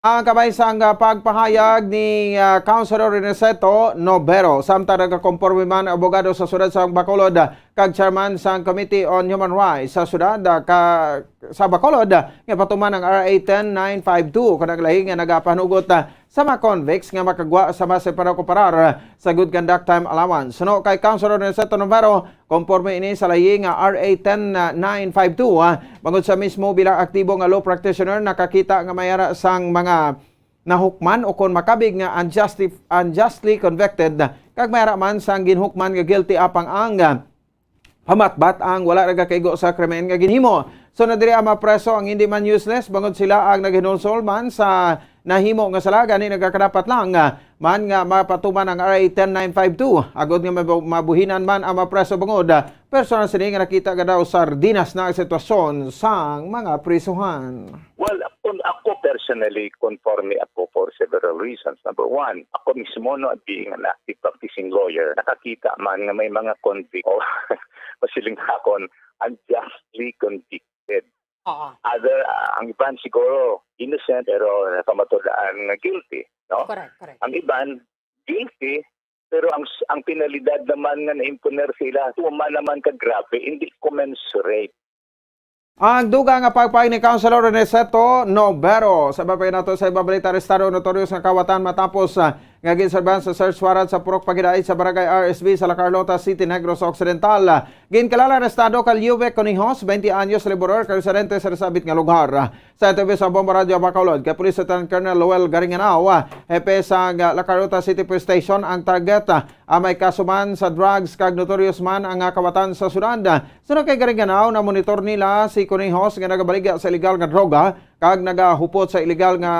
Ang kamay sang, ah, pagpahayag ni, ah, Councilor Aniceto Novero, samtang nagakomporme man ang abogado sa siyudad sa Bacolod, ah, kag chairman sang Committee on Human Rights sa siyudad, ah, ka, sa Bacolod, ah, nga patuman ang R A ten nine five two, kanang lahi nga nagapanugot, ah, sa mga convicts nga makagwa sa mas para kumparar, ah, sa good conduct time allowance. Suno kay Councilor Aniceto Novero, Komporme ini sa layi nga R A ten nine five two, ah, bangod sa mismo bilang aktibo nga law practitioner, nakakita nga may ara sang mga nahukman o kon makabig nga unjustif-, unjustly convicted, kag may ara man sang ginhukman nga guilty apang ang, ah, pamatbat ang wala nagakaigo sa krimen nga ginhimo. So, na diri ang mapreso ang hindi man useless, bangod sila ang naghinulsol man sa nahimo nga sala, gani nagakadapat lang, ah, man nga mapatuman ang R A ten nine five two, agod nga mabu-, mabuhinan man ang mapreso bangod, ah, personal sini nga nakita nga daw sardinas na ang sitwasyon sang mga prisuhan. Well, kung ako personally, conforme ako for several reasons. Number one, ako mismo, no, being an active practicing lawyer, nakakita man nga may mga convict o masiling akon, unjustly convicted. Oo. Other, ah, ang iban siguro innocent pero napamatulaan nga guilty, no? Correct, correct. Ang iban guilty pero ang ang penalidad naman nga naimponer sila tuman naman ka grabe, hindi commensurate. Ang dugang nga pagpahayag ni Councilor Aniceto Novero. Sa babay nato sa iba balita, arestado notorious nga kawatan matapos, ah, nga ginserbahan sa search warrant sa purok pagidait sa Barangay R S B sa La Carlota City, Negros Occidental. Ginkilala arestado kay Liuve Conejos, twenty anyos, laborer, kag residente sa nasabit nga lugar. Sa interview sa Bombo Radyo Bacolod kay Police Lieutenant Colonel Lowell Garinganao, hepe sa, ah, La Carlota City Police Station, ang target, ah, may kaso man sa drugs kag notorious man ang, ah, kawatan sa syudad. Suno kay Garinganao, na-monitor nila si Conejos nga nagabaligya sa illegal nga droga kag nagahupot sa illegal nga,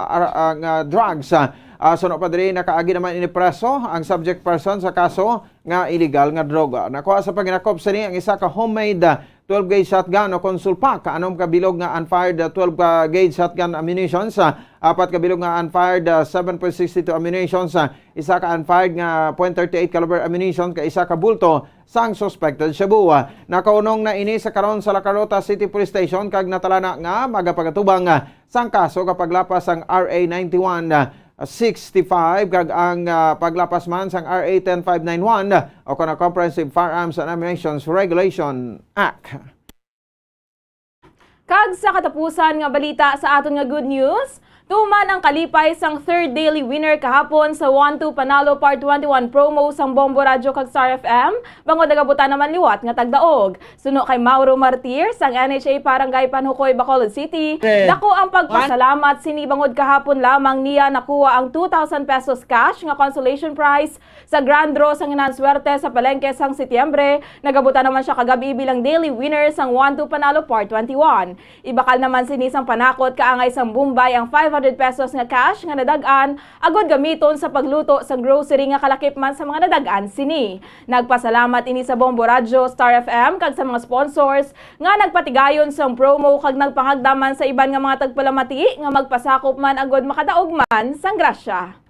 ah, ah, nga drugs. Ah, suno pa diri, nakaagi naman ini preso ang subject person sa kaso nga illegal nga droga. Nakuha sa paghinakop sini ang isa ka homemade, ah, twelve gauge shotgun o kon sulpak, anom ka bilog nga unfired, ah, twelve ka gauge shotgun ammunitions, ah, apat ka bilog nga unfired, ah, seven point six two ammunitions, ah, isa ka unfired nga point thirty eight caliber ammunition, kag isa ka bulto sang suspected shabu. Ah, nakaunong na ini sa karon sa La Carlota City Police Station kag natalana nga magapagatubang, ah, sang kaso ka paglapas sang R A ninety-one sixty-five kag ang, ah, paglapas man sang R A ten five nine one o kon ang Comprehensive Firearms and Ammunitions Regulation Act. Kag sa katapusan nga balita sa aton nga good news, tuman ang kalipay sang third daily winner kahapon sa One Two Panalo Part twenty-one promo sang Bombo Radyo kag Star F M, bangod nagabuta naman liwat nga tagdaog. Suno kay Mauro Martir sang N H A Barangay Panhukoy, Bacolod City, Yes. dako ang pagpasalamat sini bangod kahapon lamang niya nakuha ang two thousand pesos cash nga consolation prize sa grand draw sang Hinaan Swerte sa Palengke sang Setyembre. Nagabuta naman sia kagabi bilang daily winner sang One Two Panalo Part twenty-one. Ibakal naman sini sang panakot kaangay sang Bombay ang five hundred pesos nga cash nga nadag-an agod gamiton sa pagluto sang grocery nga kalakip man sa mga nadag-an sini. Nagpasalamat ini sa Bombo Radyo, Star F M, kag sa mga sponsors nga nagpatigayon sang promo kag nagpangagda man sa iban nga mga tagpalamati nga magpasakop man agod makadaog man sang grasya.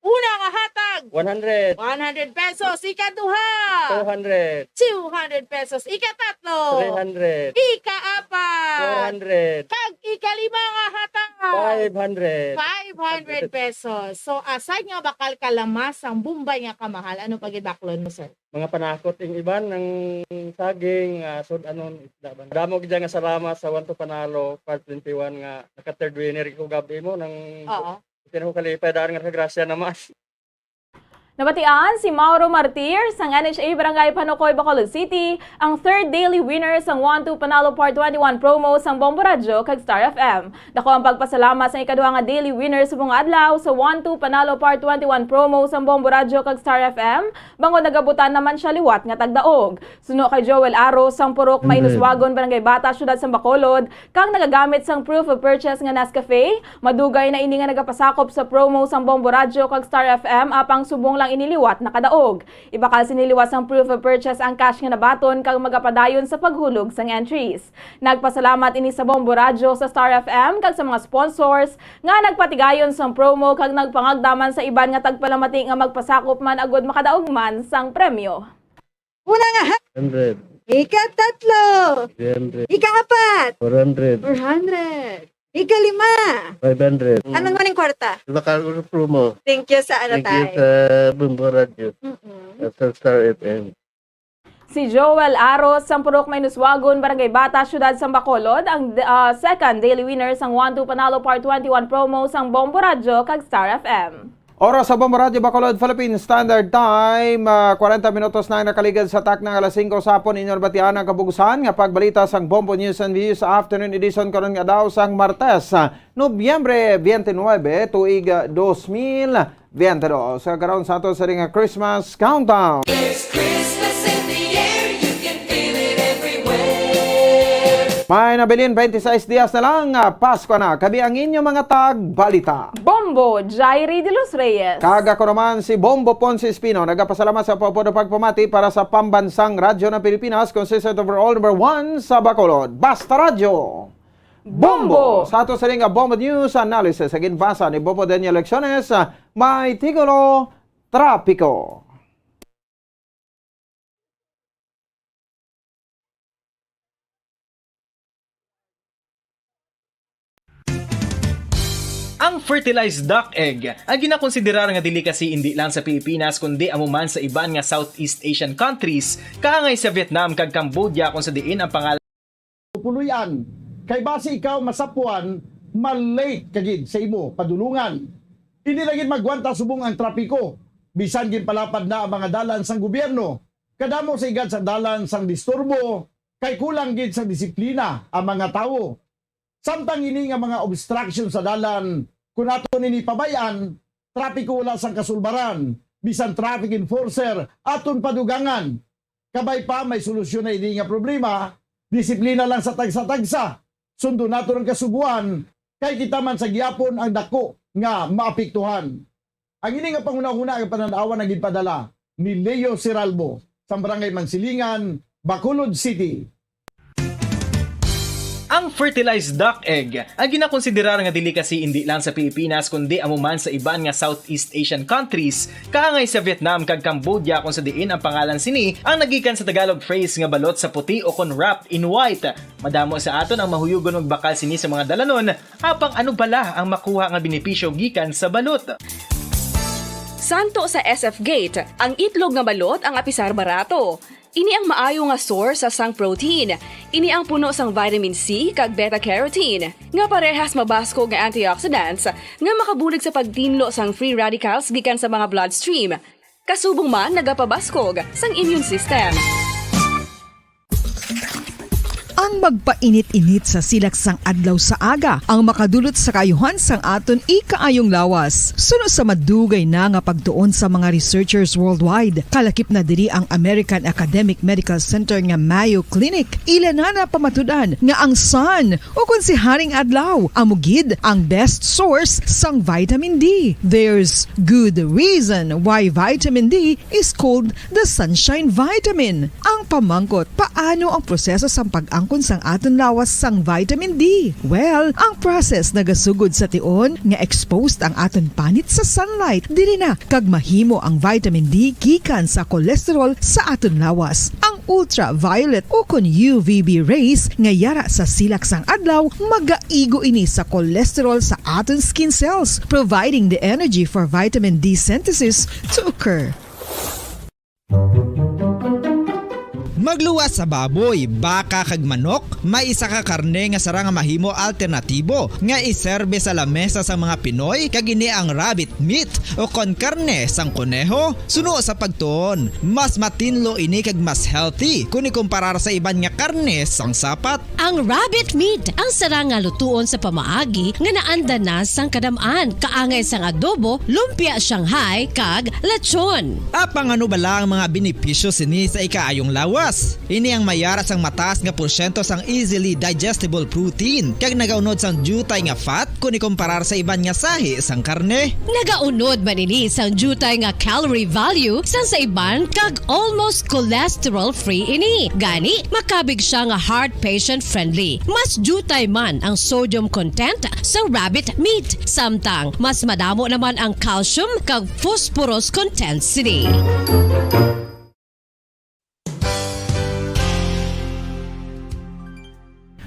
Una nga hatag, one hundred. One hundred pesos. Ikaduha, two hundred. Two hundred pesos. Ikatatlo, three hundred. Ikaapat, four hundred. Kag ikalima nga hatag, five hundred. Five hundred pesos. So, aside nga bakal kalamas ang Bombay nga kamahal, ano pa gid baklon mo, sir? Mga panakot ing iban, ang saging, ah, sud-anon, isda ba. Damo gid nga salamat sa One Two Panalo, Part twenty-one nga naka-third winner ko gabi mo nang Oo. Kinahukalipay daan nga nakagrasya naman. Nabatian si Mauro Martir sang N H A Barangay Panukoy, Bacolod City, ang third daily winner sang One Two Panalo Part twenty-one promo sang Bombo Radyo kag Star F M. Dako ang pagpasalamat sa ikaduha nga daily winner subong nga adlaw sa One Two Panalo Part twenty-one promo sang Bombo Radyo kag Star F M, bangod nagabutan naman siya liwat nga tagdaog. Suno kay Joel Aros sang Purok Mainuswagon, Barangay Bata, Siyudad sang Bacolod, kag nagagamit sang proof of purchase nga Nescafe, madugay na ini nga nagapasakop sa promo sang Bombo Radyo kag Star F M, apang subong lang ini liwat nakadaog. Ibakal sini liwat sang proof of purchase ang cash nga nabaton kag magapadayon sa paghulog sang entries. Nagpasalamat ini sa Bombo Radyo, sa Star F M, kag sa mga sponsors nga nagpatigayon sang promo kag nagpangagda man sa iban nga tagpalamati nga magpasakop man agud makadaog man sang premyo. Una nga ha-, Hundred. Ikatatlo. Three hundred. Ikaapat. Four hundred. Four hundred. Ikalima. Five hundred. Ano naman ang kwarta? Bakal promo. Thank you sa ano, Thank you tay. Sa Bombo Radyo. Mm-mm. At sa Star F M. Si Joel Aros sang Purok Mainuswagon, Barangay Bata, Siyudad sang Bacolod, ang, ah, second daily winner sang One Two Panalo Part twenty-one promo sang Bombo Radyo kag Star F M. Oras sa Bombo Radyo Bacolod, Philippine Standard Time, ah, kwarenta minutos na ang nakaligad sa takna nga alas singko sa hapon. Inyo nabatian ang kabug-usan nga pagbalita sang Bombo News and Views Afternoon Edition karon nga adlaw sang Martes, ah, Nobyembre twenty-nine, tuig, ah, dos mil veinte dos. Sa karon sa ato sa ring Christmas Countdown. There's Christmas in the air, you can feel it everywhere. May nabilin, twenty-six dias na lang, ah, Pasko na. Kami ang inyo mga tagbalita. Bombo, Jairi de los Reyes. Kag ako naman si Bombo Ponce Espino. Nagapasalamat sa pagpapamati para sa Pambansang Radyo ng Pilipinas, consistent overall number one sa Bacolod. Basta Radyo. Bombo! Sa ato sa ring Bombo News Analysis, sa ginbasa ni Bombo Daniel Lecciones, ah, may titulo, Trapiko. Ang fertilized duck egg, ang ginakonsiderar nga delicacy indi lang sa Pilipinas, kundi amo man sa iban nga Southeast Asian countries, kaangay sa Vietnam kag Cambodia, kung sa diin ang pangalan puloy-an, kay basi ikaw masapwan, ma-late ka gid sa imo padulongan. Indi na gid magwanta subong ang trapiko. Bisan ginpalapad na ang mga dalan sang gobyerno, kadamo sa igad sa dalan sang disturbo, kay kulang gid sa disiplina ang mga tawo. Samtang ini nga mga obstruction sa dalan, kung aton ini pabay-an, trapiko wala sang kasulbaran, bisan traffic enforcer aton padugangan. Kabay pa, may solusyon na ini nga problema, disiplina lang sa tagsa-tagsa. Sundon naton ang kasugoan, kay kita man sa gihapon ang dako nga maapektuhan. Ang ini nga panghunahuna nga panan-awan ang ginpadala ni Leo Siralbo sa Barangay Mansilingan, Bacolod City. Ang fertilized duck egg, ang ginakonsiderar nga delicacy indi lang sa Pilipinas, kundi amo man sa iban nga Southeast Asian countries, kaangay sa Vietnam kag Cambodia, kung sa diin ang pangalan sini ang nagikan sa Tagalog phrase nga balot sa puti o kon wrapped in white. Madamo sa aton ang mahuyugon magbakal sini sa mga dalanon, apang ano bala ang makuha nga benepisyo gikan sa balot? Santo sa S F Gate, ang itlog nga balot ang apisar barato. Ini ang maayo nga source sa sang protein. Ini ang puno sang vitamin C kag beta carotene, nga parehas mabaskog nga antioxidants nga makabulig sa pagtinlo sang free radicals gikan sa mga bloodstream. Kasubong man nagapabaskog sang immune system. Ang magpainit-init sa silak sang adlaw sa aga ang makadulot sa kaayuhan sang aton ikaayong lawas. Suno sa madugay na nga pagtuon sa mga researchers worldwide, kalakip na diri ang American Academic Medical Center nga Mayo Clinic, ila na napamatud-an nga ang sun, o kon si Haring Adlaw, amo gid ang best source sang vitamin D. There's good reason why vitamin D is called the sunshine vitamin. Ang pamangkot, paano ang proseso sang pag-angkon sang aton lawas sang vitamin D? Well, ang process nagasugod sa tion nga exposed ang aton panit sa sunlight. Diri na kag mahimo ang vitamin D gikan sa cholesterol sa aton lawas. Ang ultraviolet o kon U V B rays nga yara sa silak sang adlaw, magaigo ini sa cholesterol sa aton skin cells, providing the energy for vitamin D synthesis to occur. Magluwas sa baboy, baka kag manok, may isa ka karne nga sarang nga mahimo alternatibo nga iserbe sa lamesa sang mga Pinoy, kag ini ang rabbit meat, o kon karne sang koneho. Suno sa pagtuon, mas matinlo ini kag mas healthy kon ikumparar sa iban nga karne sang sapat. Ang rabbit meat ang sarang nga lutuon sa pamaagi nga naanda na sang kadam-an, kaangay sang adobo, lumpia Shanghai, kag lechon. Apang ano bala ang mga benepisyo sini sa ikaayong lawas? Ini ang may ara sang mataas nga porsyento sang easily digestible protein, kag nagaunod sang diutay nga fat kon ikumparar sa iban nga sahi sang karne. Nagaunod man ini sang diutay nga calorie value sang sa iban, kag almost cholesterol-free ini. Gani, makabig siya nga heart patient-friendly. Mas diutay man ang sodium content sa rabbit meat, samtang mas madamo naman ang calcium kag phosphorus content sini.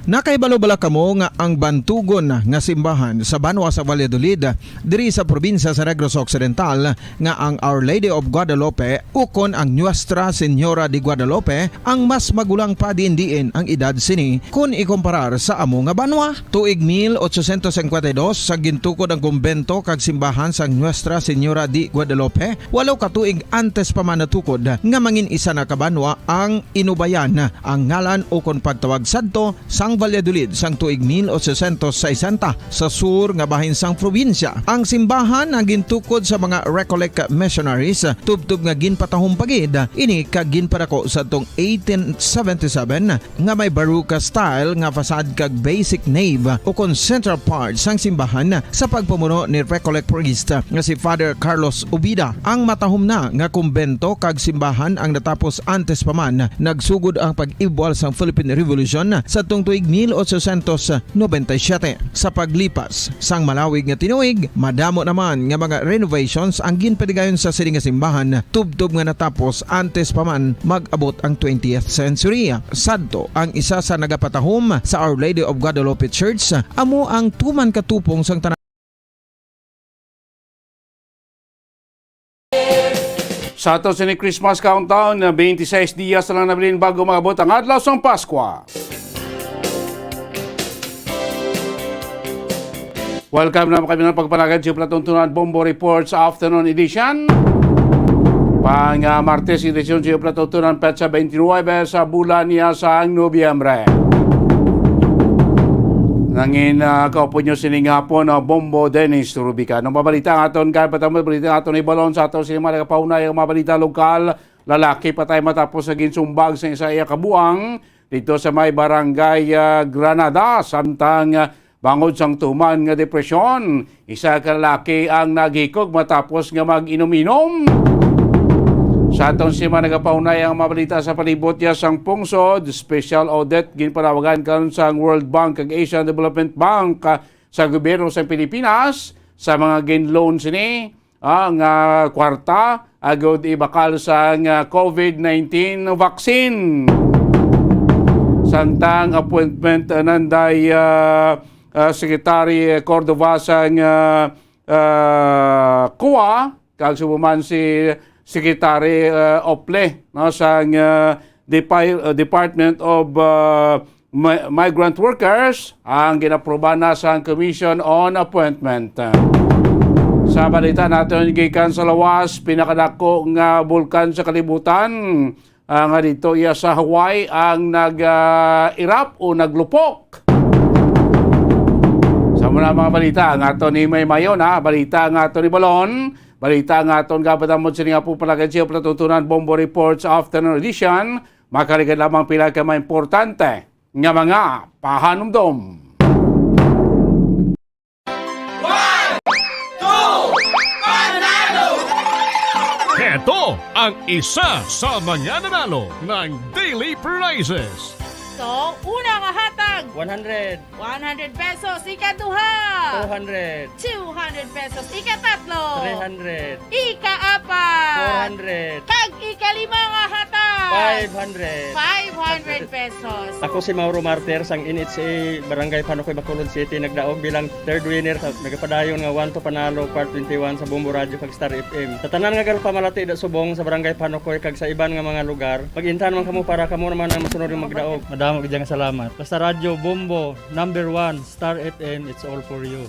Nakahibalo bala kamo nga ang bantugon nga simbahan sa banwa sa Valladolid, diri sa probinsya sa Negros Occidental, nga ang Our Lady of Guadalupe ukon ang Nuestra Señora de Guadalupe ang mas magulang pa diin-diin ang edad sini kon ikumparar sa amo nga banwa? Tuig mil ochocientos cincuenta y dos sa gintukod ang kumbento kag simbahan sang Nuestra Señora de Guadalupe, walo ka tuig antes pa man natukod nga mangin isa na ka banwa ang Inubayan, ang ngalan ukon pagtawag sadto sang Valladolid sang tuig mil ochocientos sesenta sa sur nga bahin sang probinsya. Ang simbahan ang gintukod sa mga Recollect missionaries, tubtob nga ginpatahom pa gid ini kag ginpadako sadtong eighteen seventy-seven nga may Baroque style nga facade kag basic nave ukon central part sang simbahan sa pagpamuno ni Recollect priest nga si Father Carlos Ubida. Ang matahom na nga kumbento kag simbahan ang natapos antes pa man nagsugod ang pag-ibwal sang Philippine Revolution sadtong tuig mil ochocientos noventa y siete. Sa paglipas sang malawig nga tinuig, madamo naman nga mga renovations ang ginpaligayon sa sini nga simbahan, tubtob nga natapos antes pa man mag-abot ang twentieth century. Sadto, ang isa sa nagapatahom sa Our Lady of Guadalupe Church amo ang tuman ka tupong sang tanan. Sa ato sini Christmas countdown, na twenty-six dias na lang nabilin bago maabot ang adlaw sang Paskwa. Welcome na kami ng pagpalagad sa Platon Tunan Bombo Reports Afternoon Edition. Pang, ah, Martes, edisyon sa Platon Tunan, petsa twenty-nine sa bulan niya sa Nobyembre. Nangin, ah, kaupo nyo sining hapon, ah, Bombo Dennis Rubica. Ang mabalita nga aton kay patamo, balita nga aton ibalon sa aton sini mga nagapaunay ang mabalita lokal. Lalaki patay matapos sa ginsumbag sa isa iya kabuang dito sa may barangay, ah, Granada. Samtang, ah, bangod sang tuman nga depresyon, isa ka lalaki ang naghikog matapos nga mag-inom-inom. Sa aton sima nagapaunay ang mabalita sa palibot niya sang pungsod, special audit ginpanawagan karon sang World Bank kag Asian Development Bank, ah, sa gobyerno sa Pilipinas sa mga gin-loan sini, ah, nga kwarta agud ibakal sang, ah, covid nineteen vaccine. Samtang appointment, ah, nanday, ah, ah, Secretary Cordova sang, ah, ah, COA, kag subong man si Secretary, ah, Ople, no, sang, ah, Depi-, ah, Department of, ah, Mi-, Migrant Workers, ang ginaproba na sang Commission on Appointment. Sa balita naton gikan sa lawas, pinakadako nga bulkan sa kalibutan, ah, nga dito iya sa Hawaii ang nag, ah, erupt o naglupok. Sa muna mga balita nga aton ni May Mayon, ha? Balita nga aton ni Balon, balita nga aton gabatamod sini nga po palagad siya Platuntunan Bombo Reports Afternoon Edition. Makaligad lamang pila ka mga importante nga mga pahanumdom. One, two, panalo! Heto ang isa sa mga nanalo ng daily prizes. So, una nga hatag, one hundred. One hundred pesos. Ikaduha, two hundred. Two hundred pesos. Ikatatlo, three hundred. Ikaapat, four hundred. Kag ikalima nga hatag, Five hundred. Five hundred pesos. Ako si Mauro Martir sang N H A Barangay Panocoy, Bacolod City, nagdaog bilang third winner sa nagapadayon nga One to Panalo Part twenty-one sa Bombo Radio kag Star F M. Sa tanan nga galapamalati da subong sa Barangay Panocoy kag sa iban nga mga lugar, mag-intan man kamo para kamo naman ang masunod nga magdaog. Madamo gid nga salamat. Basta Radyo Bombo, number one, Star F M, it's all for you.